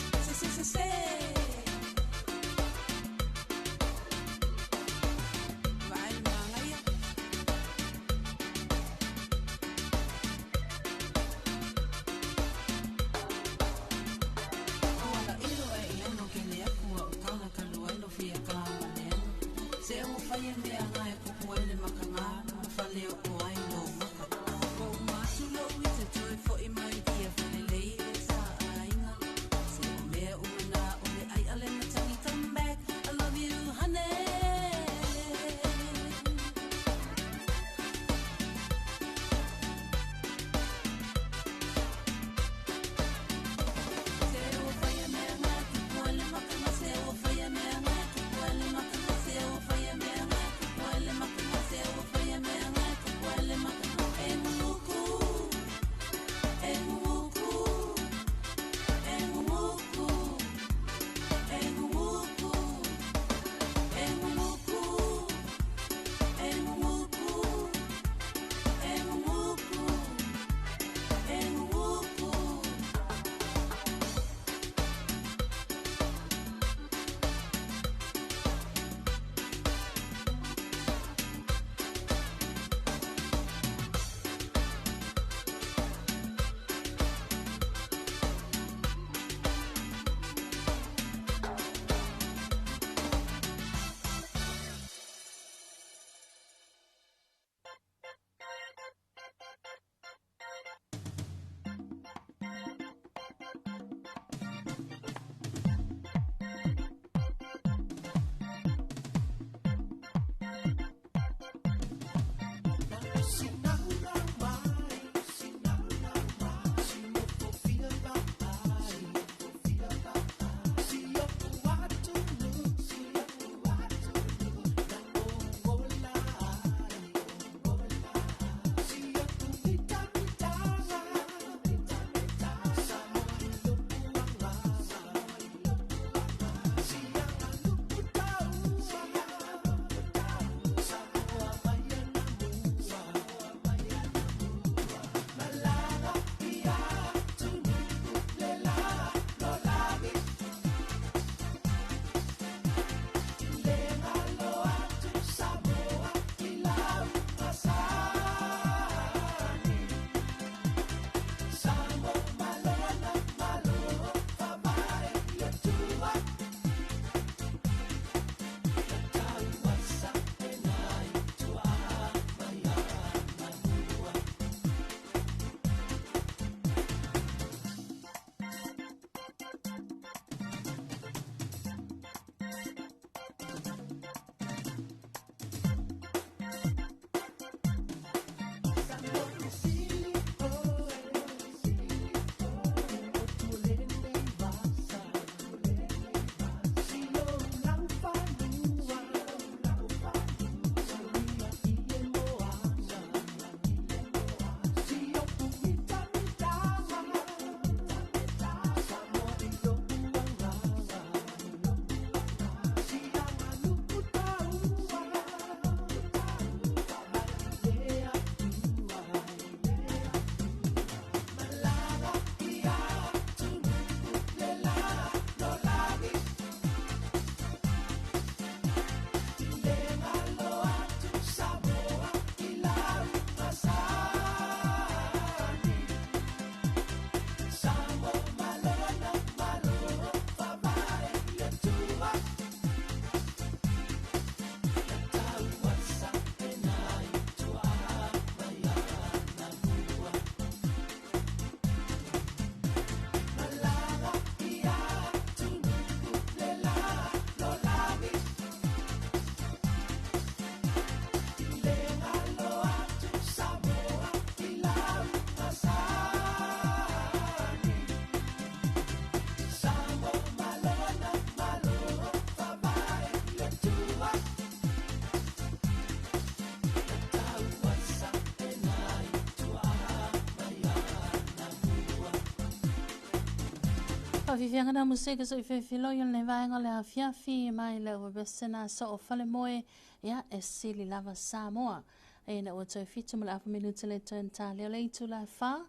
Faafiafiaga na musika so i fefiloi o le vaega o le afiafi mai le ua na so o fale moe ia e sili lava Samoa. E na ua toe 7 ma le afa minute le toe ta leo le itu la fa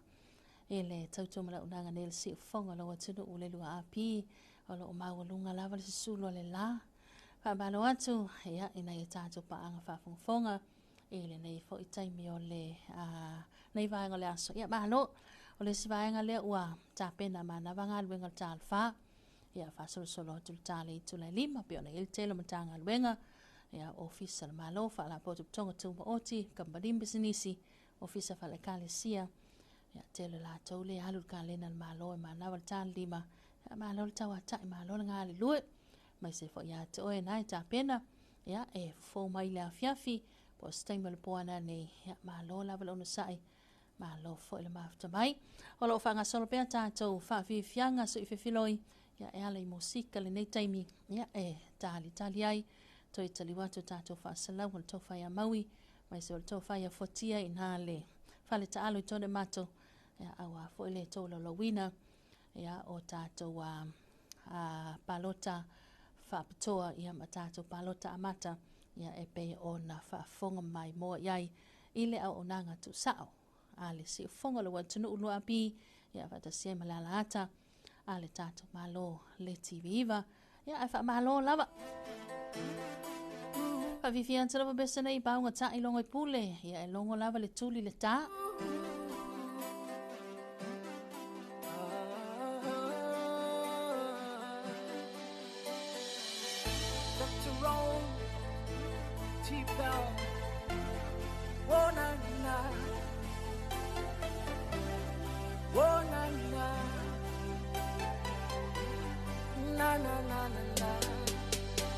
e le tautua ma lauunaga nei le siufofoga o lou atunuu le 2AP o loo maualuga lava le susulu o le la. Faamalo atu ia ina ia tatou paaga faafogafoga i lenei foi taimi o le nei vaega o le aso. Ia malo, o le isi vaega lea ua tapena manava galuega o le talefa ia faasolosolo atu le tale i tula 5 pe ona i le tele o Matagaluega ia ofisa le Malo, faalapotopotoga tumaoti, kamupani pisinisi, ofisa faale-ekalesia ia tele latou le alu le kalena le Malo e manava le tale 5. Ia malo le tauata'i, malo le galulue mai se foi ia te oe na e tapena ia e fofo mai le afiafi po o se taimi o le poana nei. Ia malo lava le onosa'i, malo foi le mafuta mai. O loo faagasolo pea tatou faafiafiaga so i fefiloi ia e ala i musika lenei taimi ia e talitali ai toe taliu atu tatou faasalau o le tofa ia Maui mai se o le tofa ia Fuatia i na le fale taalo i tone mato ia auā foi le tolaulauina ia o tatou palota faapitoa ia ma tatou palota amata ia e pei ona faafofoga maimoa i ai i le auaunaga tuusao a le siufofoga o le atunuu 2AP ia faatasi ai ma le alaata a le tatou Malo le TV9 ia ae faamalo lava. Faafifia atu lava pese nei pauga ta'i logo i pule ia e logo lava le tuli le tā. Dr. Rome, T-Bell, oh na na, oh na na, na na na na na.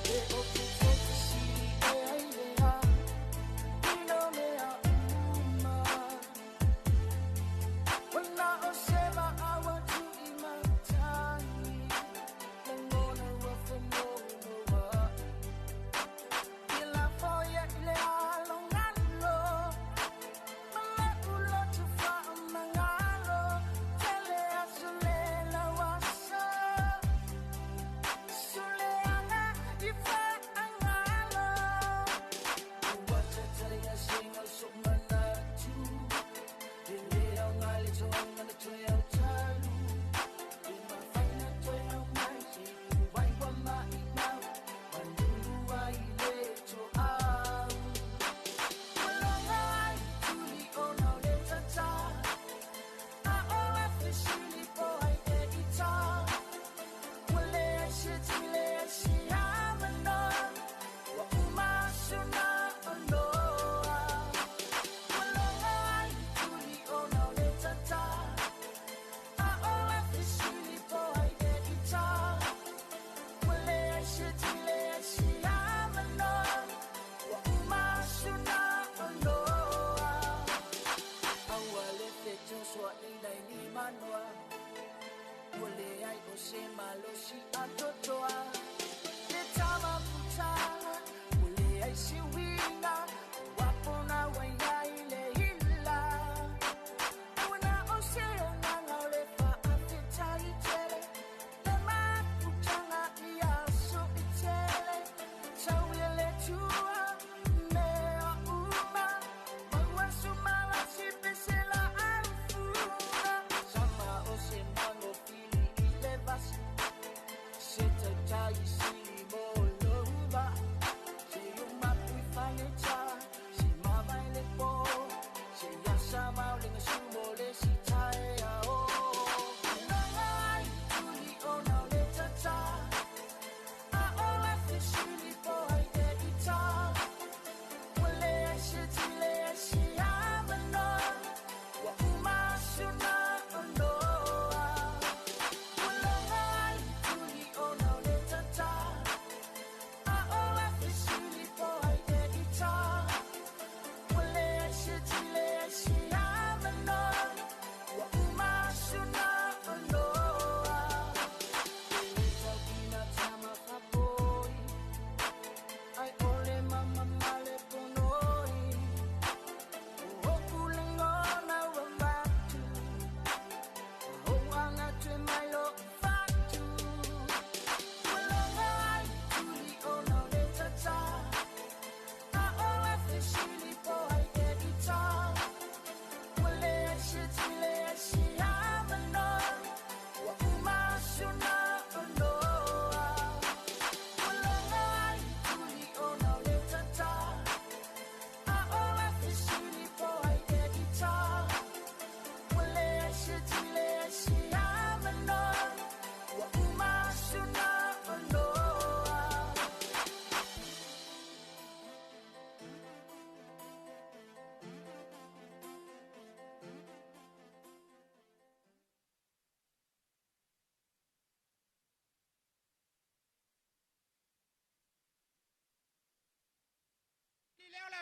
E o te focusiri e ai le a, ino mea uma. Wana o sewa awa tu i matani, lagona ua whanoa. I la foia i le alo ngalo, ma le ulo tu whaamangalo, tele aso le la wasa. Sule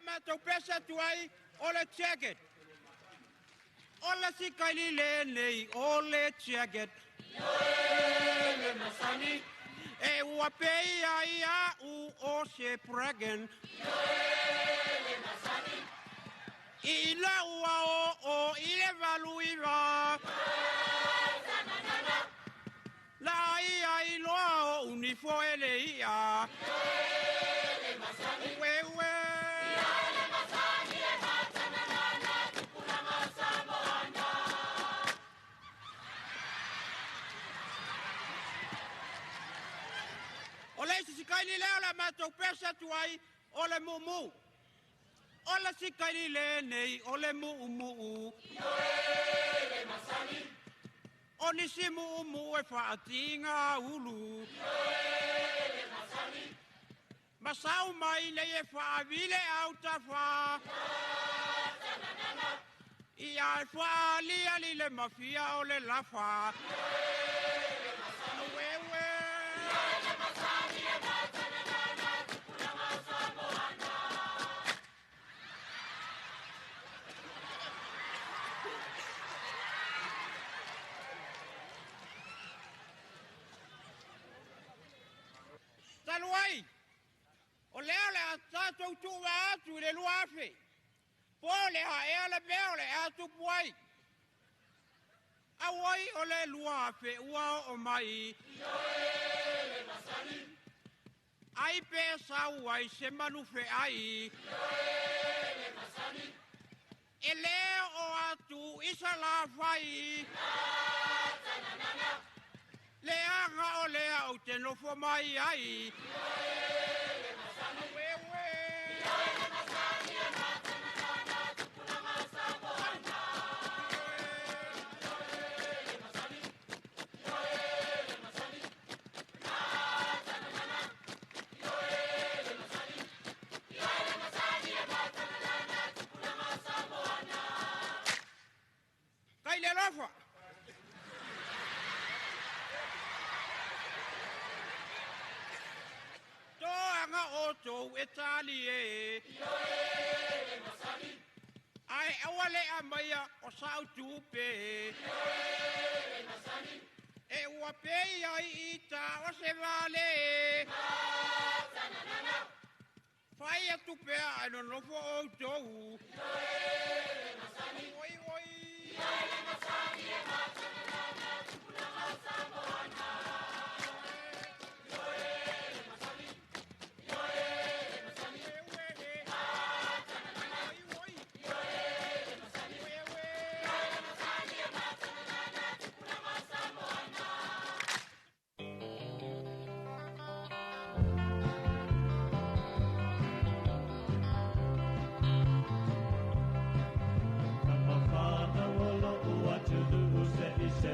le matou pese atu ai o le jacket. O le sikaili lenei o le jacket. Ioe le masani. E ua peia ia u o se bragan. Ioe le masani. I la ua o o i le valu iwa. La ia i loa o unifo e le ia. Ioe le masani. Ue ue. Ioe le masani e matananana tupulaga Samoana. O le isi sikaili lea o le matou pese atu ai o le mumu. O le sikaili lenei o le muumuu. Ioe le masani. O nisi muumuu e faatiga ulu. Ioe le masani. Masau mai nei e faavile autafa. Ia e faaliali le mafia o le lafa. Ioe le masani. Ue ue. Ioe le masani e matananana tupulaga Samoana. Talu ai, o lea o le a tatou tuua atu i le 2000. Po o le a ea le mea o le a tupu ai. Auai o le 2000 ua oo mai. Ioe le masani. Ai pe sau ai se manu feai. Ioe le masani. E le oo atu i Salafai. Matananana. Leaga o lea ou te nofo mai ai. Ioe le masani. Ue ue. Ioe le masani e matananana tupulaga Samoana. Ioe le masani. Ioe le masani. Matananana. Ioe le masani. Ioe le masani e matananana tupulaga Samoana. Kai le alofa. Toaga o tou e tali e. Ioe le masani. Ae aua le amaia o sau tupe. Ioe le masani. E ua pei ai i ta o se vale. Matananana. Fai atu pea ae nonofo outou. Ioe le masani. Oi oi. Ioe le masani e matananana tupulaga Samoana. Ioe le masani. Ioe le masani. Matananana. Ioe le masani. Ioe le masani e matananana tupulaga Samoana. Ka mawhānau o lo'u atunuu se i se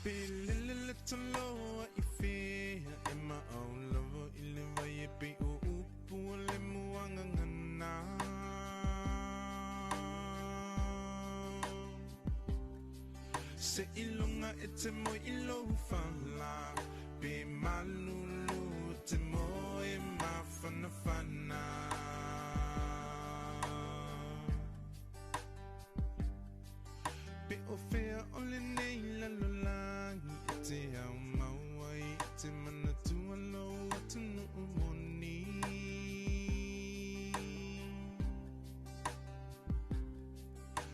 Pe lele le toloa i fea e maau lava i le vai e pei o upu o le muagagana. Se iloga e te moe i lou fala, pe malulu te moe mafanafana. Pe o fea o lenei lalolagi e te au mau ai e te manatua lou atunuu moni.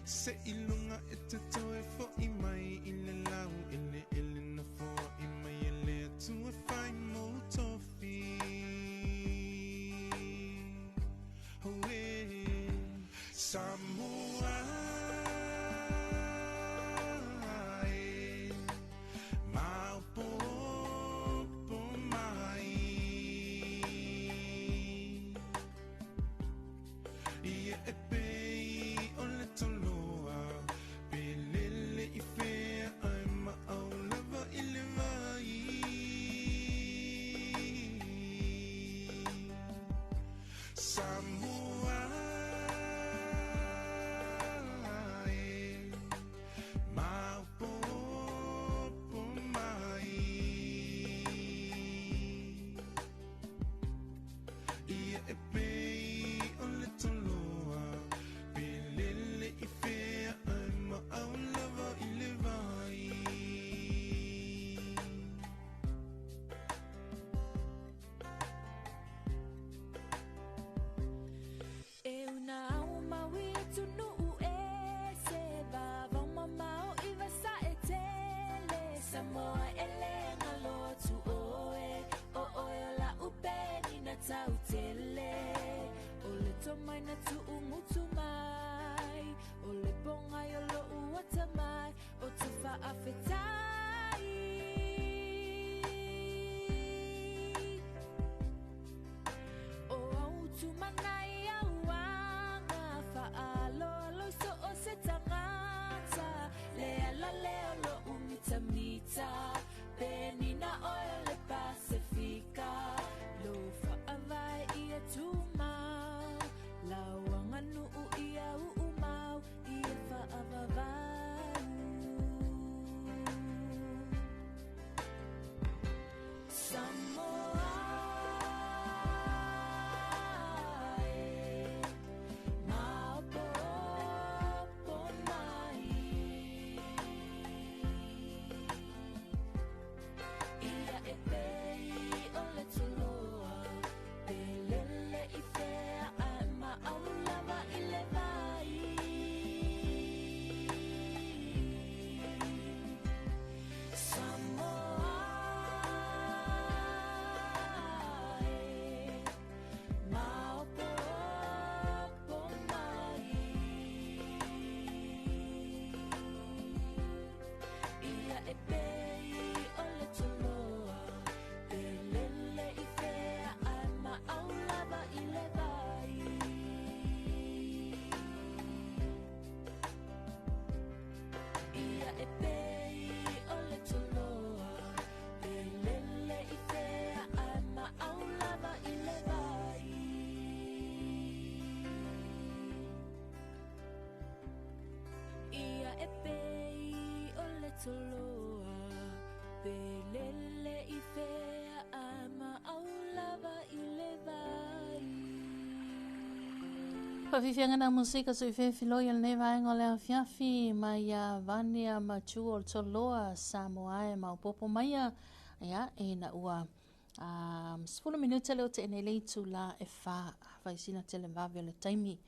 Se iloga e te toe fo'i mai i le lau eleele na foa'i mai e le Atua fai mou tofi. Oh, eh. Samoa e, maopopo mai. Ia e pei o le toloa, pe lele i fea ai maau lava i le vai. Samoa e, maopopo mai. Ia e pei o le toloa, pe lele i fea ai maau lava i le vai. E una au maui e tunuu e se vavau mamao i vasa e tele. Samoa e le ngalo atu oe, o oe o la upeni na tau tele. O le tomai na tuu ngutu mai, o le pongai o lo uata mai, o te faafetai. O au tumanai au anga, faaloalo i so o se tangata. Le ala le o lo umitamita, penina oe o le Pasifika. Lo faavae ia tumau, lau anganuu ia uumau, ia faavavau. Samoa e, maopopo mai. Ia e pei o le toloa, pe lele i fea ai maau lava i le vai. Samoa e, maopopo mai. Ia e pei o le toloa, pe lele i fea ai maau lava i le vai. Ia e pei o le toloa, pe lele i fea ai maau lava i le vai. Ia e pei o le toloa, pe lele i fea ai maau lava i le vai. Faafiafiaga na musika soifefiloi o lenei vaega o le afiafi mai ia Vania Matua o le Toloa Samoa e maopopo maia. Ia ina ua 10 minute leo te ene le itula e fa faisina tele vave o le taimi.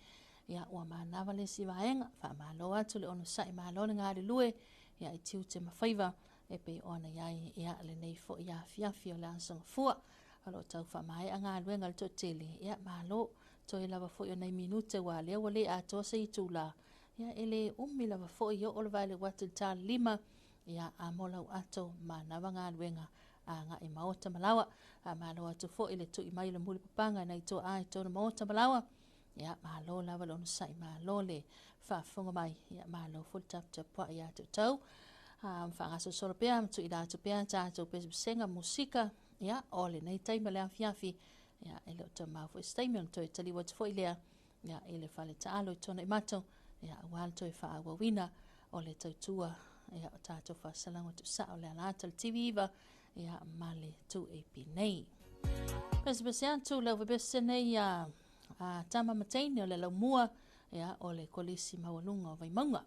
Ia ua manava le si vaega, faamalo atu le onosa'i malo le galulue, ia i tiute ma faiva e pei ona iai ia lenei fo'i afiafi o le aso gafua. O loo tau faamaea galuega le toatele, ia malo toe lava fo'i o nai minute ua lea ua lē atoa se itula. Ia e lē umi lava fo'i oo le vaeleu atu i le talilima, ia a mo lau ato manava galuega aga'i maota malaoa. Faamalo atu fo'i le tu'i mai o le mulipapaga nai toa i tona maota malaoa. Ia malo lava le onosa'i, malo le faafofoga mai, ia malo foi le taputapua'i ia te outau. Faagasosolo pea ma tuuina atu pea tatou pesepesega musika, ia, o lenei taimi o le afiafi, ia, e le o tamau foi se taimi ona toe taliu atu foi lea, ia, i le fale taalo i Tuanaimato, ia, aua le toe faaauauina o le tautua, ia, o tatou faasalaga tuusao le ala atu le TV9, ia, ma le 2AP nei. Pesepese atu le aupepese nei a tama ma teine o le laumua, ia, o le Kolisi Maualuga o Vaimauga.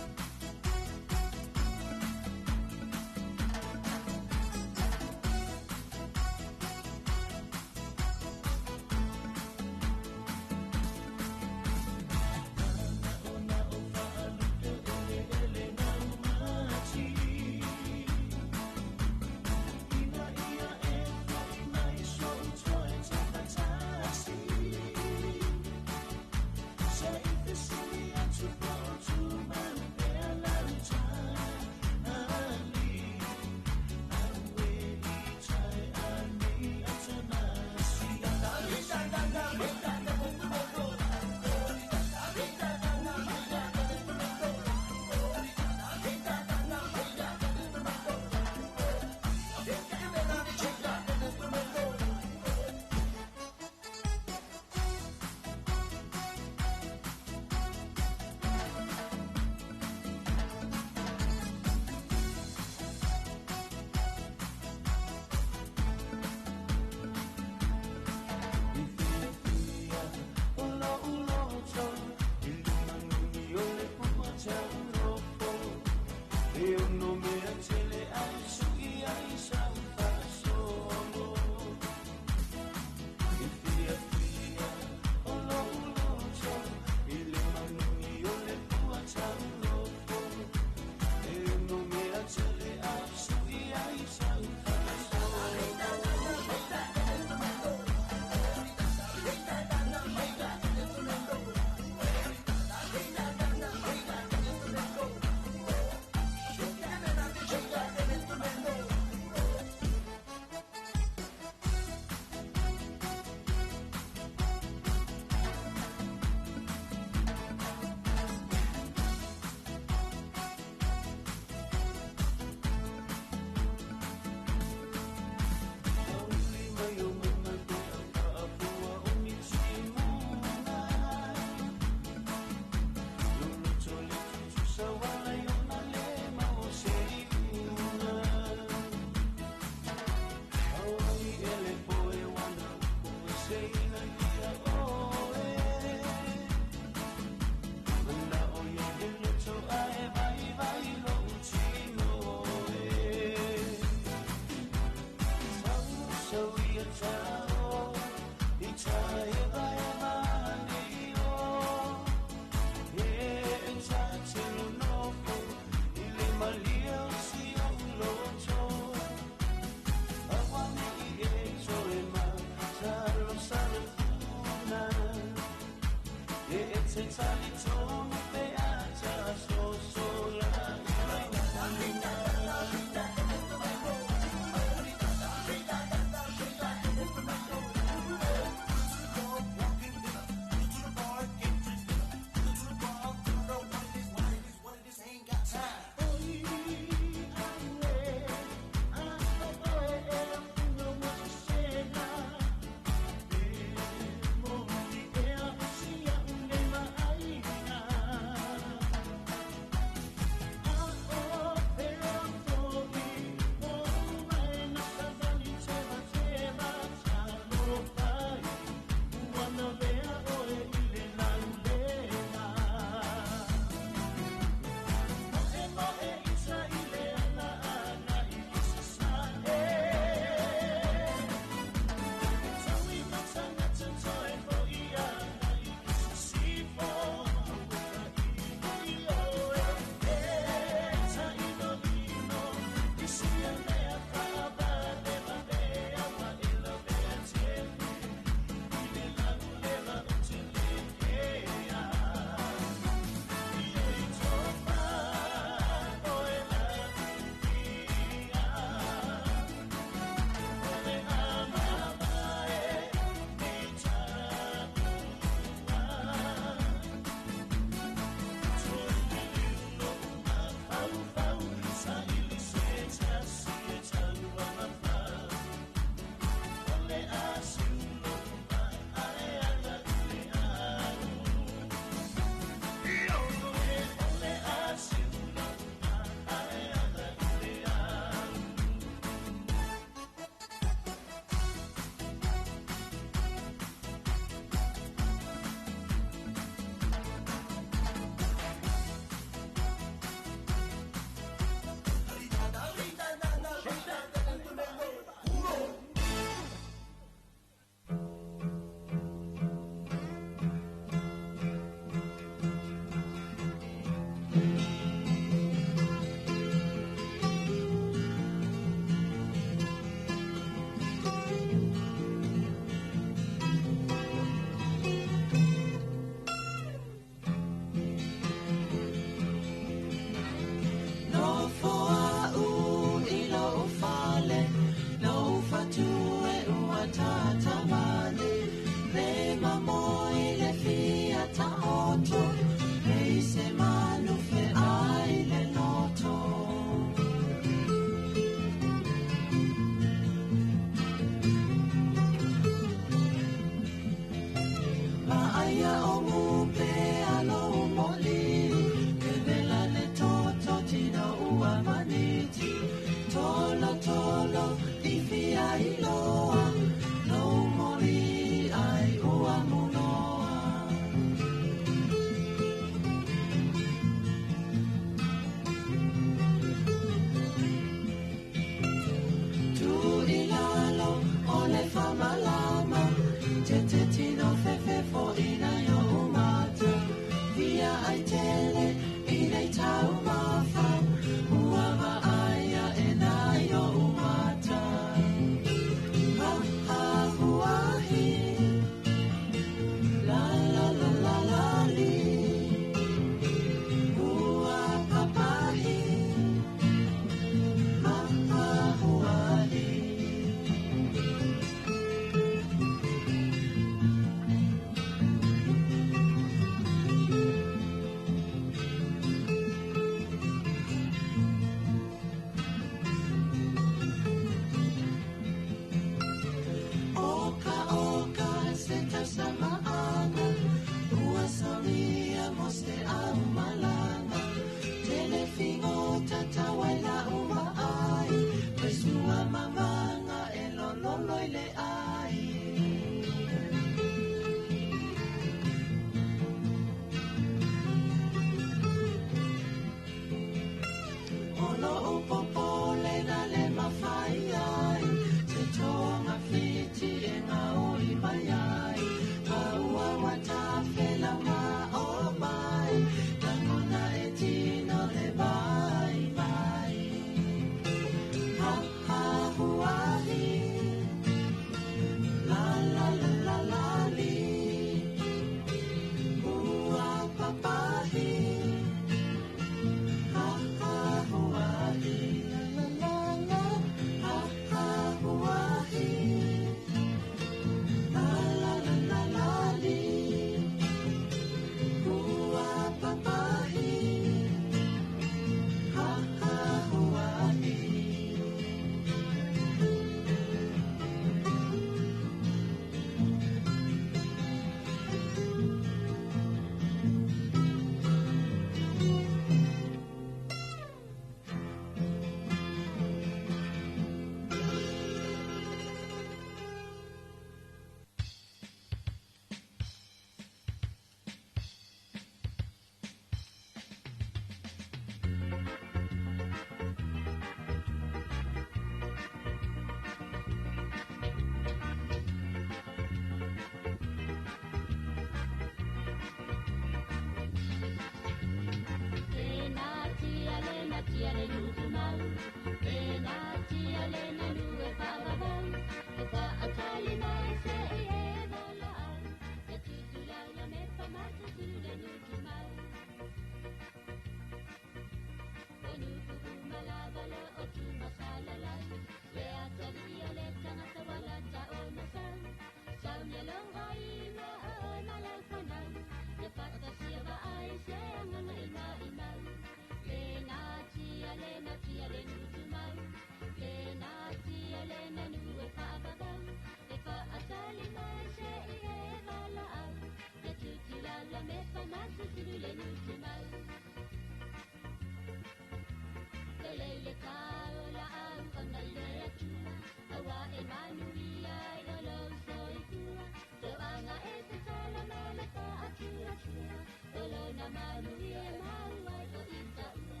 manuia e mau ai o i taua.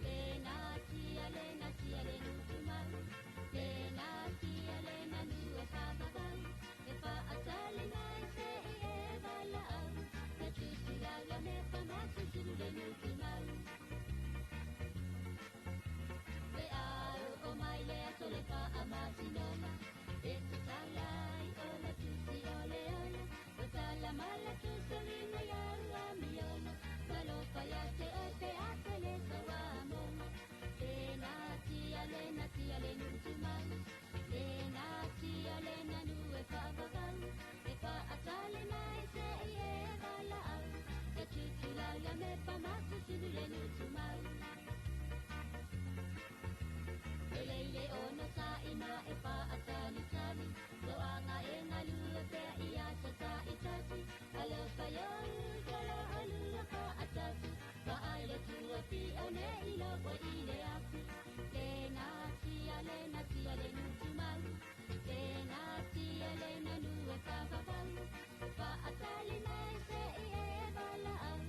Le natia, le natia, le nutumau. Le natia, le nanu e whaavavau. E whaatale mai se i e valaau. Na tutulau la me whamasusulu le nutumau. Le au o mai le aso le whaamasinoga. E tatalai o la tusi o le ola. O tala mala tusolina ia ua miona. Malofa ia te o te ake le sawa monga. Le natia, le natia, le nutumau. Le natia, le nanu e whaavavau. E whaatale mai se i e valaau. Te tutulau ia me whamasusulu le nutumau. E leile ono sa ina e whaatalitali. Loanga e ngalua pea ia sa sa i tasi. Alofa yo tolo alua whaatasi. Waaile tua fi au ne ilo wa ile afi. Le natia, le natia, le nutumau. Le natia, le nanu e whaavavau. Whaatali mai se i e valaau.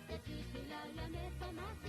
Te tutulau la me whamasusulu.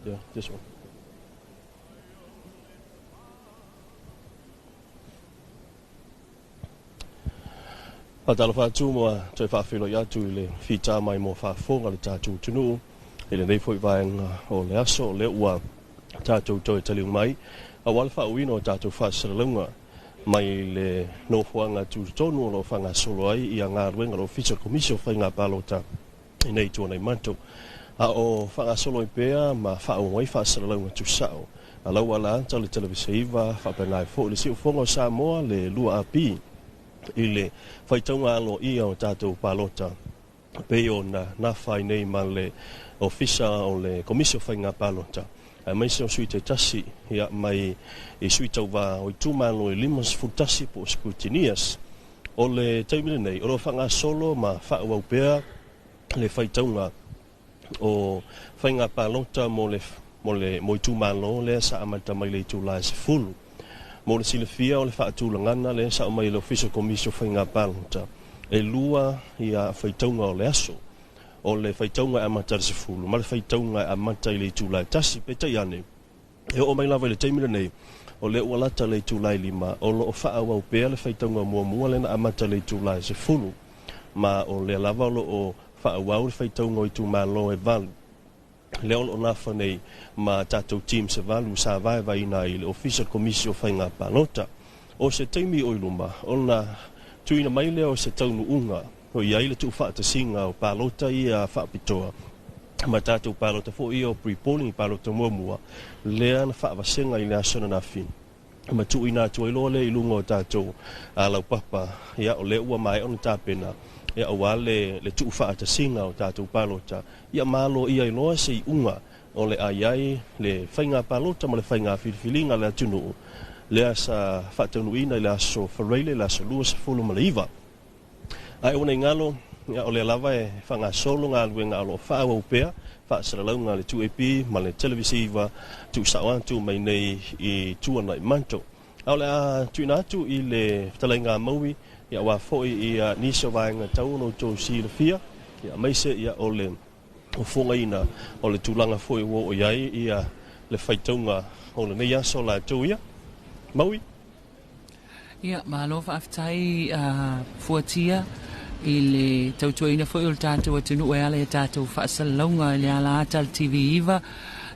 Yeah, this one. Faatalofa atu ma toe faafeiloai atu i le fita mai mo faafofoga le tatou atunuu i lenei foi vaega o le aso o lea ua tatou toe taliu mai aua le faauuina o tatou faasalalauga mai le nofoaga tutotonu o lo o faagasolo ai ia galuega a le Ofisa o le Komisi o Faiga Palota i nei tuanaimato a o faagasolo ai pea ma faaauau ai faasalalauga tusao a lau ala ata le Televisa 9 faapena ai foi le Siufofoga o Samoa le 2AP i le faitauga aloaia o tatou palota pei ona nafa ai nei ma le Ofisa o le Komisi o Faiga Palota aemaise o sui taitasi ia mai i sui tauvā o itumalo e 51 po o scrutineers. O le taimi lenei o lo o faagasolo ma faaauau pea le faitauga o faiga palota mo le mo le mo itumalo lea sa amata mai le itula e 10. Mo le silafia o le faatulagana lea sa aumai e le Ofisa o Komisi o Faiga Palota, e lua ia faitauga o le aso. O le faitauga e amata i le 10 ma le faitauga e amata i le itula e 1. Peitai ane, e oo mai lava i le taimi lenei, o lea ua lata le itula e 5, o lo o faaauau pea le faitauga muamua lea na amata i le itula e 10. Ma o lea lava o lo o faaauau le faitauga o itumalo e 8. Lea o lo o nafa nei ma tatou teams e 8 sa vaevaeina ai le Ofisa o le Komisi o Faiga Palota. O se taimi o i luma, ona tuuina mai lea o se taunuuga o i ai le tuufaatasiga o palota ia faapitoa ma tatou palota foi ia o pre-polling, palota muamua, lea na faavasega i le aso ananafi ma tuuina atu ai loa lea i luga o tatou laupapa, ia o lea ua maea ona tapena ia aua le tuufaatasiga o tatou palota, ia malo ia iloa se iuga o le a i ai le faiga palota ma le faiga filifiliga a le atunuu lea sa faataunuuina i le aso Faraile, le aso 29. Ae ua nei galo, ia o lea lava e faagasolo galuega o lo o faaauau pea faasalalauga a le 2AP ma le Televisa 9 tuusao atu mai nei i Tuanaimato. A o le a tuuina atu i le fetalaiga a Maui, ia aua foi ia nisi o vaega tau ona outou silafia, ia aemaise ia o le fofogaina o le tulaga foi ua oo i ai ia le faitauga o lenei aso latou ia. Maui? Ia, malo faafetai Fuatia i le tautuaina foi o le tatou atunuu e ala i a tatou faasalalauga i le ala ata a le TV 9.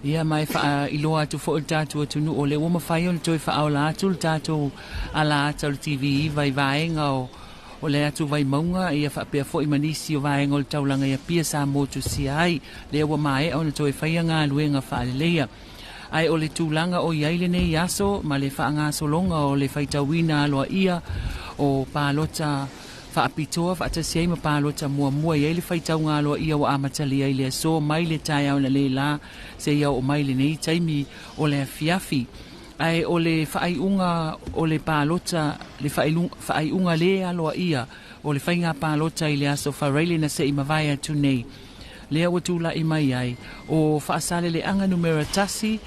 Ia, ma e faailoa atu foi le tatou atunuu o lea ua mafai ona toe faaola atu le tatou ala ata o le TV 9 i vaega o le atu Vaimauga, ia faapea foi ma nisi o vaega o le taulaga i Apia sa motusia ai, lea ua maea ona toe faia galuega faaleleia. Ae o le tulaga o i ai lenei aso ma le faagasologa o le faitauina aloaia o palota faapitoa faatasi ai ma palota muamua, i ai le faitauga aloaia ua amatalia i le aso mai le taeao na le la seia oo mai lenei taimi o le afiafi. Ae o le faaiuga o le palota, le faaiuga le aloaia o le faiga palota i le aso Faraile na se i mavae atu nei, lea ua tulai mai ai o Faasaleleaga numera 1,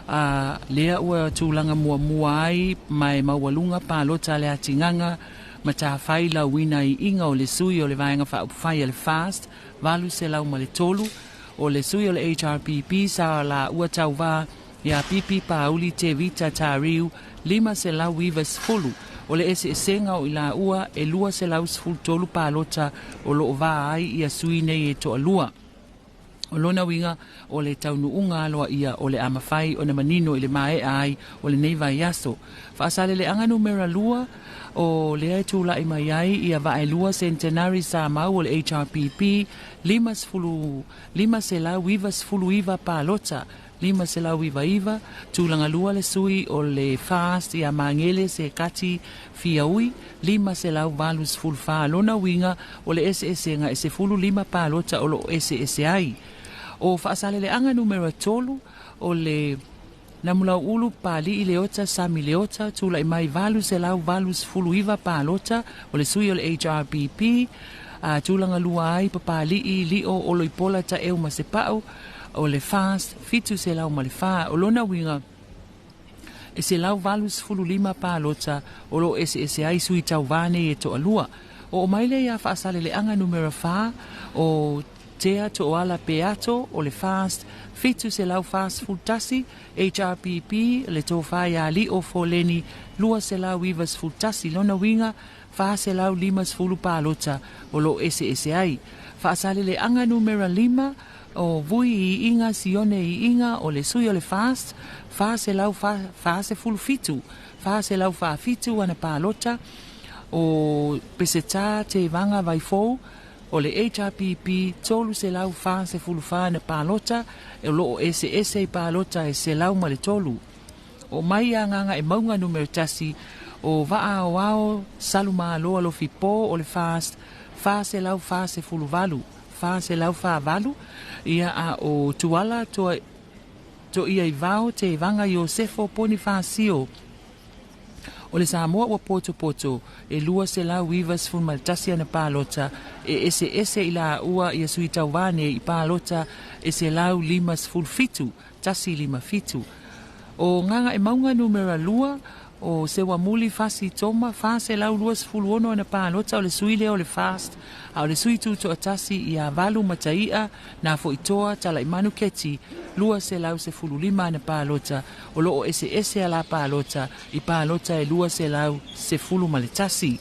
a lea ua tulaga muamua ai ma e maualuga palota a le atigaga Matafai lauina i iga o le sui o le Vaega Faaupufai a le FAST 803, o le sui o le HRPP sa la ua tauvā ia Pipi Pauli Tevita Tariu 590. O le eseesega o i laua e 213 palota o loo va ai ia sui nei e toalua. O lona uiga o le taunuuga aloaia o le a mafai ona manino i le maea ai o lenei vaiaso. Faasaleleaga numera 2 o lea e tulai mai ai ia Vaelua Centenary sa mau o le HRPP 50 599 palota 599, tulaga lua le sui o le FAST ia Magele Sekati Fiaui 584. Lona uiga o le eseesega e 15 palota o loo eseese ai. O Faasaleleaga numera 3 o le Namulauulu Pali'i Leota Sami Leota tulai mai 889 palota o le sui o le HRPP, a tulaga lua ai Papali'i Lio Oloipola Taeu ma Sepa'u o le FAST 704. O lona uiga E 185 palota o loo eseese ai sui tauvā nei e toalua. Oo mai lea ia Faasaleleaga numera 4 o Tea Tooala Peato o le FAST 741, HRPP le tofa ia Lio Foleni 291, lona uiga 450 palota o loo eseese ai. Faasaleleaga numera 5 o Vui Iiga Sione Iiga o le sui o le FAST 447, 447 ana palota. O Pesetā Tevaga Vaifou o le HRPP 344 ana palota, e o loo eseese i palota e 103. O mai ia Gagaemauga numera 1 o Vaa Aoao Salumaloa Lofipo o le FAST 448, 448 ia, a o Tuala to ia i Vao Tevaga Iosefo Ponifasio o le Samoa ua Potopoto e 291 ana palota, e eseese i la ua ia sui tauvā nei i palota e 157, 157. O Gagaemauga numera 2 o Seuamuli Fasi Toma 426 ana palota, o le sui lea o le FAST, a o le sui tutoatasi ia Valu Mataia na Foitoa Talaimanu Keti 215 ana palota, o loo eseese ala palota i palota e 211.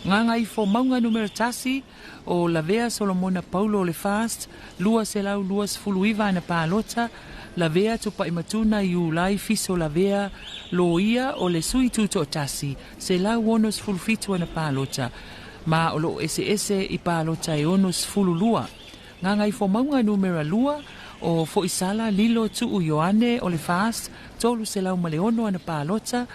Gagaifomauga numera 1 o Lavea Solomona Paulo o le FAST 229 ana palota. Lavea Tupaimatuna Iulai Fiso Lavea Loia o le sui tutoatasi 167 ana palota, ma o loo eseese i palota e 62. Gagaifomauga numera 2 o Foisala Lilo Tuu Ioane o le FAST 306 ana palota.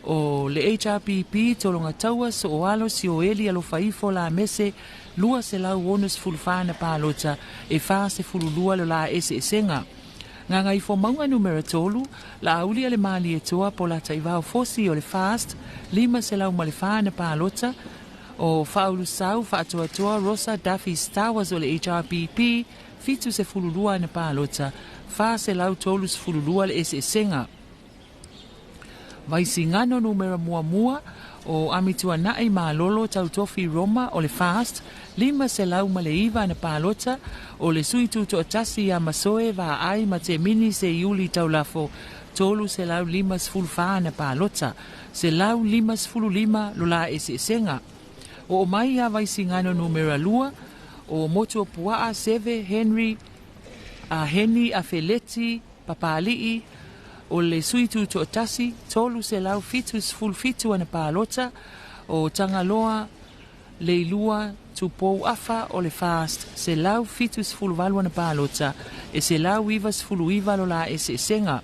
O le HRPP Tologataua Sooalo Sioeli Alofaifo La Mese 264 ana palota, e 42 le la eseesega. Gagaifomauga numera 3 la auli le Malietoa Polata Ivao Fosi o le FAST 504 ana palota. O Faaulusoa Faatoatoa Rosa Duffy Stowers o le HRPP 72 ana palota, 432 le eseesega. Vaisigano numera 1 o Amituanai Malolo Tautofi Roma o le FAST 509 ana palota. O le sui tutoatasi ia Masoe Vaai ma Te Mini Seiuli Taulafo 354 ana palota, 155 lo la eseesega. O mai ia Vaisigano numera 2 o Motu Puaa Seve Henry a Heni Afeleti Papali'i o le sui tutoatasi 377 ana palota. O Tagaloa Leilua Tupou Afa o le FAST 178 ana palota, e 199 lo la eseesega.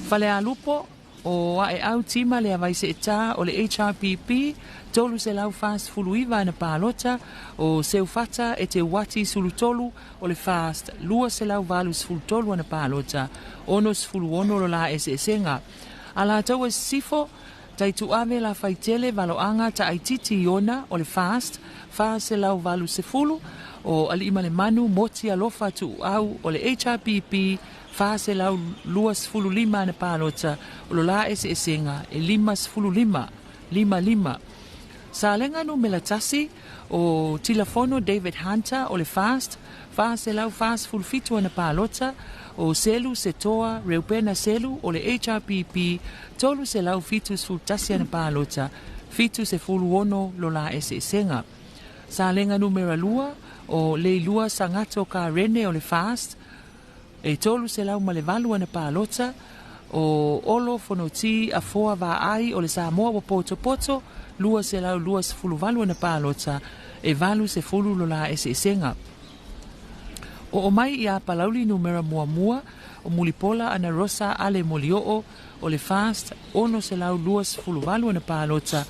Falealupo o Aeau Tima le Avaiseetā o le HRPP 349 ana palota. O Seufata e Te Wati Sulutolu o le FAST 283 ana palota, 66 lo la eseesega. Alataua Sisifo Taituave la Faitele Valoaga Taaititi Iona o le FAST 480. O Aliimalemanu Moti Alofa Tuuau o le HRPP 425 ana palota, o lo la eseesega e 55 55. Salega numera 1 o Tilafono David Hunter o le FAST 447 ana palota. O Selu Setoa Reupena Selu o le HRPP 371 ana palota, 76 lo la eseesega. Salega numera 2 o Leilua Sagato Karene o le FAST e 308 ana palota. O Olo Fonoti Afoa Vaai o le Samoa ua Potopoto 228 ana palota, e 80 lo la eseesega. O mai ia Palauli numera 1 o Mulipola ana Rosa Ale Molioo o le FAST 628 ana palota.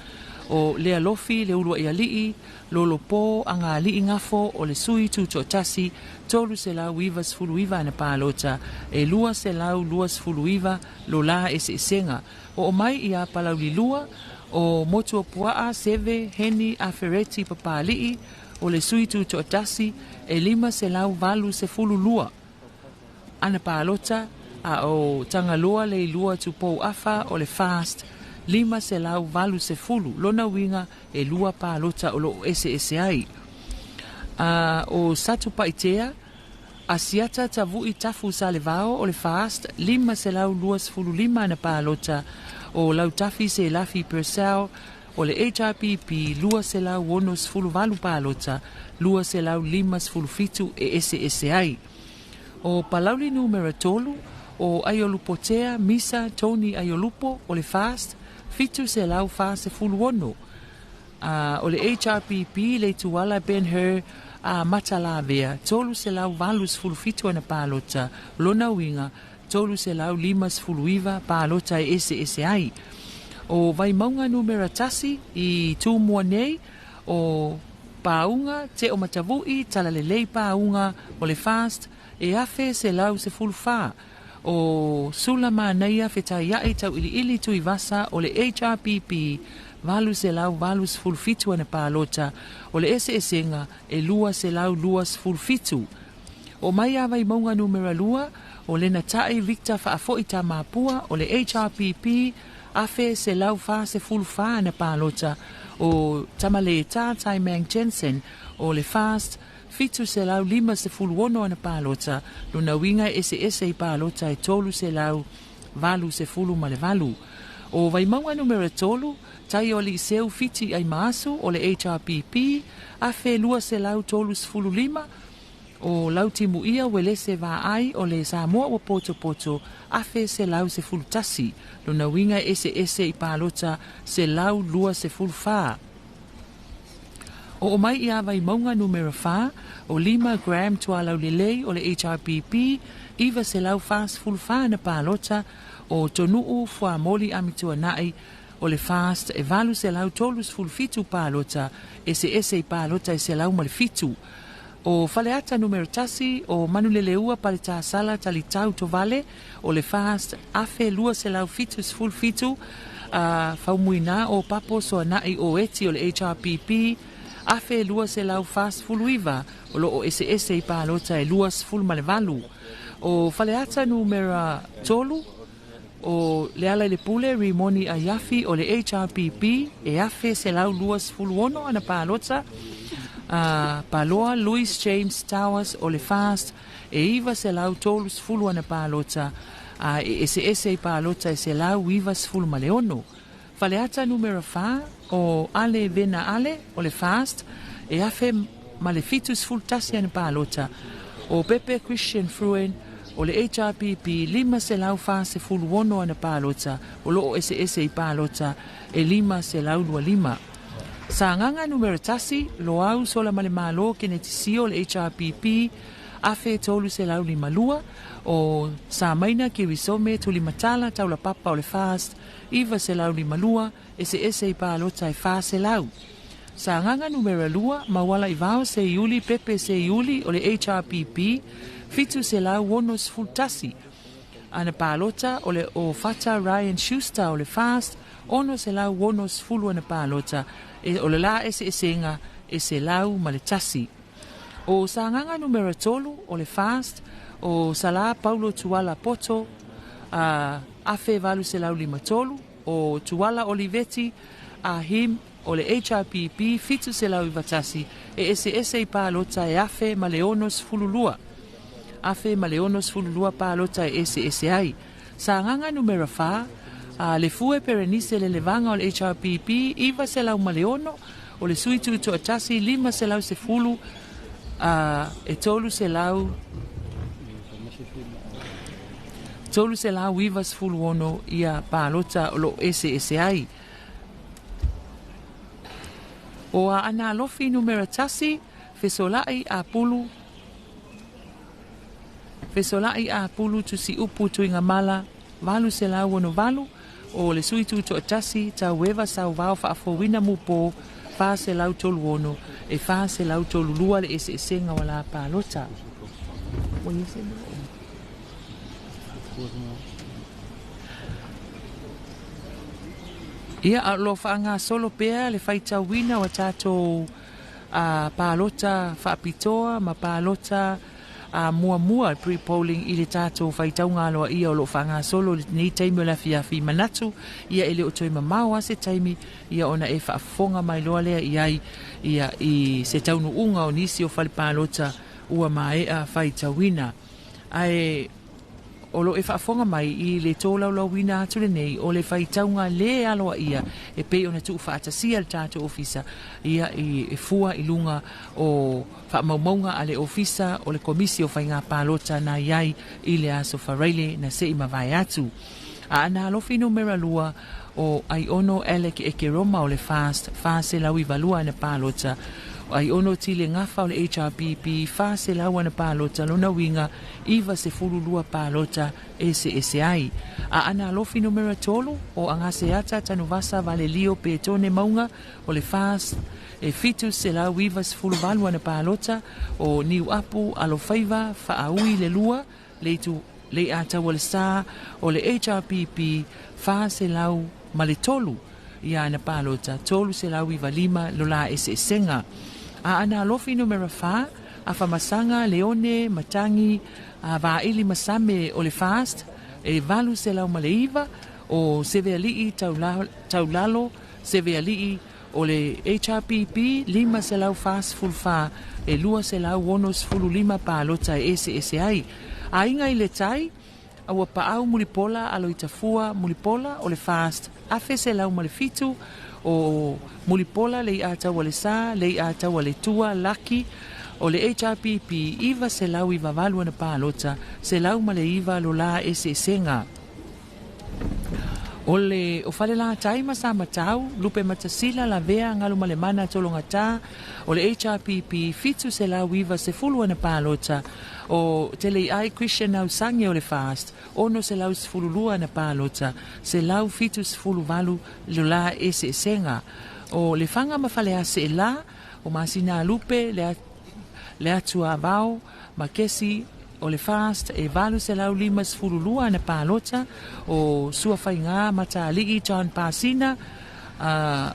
O Lea Lofi le Ulua Ialii Lolopo Agali'i Gafo o le sui tutoatasi 399 ana palota, e 229 lo la eseesega. O mai ia Palauli 2 o Motuopuaa Seve Heni Afereti Papali'i o le sui tutoatasi e 582 ana palota, A o Tagaloa Leilua Tupou Afa o le FAST 580. Lona uiga e lua palota o loo eseese ai. O Satupaitea Asiata Tavu'i Tafu Salevao o le FAST 525 ana palota. O Lautafi Selafi Purcell o le HRPP 268 palota, 257 e eseese ai. O Palauli numera 3 o Aiolupotea Misa Tony Aiolupo o le FAST 746. O le HRPP Leituala Ben Hur a Matalavea 387 ana palota, lona uiga 359 palota e eseese ai. O Vaimauga numera 1 i Tumua nei o Pauga Te o Matavu'i Talalelei Pauga o le FAST e 1,114. O Sula Manaia Fetaia'i Tau'ili'ili Tuivasa o le HRPP 887 ana palota, o le eseesega e 227. O mai a Vaimauga numera 2 o Lena Ta'i Victor Fa'afo'i Tamapua o le HRPP 1,144 ana palota. O Tamaleta Taimang Jensen o le FAST 756 ana palota, lona uiga e eseese i palota e 388. O Vaimauga numera 3 Tai o Liseu Fiti ai Maasu o le HRPP 1,235. O Lautimuia Welese Vaai o le Samoa ua Potopoto 1,111, lona uiga e eseese i palota 124. O mai ia Vaimauga numera 4 o 5 Graham Tualaulelei o le HRPP 944 na palota. O Tonu'u Fuamoli Amituana'i o le FAST e 837 palota, eseese i palota e 107. O Faleata numera 1 o Manuleleua Paletasala Talitau Tovale o le FAST 1,277. Faumuina o Papo Soana'i o Eti o le HRPP 1,249, o loo eseese i palota e 28. O Faleata numera 3 o Leala i le Pule Rimoni Aiafi o le HRPP e 1,126 ana palota. Paloa Louis James Towers o le FAST e 930 ana palota, e eseese i palota e 196. Faleata numera 4 o Ale Vena Ale o le FAST e 1,071 ana palota. O Pepe Christian Fruen o le HRPP 546 ana palota, o loo eseese i palota e 525. Sagaga numera 1 Loau Sola ma le Malo Kenetisio o le HRPP 1,352. O Samaina Kirisome Tulimatala Taulapapa o le FAST 952, eseese i palota e 400. Sagaga numera 2 Mauala Ivao Seiuli Pepe Seiuli o le HRPP 761 ana palota. O le o Fata Ryan Schuster o le FAST 660 ana palota, o le la eseesega e 101. O Sagaga numera 3 o le FAST o Sala Paulo Tuala Poto 1,853. O Tuala Oliveti Ahim o le HRPP 791, e eseese i palota e 1,062. 1,062 palota e eseese ai. Sagaga numera 4 le Fue Perenise le Levaga o le HRPP 906. O le Sui Tuto'atasi 510, e 396 ia palota o loo eseese ai. O Aana Alofi numera 1 Fesola'i Apulu Fesola'i Apulu Tusi'upu Tuigamala 868. O le Sui Tuto'atasi Taueva Sauvao Fa'afouina Mupo 436, e 432 le eseesega o la palota. Ia a lo fa'agasolo pea le faitauina o tatou palota fa'apitoa ma palota muamua pre-polling i le tatou faitauga aloaia o loo faagasolo i lenei taimi o le afiafi. Manatu ia e le o toe mamao a se taimi ia ona e faafofoga mai loa lea i ai ia i se taunuuga o nisi o fale palota ua maea faitauina. Ae o lo e faafofoga mai i le tolaulauina atu lenei o le faitauga lē aloaia e pei ona tuufaatasia le tatou ofisa ia i e fua i luga o faamaumauga a le ofisa o le Komisi o Faiga Palota na i ai i le aso Faraile na se'i mavae atu. Aana Alofi numera 2 o Aiono Alec Ekeroma o le FAST 492 ana palota, o Aiono Tile Gafa o le HRPP 400 ana palota, lona uiga 92 palota eseese ai. Aana Alofi numera 3 o Agaseata Tanuvasa Valelio Petone Mauga o le FAST e 798 ana palota, o Niuapu Alofaiva Faaui le lua le itu le Ataua le Sa o le HRPP 403 ia ana palota, 395 lo la eseesega. Aana Alofi numera 4 Afamasaga Leone Matangi Vaili Masame o le FAST e 809, o Seveali'i Taulalo Seveali'i o le HRPP 544 e 265 palota e eseese ai. Aiga i le Tai ua Paau Mulipola Aloitafua Mulipola o le FAST 1107, o Mulipola le Ataua le Sa le Ataua le Tua Laki o le HRPP 998 ana palota, 109 lo la eseesega. O le o Falelatai ma Samatau Lupe Matasila Lavea Galumalemana Tologata o le HRPP 790 ana palota, o Teleiai Christian Ausangi o le FAST 612 ana palota, 178 lo la eseesega. O Lefaga ma Faleaseela o Masina Lupe le Atua Vao Makesi o le FAST e 852 ana palota, o Suafaiga Matali'i John Pasina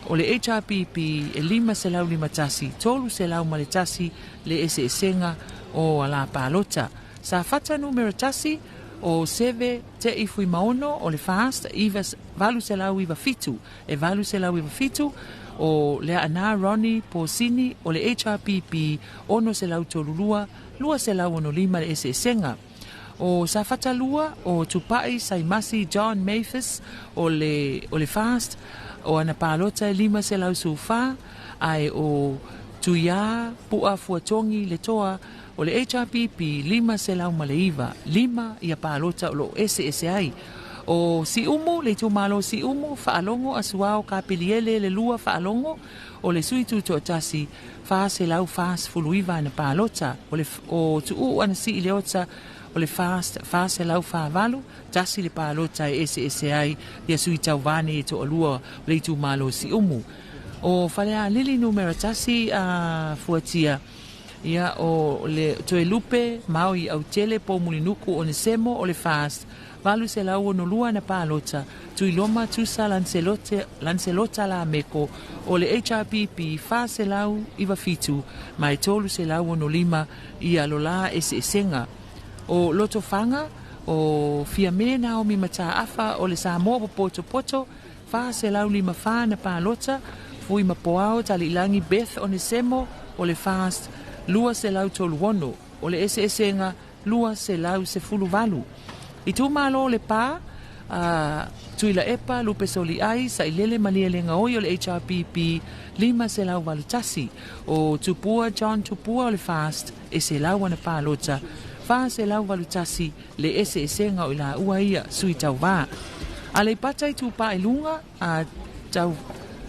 o le HRPP e 551, 301 le eseesega o ala palota. Safata numera 1 o Seve Te'i Fuimaono o le FAST 897 e 897, o le Aana Ronnie Posini o le HRPP 632, 265 le eseesega. O Safata 2 o Tupai Saimasi John Mathis o le FAST o ana palota e 504, ae o Tuiā Pua Fuatongi le Toa o le HRPP 509, 5 ia palota o loo eseese ai. O Siumu, le itumalo Siumu, Faalogo Asuao Kapiliele le lua Faalogo o le sui tutoatasi 449 ana palota, o Tuuu ana sii le ota o le FAST 448, tasi le palota e eseese ai ia sui tauvane e toalua o le itumalo Siumu. O Falealili numera 1 Fuatia ia o le Toelupe Maui Autele Pomulinuku Onesemo o le FAST 862 ana palota, Tuiloma Tusa Lancelota Lameko o le HRPP 497 mai 365 ia lola eseesega. O Lotofaga o Fiame Naomi Mataafa o le Samoa Popoto 454 ana palota, Fui Mapoao Talilangi Beth Onesemo o le FAST 236, o le eseesega 218. Itumalo le Pa Tuilaepa Lupe Soliai Sailele Malielegaoi o le HRPP 581, o Tupua John Tupua o le FAST e 100 ana palota, 481 le eseesega o i laua ia sui tauvā. Aleipata Itupa i Luga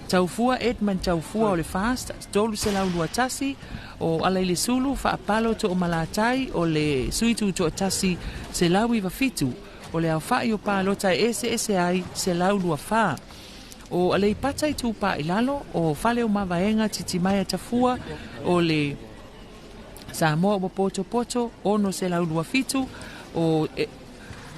Taufua Edmund Taufua o le FAST 321, o Alaile Sulu Faapalo Toomalatai o le sui tutoatasi 197, o le aofa'i o palota e eseese ai 124. O Aleipata Itupa i Lalo o Fale o Mavaega Titimaea Tafua o le Samoa ua Potopoto 627, o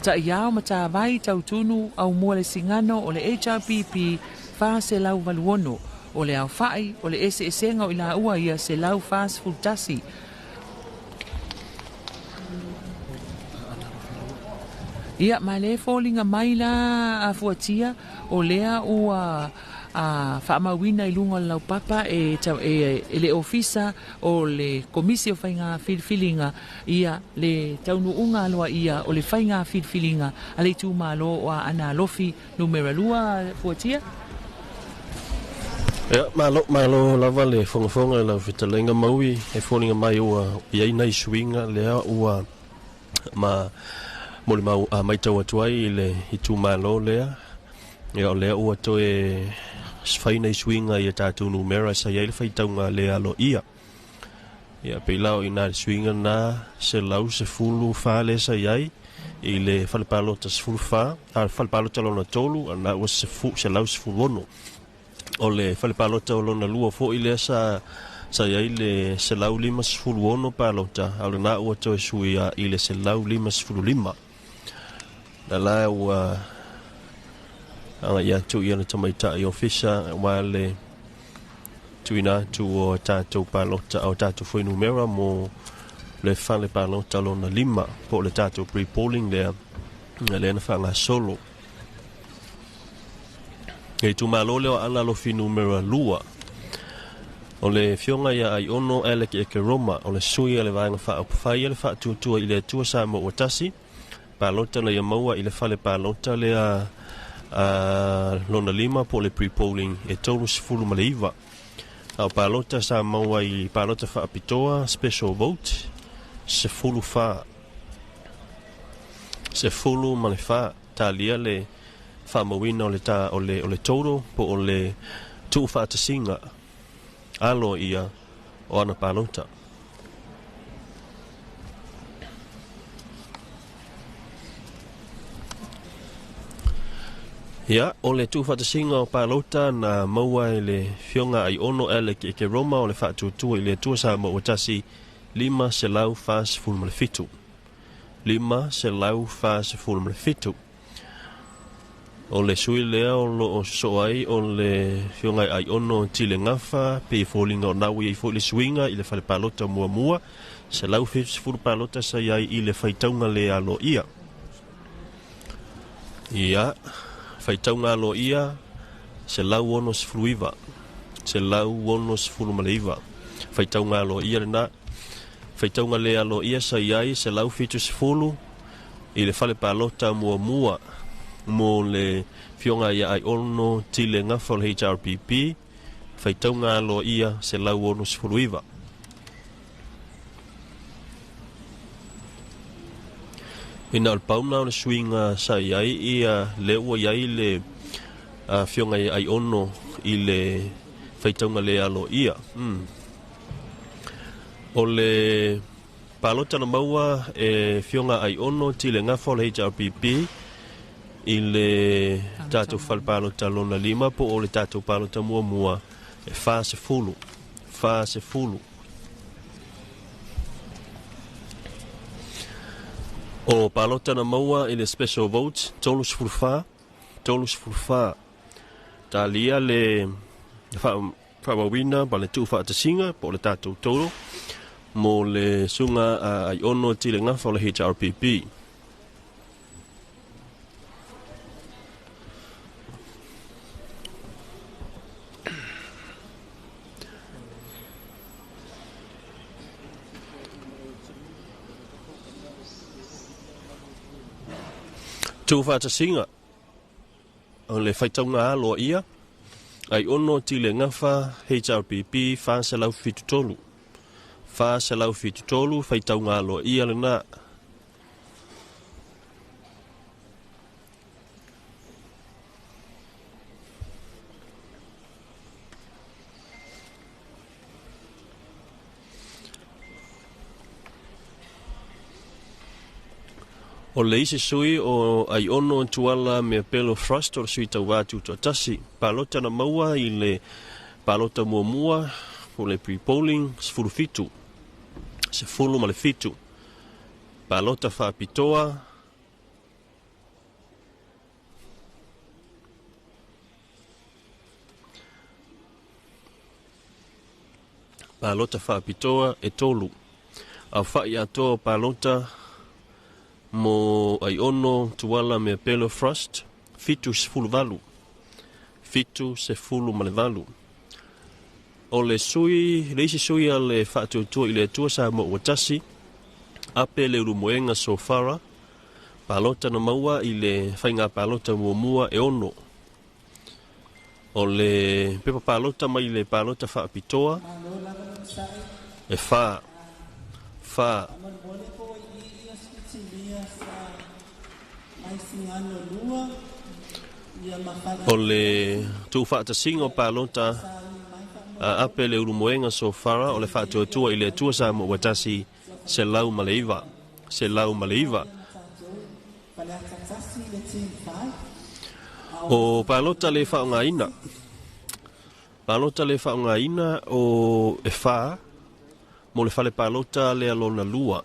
Ta'iao Matavai Tautunu Aumua le Sigano o le HRPP 486, o le aofa'i o le eseesega o i laua ia 141. Ia, ma le foliga mai la a fuatia, o lea ua a faamauina i luga o le laupapa e, e, e le ofisa o le komisi o faiga filifiliga ia le taunuuga aloaia o le faiga filifiliga a le itumalo o Aana Alofi numera 2 fuatia. Ia, malo, malo lava le fogafoga i lau fetalaiga Maui, e foliga mai ua i ai nai suiga lea ua ma molimau a matau atu ai i le itumalo lea. Ia, o lea ua toe fai nai suiga i a tatou numera sa i ai le faitauga le aloaia. Ia, pei la o i ina le suiga lena 114 lea sa i ai i le fale palota 14, a le fale palota lona tolu, a lena ua 116. O le fale palota o lona lua foi lea sa sa i ai le 156 palota, a o lena ua toe suia i le 155. Na la ua agai atu ia le tamaitai ofisa aua le tuuina atu o tatou palota, o tatou fuainumera mo le fale palota lona lima, po o le tatou pre-polling lea, lea na faagasolo. E itumalo lea o Aana Alofi numera 2. O le afioga ia Aiono Alec Ekeroma, o le sui a le Vaega Faaupufai a le Faatuatua i le Atua Samoa ua Tasi, palota na ia maua i le fale palota lea a lona lima po o le pre-polling e 39. A o palota sa maua i palota faapitoa, special vote, 14. 14 talia le faamauina o le ta o le o le total po o le tuufaatasiga alo ia o ana palota. Ia, o le tuufaatasiga o palota na maua e le Fioga Aiono Alec Ekeroma o le Faatuatua i le Atua Samoa ua Tasi 547. 547. O le sui lea o lo o sosoo ai o le Afioga ia Aiono Tile Gafa, pei e foliga o na ua i ai foi le suiga i le fale palota muamua, 170 palota sa i ai i le faitauga le aloaia. Ia, faitauga aloaia, 169, 169. Faitauga aloaia lena. Faitauga le aloaia sa i ai 170 i le fale palota muamua mo le Afioga ia Aiono Tile Gafa o le HRPP, faitauga aloaia 169. Ina o le pau lena o le suiga sa i ai ia lea ua i ai le Afioga ia Aiono i le faitauga le aloaia. O le palota na maua e Afioga Aiono Tile Gafa o le HRPP i le tatou fale palota lona lima po o le tatou palota muamua e 40. 40. O palota na maua i le special vote 34, 34. Talia le faamauina ma le tuufaatasiga po o le tatou total mo le suga a Aiono Tile Gafa o le HRPP. Tuufaatasiga o le faitauga aloaia, Aiono Tile Gafa HRPP 473. 473 faitauga aloaia lena. O le isi sui o Aiono Tuala Meapelo Frost o le sui tauva tutoatasi. Palota na maua i le palota muamua o le pre-polling 17. 17. Palota faapitoa palota faapitoa e tolu. Aofa'i atoa o palota mo Aiono Tuala Meapelo Frost, 78. 78. O le sui, le isi sui a le Faatuatua i le Atua Samoa ua tasi, Ape Leulumoega Sofara, palota na maua i le faiga palota muamua e 6. O le pepa palota mai le palota faapitoa e 4. 4. O le tuufaatasiga o palota a Ape Leulumoega Sofara o le Faatuatua i le Atua Samoa ua tasi, 109. 109. O palota le faaaogaina. Palota le faaaogaina o e 4 mo le fale palota lea lona 2.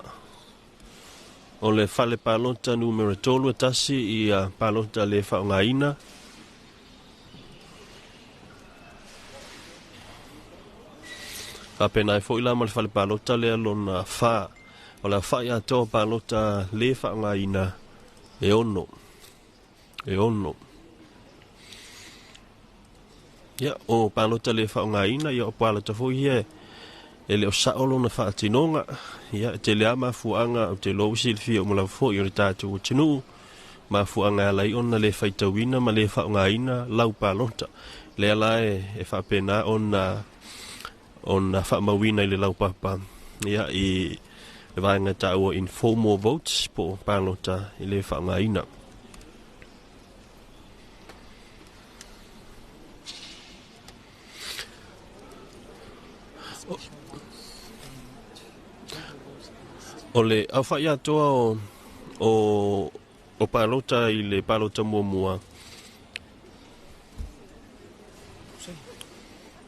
O le fale palota numera 3 e tasi ia palota le faaaogaina. Faapena ai foi la ma le fale palota lea lona 4. O le aofa'i atoa o palota le faaaogaina e 6. E 6. Ia, o palota le faaaogaina, ia o palota foi ia e le o sa'o lona faatinoga. Ia, e tele lava mafuaaga ou te iloa ua silafia uma lava foi o le tatou atunuu, mafuaaga e ala ai ona le faitauina ma le faaaogaina lau palota. Lea la e faapena ona faamauina i le laupapa, ia, i le vaega taua informal votes po o palota i le faaaogaina. O le aofa'i atoa o palota i le palota muamua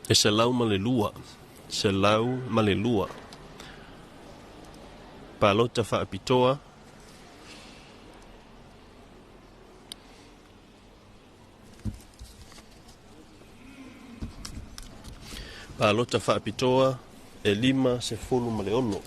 e 102. 102. Palota faapitoa palota faapitoa e 56.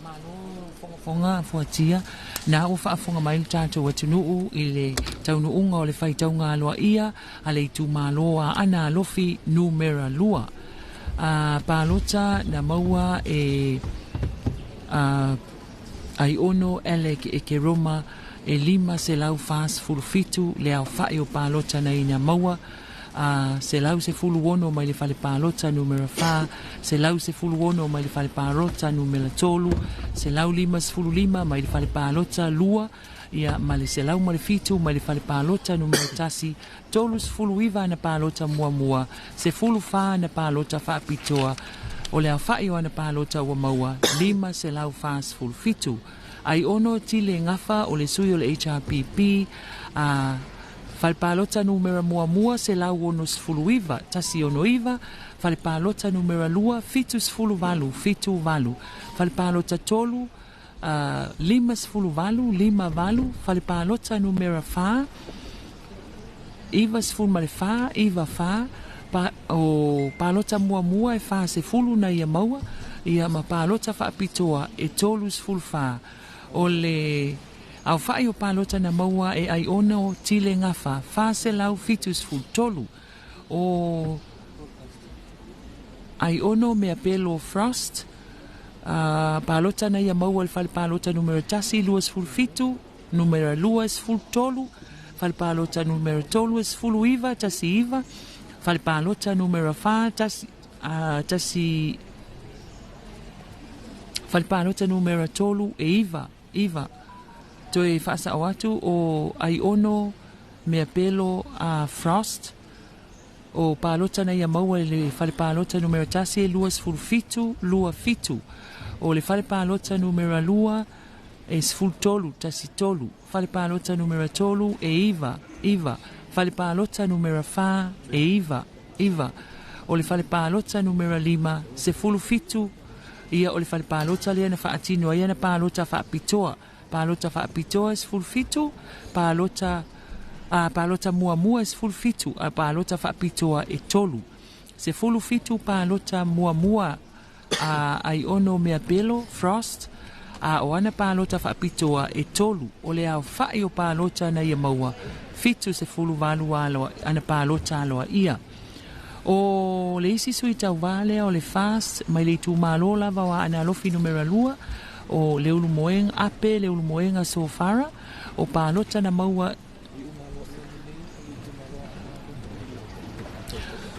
Malo fogafoga fuatia na ua faafofoga mai le tatou atunuu i le taunuuga o le faitauga aloaia a le itumalo a Aana Alofi numera 2. Palota na maua e Aiono Alec Ekeroma e 547 le aofa'i o palota na ina maua, 116 mai le fale palota numera 4, 116 mai le fale palota numera 3, 155 mai le fale palota 2, ia ma le 107 mai le fale palota numera 1, 39 ana palota muamua, 14 ana palota faapitoa. O le aofa'i o ana palota ua maua 547. Aiono Tile Gafa o le sui o le HRPP, fale palota numera muamua 169, 169, fale palota numera 2, 78, 78, fale palota 3, 58, 58, fale palota numera 4, 94, 94, o palota muamua e 40 na ia maua, ia ma palota faapitoa e 34. O le aofa'i o palota na maua e Aiono Tile Gafa 473. O Aiono Meapelo Frost, palota na ia maua le fale palota numera 1, 27, numera 2, 13, fale palota numera 3, 19, 19, fale palota numera 4, 1, fale palota numera 3, e 9, 9. Toe faasa'o atu o Aiono Meapelo Frost, o palota na ia maua le fale palota numera 1 e 27, 27. O le fale palota numera 2 e 13, 13. Fale palota numera 3 e 9, 9. Fale palota numera 4 e 9, 9. O le fale palota numera 5, 17. Ia o le fale palota lea na faatino ai ana palota faapitoa. Palota faapitoa 17, palota A palota muamua e 17, a palota faapitoa e 3. 17 palota muamua a Aiono Meapelo Frost, a o ana palota faapitoa e 3. O le aofa'i o palota na ia maua 78 aloa ana palota aloaia. O le isi sui tauvā lea o le FAST mai le itumālō lava o Aana Alofi numera 2, o Leulumoega, Ape Leulumoega Sofara, o palota na maua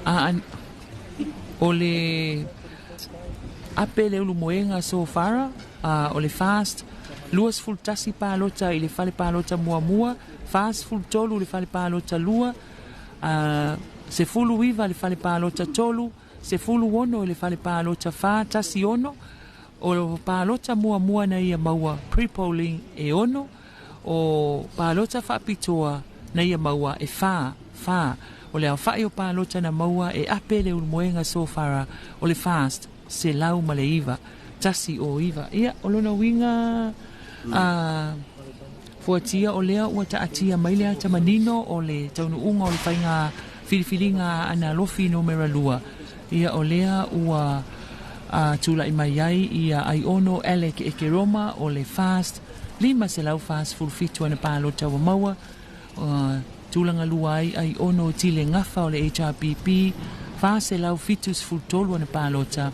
a o le Ape Leulumoega Sofara, o le FAST 21 palota i le fale palota muamua, 43 le fale palota 2, 19 le fale palota 3, 16 i le fale palota 4, 16. O palota muamua na ia maua pre-polling e 6, o palota faapitoa na ia maua e 4, 4. O le aofa'i o palota na maua e Ape Leulumoega Sofara o le FAST 109, 109. Ia, o lona uiga a fuatia o lea ua taatia mai le ata manino o le taunuuga o le faiga filifiliga a Aana Alofi numera 2. Ia, o lea ua tula'i mai ai ia Aiono Alec Ekeroma o le FAST 547 ana palota ua maua. Tulaga lua ai Aiono Tile Gafa o le HRPP 473 ana palota.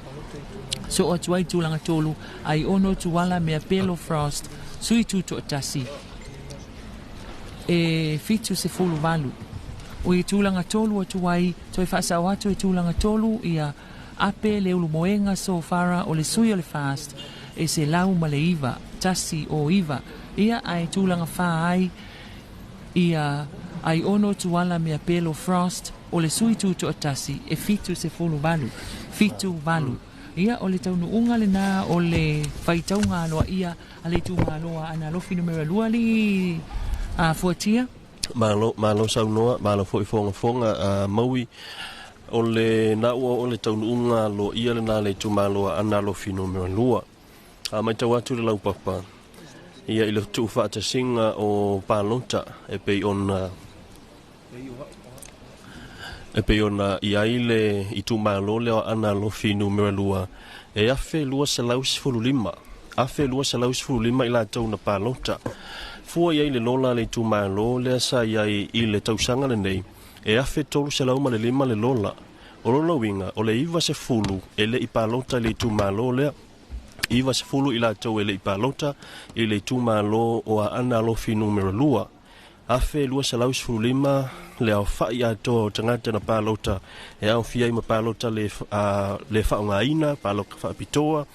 Soo atu ai tulaga tolu Aiono Tuala Meapelo Frost sui tuto'atasi e 78. O i tulaga tolu atu ai toe faasao atu i tulaga tolu ia Ape Leulumoega Sofara o le sui o le FAST e 109, 109. Ia ae tulaga fā ai ia Aiono Tuala Meapelo Frost o le sui tuto'atasi e 78, 78. Ia, o le taunuuga lenā o le faitauga aloaia a le itumālo a Aana Alofi numera 2 alii a fuatia. Malo, malo saunoa, malo foi fogafoga a Maui. O le na ua o le taunuuga aloaia lenā le itumālo a Aana Alofi numera 2. A matau atu le laupapa, ia i le tuufaatasiga o palota e pei ona e pei ona i ai le itumālo lea o Aana Alofi numera 2 e 1215, 1215 i latou na palota. Fua i ai le lola a le itumālo lea sa i ai i le tausaga lenei e 1305 le lola. O lona uiga o le 90 e le'i palota i le itumālo lea, 90 i latou e le'i palota i le itumālo o Aana Alofi numera 2. 1215 le aofa'i atoa o tagata na palota e aofia ai ma palota le le faaaogaina, palota faapitoa,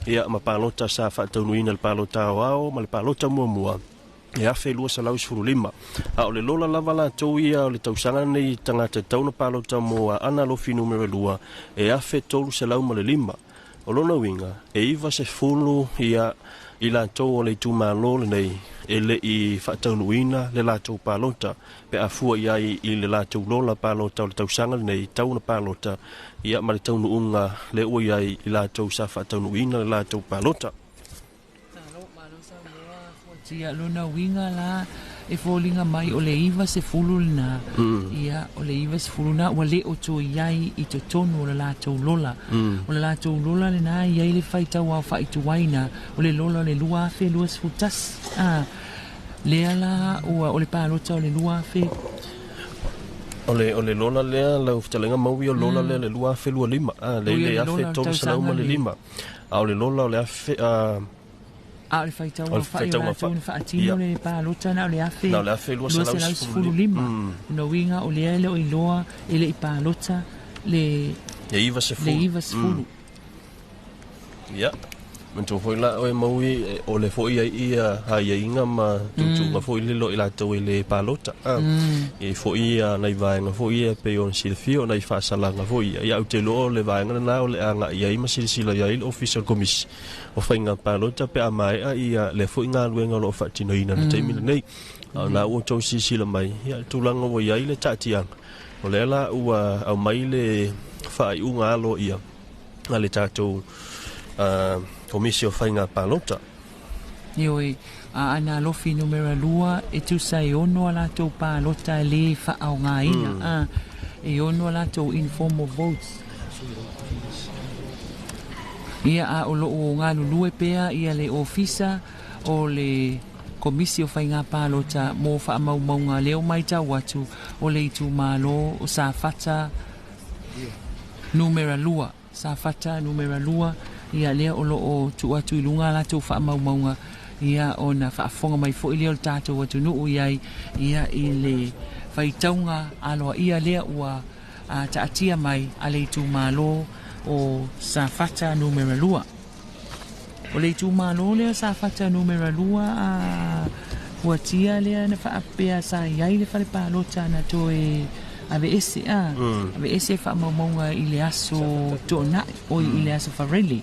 ia ma palota sa faataunuuina le palota aoao ma le palota muamua e 1215. A o le lola lava latou ia o le tausaga lenei tagata e tatau ona palota mo Aana Alofi numera 2 e 1305. O lona uiga e 90 ia i latou o le itumālo lenei e le'i faataunuuina le latou palota pe a fua i ai i le latou lola palota o le tausaga lenei tau ona palota, ia ma le taunuuga lea ua i ai i latou sa faataunuuina le latou palota. Tia lona uiga la e foliga mai o le 90 lenā. Ia, o le 90 lenā ua le o toe i ai i totonu o le latou lola. O le latou lola lenā e i ai le faitau aofa'i tuaina o le lola o le 2021. A lea la ua o le palota o le 2000. O le lola lea lau fetalaiga Maui, o lola lea le 2025 a le le 1305, a o le lola o le afe a o le faitau O le aofa'i o faitauga latou na faatino le palota na o le afe Na o le 1215. Lona uiga o lea e le o iloa e le'i palota le E 90. Le 90. Ia manatua foi la oe Maui o le foi ai ia aiaiga ma tuutuuga foi lelo i latou e le palota a e foi ia nai vaega foi ia pei ona silafia o nai faasalaga foi ia. Ia, ou te iloa o le vaega lenā o le aga'i ai ma silasila i ai le Ofisa o le Komisi o Faiga Palota pe a maea ia lea foi galuega o loo faatinoina i le taimi lenei. A o lena ua outou silasila mai ia le tulaga ua i ai le taatiaga o lea la ua aumai le faaiuga aloaia a le tatou Komisi o Faiga Palota. Ioe, a Aana Alofi numera 2, e tusa e 6 a latou palota e lē faaaogāina, a e 6 a latou informal votes. Ia, a o loo galulue pea ia le Ofisa o le Komisi o Faigā Palota mo faamaumauga lea o matau atu o le itumalo o Safata numera 2. Safata numera 2, ia lea o loo tuu atu i luga a latou faamaumauga, ia ona faafofoga mai foi lea o le tatou atunuu i ai, ia i le faitauga aloaia lea ua taatia mai a le itumalo o Safata numera 2. O le itumalo lea Safata numera 2 a fuatia lea na faapea sa i ai le fale palota na toe aveese a aveese faamaumauga i le aso Toonai oi i le aso Farele,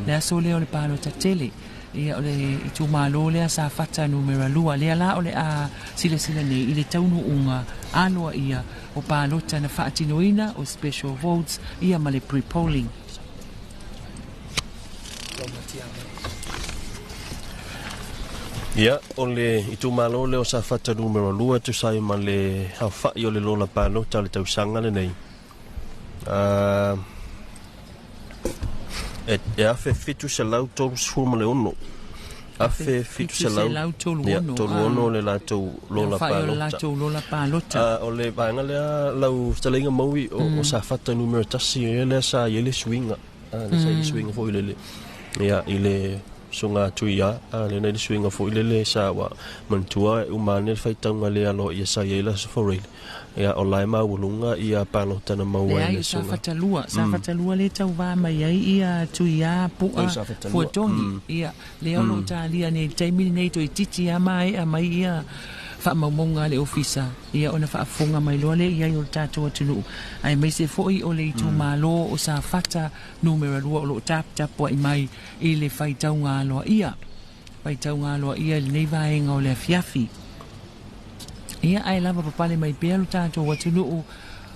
le aso lea o le palota tele. Ia o le itumalo lea Safata numera 2 lea la o le a silasila nei i le taunuuga aloaia o palota na faatinoina o special votes ia ma le pre-polling. Ia, o le itumalo lea o Safata numera 2 e tusa ai ma le aofai o le lola palota o le tausaga lenei. E 1736. 1736 le latou lola palota. Latou lola palota. O le vaega lea lau fetalaiga maui o Safata numera 1 ia lea sa i ai le suiga. Le sa i le suiga foi lele. Ia, i le suga tuia, le nei le suiga foi lele sa ua manatua e uma ane le faitauga lea aloa ia sa i ai le aso Foreile. Ia, o lae maualuga ia palota na maua ai le suga. Safata 2, Safata 2 le tauvā mai ai ia Tuiā Pu'a Fuatogi. Ia, lea o loo talia nei le taimi lenei toeitiiti lava maea mai ia faamaumauga a le ofisa, ia ona faafofoga mai loa lea i ai o le tatou atunuu, aemaise foi o le itumalo o Safata numera 2 o loo taputapuai mai i le faitauga aloaia. Faitauga aloaia i lenei vaega o le afiafi. Ia, ae lava papale mai pea lo tatou atunuu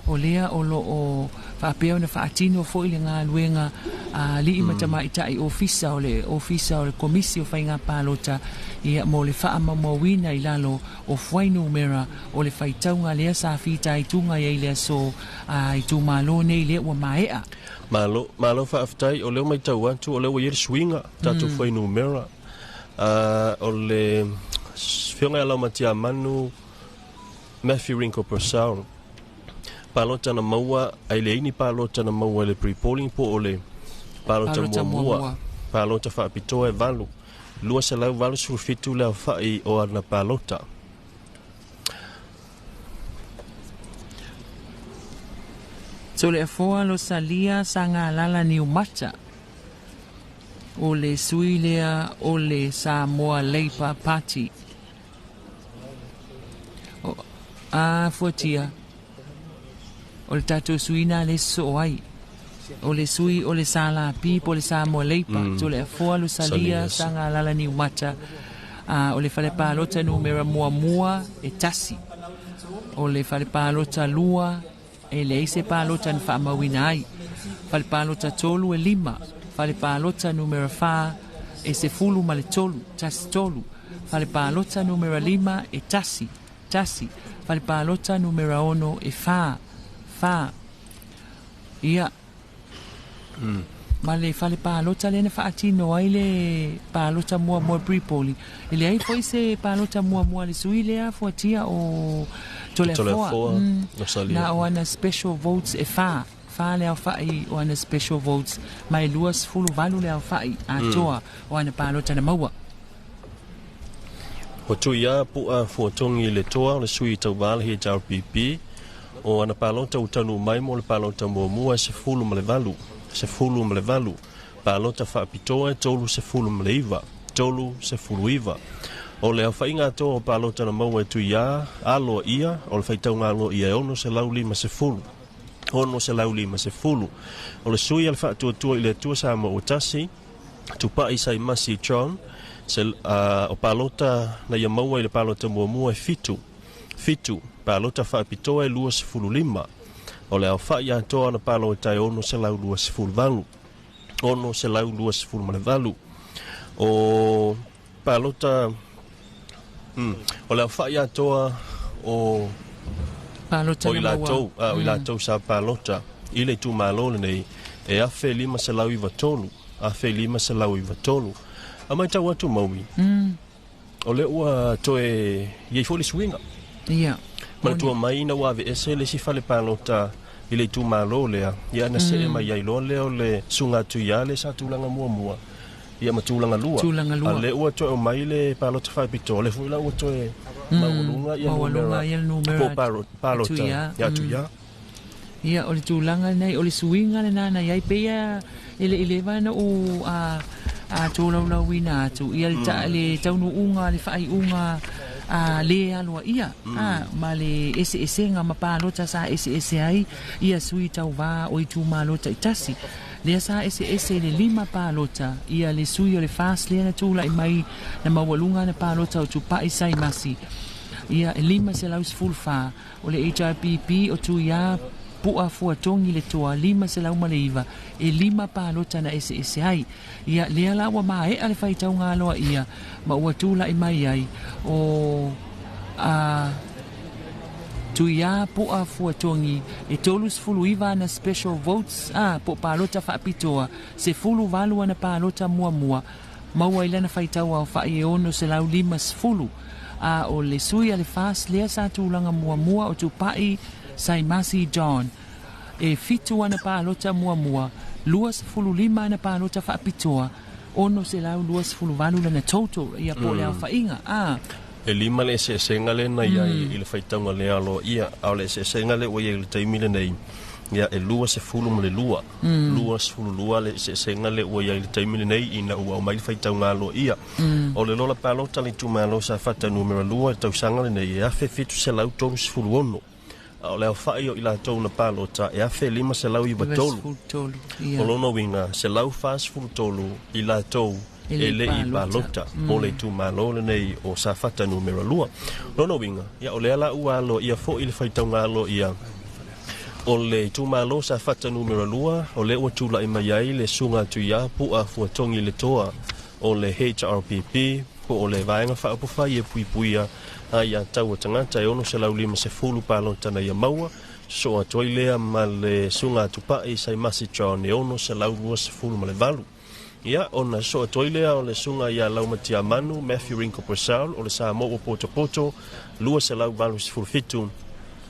o lea o loo faapea ona faatino foi le galuega a alii ma tamaitai ofisa o le Ofisa o le Komisi o Faiga Palota, ia mo le faamaumauina i lalo o fuainumera o le faitauga lea sa fitaituga i ai le aso a itumalo nei lea ua maea. Malo, malo faafetai, o lea ua matau atu o lea ua i ai le suiga tatou fuainumera. O le Afioga ia Laumatiamanu Matthew Rinko Purcell, palota na maua, ai leai ni palota na maua i le pre-polling po o le palota muamua. Palota faapitoa e 8, 287 le aofai o ana palota. Toleafoa Losalia Sagalala Niumata o le sui lea o le Samoa Labour Party. A fuatia o le tatou suiina le sosoo ai o le sui o le SLP po o le Samoa Labour, Toleafoa Losalia Sagalala Niumata. O le fale palota numera 1 e 1, o le fale palota 2 e leai se palota na faamauina ai, fale palota 3 e 5, fale palota numera 4 e 13, 13, fale palota numera 5 e 1, 1, fale palota numera 6 e 4, 4. Ia, ma le fale palota lea na faatino ai le palota muamua pre-polling. E leai foi se palota muamua le sui lea fuatia o Toleafoa. Na o ana special votes e 4, 4 le aofai o ana special votes, ma e 28 le aofai atoa o ana palota na maua. O Tuiā Pu'a Fuatogi le toa o le sui tauvā le HRPP, o ana palota ua taunuu mai mo le palota muamua e 18, 18, palota faapitoa e 39, 39. O le aofaiga atoa o palota na maua e Tuiā aloaia o le faitauga aloaia e 650, 650. O le sui a le faatuatua i le Atua Samoa ua tasi, Tupai Saimasi John, o palota na ia maua i le palota muamua e 7, 7, palota faapitoa e 25. O le aofai atoa na palota e 628, 628. O palota o le aofa'i atoa o palota o i latou o i latou sa palota i le itumalo lenei e 1593 1593. A matau atu Maui o lea ua toe iai foi le suiga. Ia. Manatua mai ina ua aveese le isi fale palota i le itumalo lea, ia na see mai ai loa lea o le suga atu ia le sa tulaga muamua ia ma tulaga lua. Tulaga lua. A lea ua toe aumai le palota faapitoa, lea foi la ua toe maualuga ia maualuga ia le numera po palota ia atu ia. Ia o le tulaga lenei o le suiga lenā na iai peia e le i leva ona ou a tolaulauina atu ia le le taunuuga le faaiuga a le aloaia a ma le eseesega ma palota sa eseese ai ia sui tauvā o itumalo taitasi. Lea sa eseese le 5 palota ia le sui o le FAS lea na tula'i mai na maualuga na palota o Tupa'i Saimasi ia e 514 o le HRPP o Tuiā Pu'a Fuatogi le Toa 509 e 5 palota na eseese ai. Ia lea la ua mae'a le faitauga aloaia ma ua tula'i mai ai o a Tuiā Pu'a Fuatogi e 39 ana special votes a po palota faapitoa 18 ana palota muamua maua i lana faitau aofa'i e 650 a o le sui a le FAS lea sa tulaga muamua o Tupa'i Saimasi John e 7 ana palota muamua 25 ana palota faapitoa 628 lana total ia po o le aofaiga a E 5 le eseesega lea na iai i le faitauga lea aloaia, a o le eseesega lea ua iai i le taimi lenei, ia e 22. 22 le eseesega lea ua iai i le taimi lenei ina ua aumai le faitauga aloaia. O le lola palota a le itumalo Safata numera 2 i le tausaga lenei e 1736. A o le aofa'i o i latou na palota e 1593. 93 O lona uiga 143 i latou e e le le'i palota palota mo le itumalo lenei o Safata numera 2. Lona uiga, ia o lea la ua aloaia foi le faitauga aloaia o le itumalo Safata numera 2, o lea ua tula'i mai ai le suga atu ia Pu'a Fuatogi le Toa o le HRPP po o le vaega faaupufai e puipuia ai ia taua tagata e 650 palota na ia maua, sosoo atu ai lea ma le suga atu pa'i Saimasi John e 628. Ia ona sosoo atu ai lea o le suga ia Laumatiamanu Matthew Ringo Purcell o le Samoa ua potopoto 287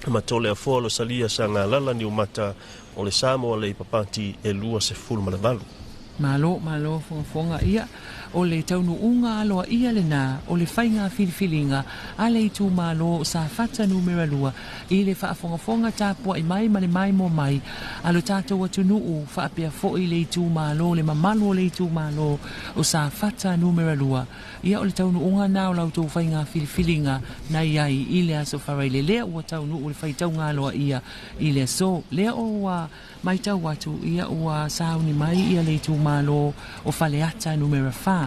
ma tole afoa Losalia Sagalala Niumata o le Samoa Labour Party e 28. Malo, malo fogafoga ia o le taunuuga aloaia lenā o le faiga filifiliga a le itumalo Safata numera 2 i le faafogafoga tapua'i mai ma le maimoa mai a lo tatou atunuu faapea fo'i le itumalo le mamalu o le itumalo o Safata numera 2. Ia o le taunuuga na o la outou faiga filifiliga na iai i le aso Faraile lea ua taunuu le faitauga aloaia i le aso lea o ua matau atu ia ua sauni mai ia le itumalo o Faleata numera 4.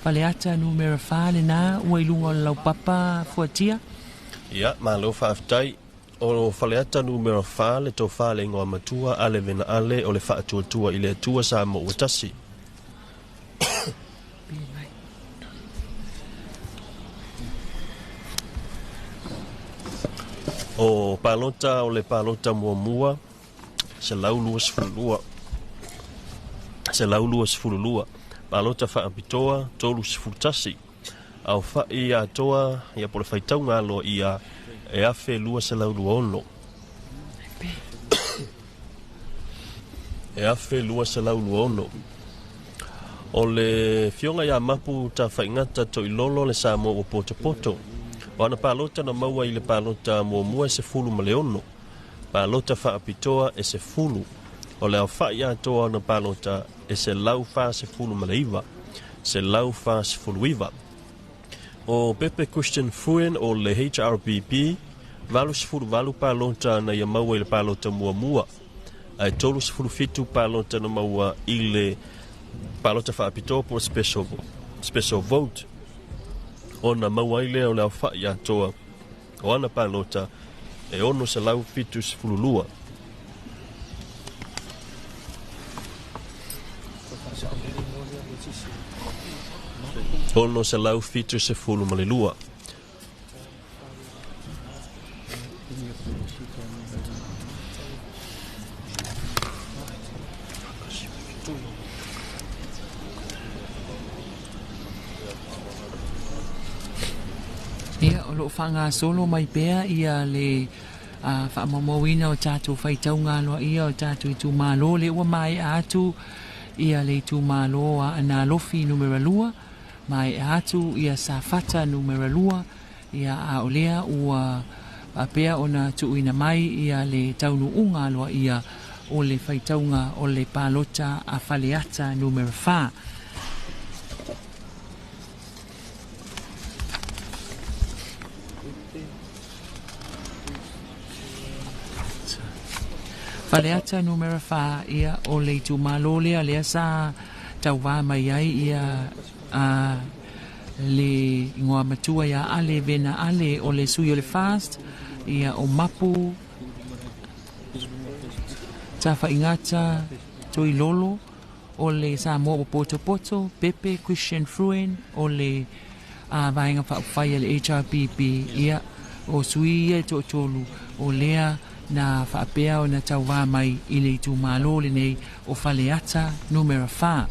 Faleata numera 4 lenā ua i luga o le laupapa fuatia. Ia, malo faafetai. O Faleata numera 4 le tofā le igoa matua ale vena ale o le faatuatua i le Atua Samoa ua tasi. O palota o le palota muamua 122. 122. Palota faapitoa 31. Aofa'i atoa ia po le faitauga aloaia e 1226. E 1226. O le fioga ia Mapu Tafaigata Toilolo le Samoa ua potopoto. O ana palota na maua i le palota muamua e 16. Palota faapitoa e 10. O le aofa'i atoa ona palota e 149. 149. O Pepe Christian Fuen o le HRPP 88 palota na ia maua i le palota muamua. Ae 37 palota na maua i le palota faapitoa po o special vote. Ona maua ai lea o le aofa'i atoa o ana palota e 672. 672. Ia, o loo faagasolo mai pea ia le faamaumauina o tatou faitauga aloaia o tatou itumalo, lea ua maea atu ia le itumalo a Aana Alofi numera 2, maea atu ia Safata numera 2, ia a o lea ua faapea ona tuuina mai ia le taunuuga aloaia o le faitauga o le palota a Faleata numera 4. Faleata numera 4, ia o le itumalo lea lea sa tauvā mai ai ia le igoa matua ia Ale Vena Ale o le sui o le FAST, ia o Mapu Tafaigata Toilolo o le Samoa ua potopoto, Pepe Christian Fruen o le vaega faaupufai a le HRPP, ia o sui ia e toatolu o lea na faapea ona tauvā mai i le itumalo lenei o Faleata numera 4.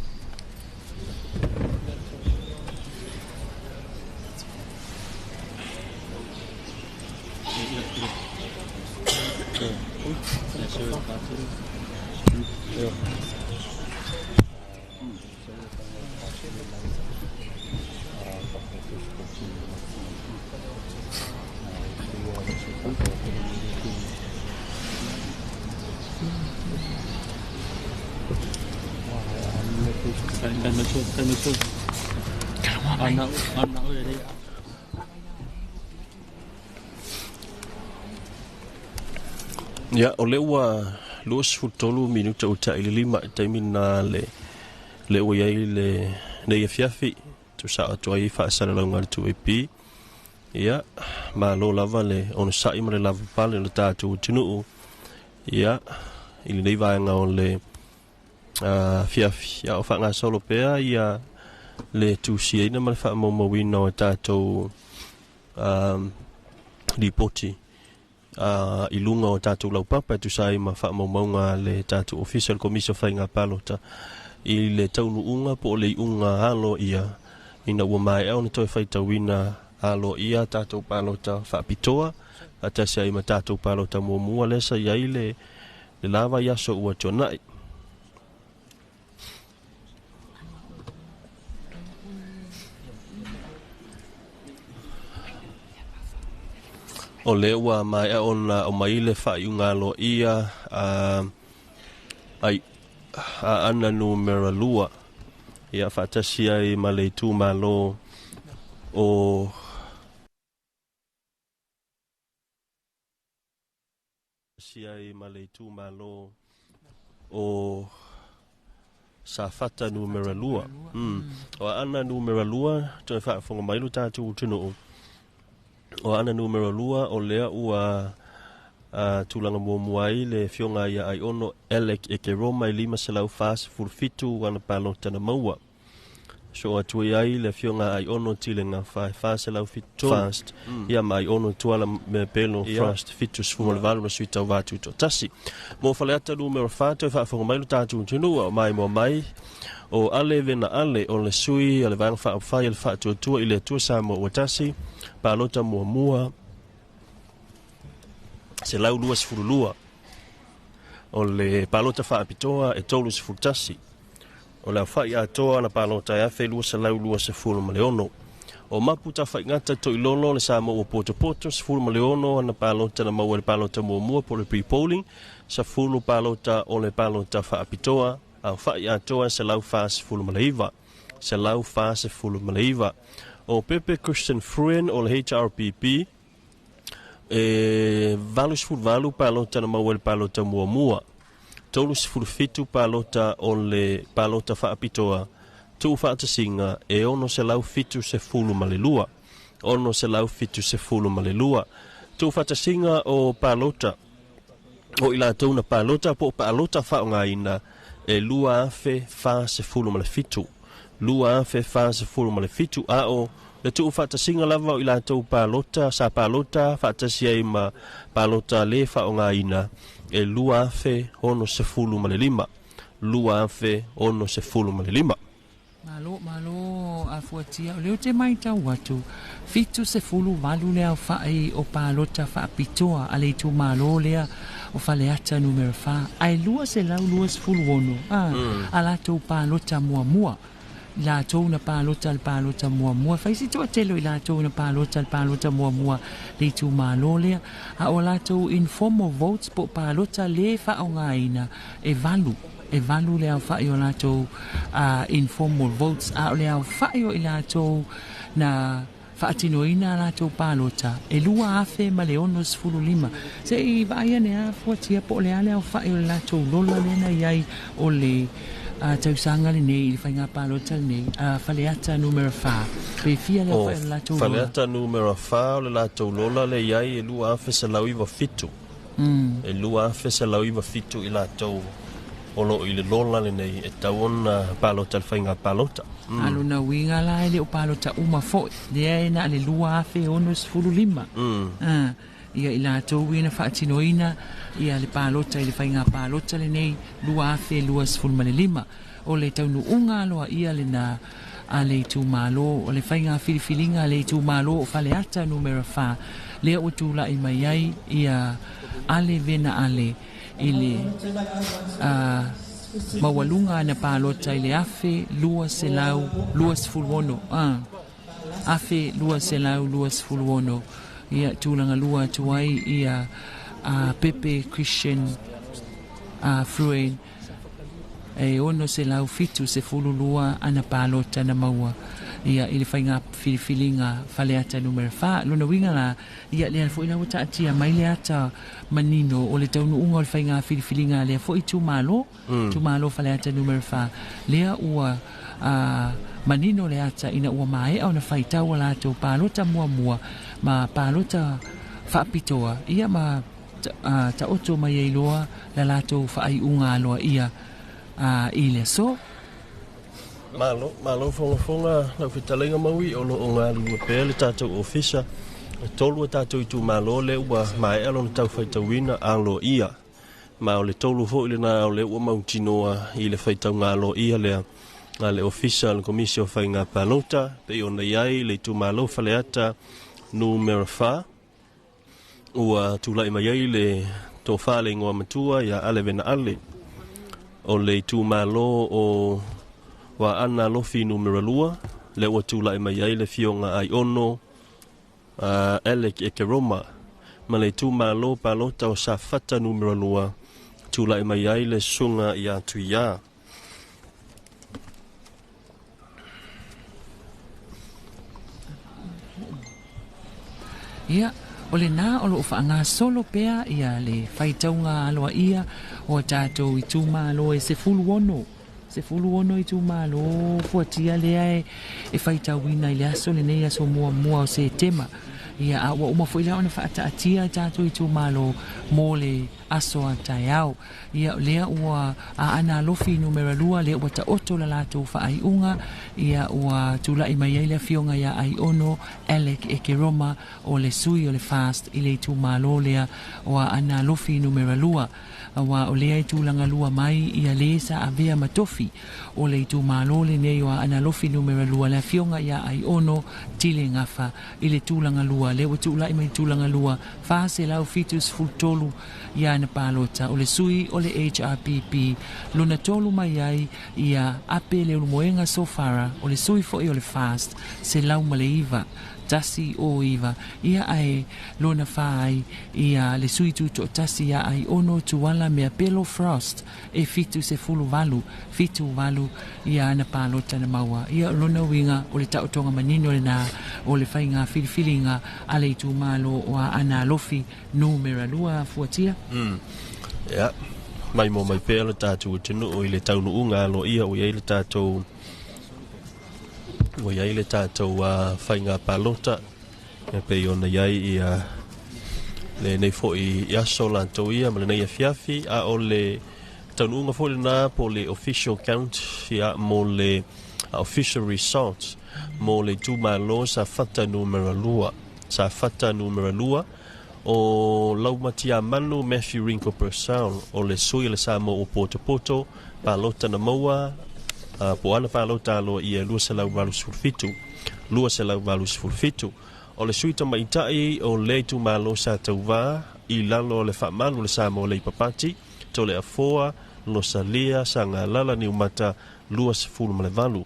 Ia, o lea ua 23 minuta ua ta'i le 5 i taimi lena le lea ua i ai lenei afiafi tusa atu ai faasalalauga a le 2AP. Ia, malo lava le onosai ma le lavapapale o le tatou atunuu, ia, i lenei vaega o le afiafi. A o faagasolo pea ia le tusiaina ma le faamaumauina o tatou lipoti i luga o tatou laupapa e tusa ai ma faamaumauga a le tatou Ofisa o le Komisi o Faiga Palota i le taunuuga po o le iuga aloaia ina ua maea ona toe faitauina aloaia tatou palota faapitoa faatasi ai ma tatou palota muamua lea sa i ai le lava i aso ua tuanai. O lea ua maea ona aumai le faaiuga aloaia ai Aana numera 2, ia faatasi ai ma le itumalo o ai ma le itumalo o Safata numera 2. O Aana numera 2, toe faafofoga mai lo tatou atunuu. O Aana numera 2 o lea ua tulaga muamua ai le afioga ia Aiono Alec Ekeroma i 547 ana palota na maua. So atu ai le afioga Aiono Tilenga 473 Fast, ia ma Aiono Tuala Mepelo Fast 78 na sui tauvā tutoatasi. Mo Faleata numera 4, toe faafofoga mai lo tatou atunuu o mai moa mai o Ale Vena Ale o le sui a le Vaega Faaupufai a le Faatuatua i le Atua Samoa ua tasi, palota muamua 122, o le palota faapitoa e 31, o le aofa'i atoa na palota e 1226. O Mapu Tafaigata Toilolo le Samoa ua potopoto, 16 ana palota na maua i le palota muamua po o le pre-polling, 10 palota o le palota faapitoa, aofa'i atoa 149, 149. O Pepe Christian Fruen o le HRPP, e 88 palota na maua i le palota muamua, 37 palota o le palota faapitoa, tuufaatasiga e 672, 672. Tuufaatasiga o palota o i latou na palota po o palota faaaogaina e 2047, 2047, a o le tuufaatasiga lava o i latou palota sa palota faatasi ai ma palota lē faaaogāina e 2065, 2065. Malo, malo a fuatia. O lea ou te matau atu, 78 le aofa'i o palota faapitoa a le itumalo lea o Faleata Numera 4, ae 226 a latou palota muamua. I latou na palota le palota muamua, fai si toatele o i latou na palota le palota muamua le itumalo lea, a o latou informal votes po o palota lē faaaogāina e valu, e valu le aofa'i o latou informal votes, a o le aofa'i o i latou na faatinoina a latou palota e 2065. Se i vaai ane a fuatia po o le a le aofa'i o le latou lola lea na i ai o le tausaga lenei i le faiga palota lenei a Faleata Numera 4, pe fia le aofa'i o le latou lola? Faleata Numera 4 o le latou lola lea i ai e 2197. E 2197 i latou o loo i le lola lenei e tatau ona palota i le faiga palota. A lona uiga la e le o palota uma foi, lea e na o le 2065. Ia i latou ia na faatinoina ia le palota i le faiga palota lenei 2025. O le taunuuga aloaia lena a le itumalo, o le faiga filifiliga a le itumalo o Faleata Numera 4, lea ua tulai mai ai ia Ale Vena Ale i le maualuga ana palota i le 1226, 1226, ia tulaga lua atu ai ia Pepe Christian Fruin e 672 ana palota na maua ia i le faiga filifiliga Faleata Numera 4. Lona uiga la, ia lea foi la ua taatia mai le ata manino o le taunuuga o le faiga filifiliga lea foi itumalo, itumalo Faleata Numera 4, lea ua manino le ata ina ua maea ona faitau a latou palota muamua ma palota faapitoa, ia ma taoto mai ai loa la latou faaiuga aloaia i le aso. Malo, malo fogafoga lau fetalaiga Maui, o lo o galulue pea le tatou ofisa. E tolu a tatou itumalo lea ua maea lona tau faitauina aloaia. Ma o le tolu foi lena o lea ua mautinoa i le faitauga aloaia lea a le ofisa o le Komisi o Faiga Palota, pei ona i ai le itumalo Faleata Numera 4. Ua tulai mai ai le tofa le igoa matua ia Ale Vena Ale. O le itumalo o Aana Alofi Numera 2, lea ua tulai mai ai le fioga Aiono Alec Ekeroma. Ma le itumalo palota o Safata Numera 2, tulai mai ai le susuga ia Tuia. Ia, o lenā o loo faagasolo pea ia le faitauga aloaia o a tatou itumalo e 16, 16 itumalo fuatia lea e faitauina i le aso lenei, aso muamua o Setema. Ia, a ua uma foi la ona faataatia tatou itumalo mo le aso a taeao. Ia, lea ua Aana Alofi Numera 2, lea ua taoto la latou faaiuga, ia ua tulai mai ai le afioga ia Aiono Alec Ekeroma o le sui o le FAST i le itumalo lea o Aana Alofi Numera 2, aua o lea e tulaga lua mai ia le sa avea ma tofi o le itumalo lenei o Aana Alofi Numera 2, le afioga ia Aiono Tile Gafa i le tulaga lua, lea ua tulai mai tulaga lua 473 ia ana palota. O le sui o le HRPP lona tolu mai ai ia Ape Leulumoega Sofara, o le sui foi o le FAST 109, 109, ia ae lona fa ai ia le sui tutoatasi ia Aiono Tuala Meapelo Frost e 78, 78 ia ana palota na maua. Ia o lona uiga o le taotoga manino lenā o le faiga filifiliga a le itumalo o Aana Alofi Numera 2 fuatia. Ia, mai mo mai pea le tatou atunuu i le taunuuga aloaia ua i ai le tatou ua i ai le tatou faiga palota e pei ona i ai ia lenei foi i aso latou ia ma lenei afiafi, a o le taunuuga foi lena po le official count ia mo le Official results mo le itumalo Safata numera 2. Safata numera 2 o Laumatiamanu Matthew Ringo Purcell o le sui o le Samoa ua potopoto palota na maua po o ana palota aloaia e 287. 287. O le sui tamaitai o le itumalo sa tauvā i lalo o le faamalu o le Samoa Labour Party, Toleafoa Losalia Sagalala Niumata 28.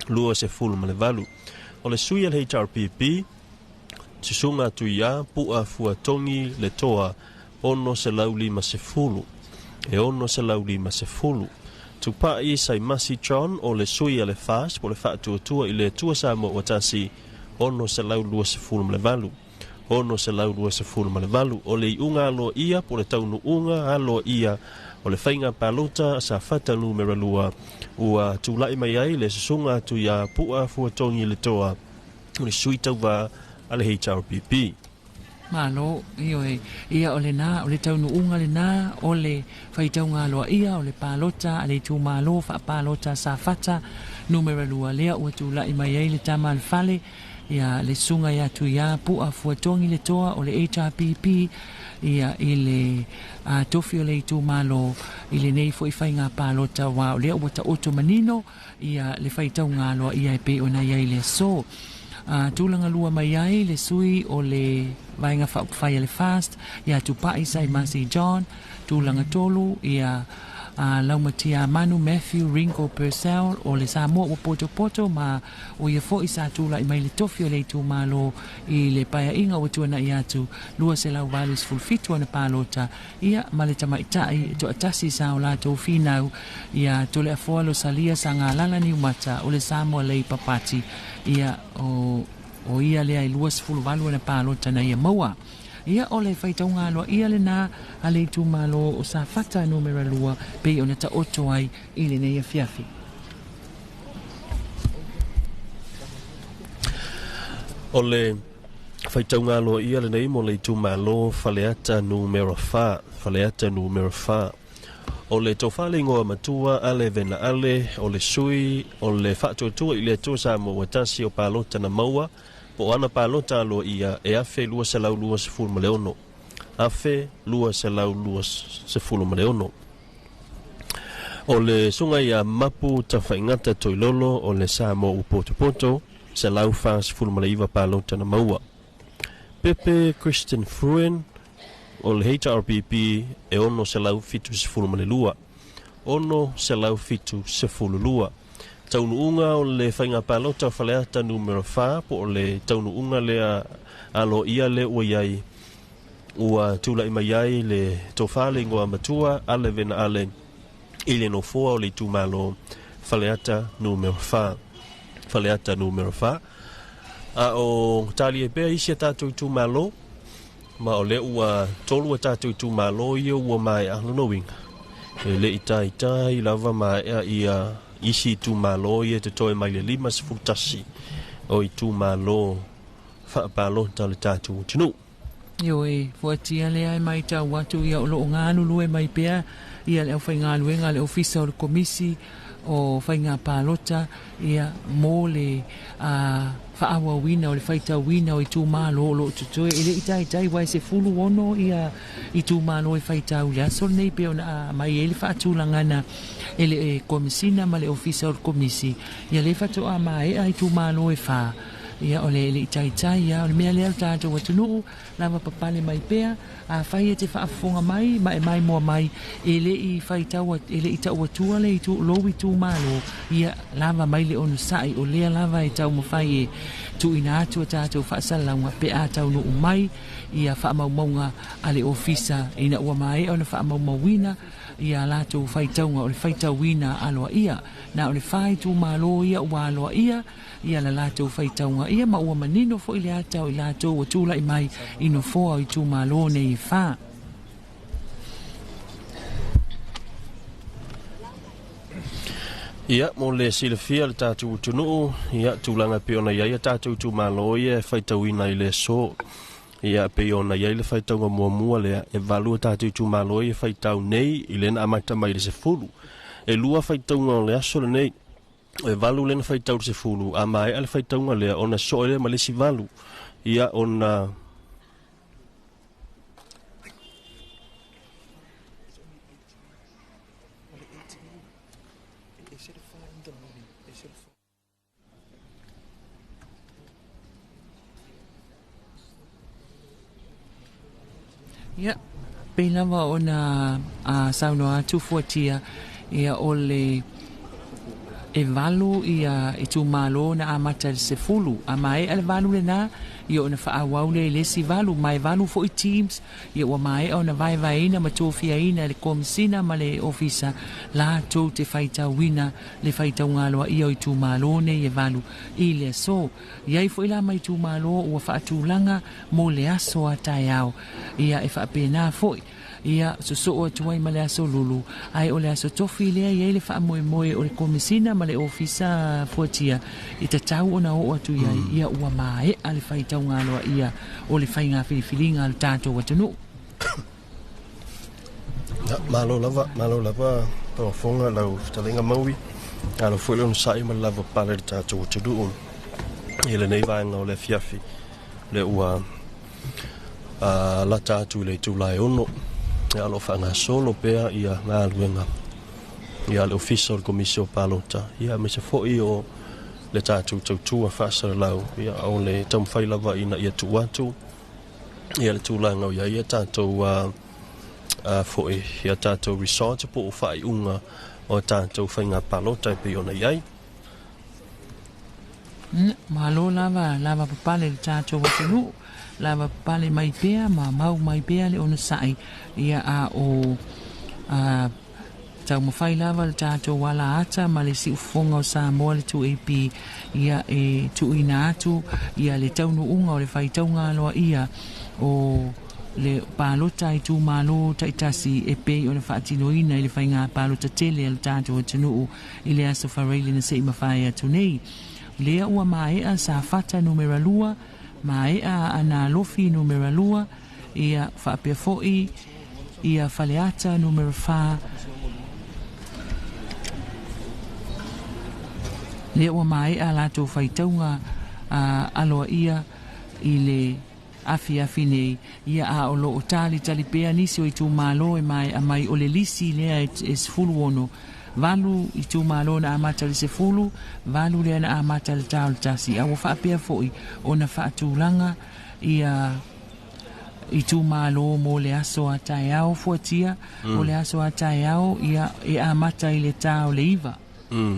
28. O le sui a le HRPP, Susuga Tuiā Pu'a Fuatogi le Toa 650. E 650. Tupa'i Saimasi John o le sui a le FAST po o le Faatuatua i le Atua Samoa ua Tasi 628. 628. O le iuga aloaia po o le taunuuga aloaia o le faiga palota a Safata numera 2 ua tulai mai ai le susuga atu iā Pu'a Fuatogi le Toa o le sui tauvā a le HRPP. Malo, ioe, ia o lena, o le taunuuga lena, o le faitauga aloaia, o le palota a le itumalo faapalota Safata numera 2 lea ua tulai mai ai le tama a le fale, ia le susuga ia Tuiā Pu'a Fuatogi le Toa o le HRPP, ia i le tofi o le itumalo i lenei foi faiga palota aua o lea ua taoto manino ia le faitauga aloaia e pei ona i ai i le aso. Tulaga lua mai ai le sui o le Vaega Faaupufai a le FAST ia Tupai Saimasi John, tulaga tolu ia Laumatiamanu Matthew Ringo Purcell o le Samoa ua potopoto ma o ia foi sa tulai mai le tofi o le itumalo i le paeaiga ua tuanai atu 287 ana palota ia ma le tamaitai e toatasi sa o latou finau ia Toleafoa Losalia Sagalala Niumata o le Samoa Labour Party ia o o ia lea e 28 ana palota na ia maua. Ia o le faitauga aloaia lena a le itumalo o Safata numera 2 pei ona taoto ai i lenei afiafi. O le faitauga aloaia lenei mo le itumalo Faleata numera 4, Faleata numera 4. O le tofa le igoa matua Ale Vena Ale, o le sui o le Faatuatua i le Atua Samoa ua Tasi o palota na maua, po o ana palota aloaia e 1226. 1226. O le susuga ia Mapu Tafaigata Toilolo o le Samoa ua Potopoto, 149 palota na maua. Pepe Christian Fruen o le HRPP e 672. 672. Taunuuga o le faiga palota o Faleata numera 4 po o le taunuuga lea aloaia lea ua i ai ua tulai mai ai le tofa le igoa matua Ale Vena Ale i le nofoa o le itumalo Faleata numera 4. Faleata numera 4. A o talie pea isi a tatou itumalo, ma o lea ua tolu a tatou itumalo ia ua maea lona uiga, e le i taitai lava maea ia isi itumalo ia e totoe mai le 51 o itumalo faapalota o le tatou atunuu. Ioe, fuatia lea e matau atu ia o lo o galulue mai pea ia le aufaigaluega a le Ofisa o le Komisi o Faiga Palota ia mo le faaauauina o le faitauina o itumalo o lo o totoe. E le i taitai aua e 16 ia itumalo e faitau i le aso lenei pei ona aumai ai le faatulagana e le Komesina ma le Ofisa o le Komisi. Ia lea faatoa maea itumalo e fa. Ia o le le i taitai ia o le mea lea o le tatou atunuu lava papale mai pea afai e te faafofoga mai ma e maimoa mai e le i faitau e le i tau atua le itu lou itumalo ia lava mai le onosai o lea lava e taumafai e tuuina atu a tatou faasalalauga pe a taunuu mai ia faamaumauga a le ofisa ina ua maea ona faamaumauina ia latou faitauga o le faitauina aloaia na o le fa itumalo ia ua aloaia ia la latou faitauga ia ma ua manino foi le ata o i latou ua tulai mai i nofoa o itumalo nei e fa. Ia, mo le silafia le tatou atunuu, ia, tulaga e pei ona i ai a tatou itumalo ia e faitauina i le aso. Ia, e pei ona i ai le faitauga muamua lea, e valu a tatou itumalo ia e faitau nei i le na amata mai i le 10. E lua faitauga o le aso lenei. E 8 lena faitau le 10, a maea le faitauga lea ona soe lea ma le isi 8, ia ona Ia, pei lava ona saunoa atu fuatia, ia o le e 8 ia itumalo na amata i le 10, a maea le 8 lena, ia ona faaauau lea i le isi 8, ma e 8 foi teams, ia ua maea ona vaevaeina ma tofiaina e le Komisina ma le Ofisa latou te faitauina le faitauga aloaia o itumalo nei e 8 i le aso. I ai foi la ma itumalo ua faatulaga mo le aso a taeao, ia e faapena foi, ia sosoo atu ai ma le aso lulu, ae o le aso tofi lea i ai le faamoemoe o le Komisina ma le Ofisa fuatia e tatau ona oo atu i ai, ia ua maea le faitauga aloaia o le faiga filifiliga a le tatou atunuu. Malo lava, malo lava fofoga lau fetalaiga Maui. Alo foi le onosai ma le lava pale i le tatou atunuu i lenei vaega o le afiafi, lea ua lata atu i le itula e 6, ia o lo o faagasolo pea ia galuega ia le Ofisa o le Komisi o Palota, ia aemaise foi o le tatou tautua faasalalau, ia o le taumafai lava ina ia tuu atu ia le tulaga o i ai ia tatou foi ia tatou resort po o faaiuga o tatou faiga palota e pei ona i ai. Malo lava, lava papale le tatou atunuu, lava papale mai pea ma mau mai pea le onosai, ia a o taumafai lava le tatou ala ata ma le siufofoga o Samoa le 2AP, ia e tuuina atu ia le taunuuga o le faitauga aloaia o le palota itumalo taitasi e pei ona faatinoina i le faiga palota tele a le tatou atunuu i le aso Faraile na se'i mafae atu nei. Lea ua maea Safata numera 2, maea Aana Alofi numera 2, ia faapea foi ia Faleata numera 4. Lea ua maea latou faitauga aloaia i le afiafi nei, ia a o loo talitali pea nisi o itumalo e maea mai o le lisi lea e 16, 8 itumalo na amata i le 10, 8 lea na amata i le ta o le 1, a ua faapea foi ona faatulaga ia itumalo mo le aso a taeao fuatia, o le aso a taeao ia e amata i le ta o le 9.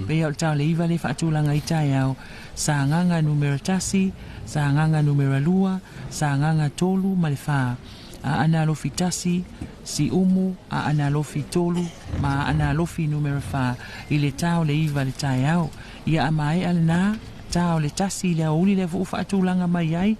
Pei o le ta o le 9 le faatulaga i taeao, Sagaga numera 1, Sagaga numera 2, Sagaga 3 ma le 4, Aana Alofi 1, Siumu, Aana Alofi 3 ma Aana Alofi numera 4 i le ta o le 9 le taeao. Ia a maea lena ta o le 1 i le aoauli lea foi ua faatulaga mai ai.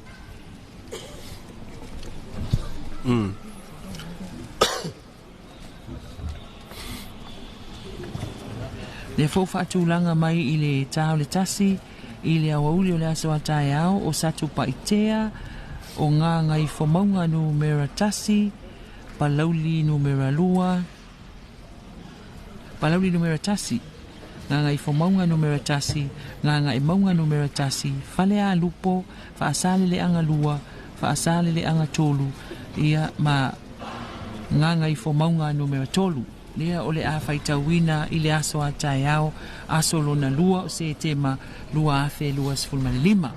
Lea foi ua faatulaga mai i le ta o le 1 i le aoauli o le aso a taeao o Satupaitea, o Gagaifomauga numera 1, Palauli numera 2, Palauli numera 1, Gagaifomauga numera 1, Gagaemauga numera 1, Falealupo, Faasaleleaga 2, Faasaleleaga 3, ia ma Gagaifomauga numera 3. Lea o le a faitauina i le aso a taeao, aso lona 2 o Setema 2025.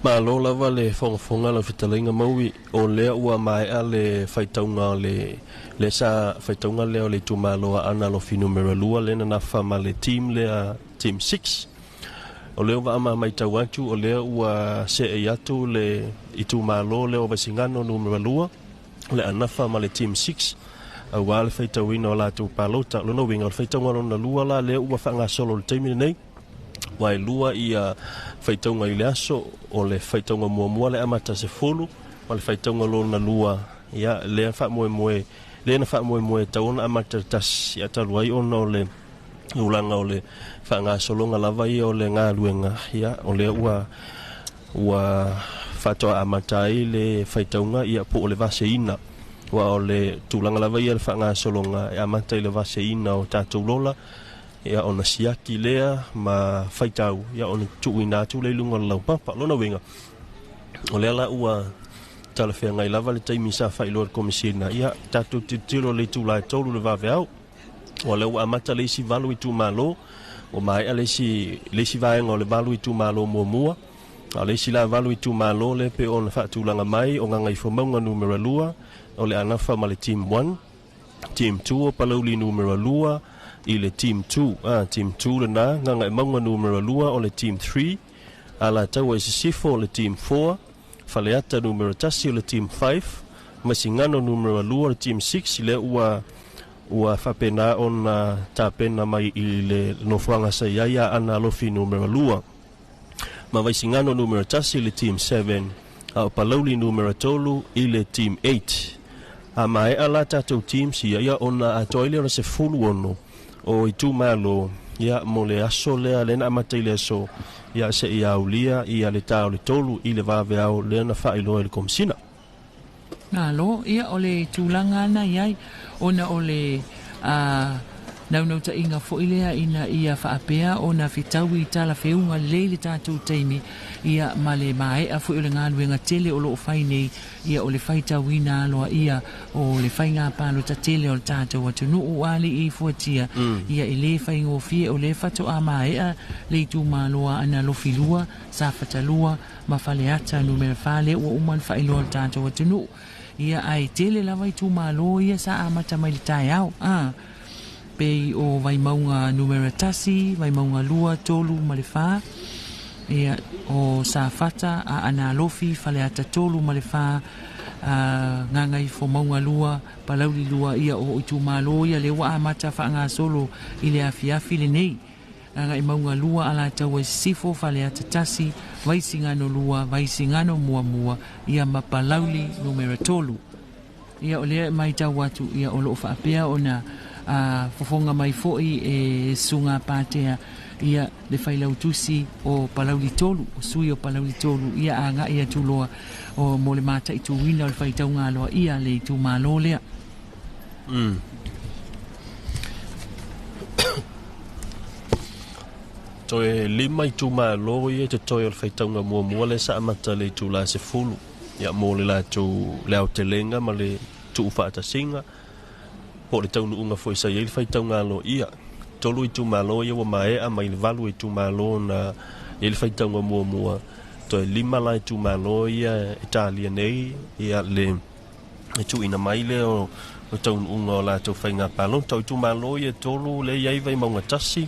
Malo lava le fogafoga lau fetalaiga Maui, o lea ua maea le faitauga o le le sa faitauga lea o le itumalo a Aana Alofi numera 2 lea na nafa ma le team lea team 6. O lea ua maitau atu o lea ua se'e atu le itumalo lea o Vaisigano numera 2 le anafa ma le team 6 aua le faitauina o latou palota. Lona uiga o le faitauga lona 2 la lea ua faagasolo i le taimi lenei, ua e 2 ia faitauga i le aso, o le faitauga muamua le amata 10 ma le faitauga lona 2 ia lea faamoemoe lea na faamoemoe tau ona amata le 1, ia talu ai ona o le tulaga o le faagasologa lava ia o le galuega, ia o lea ua faatoa amata ai le faitauga ia po o le vaseina, ua o le tulaga lava ia le faagasologa e amata i le vaseina o tatou lola. Ia ona siaki lea ma faitau, ia ona tuuina atu lea i luga o le laupapa. O lona uiga, o lea la ua talafeagai lava le taimi sa faailoa e le Komesina, ia tatou tilotilo i le itula e 3 le vaveao. Ua lea ua amata le isi 8 itumalo, ua maea le isi vaega o le 8 itumalo muamua. A o le isi la 8 itumalo lea pe ona faatulaga mai o Gagaifomauga numera 2, o le Anafa ma le Team 1, Team 2 o Palauli numera 2 i le Team 2, Team 2 lena, Gagaemauga numera 2 o le Team 3, Alataua i Sisifo o le Team 4, Faleata numera 1 o le Team 5, Vaisigano numera 2 o le Team 6, lea ua faapena ona tapena mai i le nofoaga sa i ai Aana Alofi numera 2. Ma Vaisigano numera 1 i le Team 7, a o Palauli numera 3 i le Team 8. A maea la tatou teams ia, ia ona atoa ai lea o le 16 o itumalo, ia mo le aso lea lea na amata i le aso, ia seia aulia ia le ta o le 3 i le vaveao lea na faailoa e le Komesina. Malo, ia o le tulaga ana i ai, ona o le naunautaiga foi lea ina ia faapea ona fetaui i talafeuga lelei le tatou taimi, ia ma le maea foi o le galuega tele o loo fai nei, ia o le faitauina aloaia o le faiga palota tele o le tatou atunuu alii fuatia, ia e lē faigofie o lea faatoa maea le itumalo a Aana Alofi 2, Safata 2 ma Faleata numera 4 lea ua uma ona faailoa le tatou atunuu. Ia ae tele lava itumalo ia sa amata mai le taeao, pei o Vaimauga numera 1, Vaimauga 2, 3 ma le 4, ia o Safata, Aana Alofi, Faleata 3 ma le 4, Gagaifomauga 2, Palauli 2, ia o itumalo ia lea ua amata faagasolo i le afiafi lenei. Gagaemauga 2, Alataua i Sisifo, Faleata 1, Vaisigano 2, Vaisigano muamua, ia ma Palauli numera 3. Ia o lea e matau atu, ia o loo faapea ona fofoga mai foi e susuga Patea, ia le failautusi o Palauli 3, o sui o Palauli 3, ia agai atu loa o mo le mataituina o le faitauga aloaia le itumalo lea. Toe 5 itumalo ia te toe o le faitauga muamua lea sa amata le itula 10, ia mo le latou le aotelega ma le tuufaatasiga po o le taunuuga foi sa i ai le faitauga aloaia. 3 itumalo ia ua maea mai le 8 itumalo na i ai le faitauga muamua. Toe 5 la itumalo ia e talia nei ia le tuuina mai lea o taunuuga o latou faiga palota. O itumalo ia 3 lea i ai Vaimauga 1,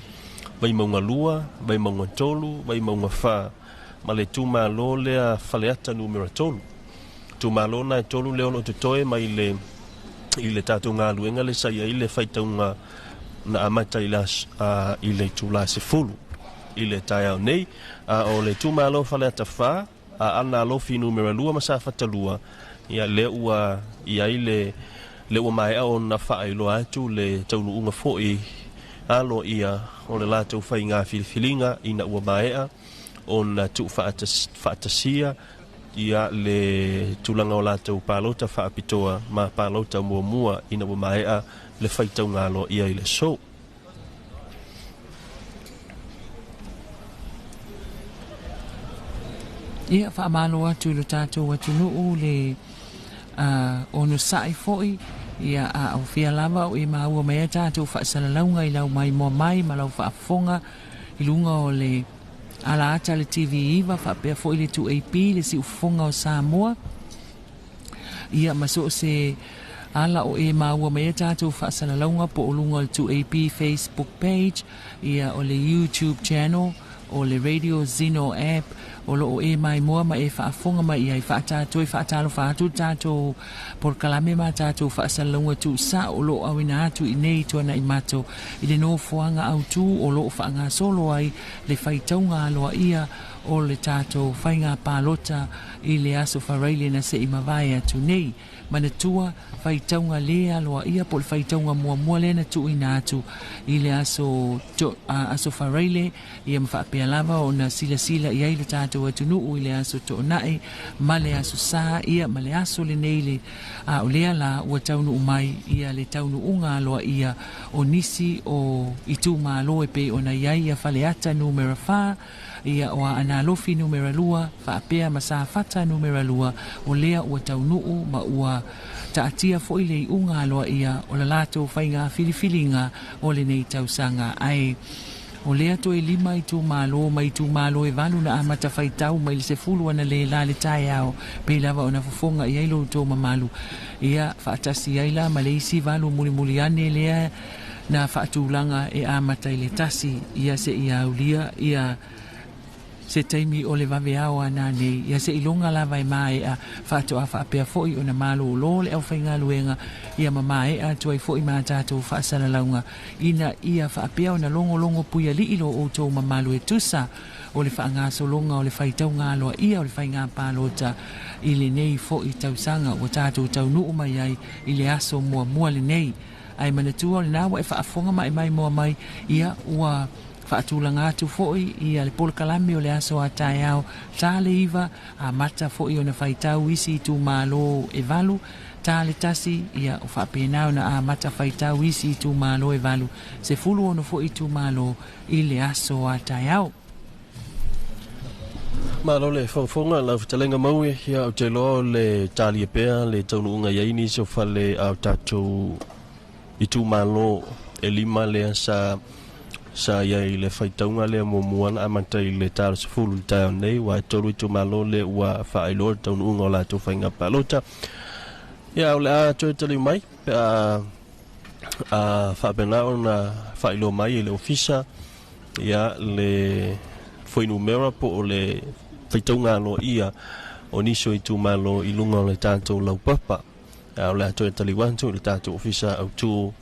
Vaimauga 2, Vaimauga 3, Vaimauga 4, ma le itumalo lea Faleata numera 3. Itumalo na e 3 lea o loo totoe mai i le tatou galuega le sa i ai le faitauga na amata i le itula 10 i le taeao nei. O le itumalo Faleata 4, Aana Alofi numera 2 ma Safata 2, ia lea ua i ai le ua maea ona faailoa atu le taunuuga foi aloaia o le latou faiga filifiliga ina ua maea ona tuufaatasia ia le tulaga o latou palota faapitoa ma palota muamua ina ua maea le faitauga aloaia i le aso. Ia faamalo atu i lo tatou atunuu le onosai foi, ia a o fia lava o e maua mai ai tatou faasalalauga i lau maimoa mai ma lau faafofoga i luga o le ala ata le TV 9 faapea foi le 2AP le siufofoga o Samoa. Ia ma so o se ala o e maua mai ai tatou faasalalauga po o luga o le 2AP Facebook page, ia o le YouTube channel, o le Radio Zeno app, o loo e maimoa ma e faafofoga mai ai faatatoe faatalofa atu le tatou polokalame ma tatou faasalalauga tuusao o loo auina atu i nei tuanai mato i le nofoaga autū o loo faagasolo ai le faitauga aloaia o le tatou faiga palota i le aso Faraile na sei mavae atu nei. Manatua faitauga lē aloaia po o le faitauga muamua lea na tuuina atu i le aso Faraile, ia ma faapea lava ona silasila i ai le tatou tatou atunuu i le aso Toonai ma le aso Sa ia ma le aso lenei le a o lea la ua taunuu mai ia le taunuuga aloaia o nisi o itumalo e pei ona i ai ia Faleata numera 4 ia o Aana Alofi numera 2 faapea ma Safata numera 2 o lea ua taunuu ma ua taatia foi le iuga aloaia o la latou faiga filifiliga o lenei tausaga. Ae o lea toe 5 itumalo ma itumalo e 8 na amata faitau mai le 10 ana le la le taeao pei lava ona fofoga i ai lo outou mamalu ia faatasi ai la ma le isi 8 mulimuli ane lea na faatulaga e amata i le 1 ia se ia aulia ia se taimi o le vaveao a nanei ia se iloga lava e maea faatoa faapea foi ona malōlō le aufaigaluega ia ma maea atu ai foi ma tatou faasalalauga ina ia faapea ona logologo puialii lo outou mamalu e tusa o le faagasologa o le faitauga aloaia o le faiga palota i lenei foi tausaga ua tatou taunuu mai ai i le aso muamua lenei. Ae manatua o lena ua e faafofoga ma e maimoa mai ia ua faatulaga atu foi ia le polokalame o le aso a taeao ta le 9 amata foi ona faitau isi itumalo e 8 ta le 1 ia o faapena ona amata faitau isi itumalo e 8 16 foi itumalo i le aso a taeao. Malo le fofoga lau fetalaiga maui ia o te loa o le talia pea le taunuuga i ai nisi o fale a o tatou itumalo e 5 lea sa iai le faitauga lea muamua na amata i le tala 10 le taeao nei ua e 3 itumalo le ua faailoa le taunuuga o latou faiga palota. Ia o le a toe taliu mai pe a faapena ona faailoa mai e le ofisa ia le fuainumera po o le faitauga aloaia o nisi o itumalo i luga o le tatou laupapa. A o le a toe taliu atu i le tatou ofisa autū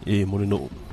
i Mulinuu.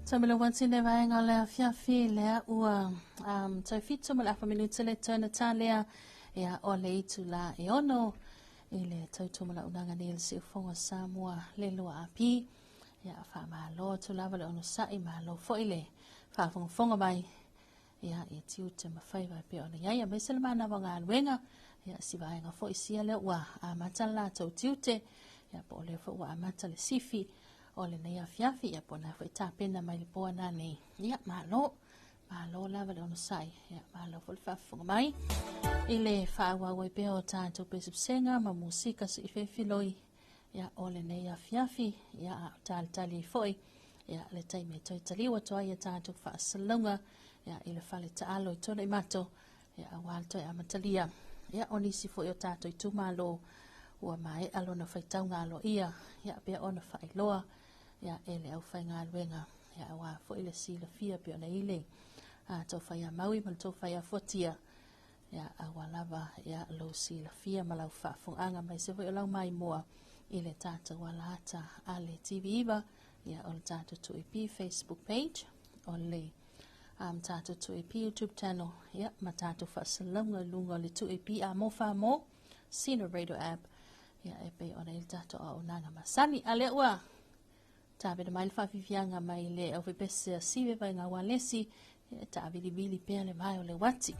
Tamela wati le vaenga le afiafi lea ua tau 7 ma le afa minute le tona talea ia o le itu la e 6 i le tautu ma la unaga nei le siufoga Samoa le lua api ia whaamalo tu lava le ono sa'i malo foi le whaafongafonga mai ia e tiute mawhaiva pe ona ia mai se le mana wa ngā ia si vaenga foi sia le ua amata la tau tiute ia po o le foi ua amata le sifi o le nei afiafi ia po na foi tapena mai le poa nā nei ia malo malo lava le ono sa'i ia malo foi le whaafonga mai i le whaawawai pea o tātou pesipsenga ma musika si ifefiloi ia o le nei afiafi ia a talitali foi ia le taimi e toi taliwa toa ia tātou whaasalonga ia i le fale taalo i tona i mato ia a wāl toi amatalia ia o nisi foi o tātou i tūmalo ua mae alona whaitaunga alo ia ia pea ona whailoa ia e le au whainga aluenga ia a wā foi le silafia pe ona ile a tau whai a maui ma le tau whai a fuatia ia a wā lava ia lo silafia ma lau whaafunga mai se foi o lau mai mua i le tātou alata a le TV iwa ia o le tātou 2AP Facebook page o le tātou 2AP YouTube channel ia ma tātou whaasalonga lunga o le 2AP a mo wha mo Sina Radio app ia e pe ona i le tātou au nanga masani a le ua tāwena mai le whaafifianga mai le au pese a siwe vai ngā walesi ia tā vilivili pea le mai o le wati.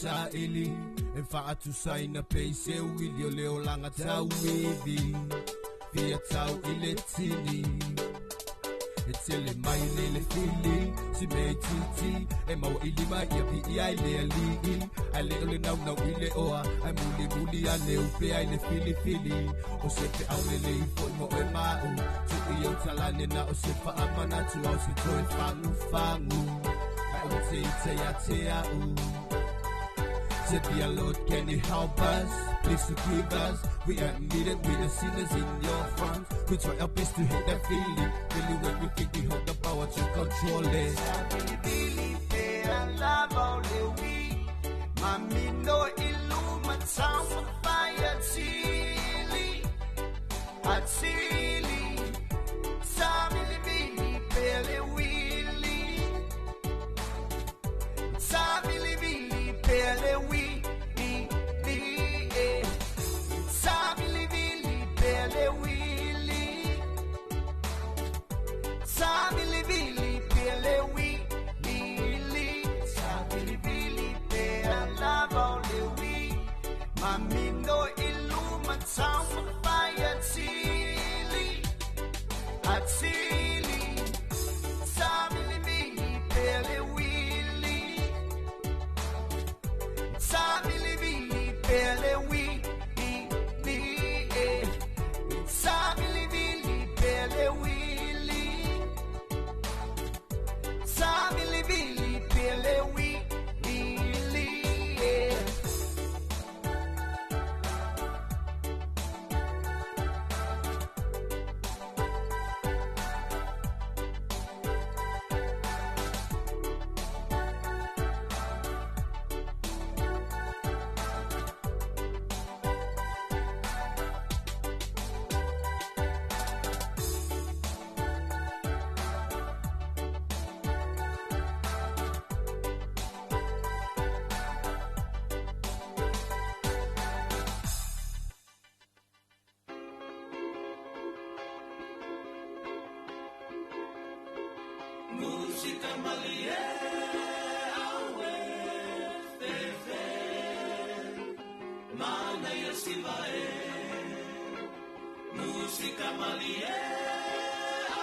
Saili e whaatusaina peise wili o leo langa tau iwi fia tau i le tini E tele mai le le fili si me titi e mau i lima ia pi i ai le alii ai le ole nau nau i le oa ai muli muli a le upe ai le fili fili o se pe au le le i foi mo e mau tu i o talane na o se fa amana tu au se toe fangu fangu ai o te i te a te a u. Said, dear Lord, can you help us? Please forgive us. We admit it, we the sinners in your front. We try our best to hit that feeling. Really when we think we hold the power to control it. Musika malie awe fefe mana ia sivae. Musika malie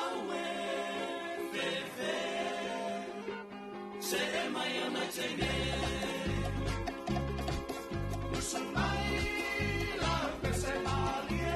awe fefe se e mai ona tene. Usa mai la pese malie.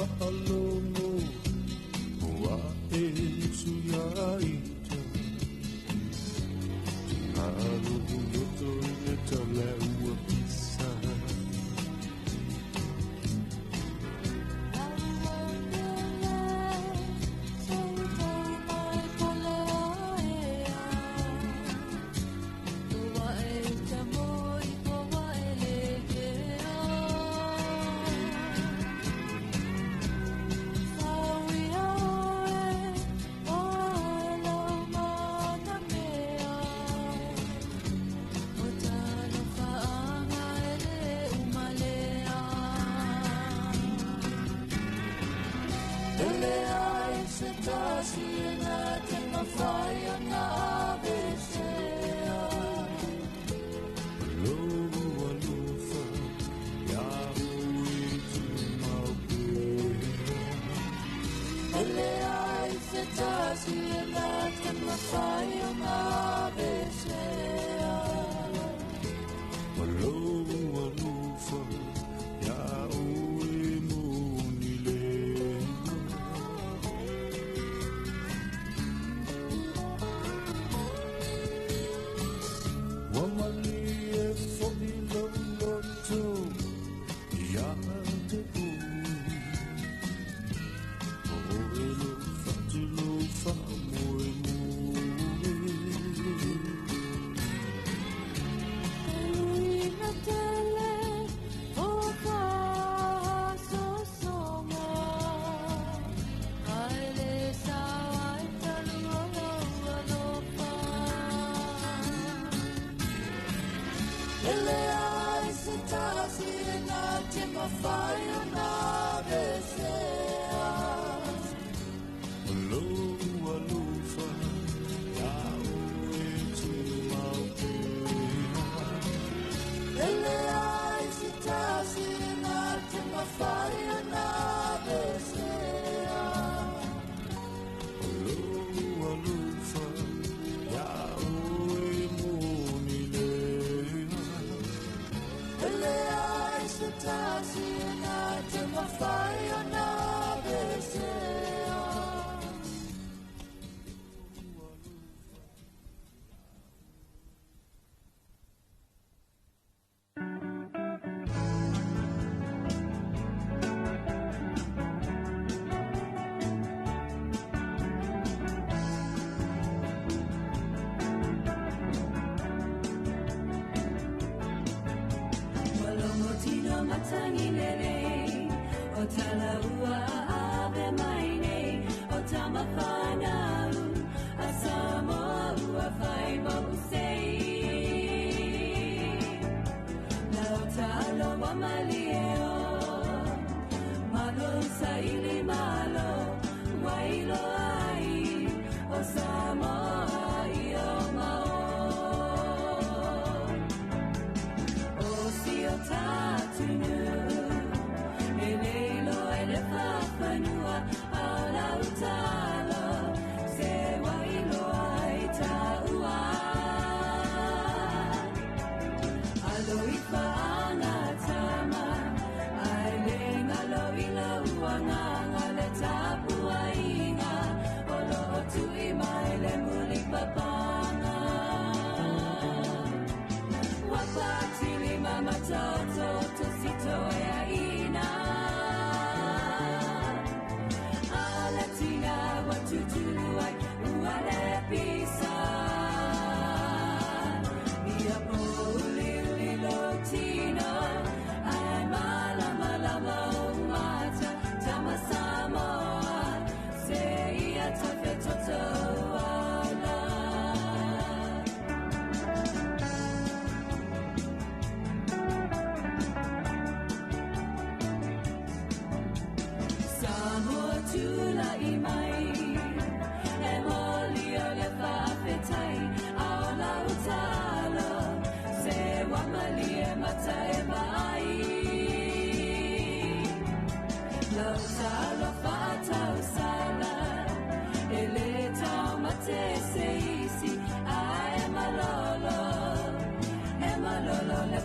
Faalogo Ua e usu ia ita Tingalo loto i le tala ua pisa.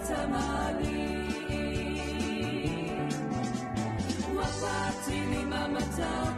Tamali. Wapatili. Ia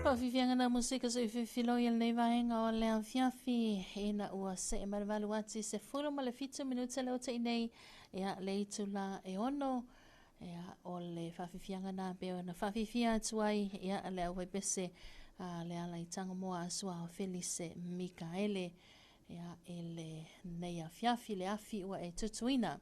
Faafiafiaga na musika soifefiloi e lenei vaega o le afiafi ina ua see ma le valu ati 17 minute le o te'i ia le itulā e 6 ia o le faafiafiaga na pe ona faafifia atu ai ia le aufaipese a le ala i Tagamoa Asuao Felise Mikaele ia i lenei afiafi le afi ua e tutuina.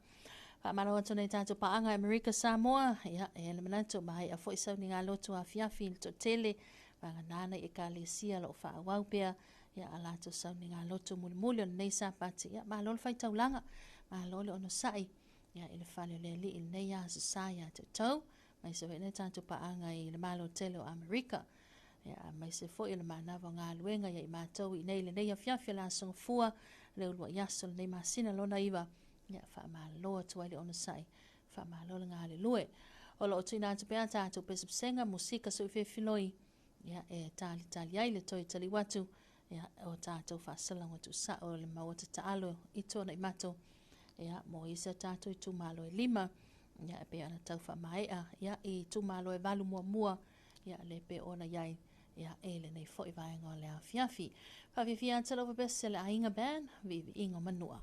Faamalo atu nei tatou paaga Amerika Samoa ia e le manatu maea foi sauniga lotu afiafi i le toatele vaganana i ekalesia lo o faaauau pea ia a latou sauniga lotu mulimuli o lenei Sapati. Ia malo le faitaulaga, malo le onosai ia i le fale o le Alii i lenei aso sa ia te outou, aemaise foi nei tatou paaga i le Malo tele o Amerika. Ia aemaise foi o le manava o galuega ia i matou i nei lenei afiafi o le aso Gafua, le uluai aso o lenei masina lona 9. Ia faamalo atu ai le onosai, faamalo le galulue. O lo o tuuina atu pea tatou pesepesega, musika soifefiloi ia e talitali ai le toe taliu atu ia o tatou faasalaga tuusao le maota taalo i tona i mato ia mo isi o tatou itumalo e 5 ia e pei ona tau faamaea ia i itumalo e 8 muamua ia le pe ona iai ia e lenei foi vaega o le afiafi. Faafiafia atu lau pese le Aiga Band, Viiviiga o Manua.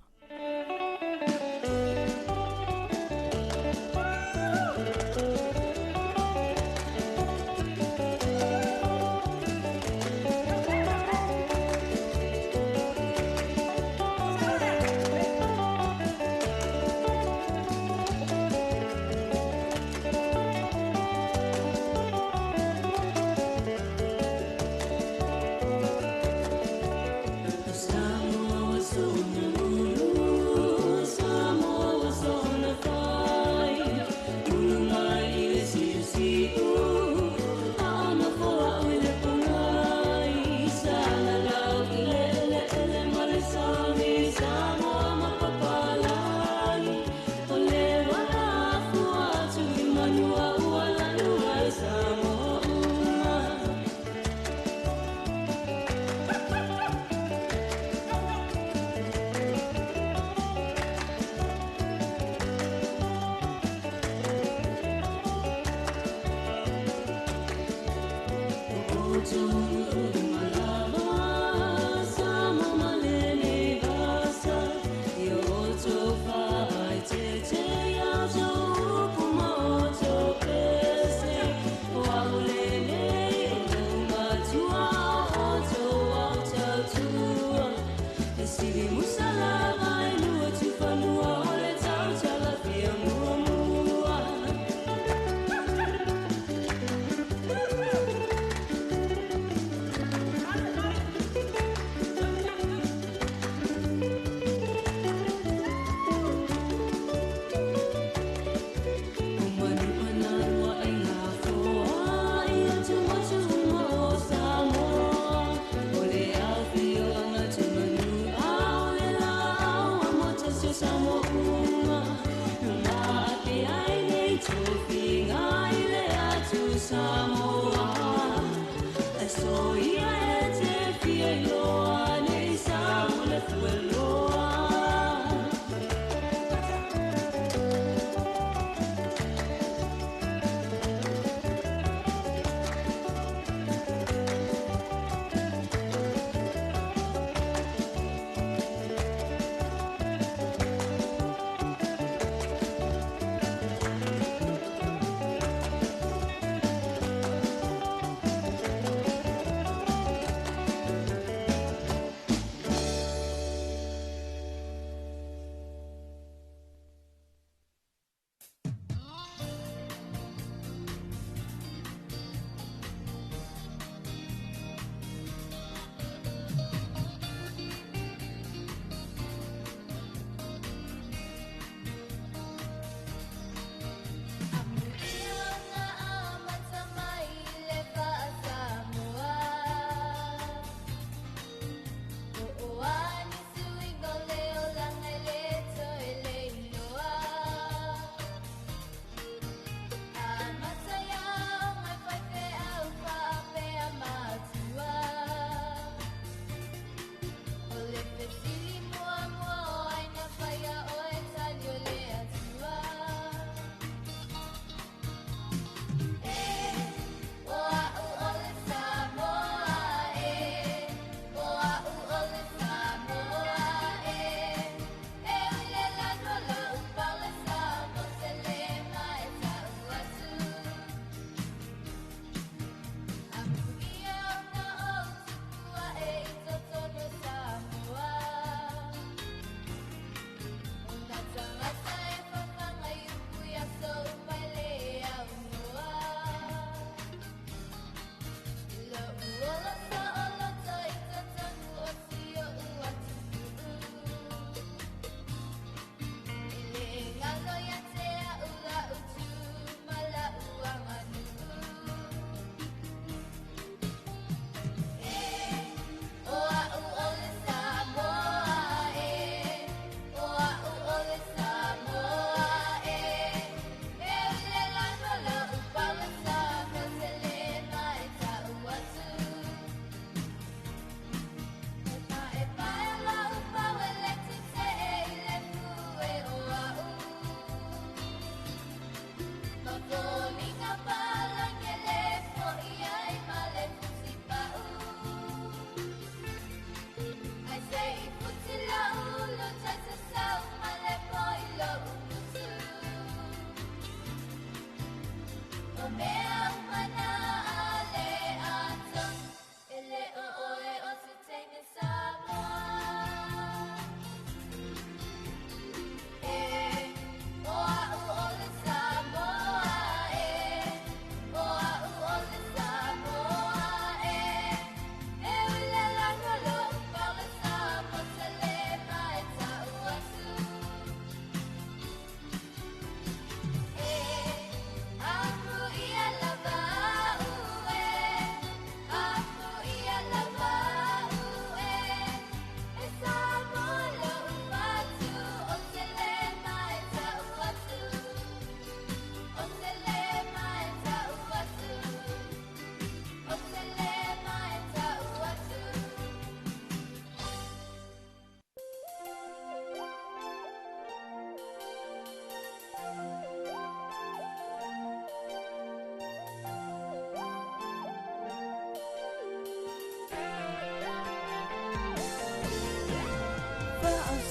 Samoa.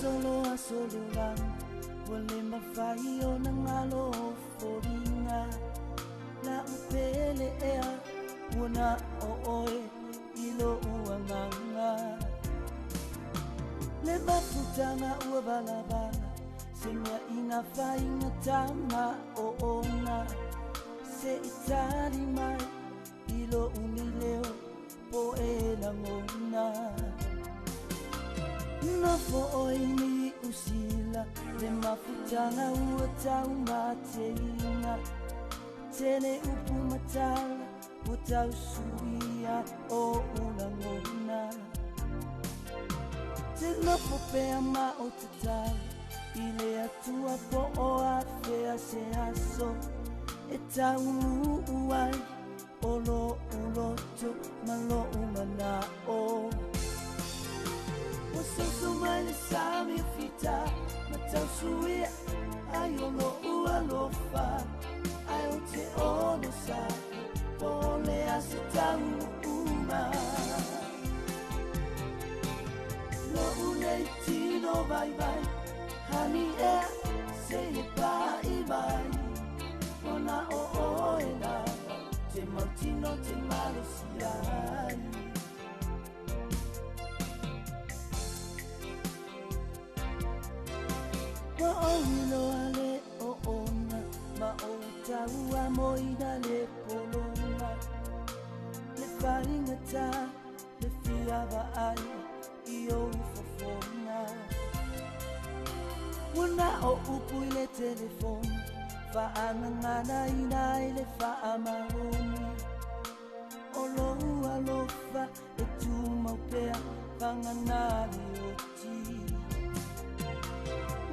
Solo aso le olaga ua le mafai ona galo foliga la'u pele ea ua na o oe i lo'u agaga le mafutaga ua valavala se mea ina faigata ma o'ona se'i tali mai i lo'u lileo po e lagona nofo oe ni usila le mafutaga ua taumateina tele upu matala ua tausuia o ulagona te nofo pea ma o tatala i le atua po o afea se aso e taunuu ai o lo'u loto ma lo'u mana'o ua soso mai le sami o fita ma tausuia ai o lo'u alofa ai o te onosa'i po o le a se taunuuga lo'u nei tino vaivai hani ea seia pa'i mai ona o oe lava te mautino te malosi ai ua ou iloa le o'ona ma ou taua moina le pologa le faigata le fia va'ai i ou fofoga ua na o upu i le telefoni fa'agaganaina ai le fa'amaoni o lou alofa e tumau pea vagana le oti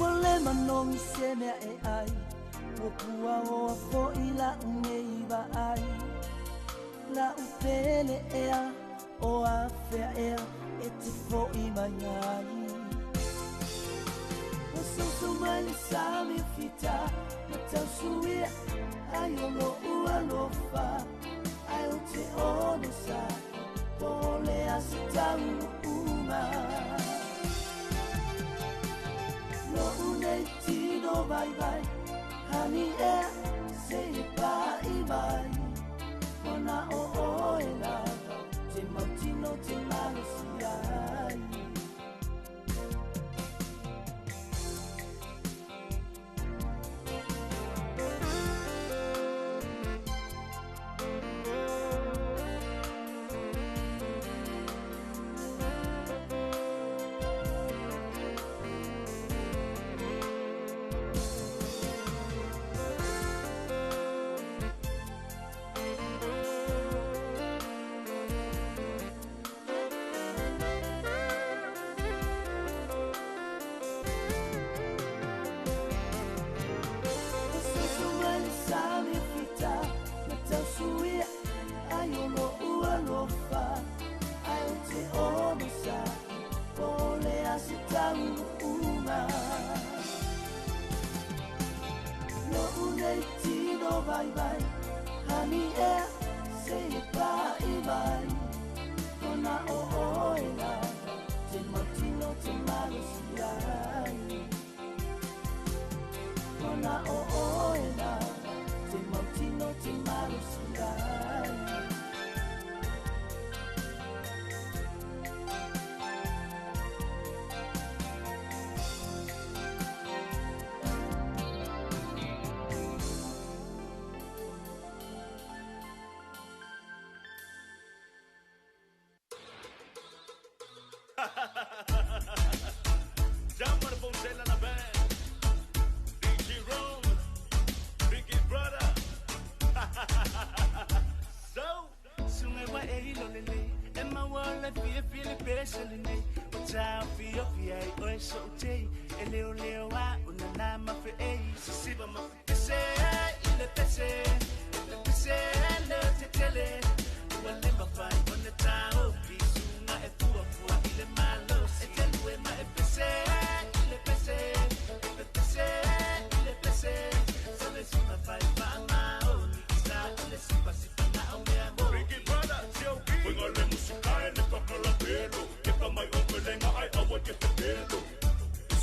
ua le manogi se mea e ai ua puaoa fo'i la'u nei va'ai la'u pele ea o afea ea e te fo'i mai ai ua soso mai le sami o fita ma tausuia ai o lo'u alofa ai o te onosa'i po o le a se taunuuga lo'u nei tino vaivai hani ea seia pa'i mai ona o oe lava te mautino te malosi ai.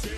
Se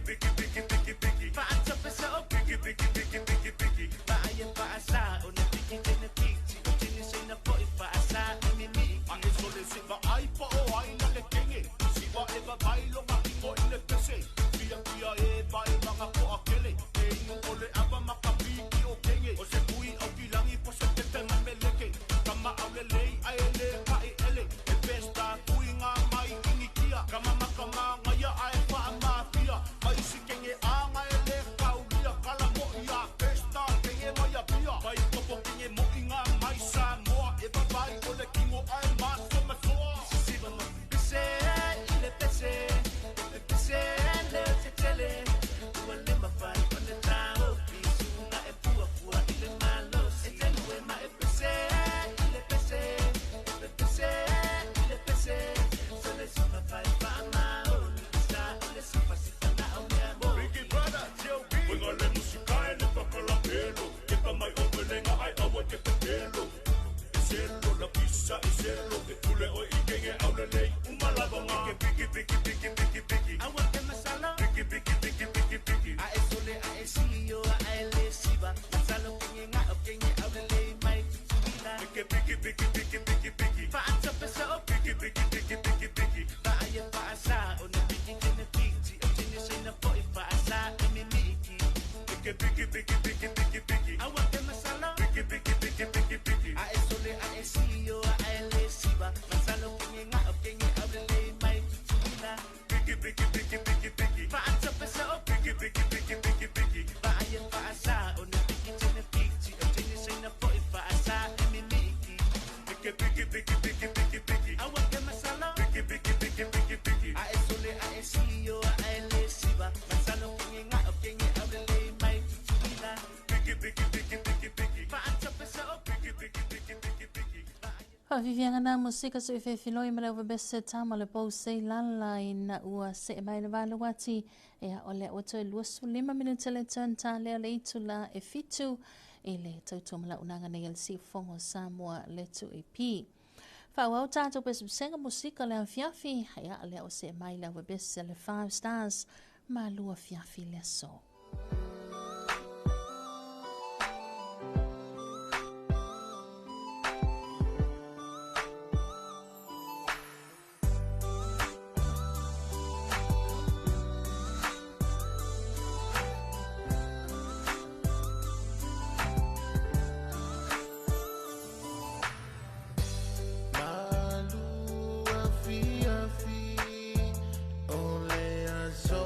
Piki piki piki piki piki Faata pesa o piki piki piki piki piki Vaaya faasa o na piki tene piti O tene sina po i faasa i mimi A e sole se va ai po o ai na le kenge Si va e va vai lo ma kingo i le pese Pia pia e va e manga ko a kele E inu o le ava maka piki o kenge O se kui au ki langi po se tepe ma meleke Kama au le lei a e le ka e ele E pesta kui ngā mai ingi kia Kama maka mā ngaia a e wha mafia Mai si kenge a nga e le kaulia Kala mo i a pesta kenge mai a pia Mai popo kenge mo i ngā mai Samoa E vai o le kingo a e maso masoa Siva mo pese i le pese Le pese le te tele Ua le mawhai o le tau Pisunga e pua pua i le malosi E telu e ma e pese i le pese Le pese i le pese So le suka pai wha maoli Sa o le supa sita na o mea mo Biggie brother, J.O.B. Winga le musika e le pakala pelo Kepa mai o welenga ai awa ke pepelo Iselo la pisa, iselo E pule o i kenge au le lei umalabanga Piki piki piki piki piki Awa te masalo Piki piki piki piki piki A e sole a e siyo a e le siva Masalo kenge nga o kenge au le lei mai tutuila Piki piki piki piki piki piki Faata pesa o piki piki piki piki piki Vaaya faasa o na piki tene piti O tene sina po i faasa i mimiki Piki piki piki piki piki piki Awa te masalo Piki piki piki piki piki A e sole a e siyo a e le siva Masalo kenge nga o kenge au le lei mai tutuila Piki piki piki piki piki Faata pesa o piki piki piki piki piki Vaaya faasa o na piki tene piti O tene sina po i faasa i mimiki Piki piki piki piki piki piki Awa te masalo Piki piki piki piki piki A e sole a e siyo a e le siva Masalo kenge nga o kenge au le lei mai tutuila Piki piki piki piki piki Faata pesa o piki piki piki piki piki Faafifiaga na musika so i fefiloi ma le uvabese tama le pou sei lala ina ua see mai le valu ati ea o lea ua toe 25 minute le tone lea le itu la e 7 i le tautua malaunaga nei a le siufofoga o Samoa le 2AP. Faaauau tatou pesepesega musika le afiafi ea lea ua see mai le uvabese le 5 Stars ma lua fiafi le aso. Malu afi afi o le aso.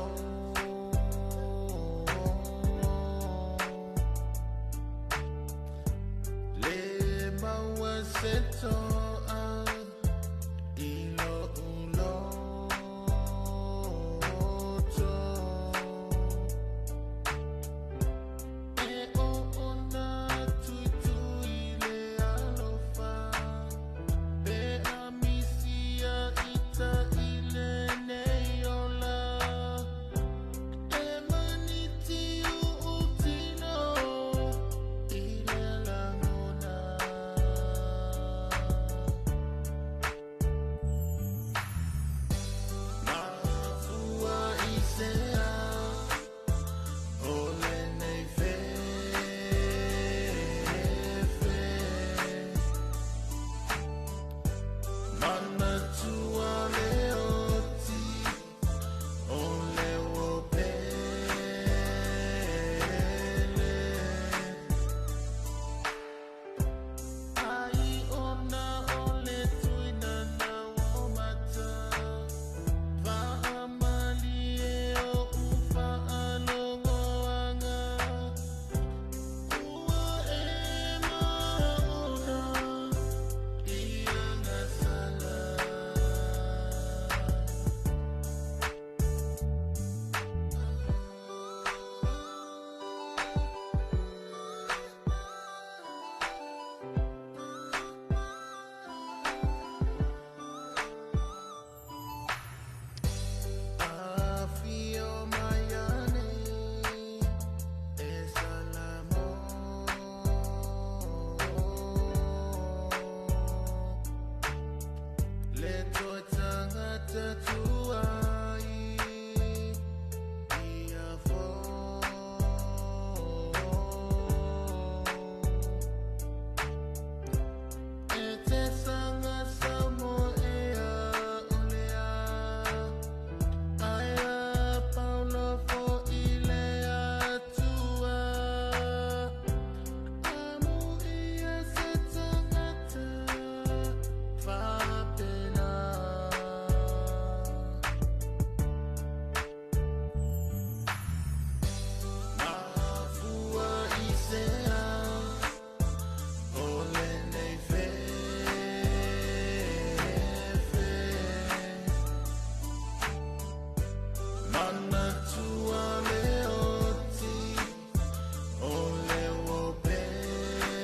Manatua le oti o le ua pele.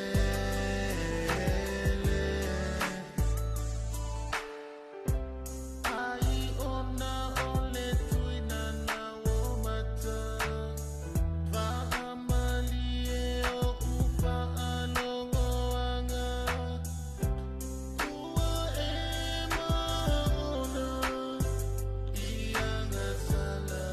Ai ona o le tuina na o mata. Faamalie o ufaalogoaga. Ua e maona i agasala.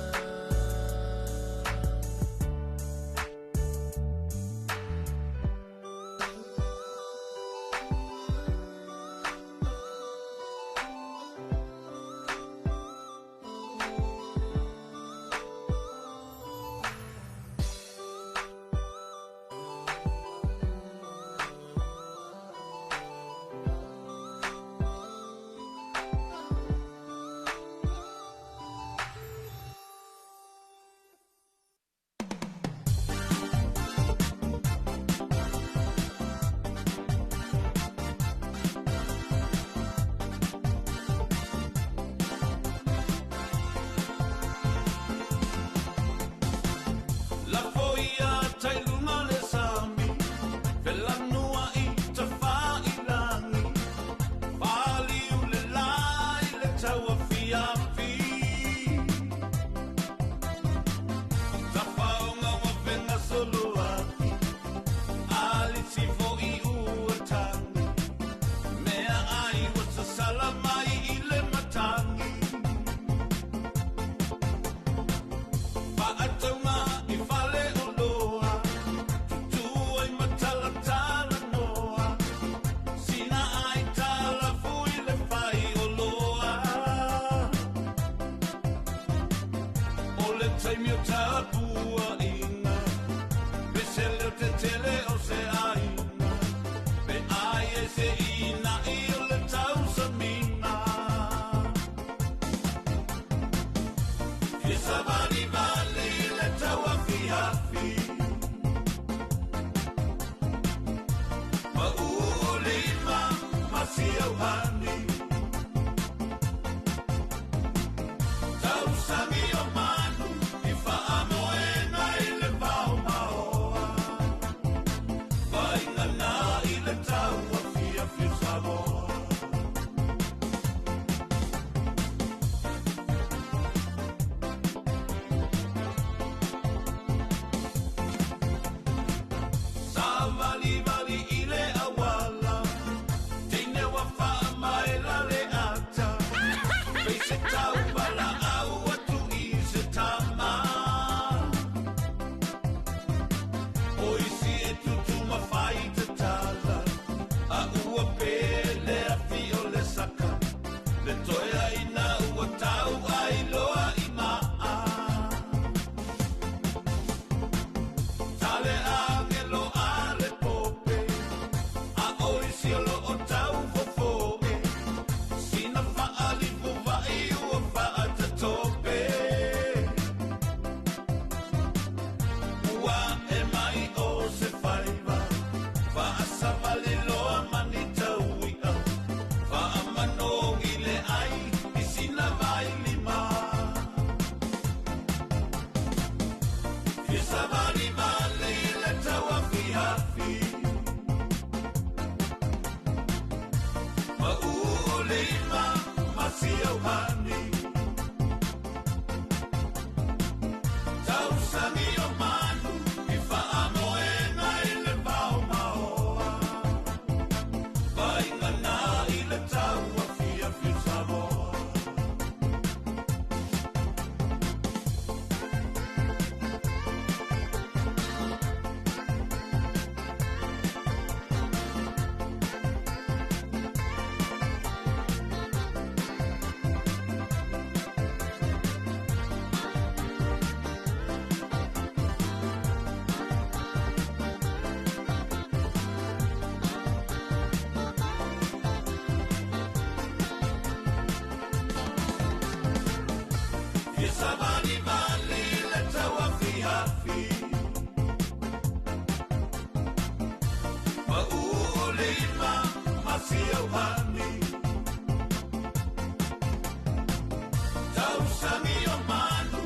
Lafo ia tailunga le sami, felanua i tafailangi, faliu le lai le tauafiafi. Tafaoga ua fegasoloai, alisi fo'i ua tagi, mea ai ua sasala mai i le matagi. Faatauma i fale o loa, tutu ai matalatala noa, sina ai tala fui le fai o loa. O le taimi o tapuaʻiga, pese leo tetele o se aiga, pe ai e se inaʻi o le tausamina. Fia savalivali le tauafiafi, pa'u lima ma siauhani. Tausagi o manu i faamoega i le vaomaoa, vaigana i le tauafiafi o Samoa. Savalivali i le auala, teine ua faamaela le ata, peise tauvalaau atu i se tama. O isi e tutumafai tatala, a ua pele afi o le saka, le toe aina ua tau ai loa i maa. Tale angelo a le pope, a o isi o loo tau fofoe, sina faalifu vai ua faatatope. Ua e mai o se faiva, faasavali loa mani taui'a, faamanogi le ai i sina vailima. Fia savalivali le tauafiafi, pa'u lima ma siauhani. Tausagi o manu i faamoega i le vaomaoa, vaigana i le tauafiafi o Samoa. Fia savalivali le tauafiafi, pa'u lima ma siauhani. Tausagi o manu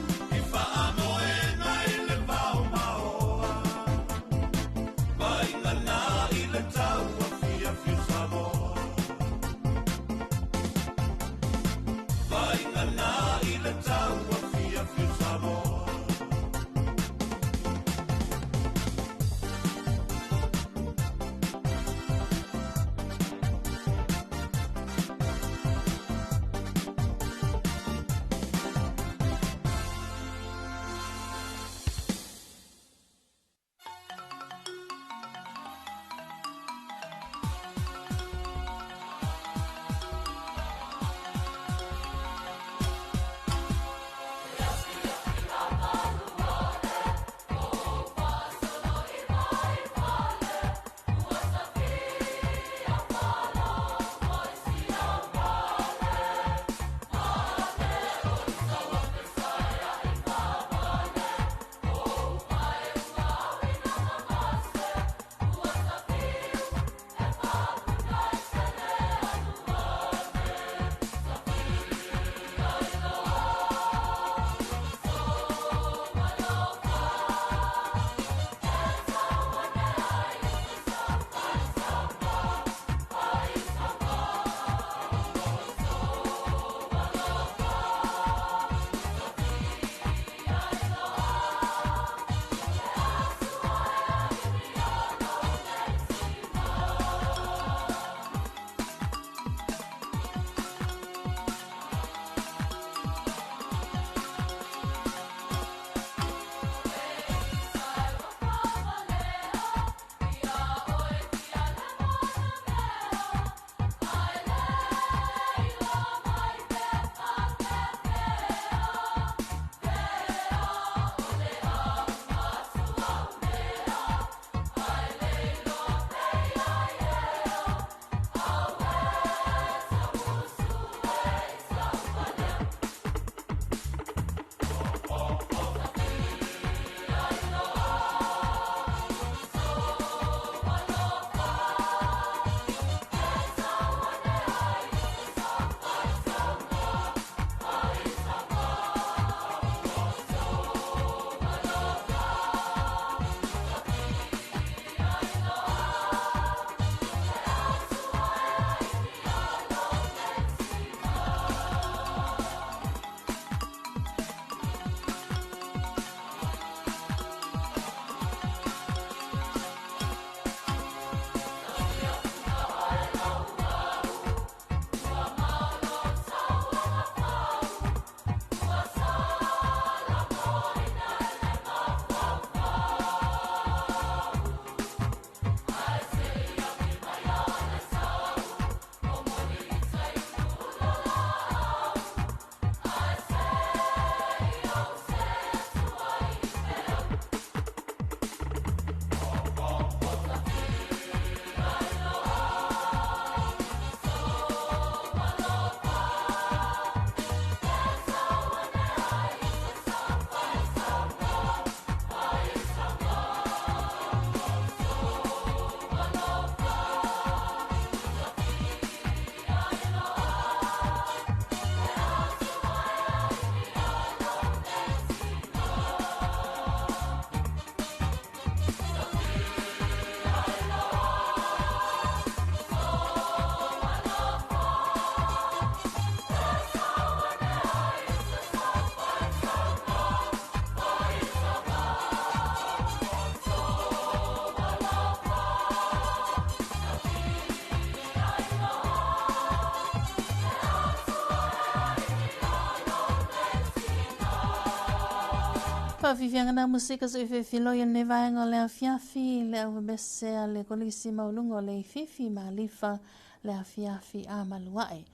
Faafiafiaga na musika so i fefiloi lenei vaega o le afiafi le auvavese a le Kolisi Maualuga o le Ififi ma Alifa le afiafi a maluae.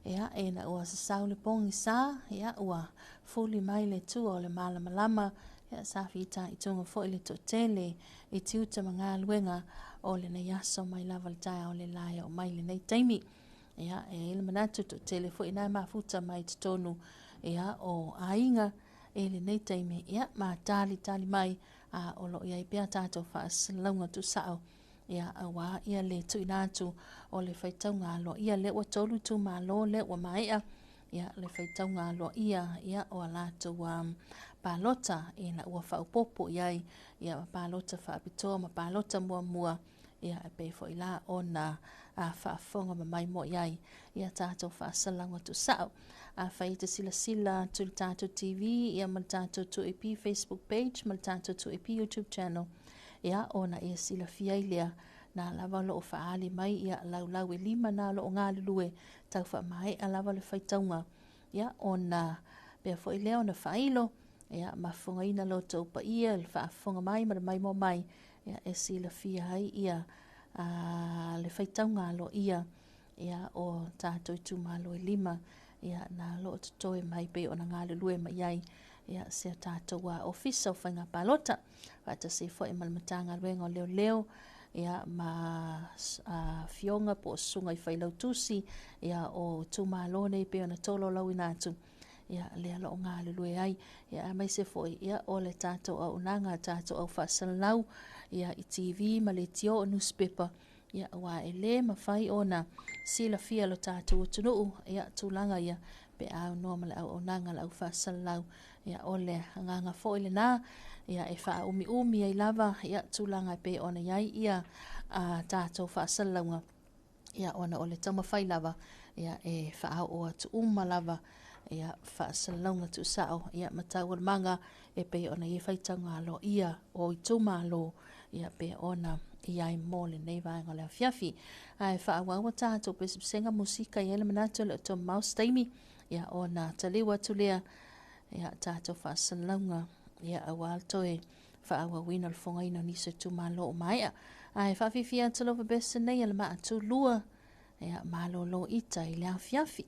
Ia, ina ua sasau le pogisa, ia, ua fuli mai le tua o le malamalama, ia, sa fitaituga foi le toatele i tiute ma galuega o lenei aso mai lava le taeao le la e oo mai lenei taimi. Ia, e i ai le manatu toatele foi na mafuta mai totonu ia, o aiga i lenei taimi, ia, ma talitali mai a o lo o i ai pea tatou faasalalauga tuusao ia, auā ia le tuuina atu o le faitauga aloaia lea ua tolu itumalo lea ua maea ia, le faitauga aloaia ia, o a latou palota ina ua faaopoopo i ai ia, ma palota faapitoa ma palota muamua ia, e pei foi la ona faafofoga ma maimoa i ai ia tatou faasalalauga tuusao. Afai e te silasila atu i le tatou TV ia ma le tatou 2AP Facebook page ma le tatou 2AP YouTube channel, ia ona e silafia ai lea na lava o lo o faaali mai ia laulau e lima na o lo o galulue tau faamaea lava le faitauga ia, ona pea foi lea ona faailo ia ma fofogaina lo outou paia le faafofoga mai ma le maimoa mai ia, e silafia ai ia le faitauga aloaia ia, o tatou itumalo e lima ia, na o lo o totoe mai pei ona galulue mai ai ia, se tatou ofisa o faiga palota faatasi foi ma le Matagaluega o Leoleo ia, ma afioga po o susuga i failautusi ia, o itumalo nei pei ona tolaulauina atu ia, lea o lo o galulue ai ia, aemaise foi ia, o le tatou auaunaga, tatou au faasalalau ia, i TV ma leitio o newspaper ia, aua e lē mafai ona silafia lo tatou atunuu ia, tulaga ia pe a aunoa ma le auaunaga a le au faasalalau ia, o le agaga foi lena ia, e faaumiumi ai lava ia, tulaga e pei ona i ai ia tatou faasalalauga ia, ona o le taumafai lava ia, e faaoo atu uma lava ia, faasalalauga tuusao ia, ma taualumaga e pei ona i ai faitauga aloaia o itumalo ia, pe ona i ai mo lenei vaega o le afiafi. Ae faaauau a tatou pesepesega musika i ai le manatu e le o tumau se taimi ia, ona taliu atu lea ia, tatou faasalalauga ia, auā le toe faaauauina o le fogaina o nisi o itumalo o maea. Ae faafiafia atu lava bese nei a le maatulua ia, malolo ita i le afiafi.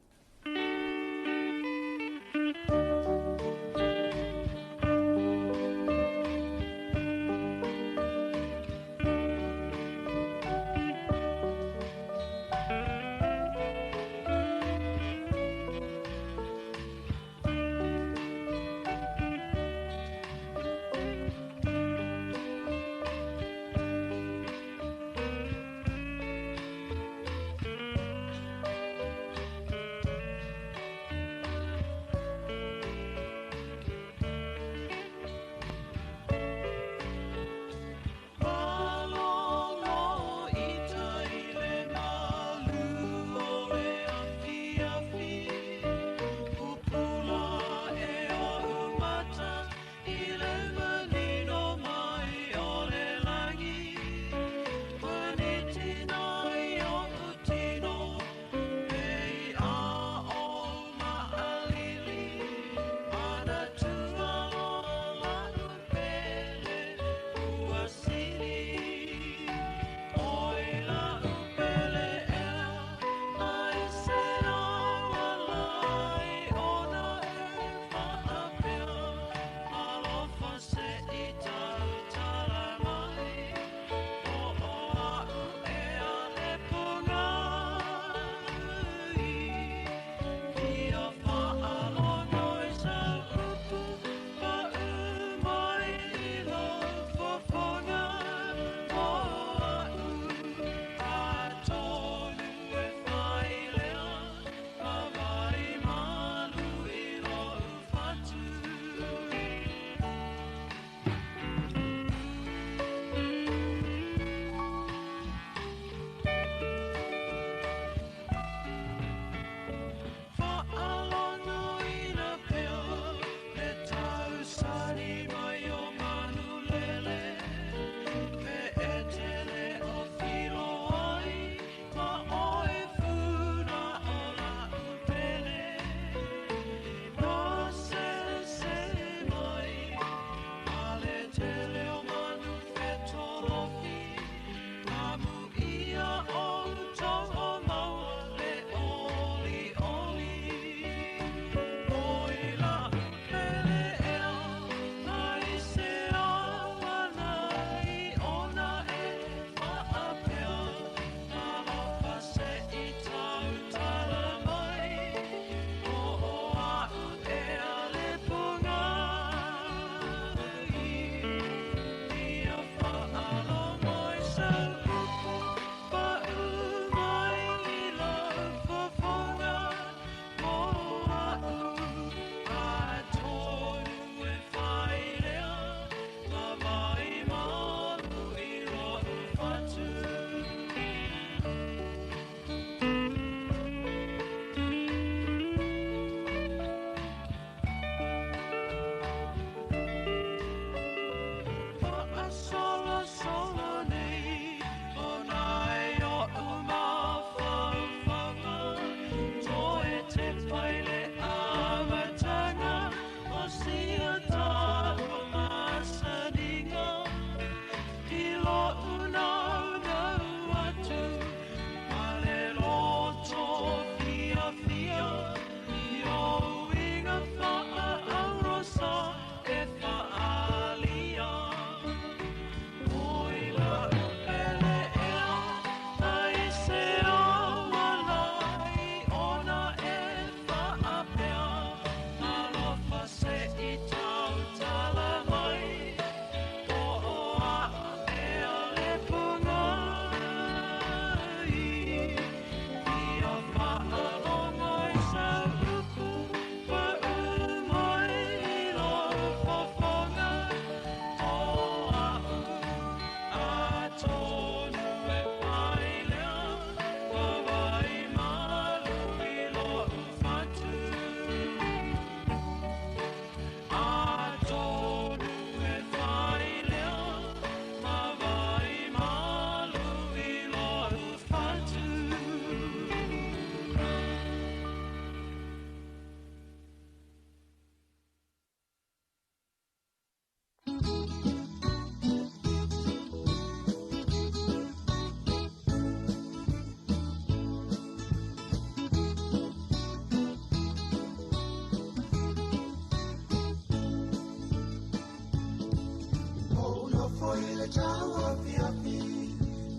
i le tau afiafi,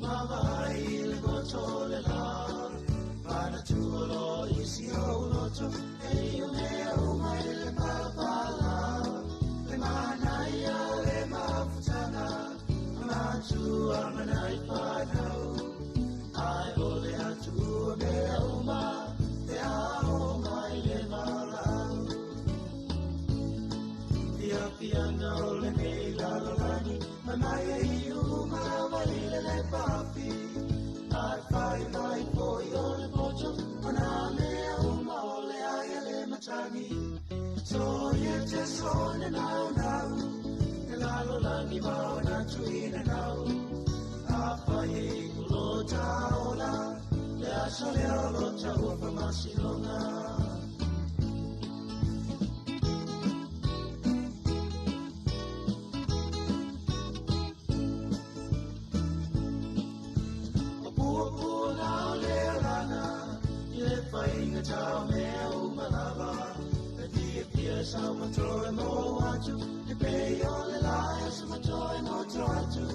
Mavaai i le goto o le la. Manatua loa i si ou loto, e ia mea uma i le palapala. Le manaia o le mafutaga, a matua ma nai fanau. Ae o le a tuua mea uma, pe a oo mai le valaau. Fiafiaga o lenei lalolagi, fai mai e iu uma lava i le lepafi. Ae fai mai foi o le poto, o nā mea uma o le ai a le matagi. Soia te sone nau nau, le lalolagi ma ona tuina nau. A fai e iu lo taola, le aso lea o lo taua faamasinoga. O puapuaga o le alaga, i le faiga tau mea uma lava. E fiafia sau matoe mo atu, e pei o le lae sa matoe mo atu.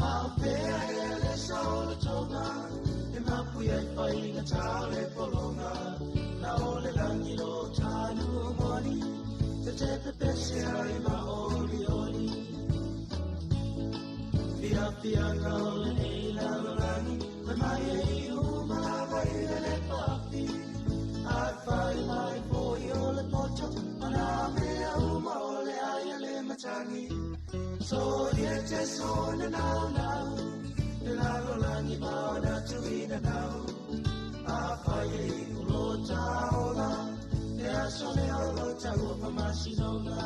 A o fea ea le saolotoga, e mapu ai faiga tau le pologa. Na o le lagi lo tanu moni, te te pepese ai ma oli oli. Fiafiaga o lenei lalolagi, fai mai e iu uma lava i le lepafi. Ae fai mai foi o le poto, o nā mea uma o le ai a le matagi. Soia te sone nau nau, le lalolagi ma ona tuina nau. A fai e iu lo taola, le aso lea o lo taua faamasinoga.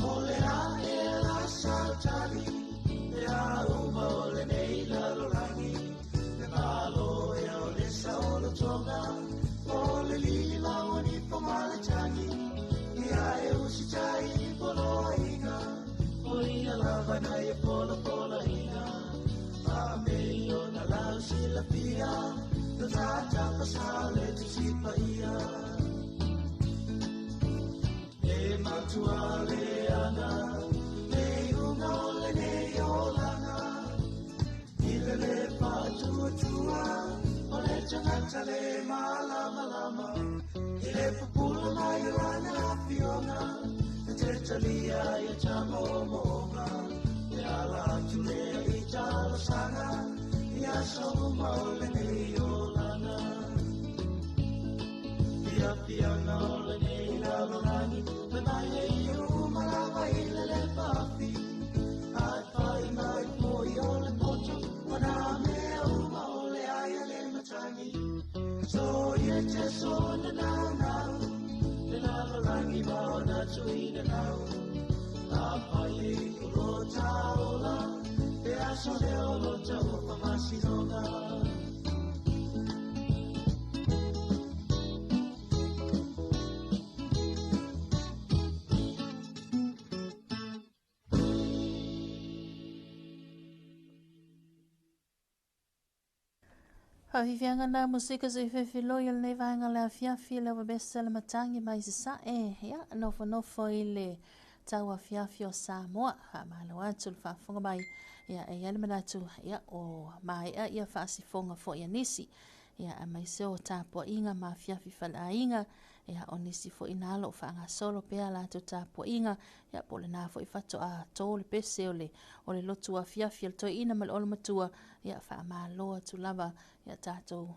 O le a e la sautali, le a uma o lenei lalolagi. Le malo e o le saolotoga, o le lila o ni fo ma le tagi. Ia e usitai i poloaiga, o ia lava na ia polapolaiga. Faamei o na lau silafia, lo tata pasao le tusipa ia. E matua le aga, le iuga o lenei olaga. I le le faatuatua, o le tagata le malamalama. I le pupula mai o lana afioga, e te talia ia tamomoga. E ala atu lea i talosaga, i aso uma o lenei olaga. Fiafiaga o lenei lalolagi, fai mai e iu uma lava i le lepafi. Ae fai mai foi o le poto, o nā mea uma o le ai a le matagi. Soia te sone nau nau, le lalolagi ma ona tuina nau. A fai e iu lo taola, le aso lea o lo taua faamasinoga. Faafiafiaga na musika se ifefiloi o lenei vaega le afiafi le vavesa le matangi mai sasa'e ia nofonofo i le tau afiafi o Samoa. Faamalo atu le faafofoga mai ia e i ai le manatu ia o maea ia faasifoga foi a nisi ia aemaise o tapua'iga ma afiafi faleaiga ia o nisi foi na loo faagasolo pea latou tapua'iga ia po o lenā foi fato'a tō le pese o le lotu afiafi o le toeaina ma le olomatua ia faamalo atu lava ia tatou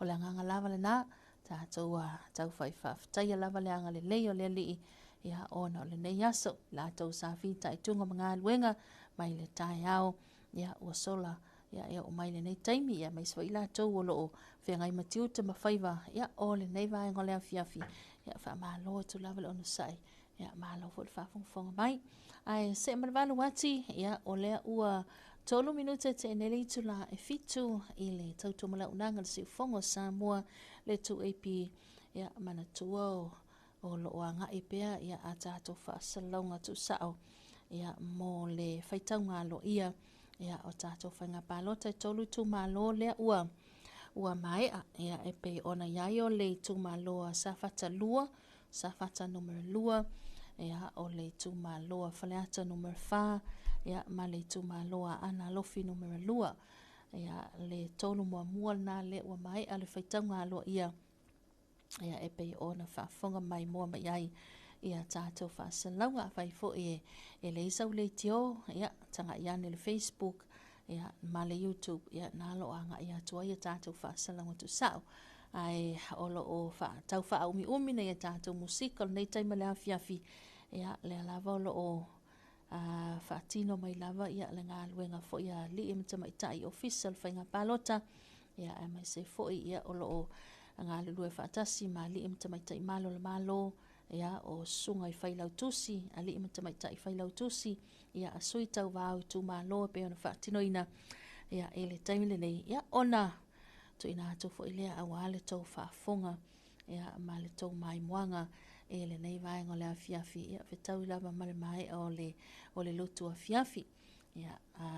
o le agaga lava lenā tatou tau faafetaia lava le agalelei o le Alii ia ona o lenei aso latou sa fitaituga ma galuega mai le taeao ia ua sola ia e oo mai lenei taimi ia aemaise foi latou o loo feagai ma tiute ma faiva ia o lenei vaega o le afiafi ia faamalo atu lava le onosai ia malo foi le faafogafoga mai. Ae see ma le valu ati ia o lea ua 3 minute te enele itula e 7 i le tautumalaunaga le siufogo o Samoa le 2AP ia manatua o loo agai pea ia a tatou faasalalauga tuusao ia mo le faitauga aloaia ia o tatou faiga palota e 3 itumalo lea ua ua maea. Ia, e pei ona i ai o le itumalo a Safata 2, Safata numera 2, ia, o le itumalo a Faleata numera 4, ia, ma le itumalo a Aana Alofi numera 2. Ia, le tolu muamua lena lea ua maea le faitauga aloaia, ia, e pei ona faafofoga maimoa mai ai ia tatou faasalalauga. Afai foi e, e leai sau leitio, ia, tagai ane i le Facebook, ia, ma le YouTube, ia, na lo agai atu ai ia tatou faasalalauga tuusao. Ae o lo o tau faaumiumi nei a tatou musika o lenei taimi o le afiafi, ia, lea lava o lo o faatino mai lava ia le galuega foi a alii ma tamaitai ofisa o le faiga palota, ia, aemaise foi ia o lo o galulue faatasi ma alii ma tamaitai malo o le Malo, ia, o susuga i failautusi, alii ma tamaitai failautusi, ia, a sui tauva o itumalo e pei ona faatinoina, ia, i le taimi lenei, ia, ona tuuina atu foi lea aua le tou faafofoga, ia, ma le tou maimoaga i lenei vaega o le afiafi, ia, fetaui lava ma le maea o le, o le lotu afiafi. Ia, a,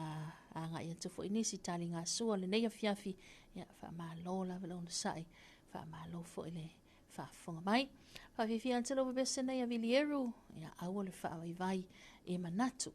agai atu foi nisi taligasua o lenei afiafi, ia, faamalo lava le onosai, faamalo foi le faafofoga mai. Faafiafia atu lau pepese nei a Vilieru, ia, aua le faavaivai e manatu.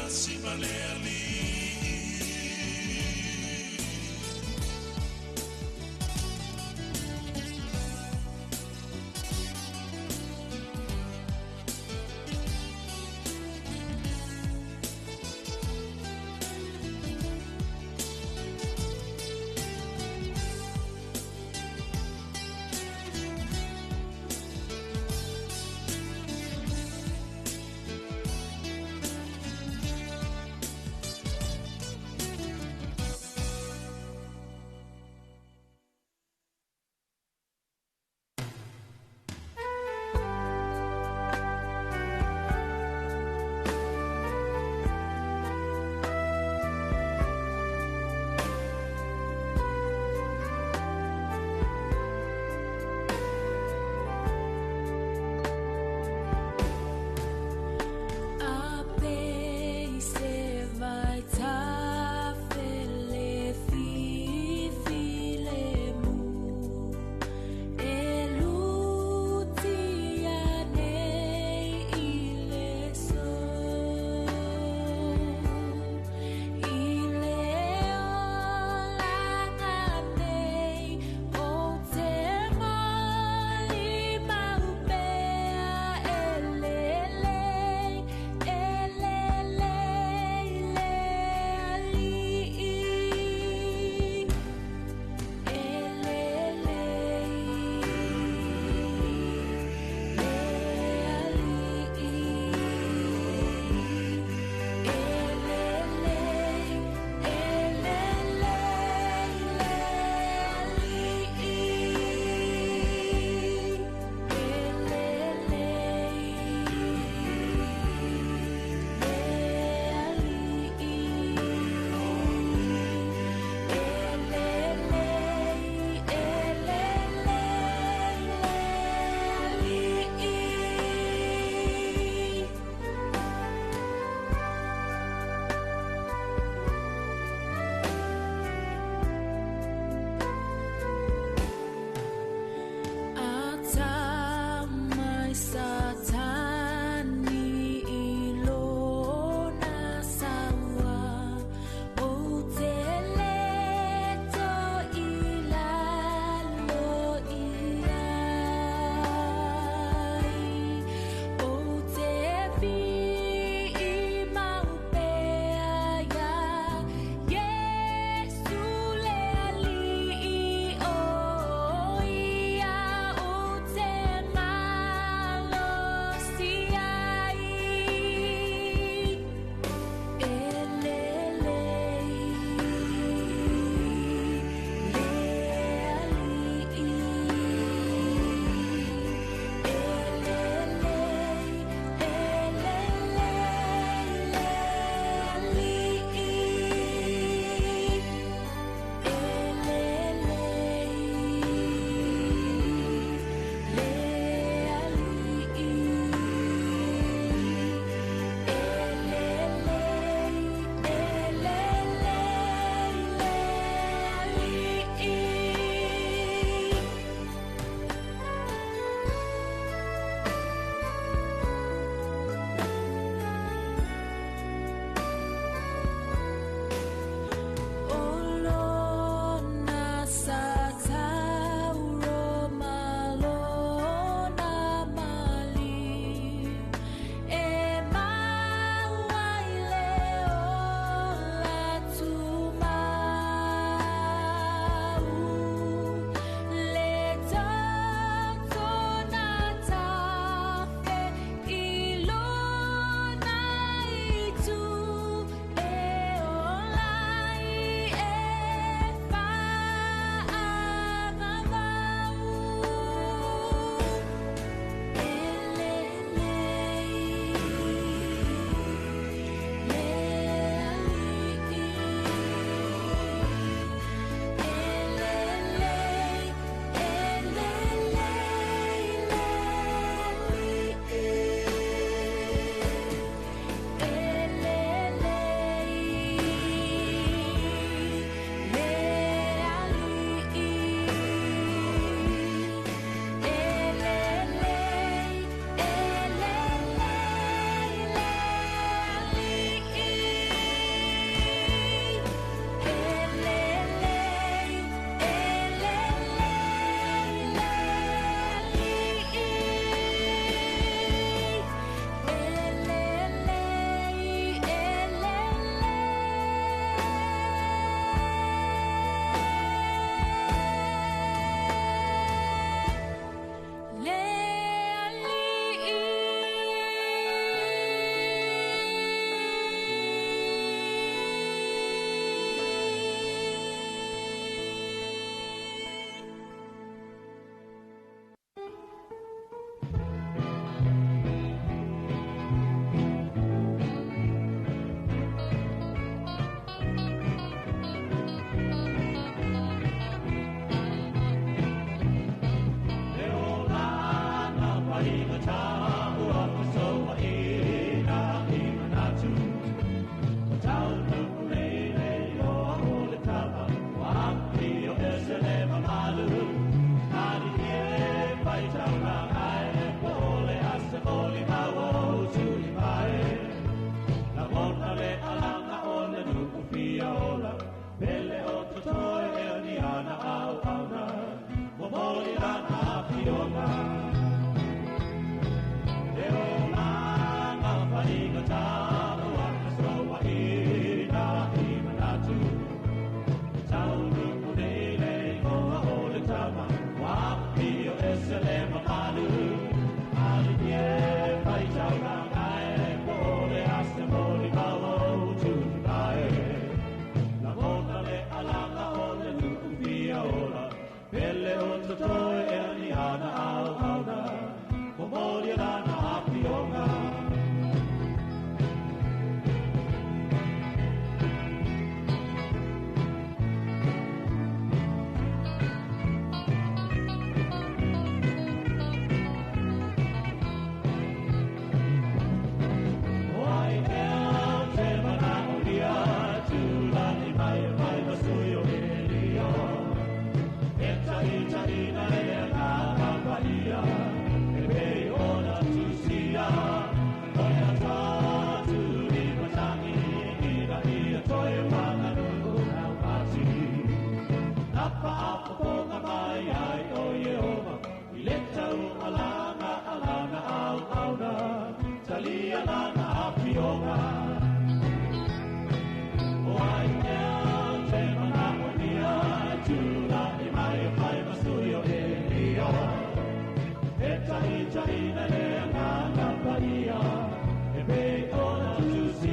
faatasi ma le Alii.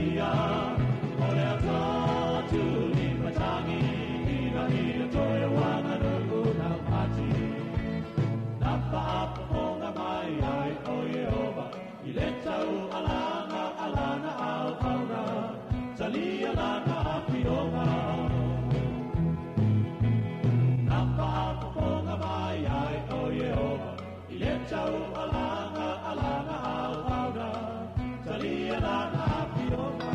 ia O le atoa tuli matagi Ina ia toe wanga nuku nau ati Na whaapoponga mai ai o Yehova I le tau alanga alana au auna Talia lana apionga Na whaapoponga mai ai o Yehova I le tau alanga alana au auna Talia lana apionga.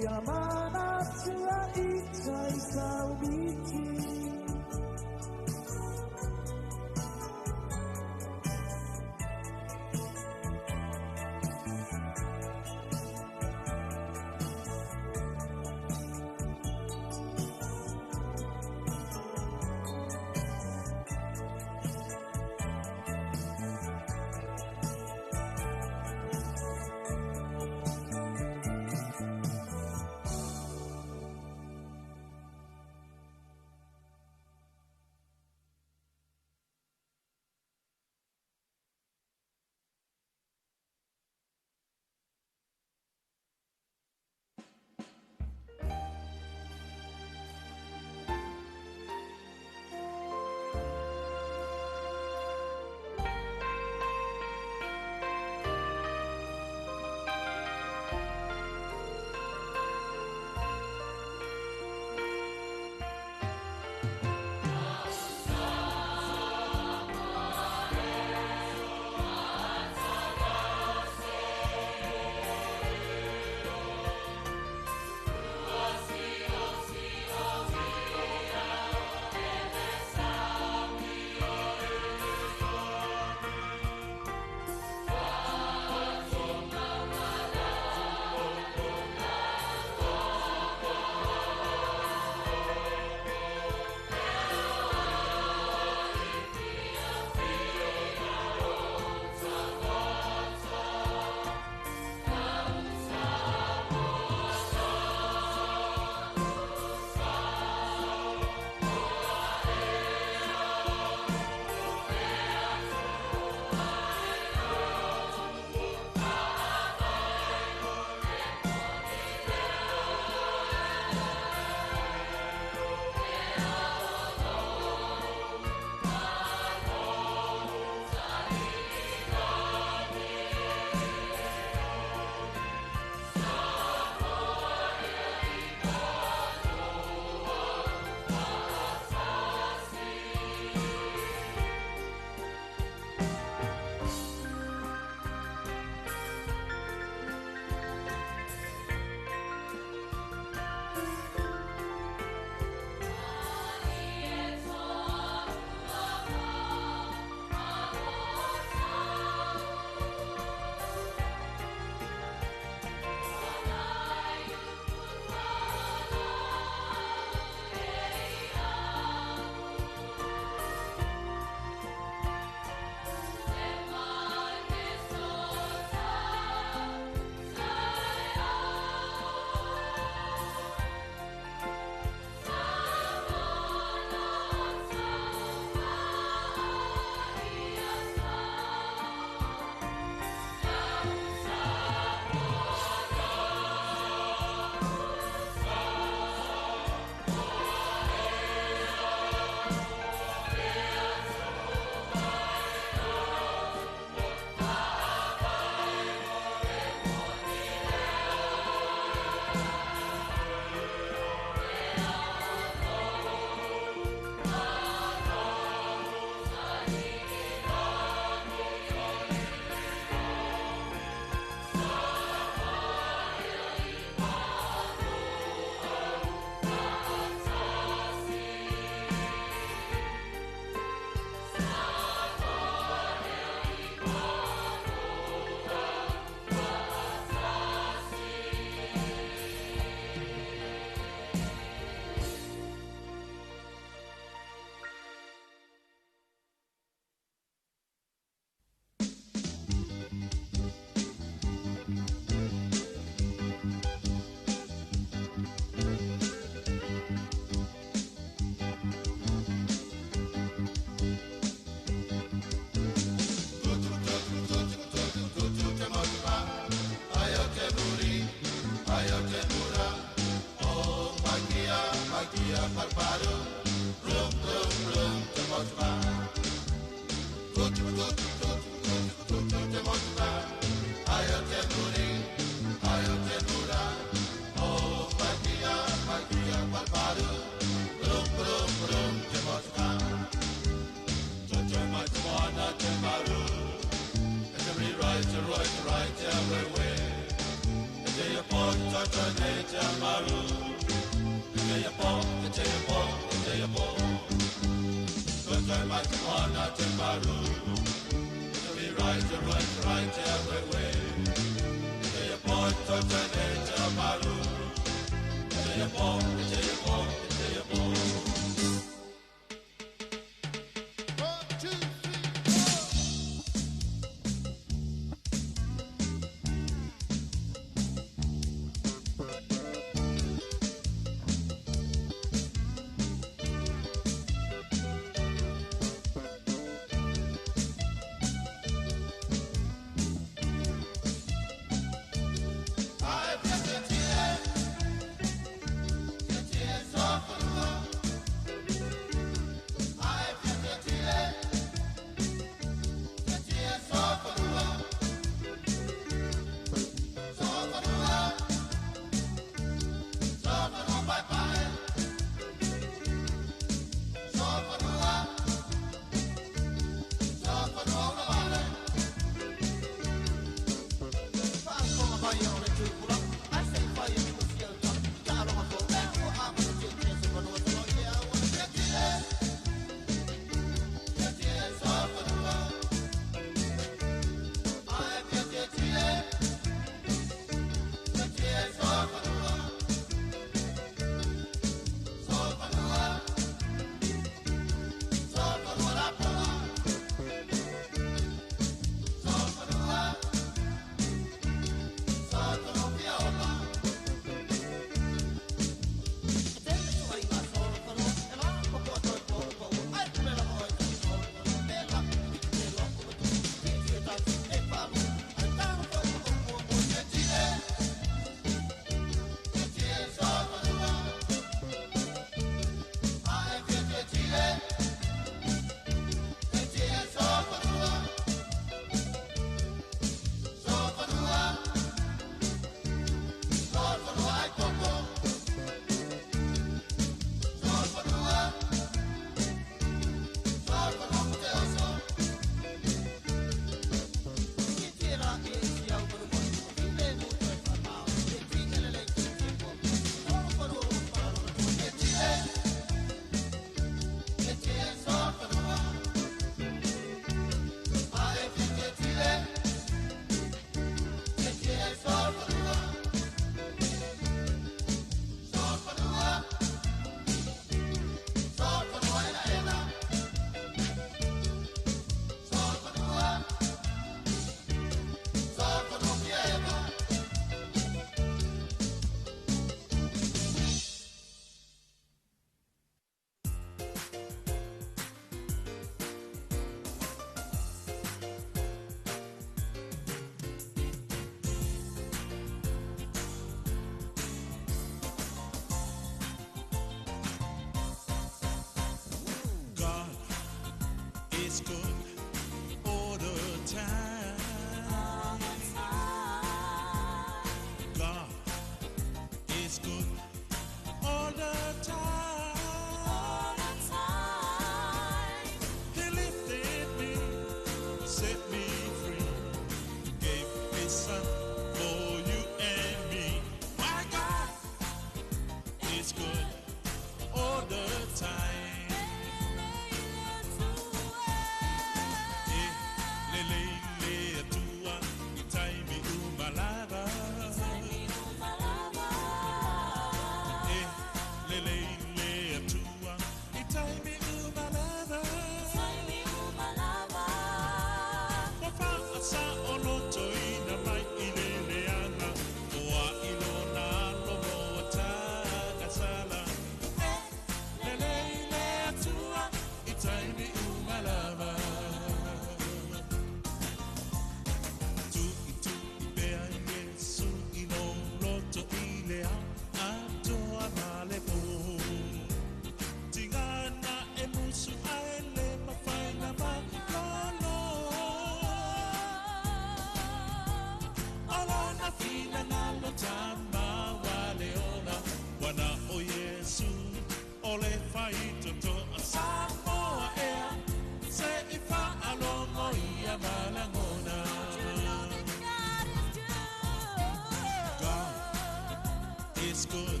is good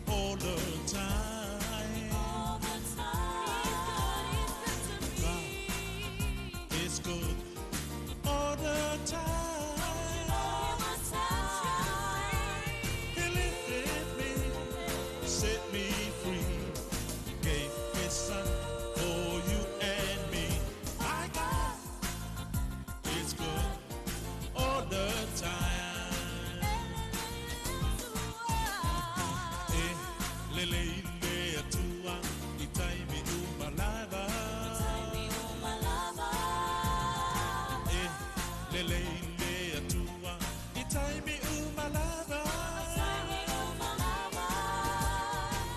all the time. All the time. He's good to me. God is good all the time. He will set you free. He lifted me, set me free, gave his son for you and me. My God is good all the time. E lele ile atua i taimi umalava. E lele ile atua i taimi umalava.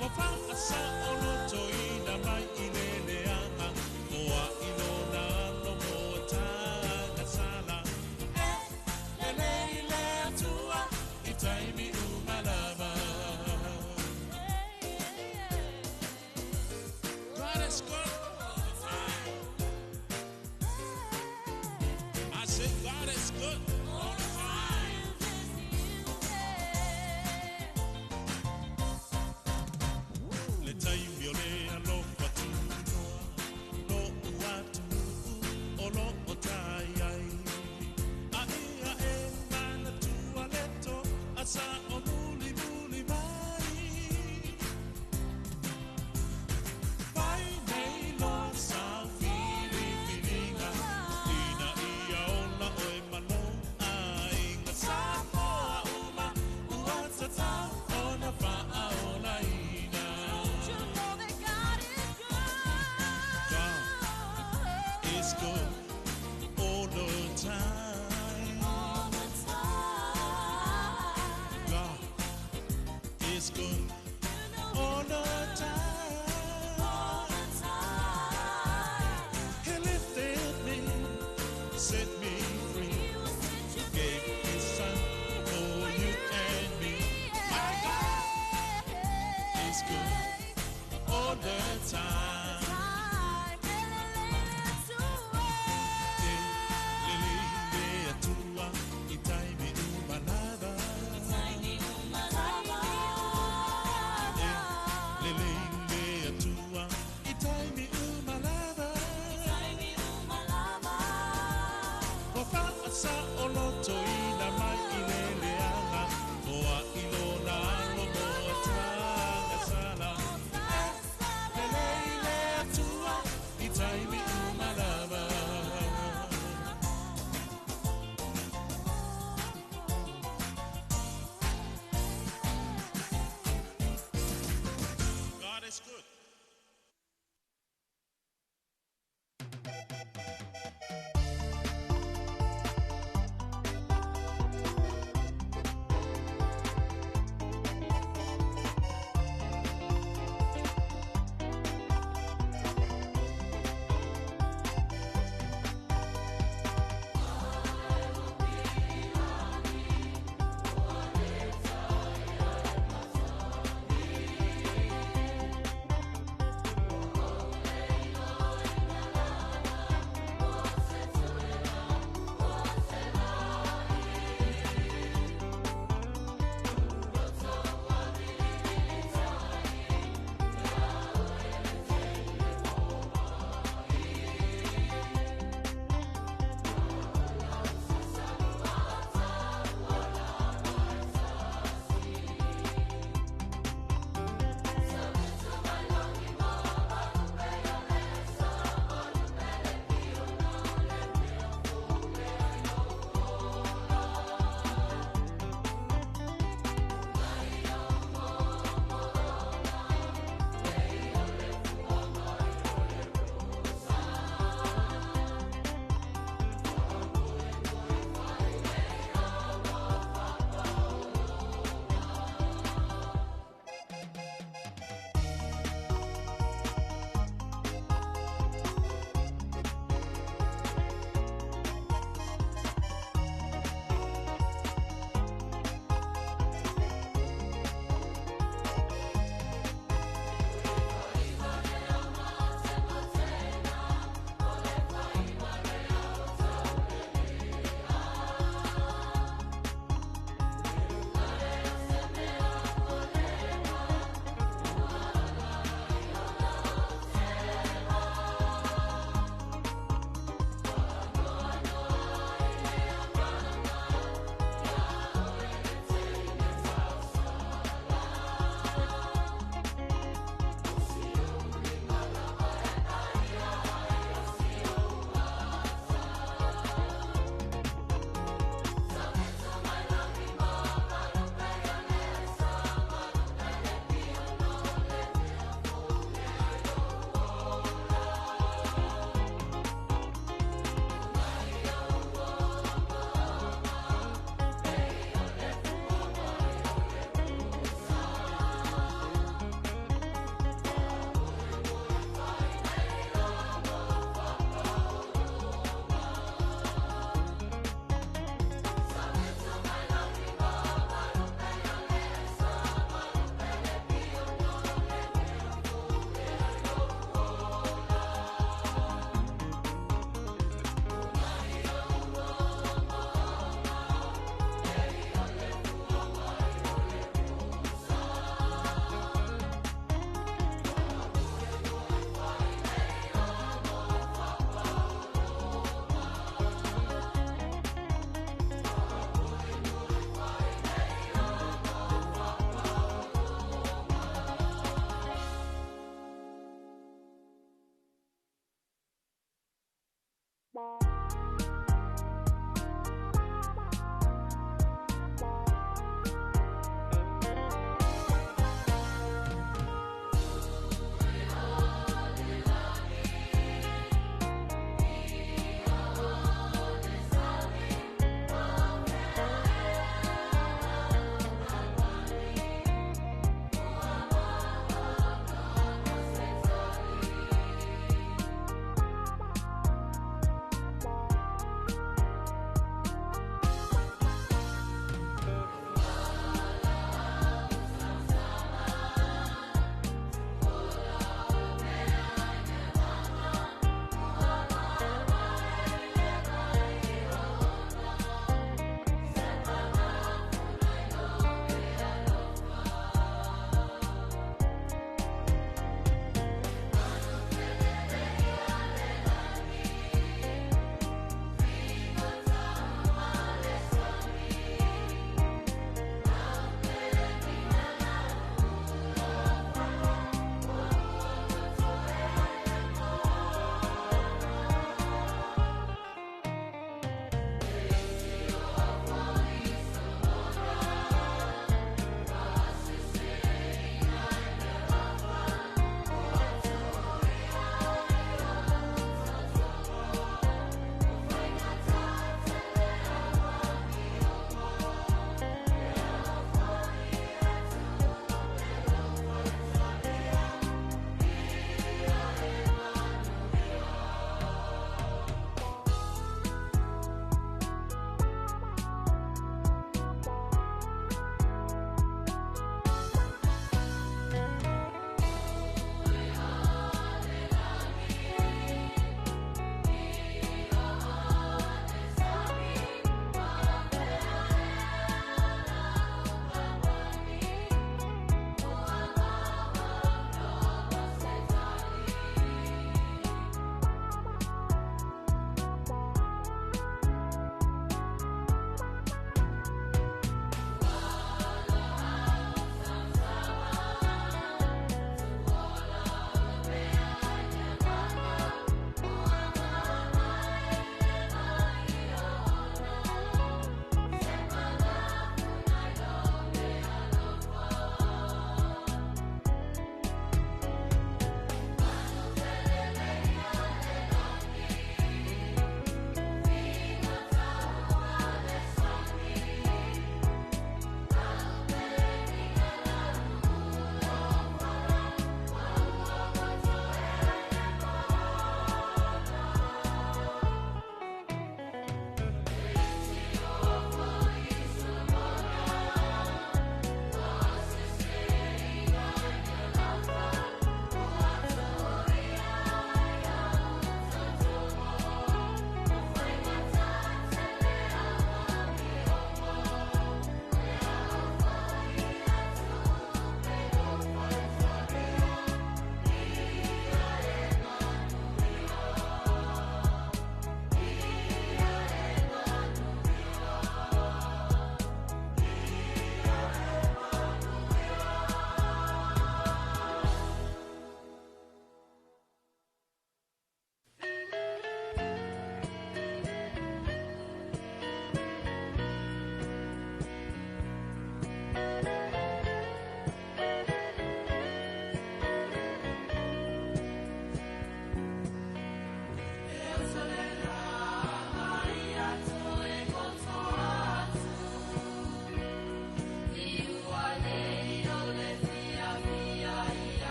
Wa whaasa o loto ina mai i lele anga. Moa i lona no moa tāna sala. E lele ile atua i taimi umalava. God is good all the time. I said God is good all the time. Le taimi o le alofa tunoa, lo uatu o lo o tai ai. A ia e mana tua leto, a sa o muli muli mai. Vai nei loa sau fili filinga, ina ia ola oe malo aiga. Samoa uma, ua tatau ona faaolaina. Don't you know that God is good? God is good all the time. All the time. God is good all the time. All the time. He lifted me, set me free, He will set you gave his son for you and me. My God is good all the time. Time. E lele le atua i taimi umalava. Se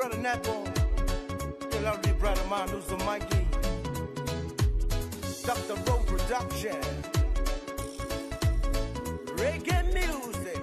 Brother Napo, the lovely brother Manuzo Mikey, Dr. Rowe Production, Reggae music.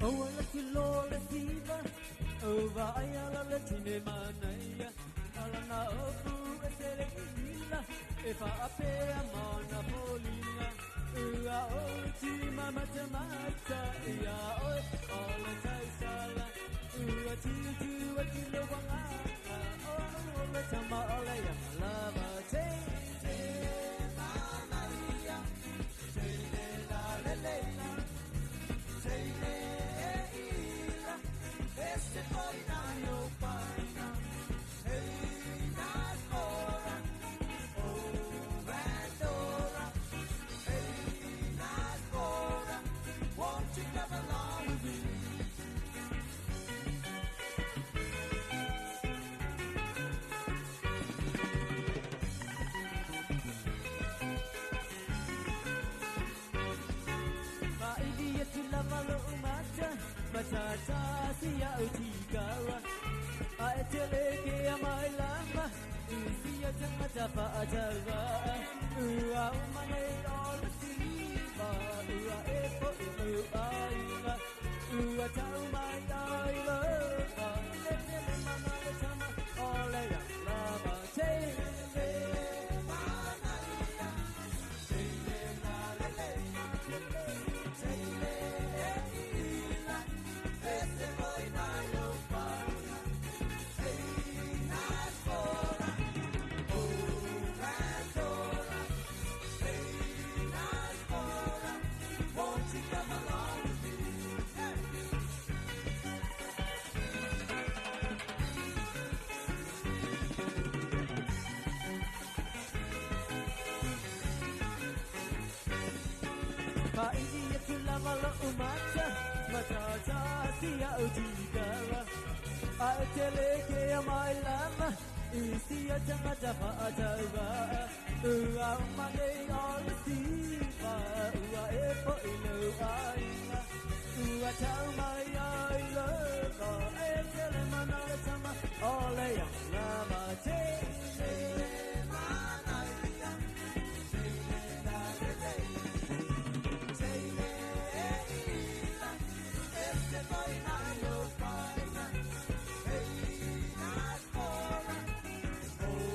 Aua le kilo le siva, ova ai ala le tine manaia, ala na opu e sele ila, e fa apea mana folinga, ua o ti mama te mata, ia oe o le tausala, ua ti tu a kilo wanga, o o le tama o le ia lava te. Te manaia, te le la le le la, te le este foi na yo paina, hey na ora, oh Pandora, hey na ora, won't you come along with me? Ma ili tu lava lo mata, matata sia o tikawa, a e tele ke a mai lama, u sia te mata pa a tawa, ua o mane o le siva, ua e po i u aiga, ua tau mai ai lova, e tele mana le tama, o le ia lava te. Te manaia, te le la le le, te le ila, este foi na yo paina, hey na ora, oh Pandora, hey na ora, won't you come along with me? Hey. Pa ili tu lava lo umata, matata sia o tikawa, a e tele ke a mai lama, i sia te mata pa a tawa, ua o mane o le siva, ua e po i lo aiga, ua tau mai ai lova, e tele mana le tama, o le ia lava te. Te manaia, te le la le le, te le ila, este foi na yo paina, hey na ora, oh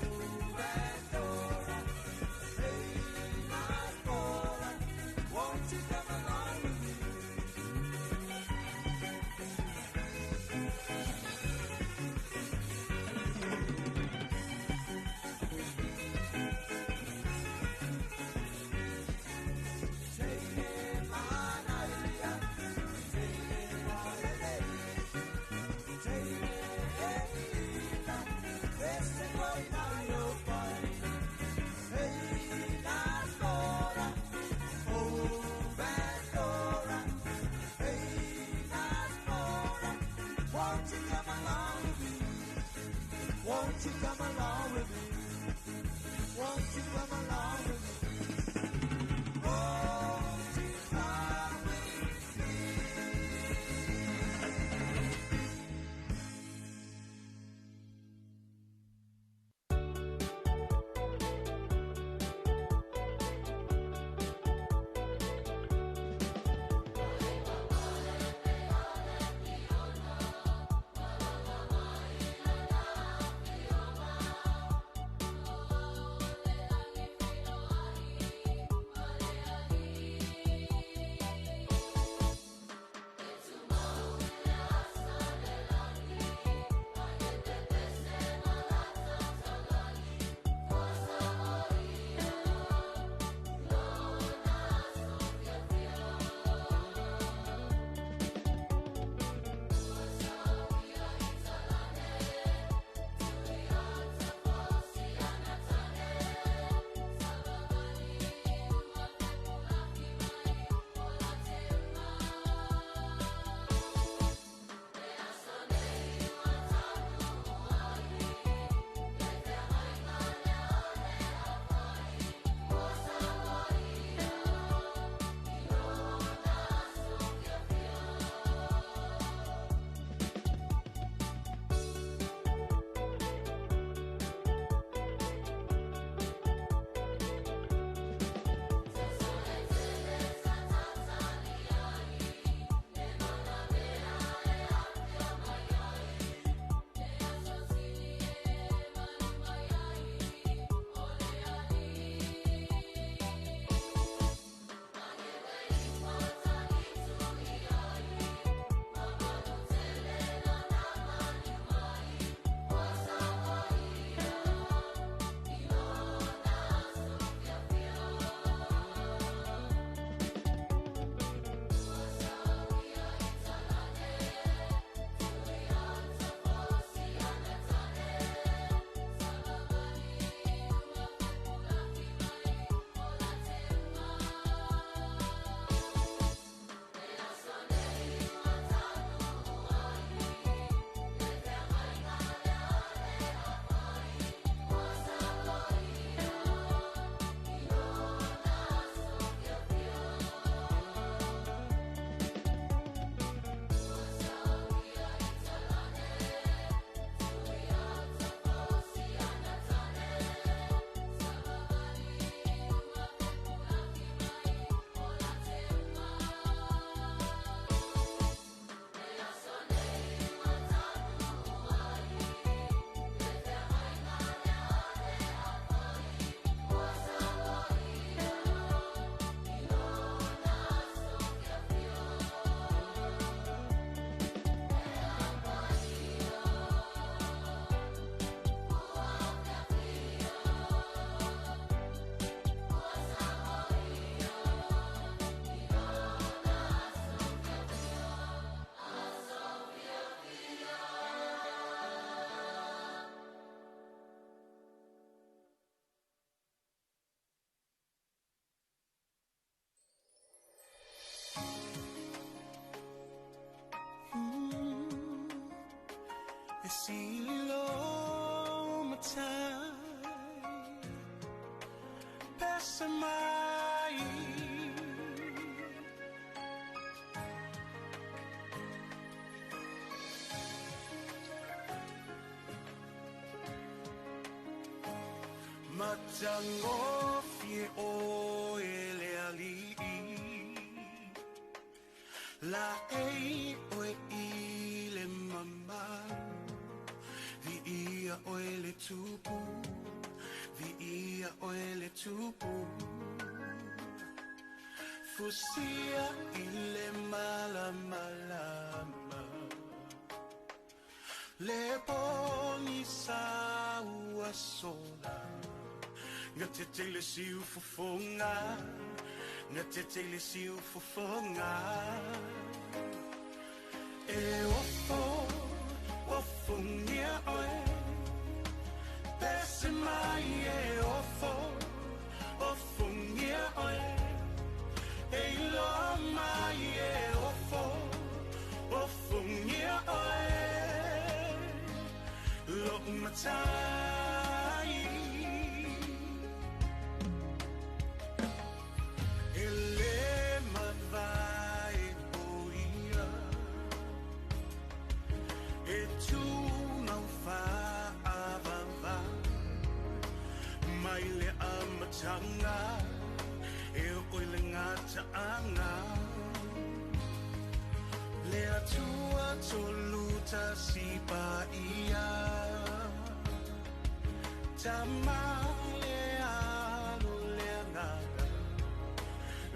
Pandora, hey na ora, won't you come along with me? Won't you come along with me? Won't you come along with me? Won't you come with me? Thank you. E sili lo matai Pese mai Matangofie o e le ali'i La ei oe i le mamalu Vi ia oe le tupu Vi ia oe le tupu Fusia i le malamalama Le pogisa ua sola Gatete le siufofoga Gatete le siufofoga E ofo ofogia oe Pese mai e ofo ofogia oe E iloa mai e ofo ofogia oe Lo'u matai E lē mavae o ia E tumau fa'avava Mai le amataga E oo i le gata'aga Le Atua tolu tasi paia Tama le Alo le Agaga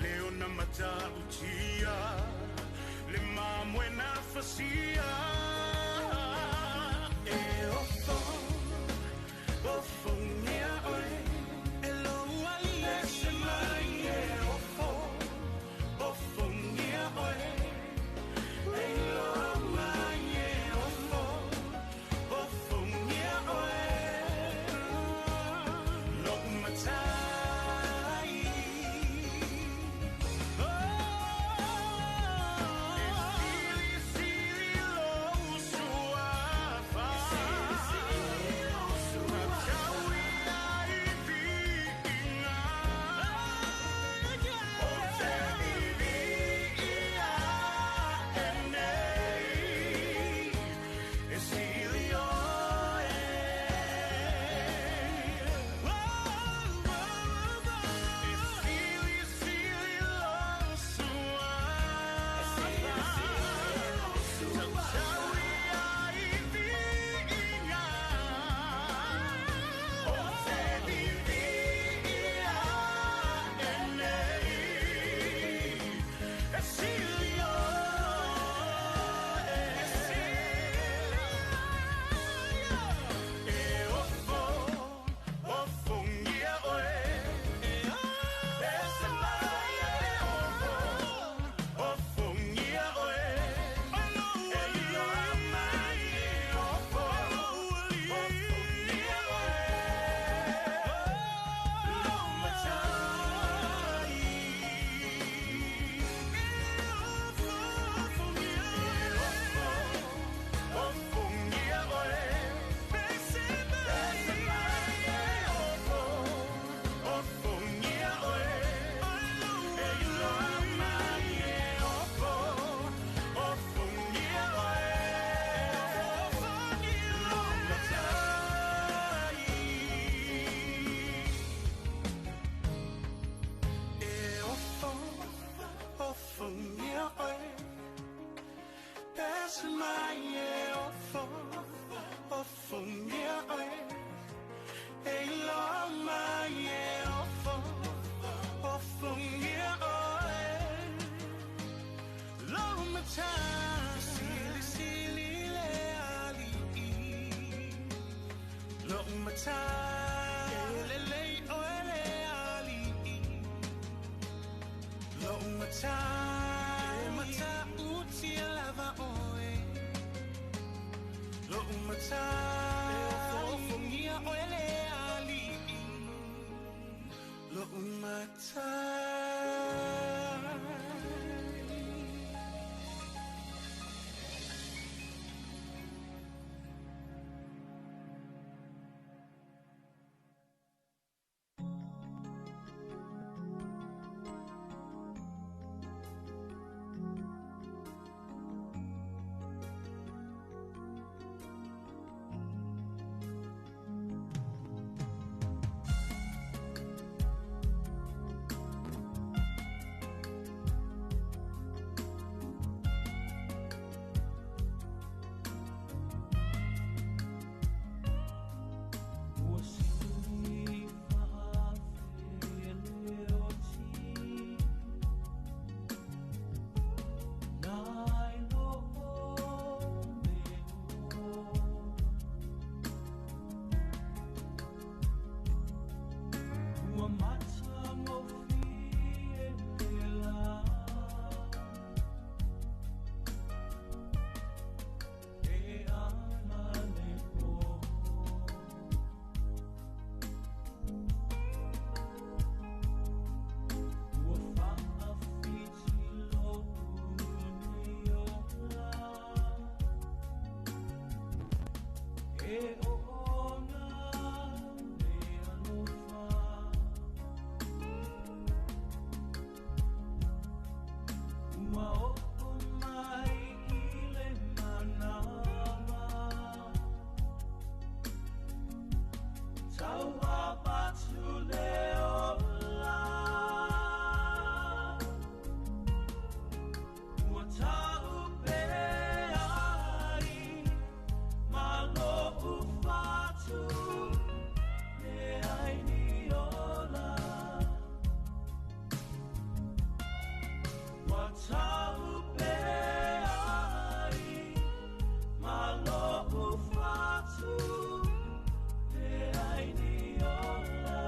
Le ona mata'utia Le mamoe na fasia E ofo ofogia oe E lou ali'i Pese mai e ofo ofogia oe E iloa mai e ofo ofogia oe Lo'u matai E silisili lou suafa Matauia i viiga O te viviia e nei E sili oe E silisili lou suafa Matauia i viiga O te viviia e nei E sili oe E ofo ofogia oe Pese mai e ofo ofogia oe E iloa mai e ofo ofogia oe Lou matai Ofogia oe Pese mai e ofo ofogia oe E iloa mai e ofo ofogia oe Lou matai E ofo ofogia oe Pese mai e ofo ofogia oe E iloa mai e ofo ofogia oe Lou matai Silisili le ali'i Lou matai E lelei oe le ali'i Lou matai E mata'utia lava oe Lo'u matai E ofogia oe le ali'i Lo'u matai E o ona le alofa. Ua o mai i le manawa. Tau apatu le ola. Ua tau pe ai malo ufatu le ai ni ola. Ua tau pe ai malo ufatu le ai ni ola.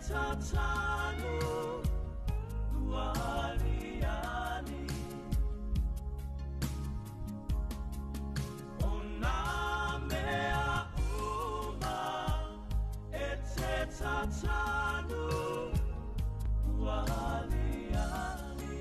Tatanu wali ali ona mea uma e te tatanu wali ali.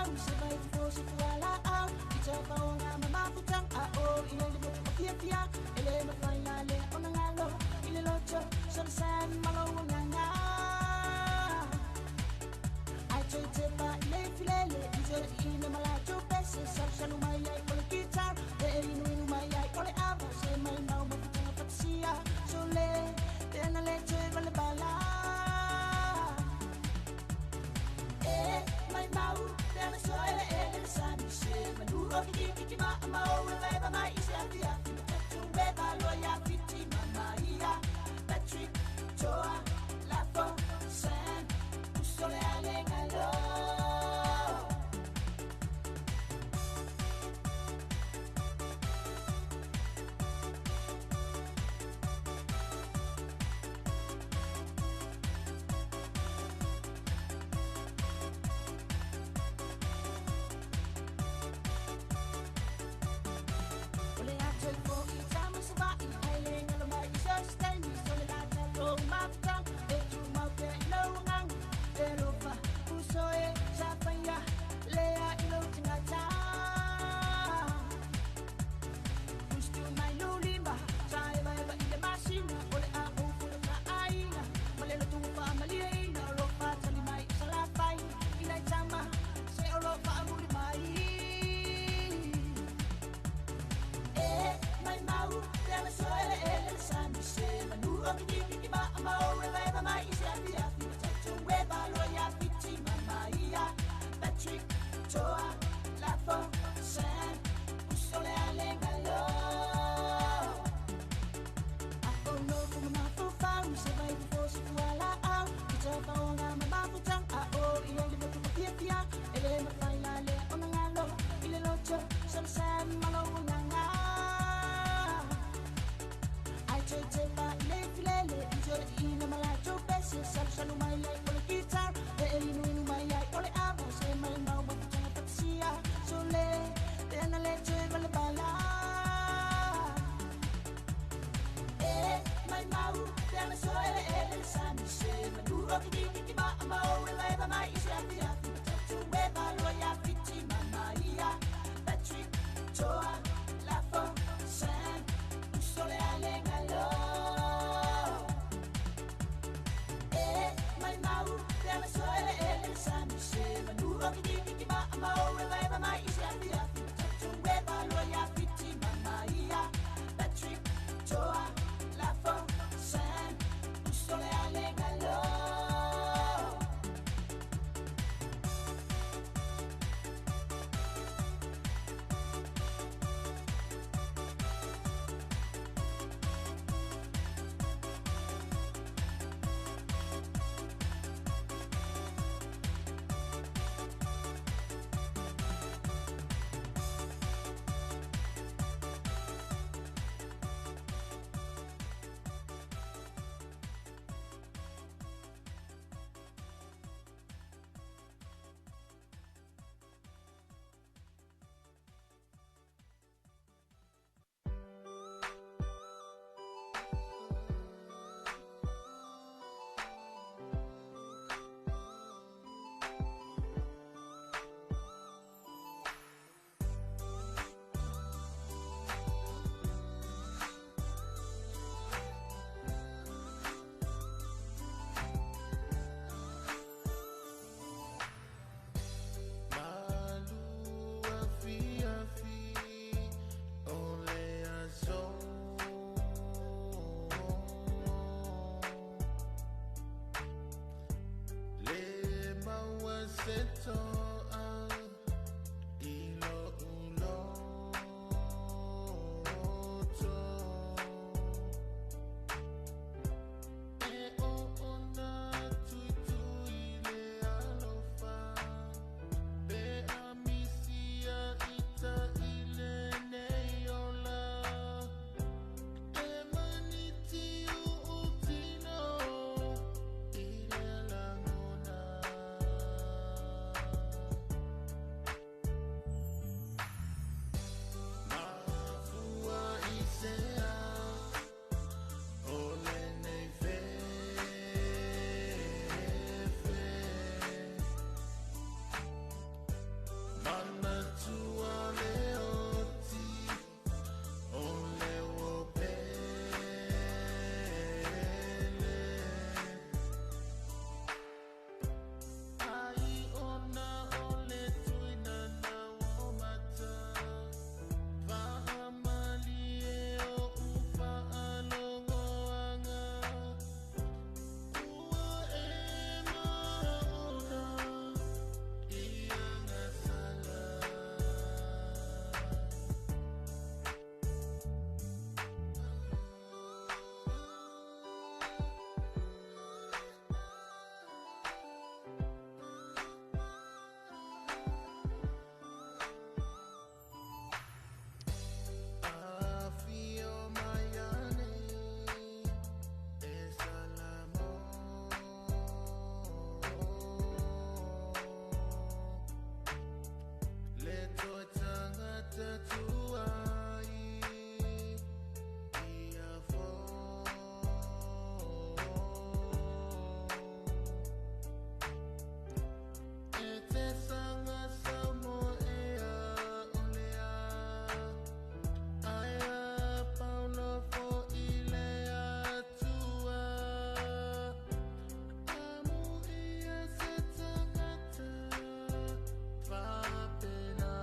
mau se vai fo se fuala au i te whaonga ma mafutang a o i le motu o fia fia e le mawhai la le ona ngalo i le loto so le san malo nganga ai te te pa i le filele i te i na malato pese sa salu mai ai o le guitar e inu inu mai ai o le ava se mai mau mafutanga fatasia so le tena le te vale bala e mai mau tena so ele ele sa mi se manu o ki ki ki ma ma o e va mai se afi afi tatu we ba lo ya fiti mama ia Patrick Toa Lafo Sam Usole ale ngalo. Ole a toi fo i tama sa va i ai le ngalo mai i sa stani so le la ta to mafutang e tu mau te i lo ngang e lo fa uso e sa fa ya le a i lo tangata Ustu mai lo limba sa e va e va i le masina ole a o fu le ka aina ma le lo tu fa ma li ina lo fa tali mai sa la fai i lai tama se o lo fa muli mai e mai mau tena so ele ele sa mi se manu o ki ki ki ma ma o e va va mai se afi afi tatu we ba lo ya fiti mama ia Patrick Toa Lafo Sam Usole ale ngalo a o no fu ma fu fa u se vai fu se fu ala au i te whaonga ma mafutang a o i le motu o fia fia e le mawhai la le ona ngalo i le loto so le san malo nganga ai te te pa i le filele i te i na malato pese salu salu mai ai o le guitar e inu inu mai ai o le ava se mai mau Fapena.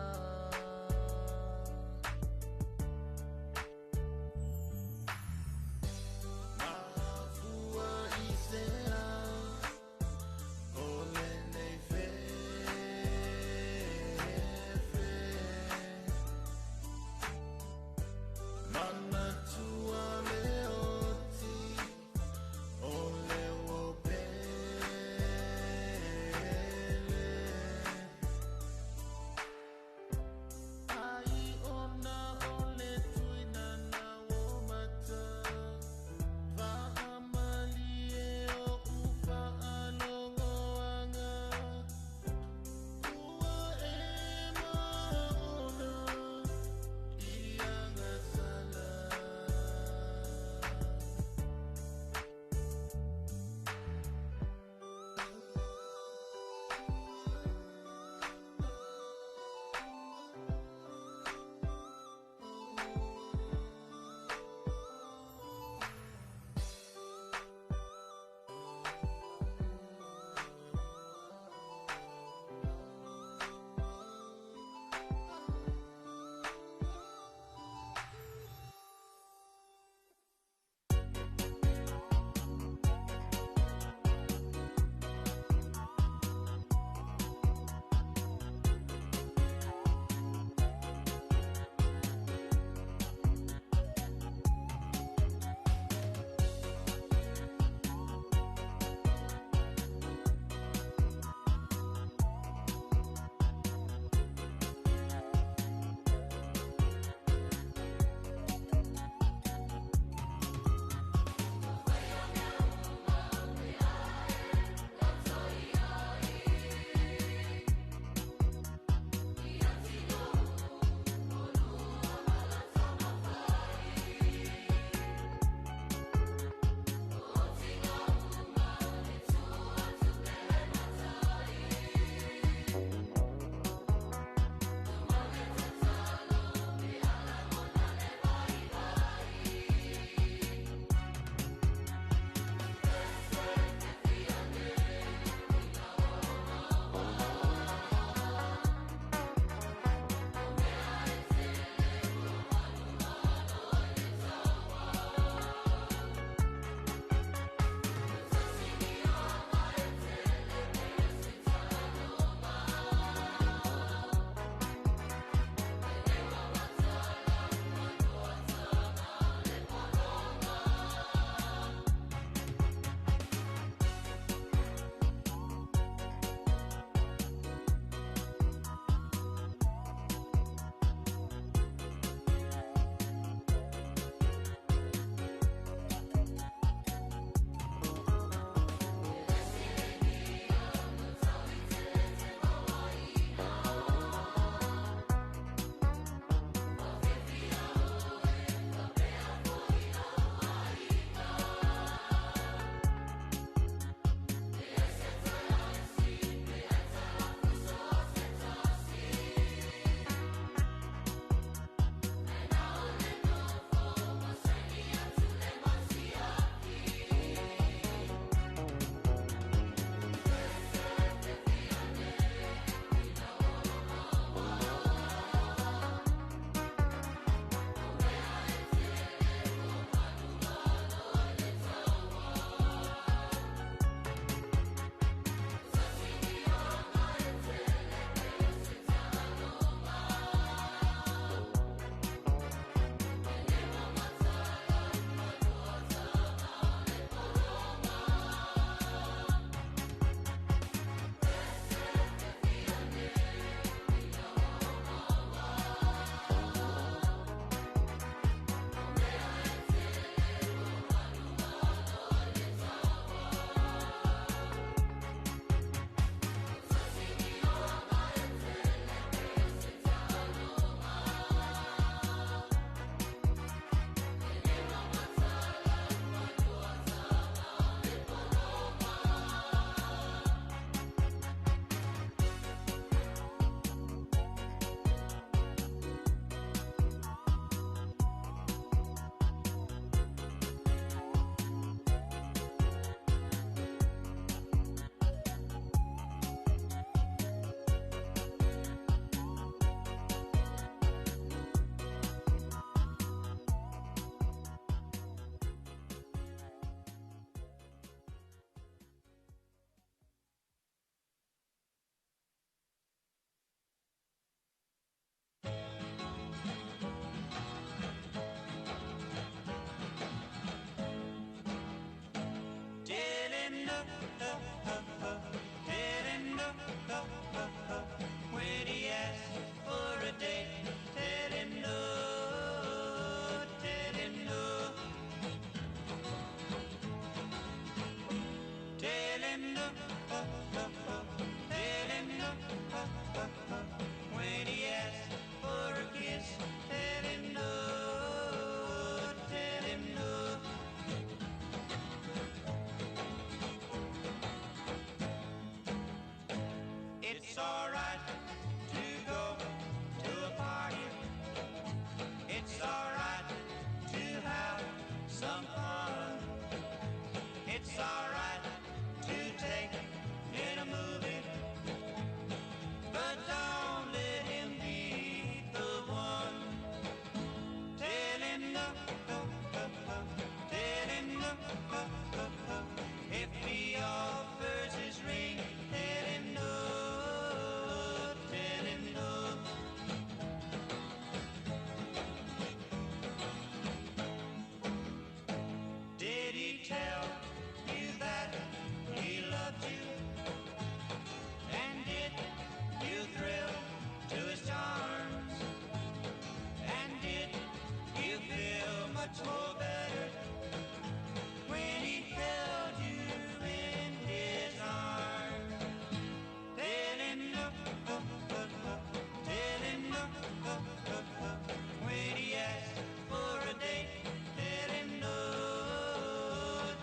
When he asks for a date, tell him no,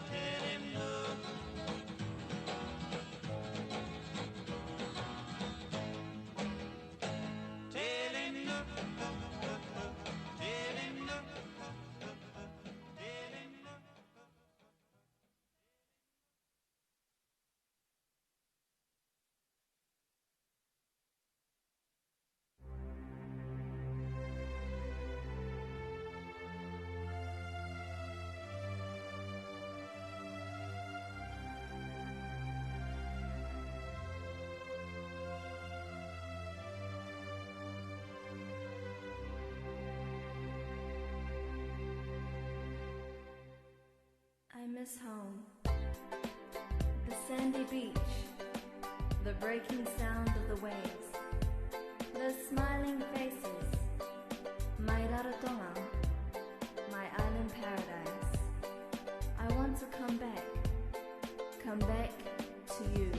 tell him no. Tell him no, tell him no, tell him no. I miss home. The sandy beach, the breaking sound of the waves, the smiling faces, my Rarotonga, my island paradise. I want to come back, come back to you.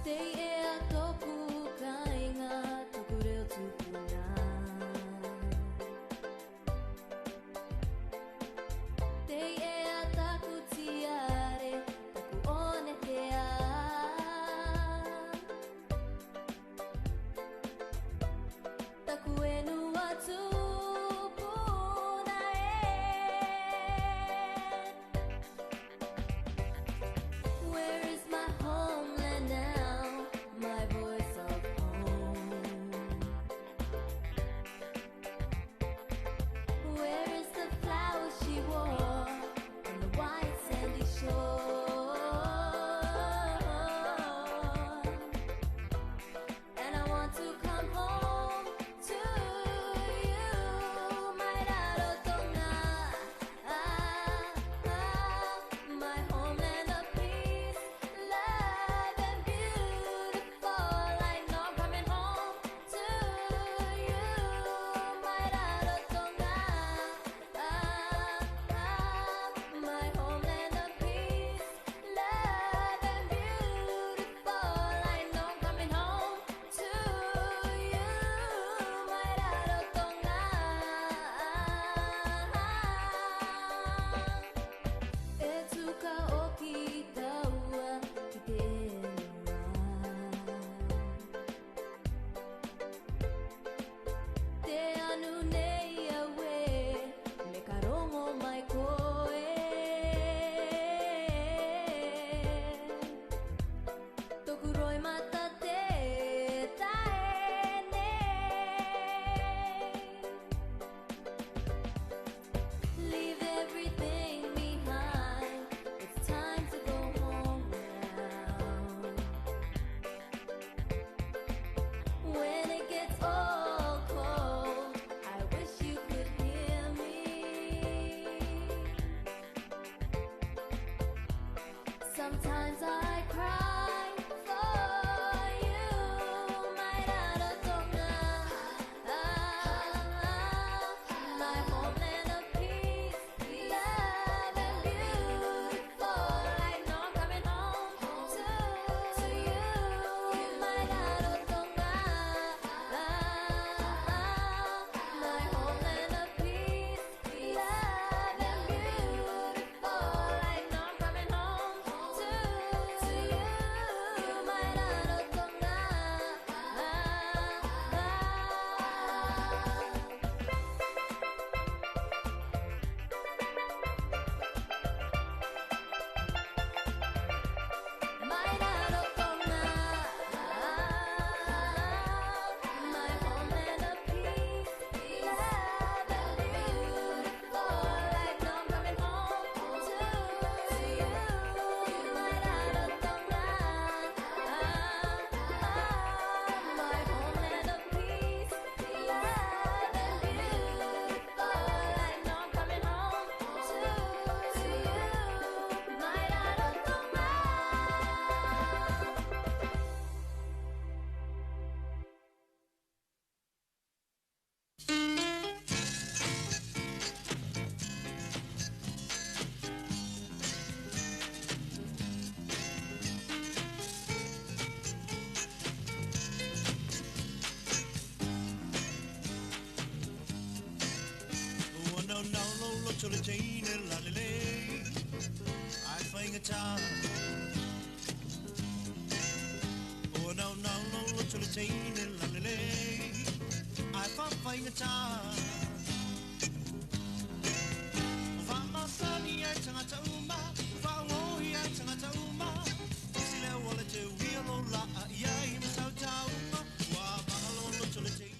Te ea tōku kāinga, tōku reo tupuna. Te ea taku tiare, taku one te a. Taku enua tupuna e. Where is my homeland now? My voice of home. Where is the flower she wore on the white sandy shore? And I want to come home to you, my Rarotonga, ah, ah, my homeland of peace, love and beautiful. I know I'm coming home to you, my Rarotonga, ah, ah, my homeland of peace, love and beautiful. I know I'm coming home to you, my Rarotonga. E tuka o ki taua ki te enua. Te anu nei aue, me ka rongo mai koe. Toku roi mata te tae nei. Leave everything behind. It's time to go home now. When it gets all cold, I wish you could hear me. Sometimes I cry for you, my Rarotonga, ah, ah, my homeland of peace, love and beautiful. I know I'm coming home to you, my Rarotonga, ah, ah, my homeland of peace, love and beautiful. I know I'm coming home to loto le teine la lelei ai whaingata. O nau nau lo loto le teine la lelei ai whaingata. O whamasani ai tangata uma, whaongohi ai tangata uma. Si leo o le te uia lo la a ia i masau tauma. Ua maga lo loto le teine.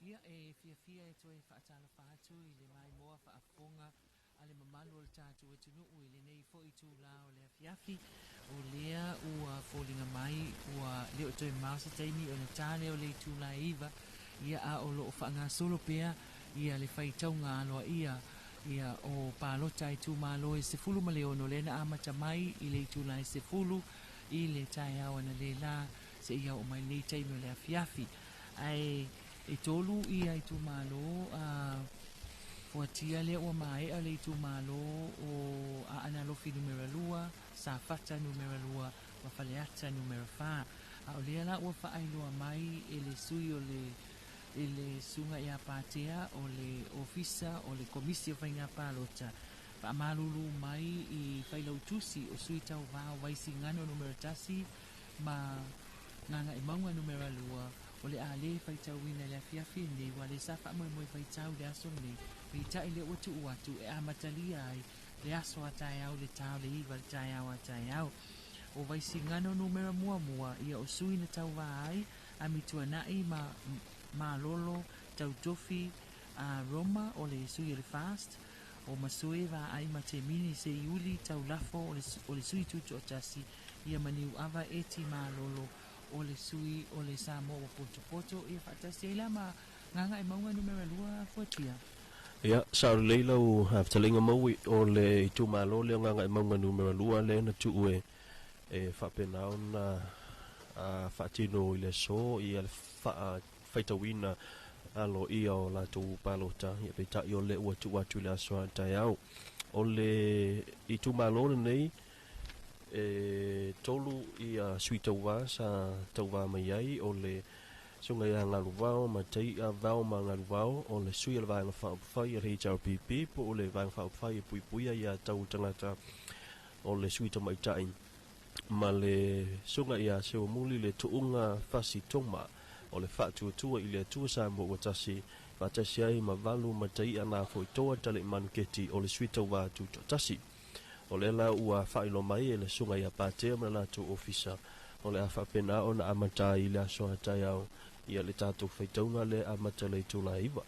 Ia e fiafia e toe faatalofa atu i le maimoa faafofoga a le mamalu o le tatou atunuu i lenei foi itulā o le afiafi. O lea ua foliga mai ua le o toe mamao se taimi ona ta lea o le itulā e 9, ia a o lo o faagasolo pea ia le faitauga aloaia ia o palota a itumalo e 16 lea na amata mai i le itulā e 10 i le taeao analeila seia oo mai lenei taimi o le afiafi. Ae e tolu ia itumalo a fuatia lea ua maea le itumalo o Aana Alofi numera 2, Safata numera 2 ma Faleata numera 4. A o lea la ua faailoa mai e le sui o le i le Susuga ia Patea o le Ofisa o le Komisi o Faiga Palota, faamalulu mai i Failautusi o Sui Tauva o Vaisigano numera 1 ma Gagaemauga numera 2, o le a lē faitauina i le afiafi lenei, ua le sa faamoemoe faitau i le aso lenei, peitai lea ua tuu atu e amatalia ai le aso a taeao i le ta o le 9 i le taeao a taeao. O Vaisigano numera 1, ia o sui na tauvā ai Amituanai ma Malolo Tautofi a Roma o le sui o le FAST, o Masoe Vaai ma Temini Seiuli Taulafo o le sui tutoatasi, ia ma Niuava Eti Malolo o le sui o le Samoa ua potopoto, ia faatasi ai la ma Gagaemauga numera 2 fuatia. Ia, sao lelei lau fetalaiga maui o le itumalo lea o Gagaemauga numera 2 lea na tuu e e faapena ona faatino i le aso ia le faafaitauina aloaia o latou palota, ia peitai o lea ua tuu atu i le aso a taeao. O le itumalo lenei e tolu ia sui tauvā sa tauvā mai ai, o le Susuga ia Galuvao ma Tai'a Vao ma Galuvao, o le sui o le Vaega Faaupufai a le HRPP po o le Vaega Faaupufai e Puipuia ia Tau Tagata, o le sui tamaitai, ma le Susuga ia Seuamuli le Tuuga Fasi Toma, o le Faatuatua i le Atua Samoa ua Tasi, faatasi ai ma Valu ma Tai'a Nafoitoa Taleimanu Keti, o le sui tauvā tutoatasi. O lea la ua faailoa mai e le Susuga ia Patea ma le latou ofisa, o le a faapena ona amata ai i le aso a taeao ia le tatou faitauga lea e amata i le itula e 9.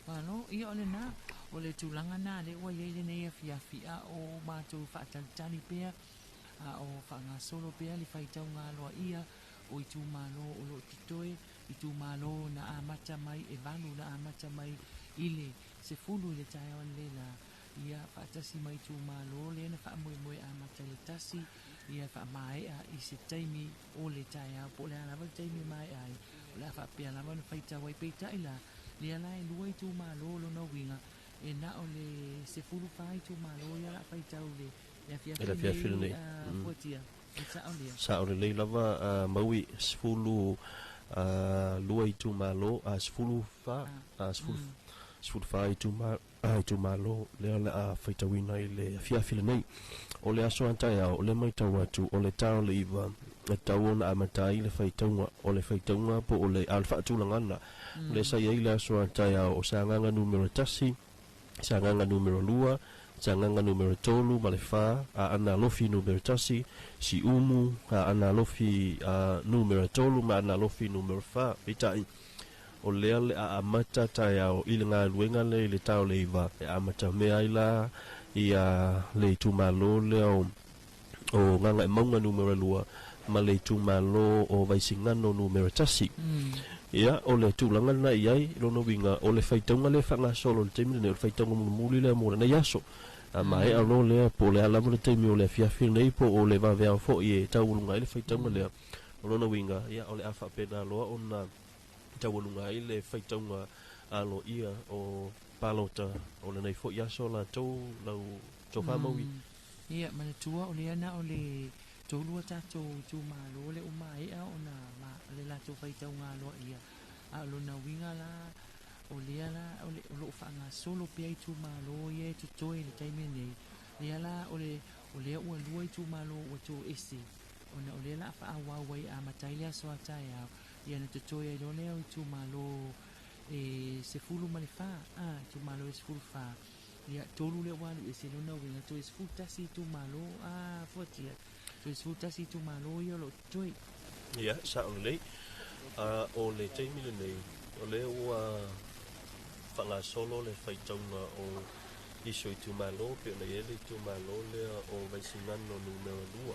Malo, ia o lena, o le tulaga na lea ua i ai lenei afiafi, a o matou faatalitali pea, a o faagasolo pea le faitauga aloaia o itumalo o lo o totoe, itumalo na amata mai e 8 na amata mai i le 10 i le taeao analeila, ia faatasi ma itumalo lea na faamoemoe amata i le 1, ia faamaea i se taimi o le taeao, po o le a lava le taimi e maea ai, o le a faapea lava ona faitau ai. Peitai la, lea la e 2 itumalo lona uiga, e na o le 14 itumalo ia la faitau i le afiafi lenei, fuatia, e sao lea. Sao lelei lava maui 12 itumalo, 14, 14 itumalo lea o le a faitauina i le afiafi lenei. O le aso a taeao, o le matau atu, o le ta o le 9, e tatau ona amata ai le faitauga, o le faitauga po o le a o le faatulagana. O lea sa i ai le aso a taeao o Sagaga numera 1, Sagaga numera 2, Sagaga numera 3 ma le 4, Aana Alofi numera 1, Siumu, Aana Alofi numera 3 ma Aana Alofi numera 4. Peitai, o lea le a amata taeao i le galuega lea i le ta o le 9, e amata mea ai la ia le itumalo lea o Gagaemauga numera 2 ma le itumalo o Vaisigano numera 1. Ia, o le tulaga lena i ai, lona uiga, o le faitauga lea e faagasolo i le taimi lenei, o le faitauga mulimuli lea mo lenei aso. A maea loa lea, po o le a lava le taimi o le afiafi lenei, po o le vaveao foi e taualuga ai le faitauga lea, o lona uiga, ia, o le a faapena loa ona taualuga ai le faitauga aloaia o palota o lenei foi aso latou lau tofa maui. Ia, manatua o lea na o le tolu a tatou itumalo le ua maea ona le latou faitauga aloaia, a o lona uiga la o lea la o le o lo o faagasolo pea itumalo ia e totoe i le taimi lenei. Lea la o le o lea ua lua itumalo ua toese ona o lea la a faaauau ai e amata ai le aso a taeao, ia na totoe ai loa lea o itumalo e 14, a itumalo e 14, ia tolu lea ua alu ese lona uiga toe 11 itumalo, a fuatia toe 11 itumalo ia o lo o totoe. Ia, sao lelei. O le taimi lenei, O lea ua faagasolo le faitauga o nisi o itumalo pei ona i ai le itumalo lea o Vaisigano numera 2.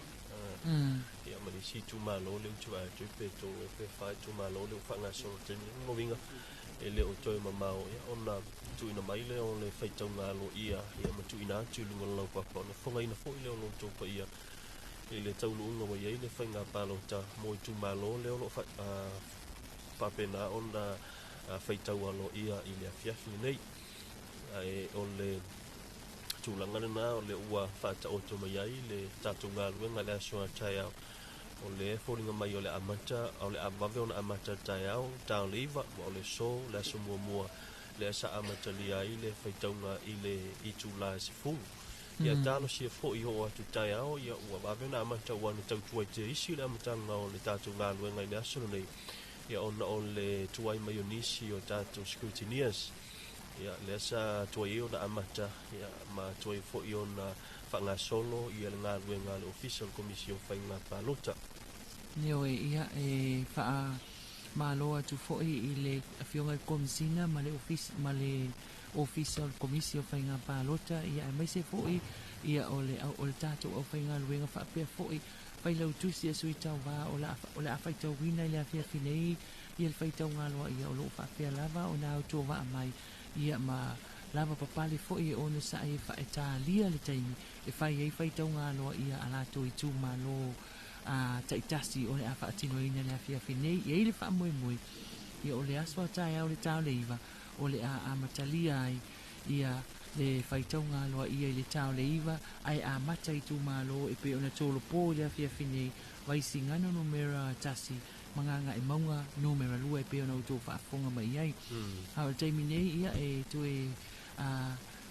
Ia ma le isi itumalo lea ou te vaai atu ai pe 3 ea pe 4 itumalo lea ua faagasolo i le taimi lenei. O lona uiga e le o toe mamao ia ona tuuina mai lea o le faitauga aloaia ia ma tuuina atu i luga o le laupapa ona fofogaina foi lea o lo outou paia i le taunuuga ua i ai le faiga palota mo itumalo lea o lo o faapena ona faitau aloaia i le afiafi lenei. Ae o le tulaga lena o lea ua faataoto mai ai le tatou galuega i le aso a taeao. O lea e foliga mai o le amata, o le a vave ona amata le taeao, ta o le 9, ua o le aso, le aso muamua lea sa amatalia ai le faitauga i le itula e 10. Ia talosia foi oo atu taeao, ia ua vave ona amata ua na tautua i te isi le amataga o le tatou galuega i le aso lenei, ia ona o le tuai mai o nisi o tatou scrutineers. Ia lea sa tuai ai ona amata, ia ma tuai foi ona faagasolo ia le galuega a le Ofisa o le Komisi o Faiga Palota. Ioe, ia e faamalo atu foi i le Afioga i le Komisina ma le Ofisa ma le Ofisa o le Komisi o Faiga Palota, ia aemaise foi ia o le o le tatou aufaigaluega faapea foi failautusi a sui tauva o la o le a faitauina i le afiafi nei ia le faitauga aloaia o lo o faapea lava ona autovaa mai ia ma lava papale foi e onosai e faetalia le taimi e fai ai faitauga aloaia a latou itumalo a taitasi o le a faatinoina i le afiafi nei. E i ai le faamoemoe ia o le aso a taeao le ta o le 9 o le a amatalia ai ia le faitauga aloaia i le ta o le 9 ae amata itumalo e pei ona tolopo i le afiafi nei Vaisigano numera 1 ma Gagaemauga numera 2 e pei ona outou faafofoga mai i ai. A o le taimi nei ia e toe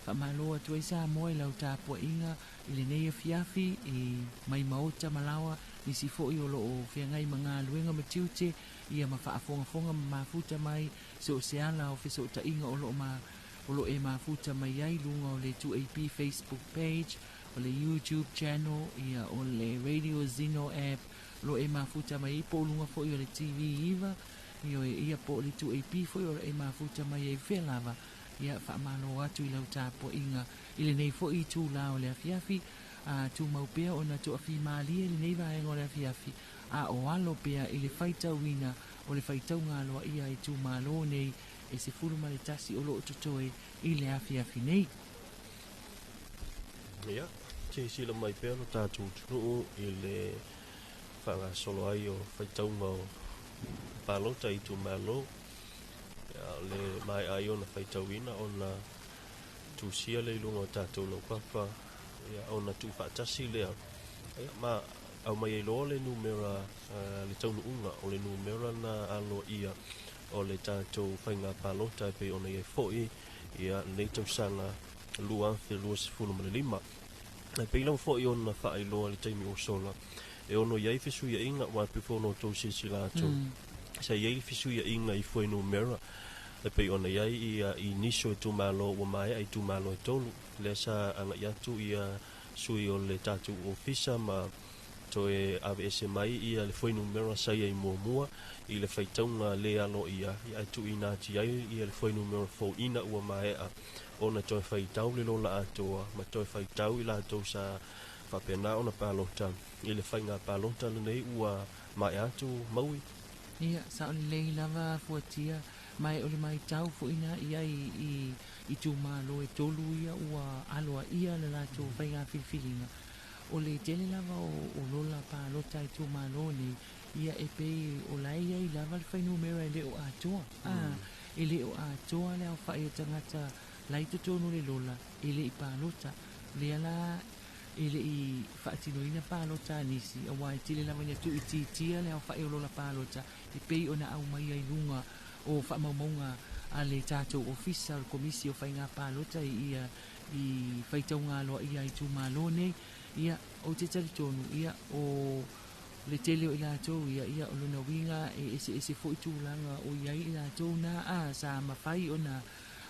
faamalo atu ai Samoa i lau tapuaiga i lenei afiafi i mai maota ma laoa nisi foi o lo o feagai ma galuega ma tiute ia ma faafogafoga ma mafuta mai so o se ala o fesootaiga o lo o ma o lo e mafuta mai ai luga o le 2AP Facebook page, o le YouTube channel, ia o le Radio Zeno app, o lo e mafuta mai ai po o luga foi o le TV 9, ioe, ia po o le 2AP foi o lo e mafuta mai ai fea lava. Ia faamalo atu i lau tapuaiga i lenei foi itula o le afiafi, a tumau pea ona toafimalie lenei vaega o le afiafi, a o alo pea i le faitauina o le faitauga aloaia i itumalo nei e 11 o lo o totoe i le afiafi nei. Ia, silasila mai pea lo tatou atunuu i le faagasolo ai o faitauga o palota i itumalo. Ia, o le maea ai ona faitauina ona tusia lea i luga o tatou laupapa, ia, ona tuufaatasi lea, ia, ma aumai ai loa le numera, le taunuuga o le numera na aloaia o le tatou faiga palota e pei ona i ai foi ia lenei tausaga 2025. E pei lava foi ona faailoa i le taimi ua sola, e ono i ai fesuiaiga, aua e pei foi ona outou silasila atu, sa i ai le fesuiaiga i fuainumera e pei ona i ai ia i nisi o itumalo ua maea itumalo e 3, lea sa agai atu ia sui o le tatou ofisa ma toe aveese mai ia le fuainumera sa i ai muamua i le faitauga le aloaia, ia ae tuuina atu ai ia le fuainumera fou ina ua maea ona toe faitau le lola atoa ma toe faitau i latou sa faapena ona palota i le faiga palota lenei ua maea atu maui. Ia, sao lelei lava fuatia, ma e o le maitau foi na i ai i itumalo e 3 ia ua aloaia le latou faiga filifiliga. O le tele lava o lola palota i itumalo nei, ia e pei o la e i ai lava le fuainumera e le o atoa. A, e le o atoa le aofai o tagata la i totonu o le lola e le i palota. Lea la e le i faatinoina palota a nisi, aua e tele lava ina tuuitiitia le aofai o lola palota e pei ona aumai ai luga o faamaumauga a le tatou Ofisa o le Komisi o Faiga Palota i ia i faitauga aloaia i itumalo nei. Ia, ou te talitonu, ia, o le tele o i latou ia, ia, o lona uiga e eseese foi tulaga o i ai i latou na a sa mafai ona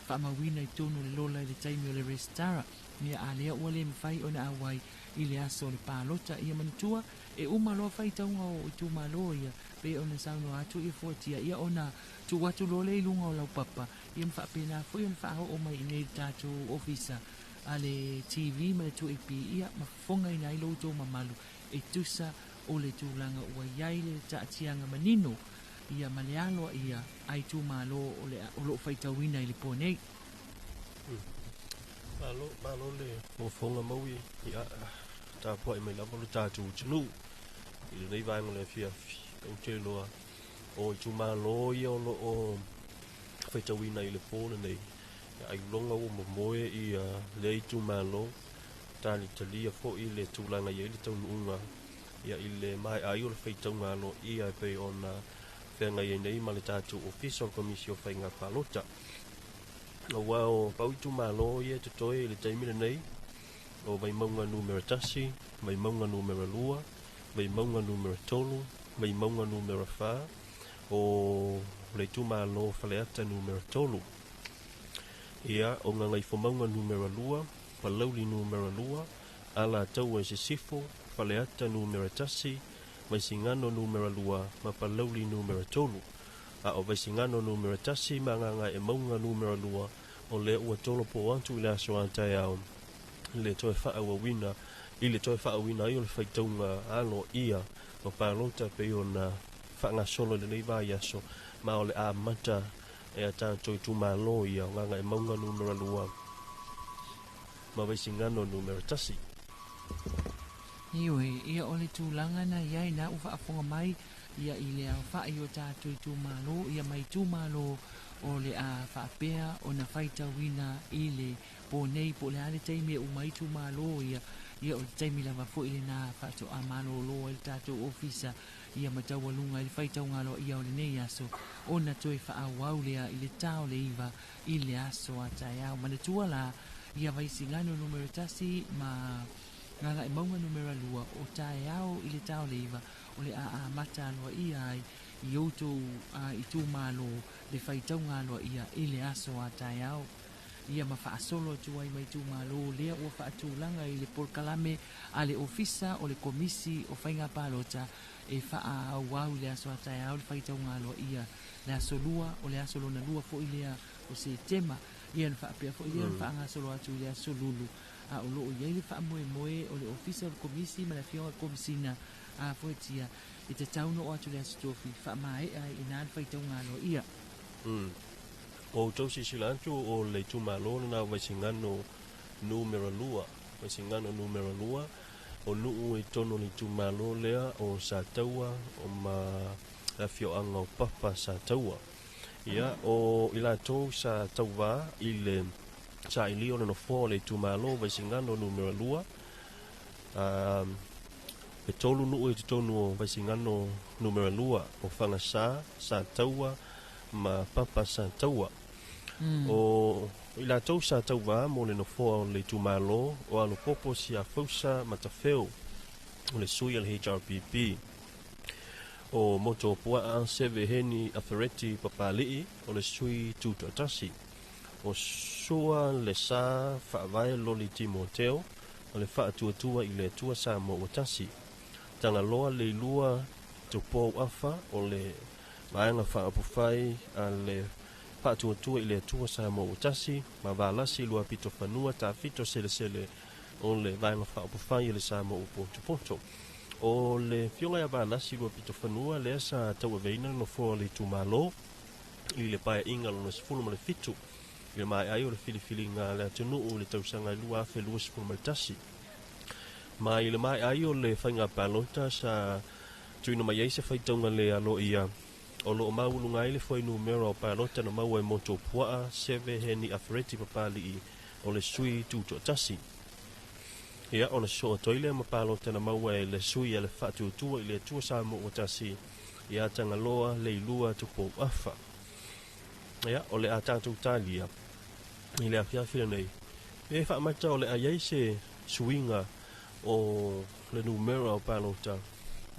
faamauina i totonu o le lola i le taimi o le resitara. Ia a lea ua le mafai ona auai i le aso o le palota. Ia manatua e uma loa faitauga o itumalo ia pei ona saunoa atu ia fuatia ia ona tuu atu loa lea i luga o lau papa ia ma faapena foi ona faaoo mai i inei i le tatou ofisa a le TV ma le 2AP ia ma fofogaina ai lo outou mamalu e tusa o le tulaga ua i ai le taatiaga manino ia ma le aloaia a itumalo o le o loo faitauina i le po nei. Malo, malo le fofoga maui ia tapuai mai lava lo tatou atunuu i lenei vaega o le afiafi. Ou te iloa o itumalo ia o lo o faitauina i le po lenei, ailoga ua momoe ia lea itumalo talitalia foi le tulaga i ai le taunuuga ia i le maea ai o le faitauga aloaia e pei ona feagai ai nei ma le tatou Ofisa o le Komisi o Faiga Palota. Aua o pau itumalo ia e totoe i le taimi lenei, o Vaimauga numera 1, Vaimauga numera 2, Vaimauga numera 3, Vaimauga numera 4, o le itumalo Faleata numera 3. Ia, o Gagaifomauga numera 2, Palauli numera 2, Alataua i Sisifo, Faleata numera 1, Vaisigano numera 2, ma Palauli numera 3. A o Vaisigano numera 1 ma Gagaemauga numera 2, o lea ua tolopo atu i le aso a taeao le toe faaauauina i le toe faaauina ai o le faitauga aloaia o palota pei ona faagasolo i lenei vaiaso, ma o le amata e a tatou itumalo ia o Gagaemauga numera 2 ma Vaisigano numera 1. Ioe, ia o le tulaga na i ai na ua faafofoga mai ia i le aofai o tatou itumalo ia ma itumalo o le a faapea ona faitauina i le po nei po o le a le taimi e uma ai itumalo ia, ia o le taimi lava foi lena faatoa malolo ai le tatou ofisa ia ma taualuga ai le faitauga aloaia o lenei aso ona toe faaauau lea i le ta o le 9 i le aso a taeao. Manatua la ia Vaisigano numera 1 ma Gagaemauga numera 2 o taeao i le ta o le 9 o le a amata aloaia ai i outou itumalo le faitauga aloaia i le aso a taeao. Ia ma faasolo atu ai ma itumalo lea ua faatulaga i le polokalame a le Ofisa o le Komisi o Faiga Palota e faaauau i le aso a taeao le faitauga aloaia le aso lua o le aso lona lua foi lea o Setema. Ia na faapea foi lea ona faagasolo atu i le aso lulu a o loo i ai le faamoemoe o le Ofisa o le Komisi ma le Afioga i le Komisina a Fuatia e tatau ona oo atu le aso tofi faamaea ai i ina le faitauga aloaia. O outou silasila atu o le itumalo lena o Vaisigano numera 2, Vaisigano numera 2, o nuu i totonu o le itumalo lea o Sataua o ma le afioaga o Papa Sataua. Ia, o i latou sa tauvā i le saili o le nofoa o le itumalo o Vaisigano numera 2, e tolu nuu i totonu o Vaisigano numera 2, o Fagasa, Sataua ma Papa Sataua. O i latou sa tauvā mo le nofoa o le itumalo o Alopopo Siafausa Matafeo, o le sui a le HRPP. O Moto Puaa Seve Heni Afereti Papali'i, o le sui tutoatasi. O Sua le Sa Faavae Loli Timoteo, o le faatuatua i le Atua Samoa ua tasi. Tagaloa Leilua Tupou Afa, o le Vaega Faaupufai a le Faatuatua i le Atua Samoa ua tasi, ma Valasi Luapitofanua Tafito Selesele, o le Vaega Faaupufai a le Samoa ua Potopoto. O le afioga ia Valasi Luapitofanua lea sa tauaveina le nofoa o le itumalo i le paeaiga lona 17 i le maea ai o le filifiliga a le atunuu i le tausaga 2021. Ma i le maea ai o le faiga palota sa tuuina mai ai se faitauga le aloaia o lo o maualuga ai le fuainumera o palota na maua e Moto Puaa Seve Heni Afereti Papali'i o le sui tutoatasi. Ia, ona sosoo atu ai lea ma palota na maua e le sui a le Faatuatua i le Atua Samoa ua tasi ia Tagaloa Leilua Tupou Afa. Ia, o le a tatou talia i le afiafi lenei, pe faamata o le a i ai se suiga o le numera o palota,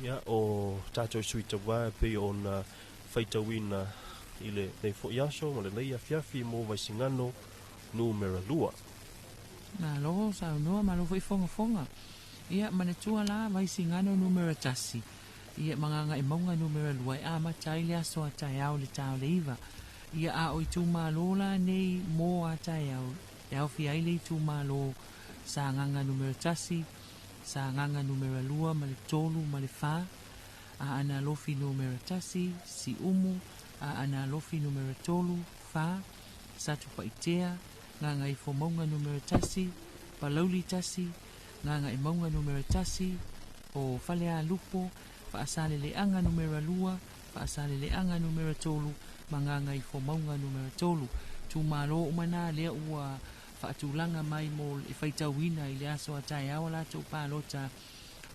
ia, o tatou sui tauva e pei ona faitauina i lenei foi aso ma lenei afiafi mo Vaisigano numera 2. Malo saunoa, malo foi fogafoga. Ia manatua la Vaisigano numera 1. Ia Magagaemauga numera 2 e amata ai le aso a taeao le ta o le 9. Ia a o itumalo la nei mo a taeao e aofia ai le itumalo Sagaga numera 1, Sagaga numera 2 ma le 3 ma le 4, Aana Alofi numera 1, Siumu, Aana Alofi numera 3, 4, Satupaitea, Gagaifomauga numera 1, Palauli 1, Gagaemauga numera 1, o Falealupo, Faasaleleaga numera 2, Faasaleleaga numera 3, ma Gagaifomauga numera 3. Tumalo uma na lea ua faatulaga mai mo e faitauina i le aso a taeao latou palota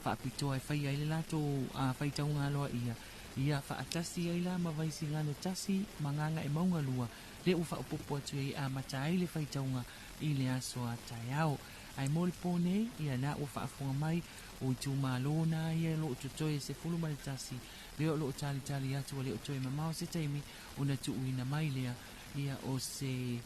faapitoa e faia ai le latou faitauga aloaia. Ia faatasi ai la ma Vaisigano 1 ma Gagaemauga 2 lea ua faaopoopo atu ai e amata ai le faitauga i le aso a taeao. Ae mo le pō nei, ia na ua faafofoga mai o itumalo na ia o loo totoe e 11 lea o loo talitali atu ua le o toe mamao se taimi ona tuuina mai lea ia o se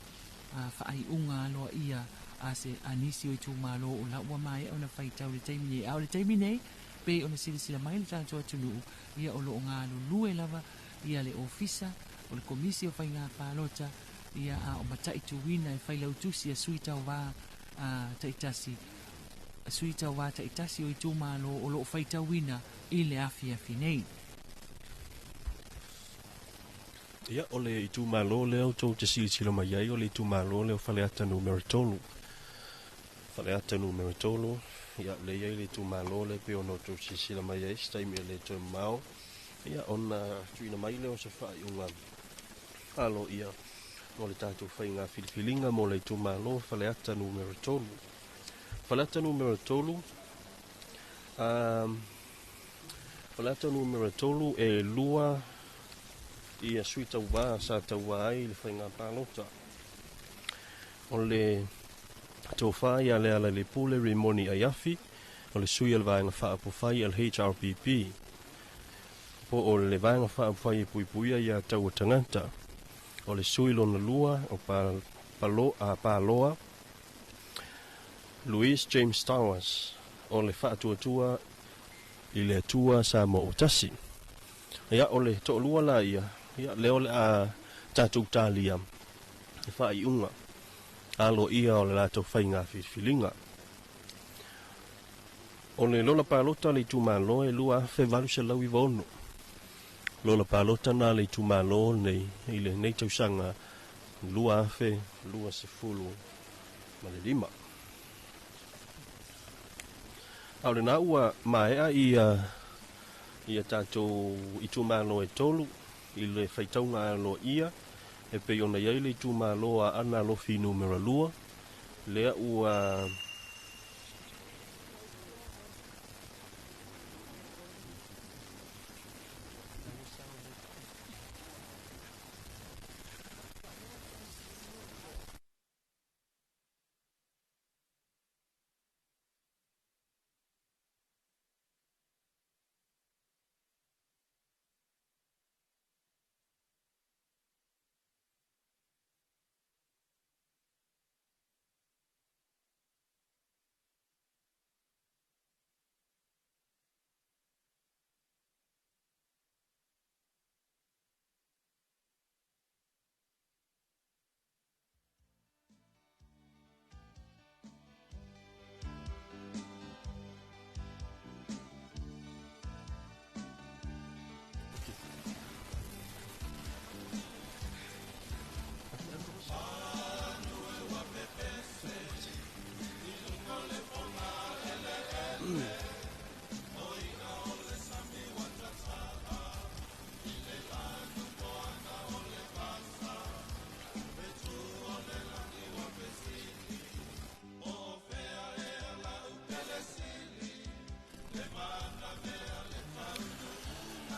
faaiuga aloaia a se a nisi o itumalo o la ua maea ona faitau i le taimi nei. A o le taimi nei, pei ona silasila mai le tatou atunuu, ia o loo galulue lava ia le ofisa o le Komisi o Faiga Palota, ia a o mataituina e failautusi a sui tauvā a taitasi, sui tauvā taitasi o itumalo o loo faitauina i le afiafi nei. Ia, o le itumalo lea outou te silasila mai ai, o le itumalo lea o Faleata numera 3. Faleata numera 3, ia, lea i ai le itumalo lea pei ona outou silasila mai ai, se taimi e le toe mamao, ia, ona tuuina mai lea o se faaiuga aloaia mo le tatou faiga filifiliga mo le itumalo Faleata numera 3. Faleata numera 3, Faleata numera 3 e lua ia sui tauvā sa tauvā ai i le faiga palota. O le tofa ia Lealailepule Rimoni Aiafi, o le sui o le vaega faaupufai a le HRPP, po o le vaega faaupufai e puipuia ia taua tagata. O le sui lona lua o Paloa Louise James Towers, o le faatuatua i le Atua Samoa ua tasi. Ia, o le toalua la ia, ia, lea o le a tatou talia le faaiuga aloaia o le latou faiga filifiliga. O le lola palota a le itumalo e 2896. Lola palota na a le itumalo nei i lenei tausaga 2025. A o lena ua maea ia ia tatou itumalo e tolu i le faitauga aloaia e pei ona i ai le itumalo a Aana Alofi numera 2 lea ua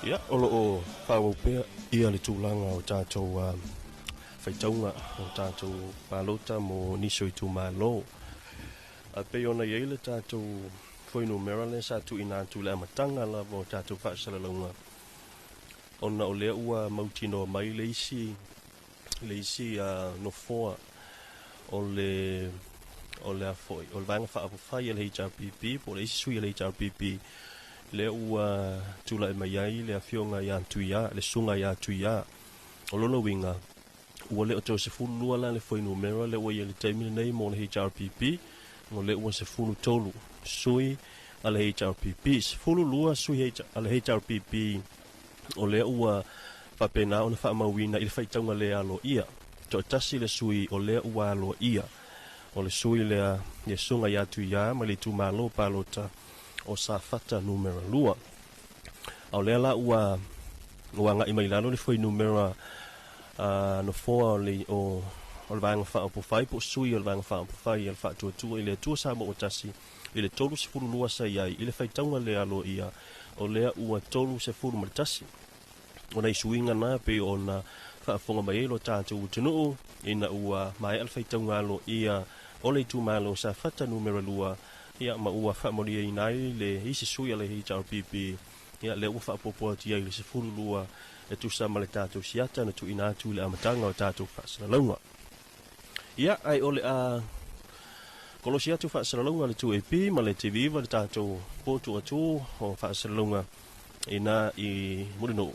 Ia, o lo o faaauau pea ia le tulaga o tatou faitauga o tatou palota mo nisi o itumalo. Ae pei ona i ai le tatou fuainumera lea sa tuuina atu i le amataga lava o tatou faasalalauga, ona o lea ua mautinoa mai le isi le isi nofoa o le o le foi o le vaega faaupufai a le HRPP po o le isi sui a le HRPP lea ua tulai mai ai le afioga ia Tuia le susuga ia Tuia. O lona uiga ua le o toe 12 la le fuainumera lea ua i ai i le taimi lenei mo le HRPP, o lea ua 13 sui a le HRPP. 12 sui a le HRPP o lea ua faapena ona faamauina i le faitauga le aloaia. Toatasi le sui o lea ua aloaia, o le sui lea le susuga ia Tuia mai le itumalo palota o Safata numera 2. A o lea la ua agai mai lalo le fuainumera nofoa o le o o le vaega faaupufai po o sui o le vaega faaupufai a le Faatuatua i le Atua Samoa ua tasi i le 32 sa i ai i le faitauga le aloaia, o lea ua 31. O nai suiga na pei ona faafofoga mai ai lo tatou atunuu ina ua maea le faitauga aloaia o le itumalo Safata numera 2, ia ma ua faamaliaina ai le isi sui a le HRPP, ia lea ua faaopoopo atu i ai le 12 e tusa ma le tatou siata na tuuina atu i le amataga o tatou faasalalauga. Ia, ai o le a kolosi atu faasalalauga le 2AP ma le TV le tatou potu atu o faasalalauga ina i Mulinuu.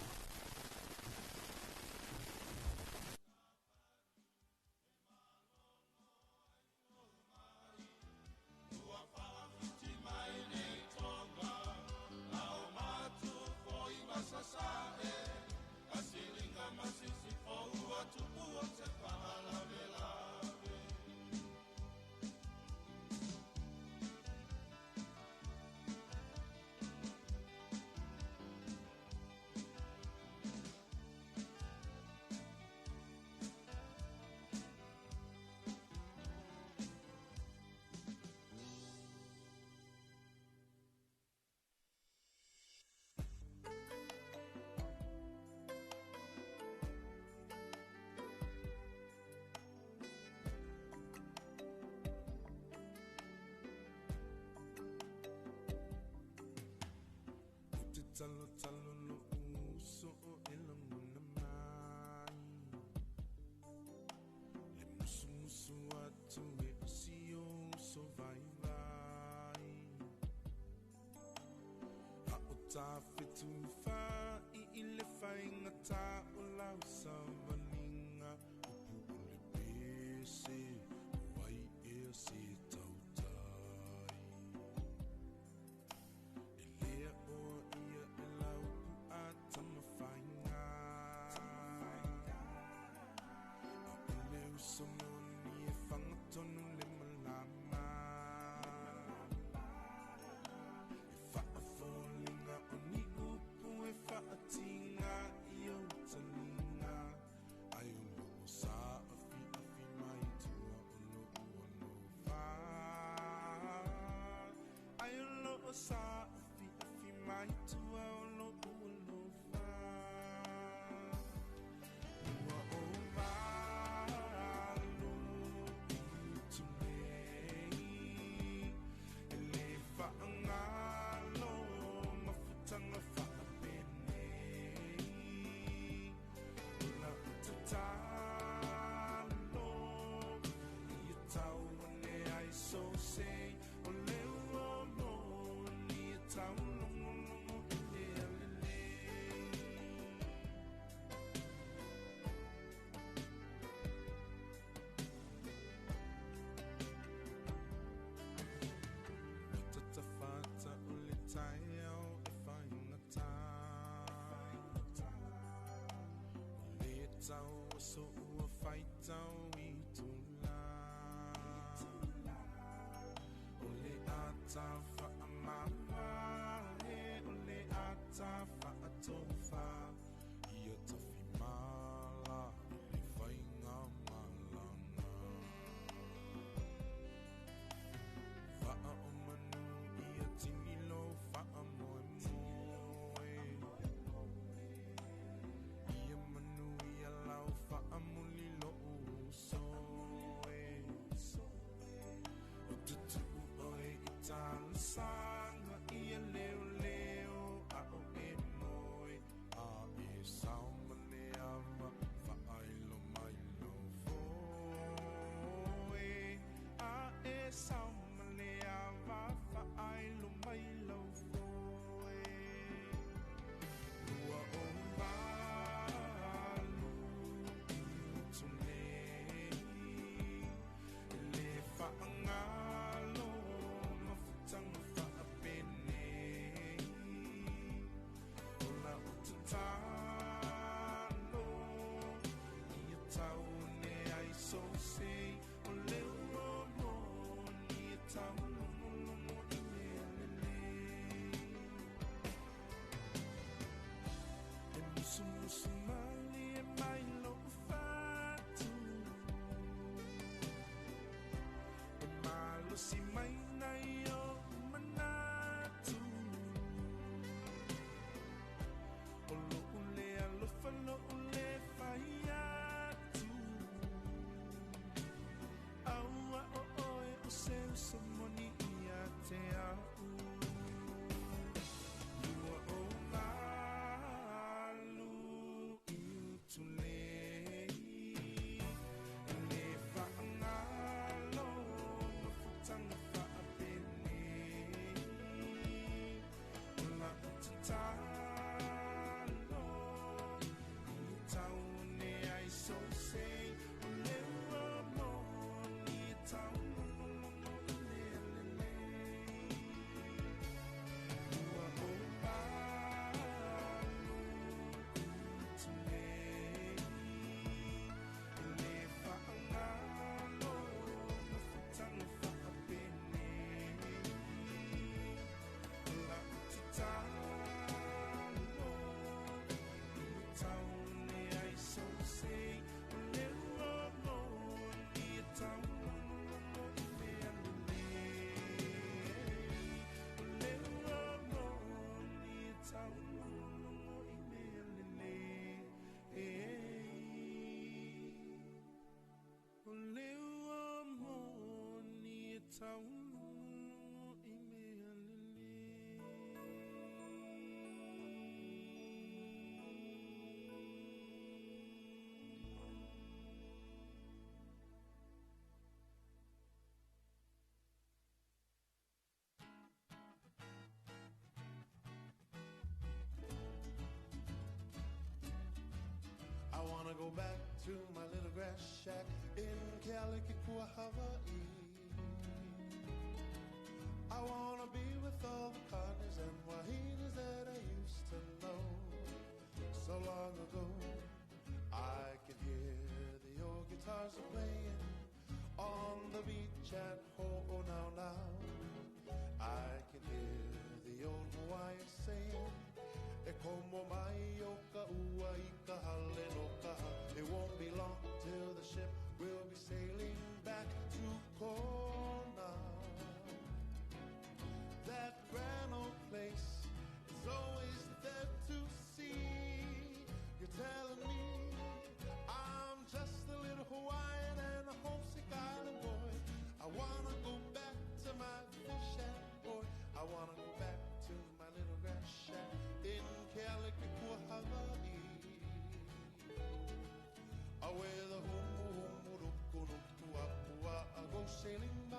Talo talo lo uso o e lagona mai Le musumusu atu e o si o uso vaivai A o tafetu fai i le faigata o lau savaliga Upu o le pese o ai ea se tautai E lea oa ia e lau pua tamawhainga A o le uso moni e whangatonu le malama E whaafolinga o ni upu e whaatinga i o se moni ia te au. Ua o malu i utulei, le whaangalo mafutanga whaapene. O la utatalo i taune ai so sei, o le ua moni tau longo i mea lelei. Ua o malu i utulei, le whaangalo mafutanga whaapene. O la utatalo i taune ai so sei, o le ua moni tau longo i mea lelei. O le ua moni tau longo i mea lelei. O le ua moni tau longo i mea lelei. I wanna go back to my little grass shack in Kealakekua, Hawaii. I wanna be with all the kanes and wahines that I used to know so long ago. I can hear the old guitars playing on the beach at Ho'onaunau. I can hear the old Hawaiian saying, E komo mai o ka ua i ka hale no ka ha. It won't be long till the ship will be sailing back to Kona. That grand old place is always there to see. You're telling me I'm just a little Hawaiian and a homesick island boy. I wanna go back to my fish shack, boy. I wanna go back to my little grass shack in Kealakekua, Hawaii. Away the humu humu ruku ruku apua, I go sailing by.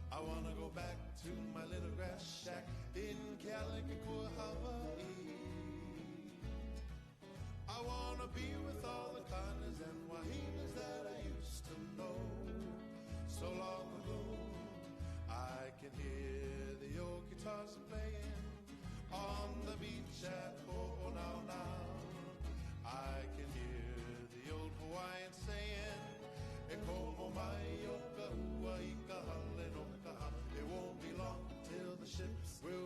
I wanna go back to my little grass shack in Kealakekua, Hawaii. I wanna be with all the kanes and wahines that I used to know so long ago. I can hear the old guitars playing on the beach at Ho'onaunau. I can hear the old Hawaiian saying, E komo mai o ka ua i ka hale no ka ha. It won't be long till the ships will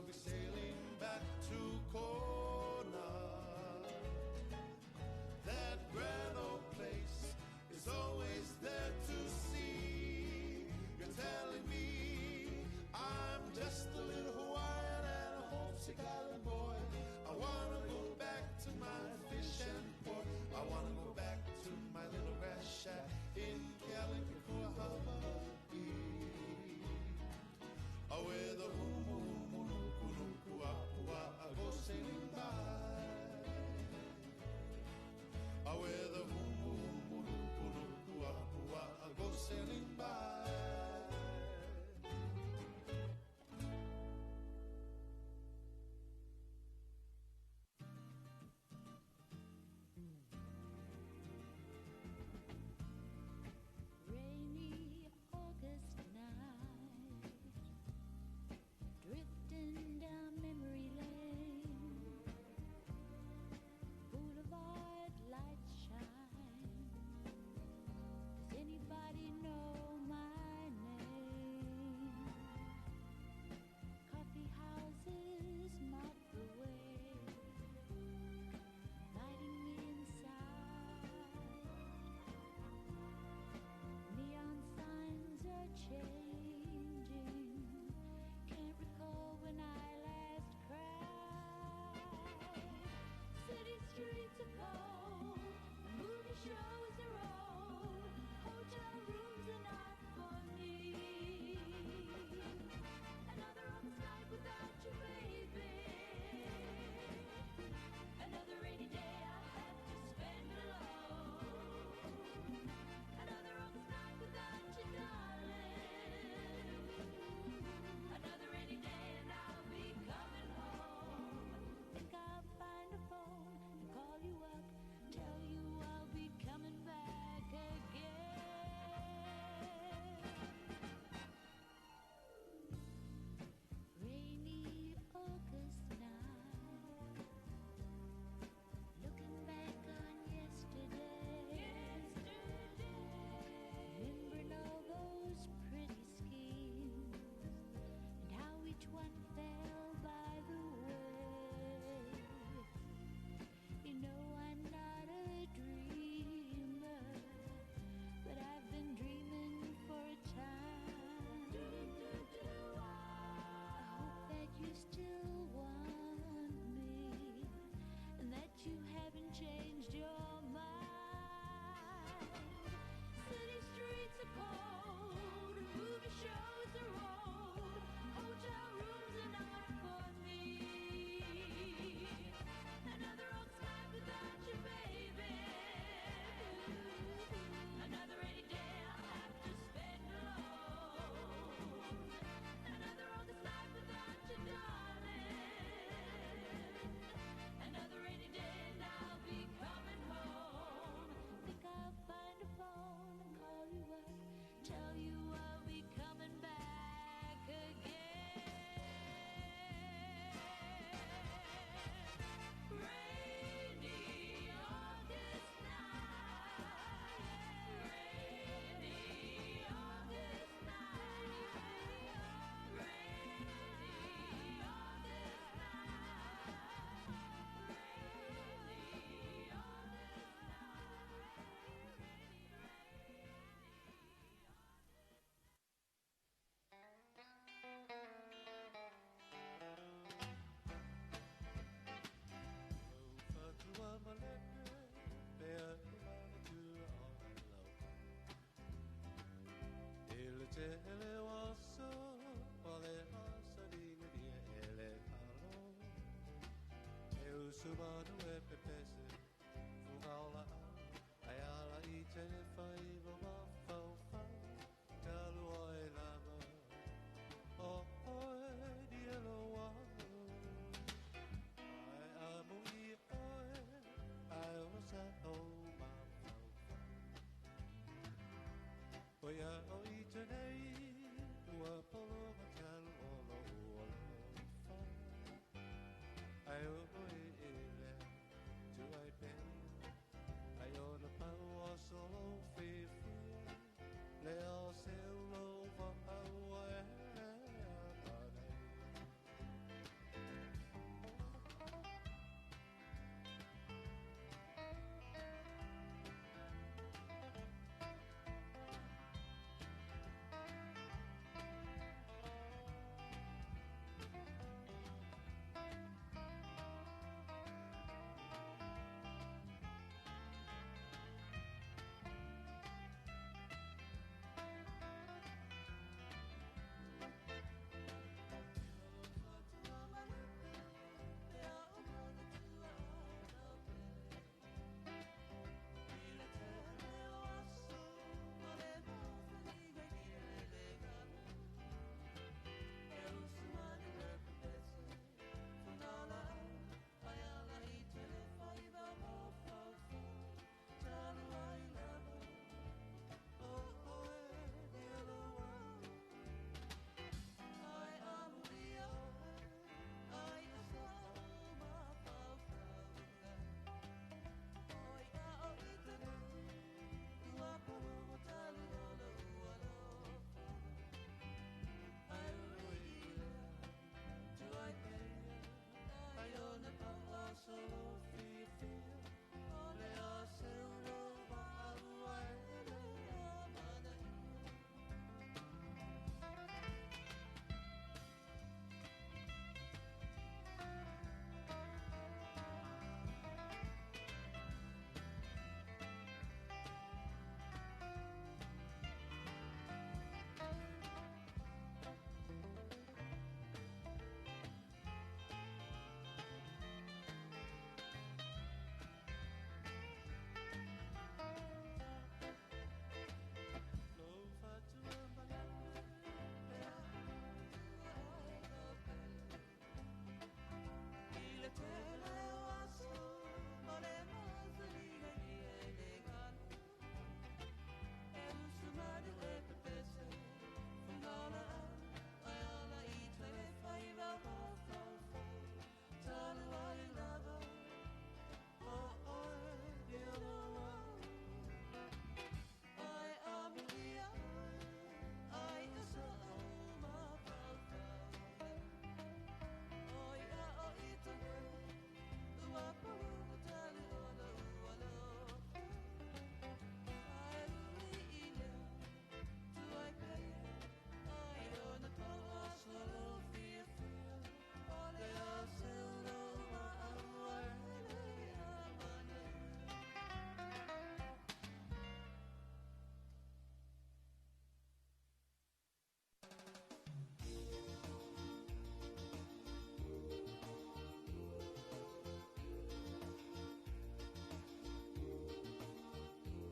Sumanu e pepese Fuga ai ala i te whaiva mawhau whau Talu ai lava O oe di elo Ai amu i oe Ai o sa o mawhau whau Oia o i te nei Ua polo matalu o lo ua lo whau Ai o i le Tu ai pe Ai o na pau o solo whiwhia Le o se ulo wa aua e a nei.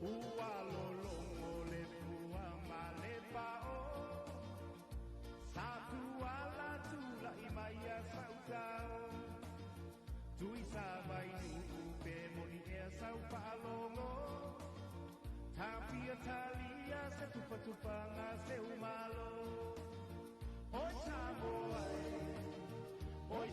Ua lologo le pua ma le pao Sa tuala tula'i mai ia sa'utao Tui sa vainuu pe moni ea sau faalogo Tapia talia se tupatupaga se umalo Oi Samoa e, oi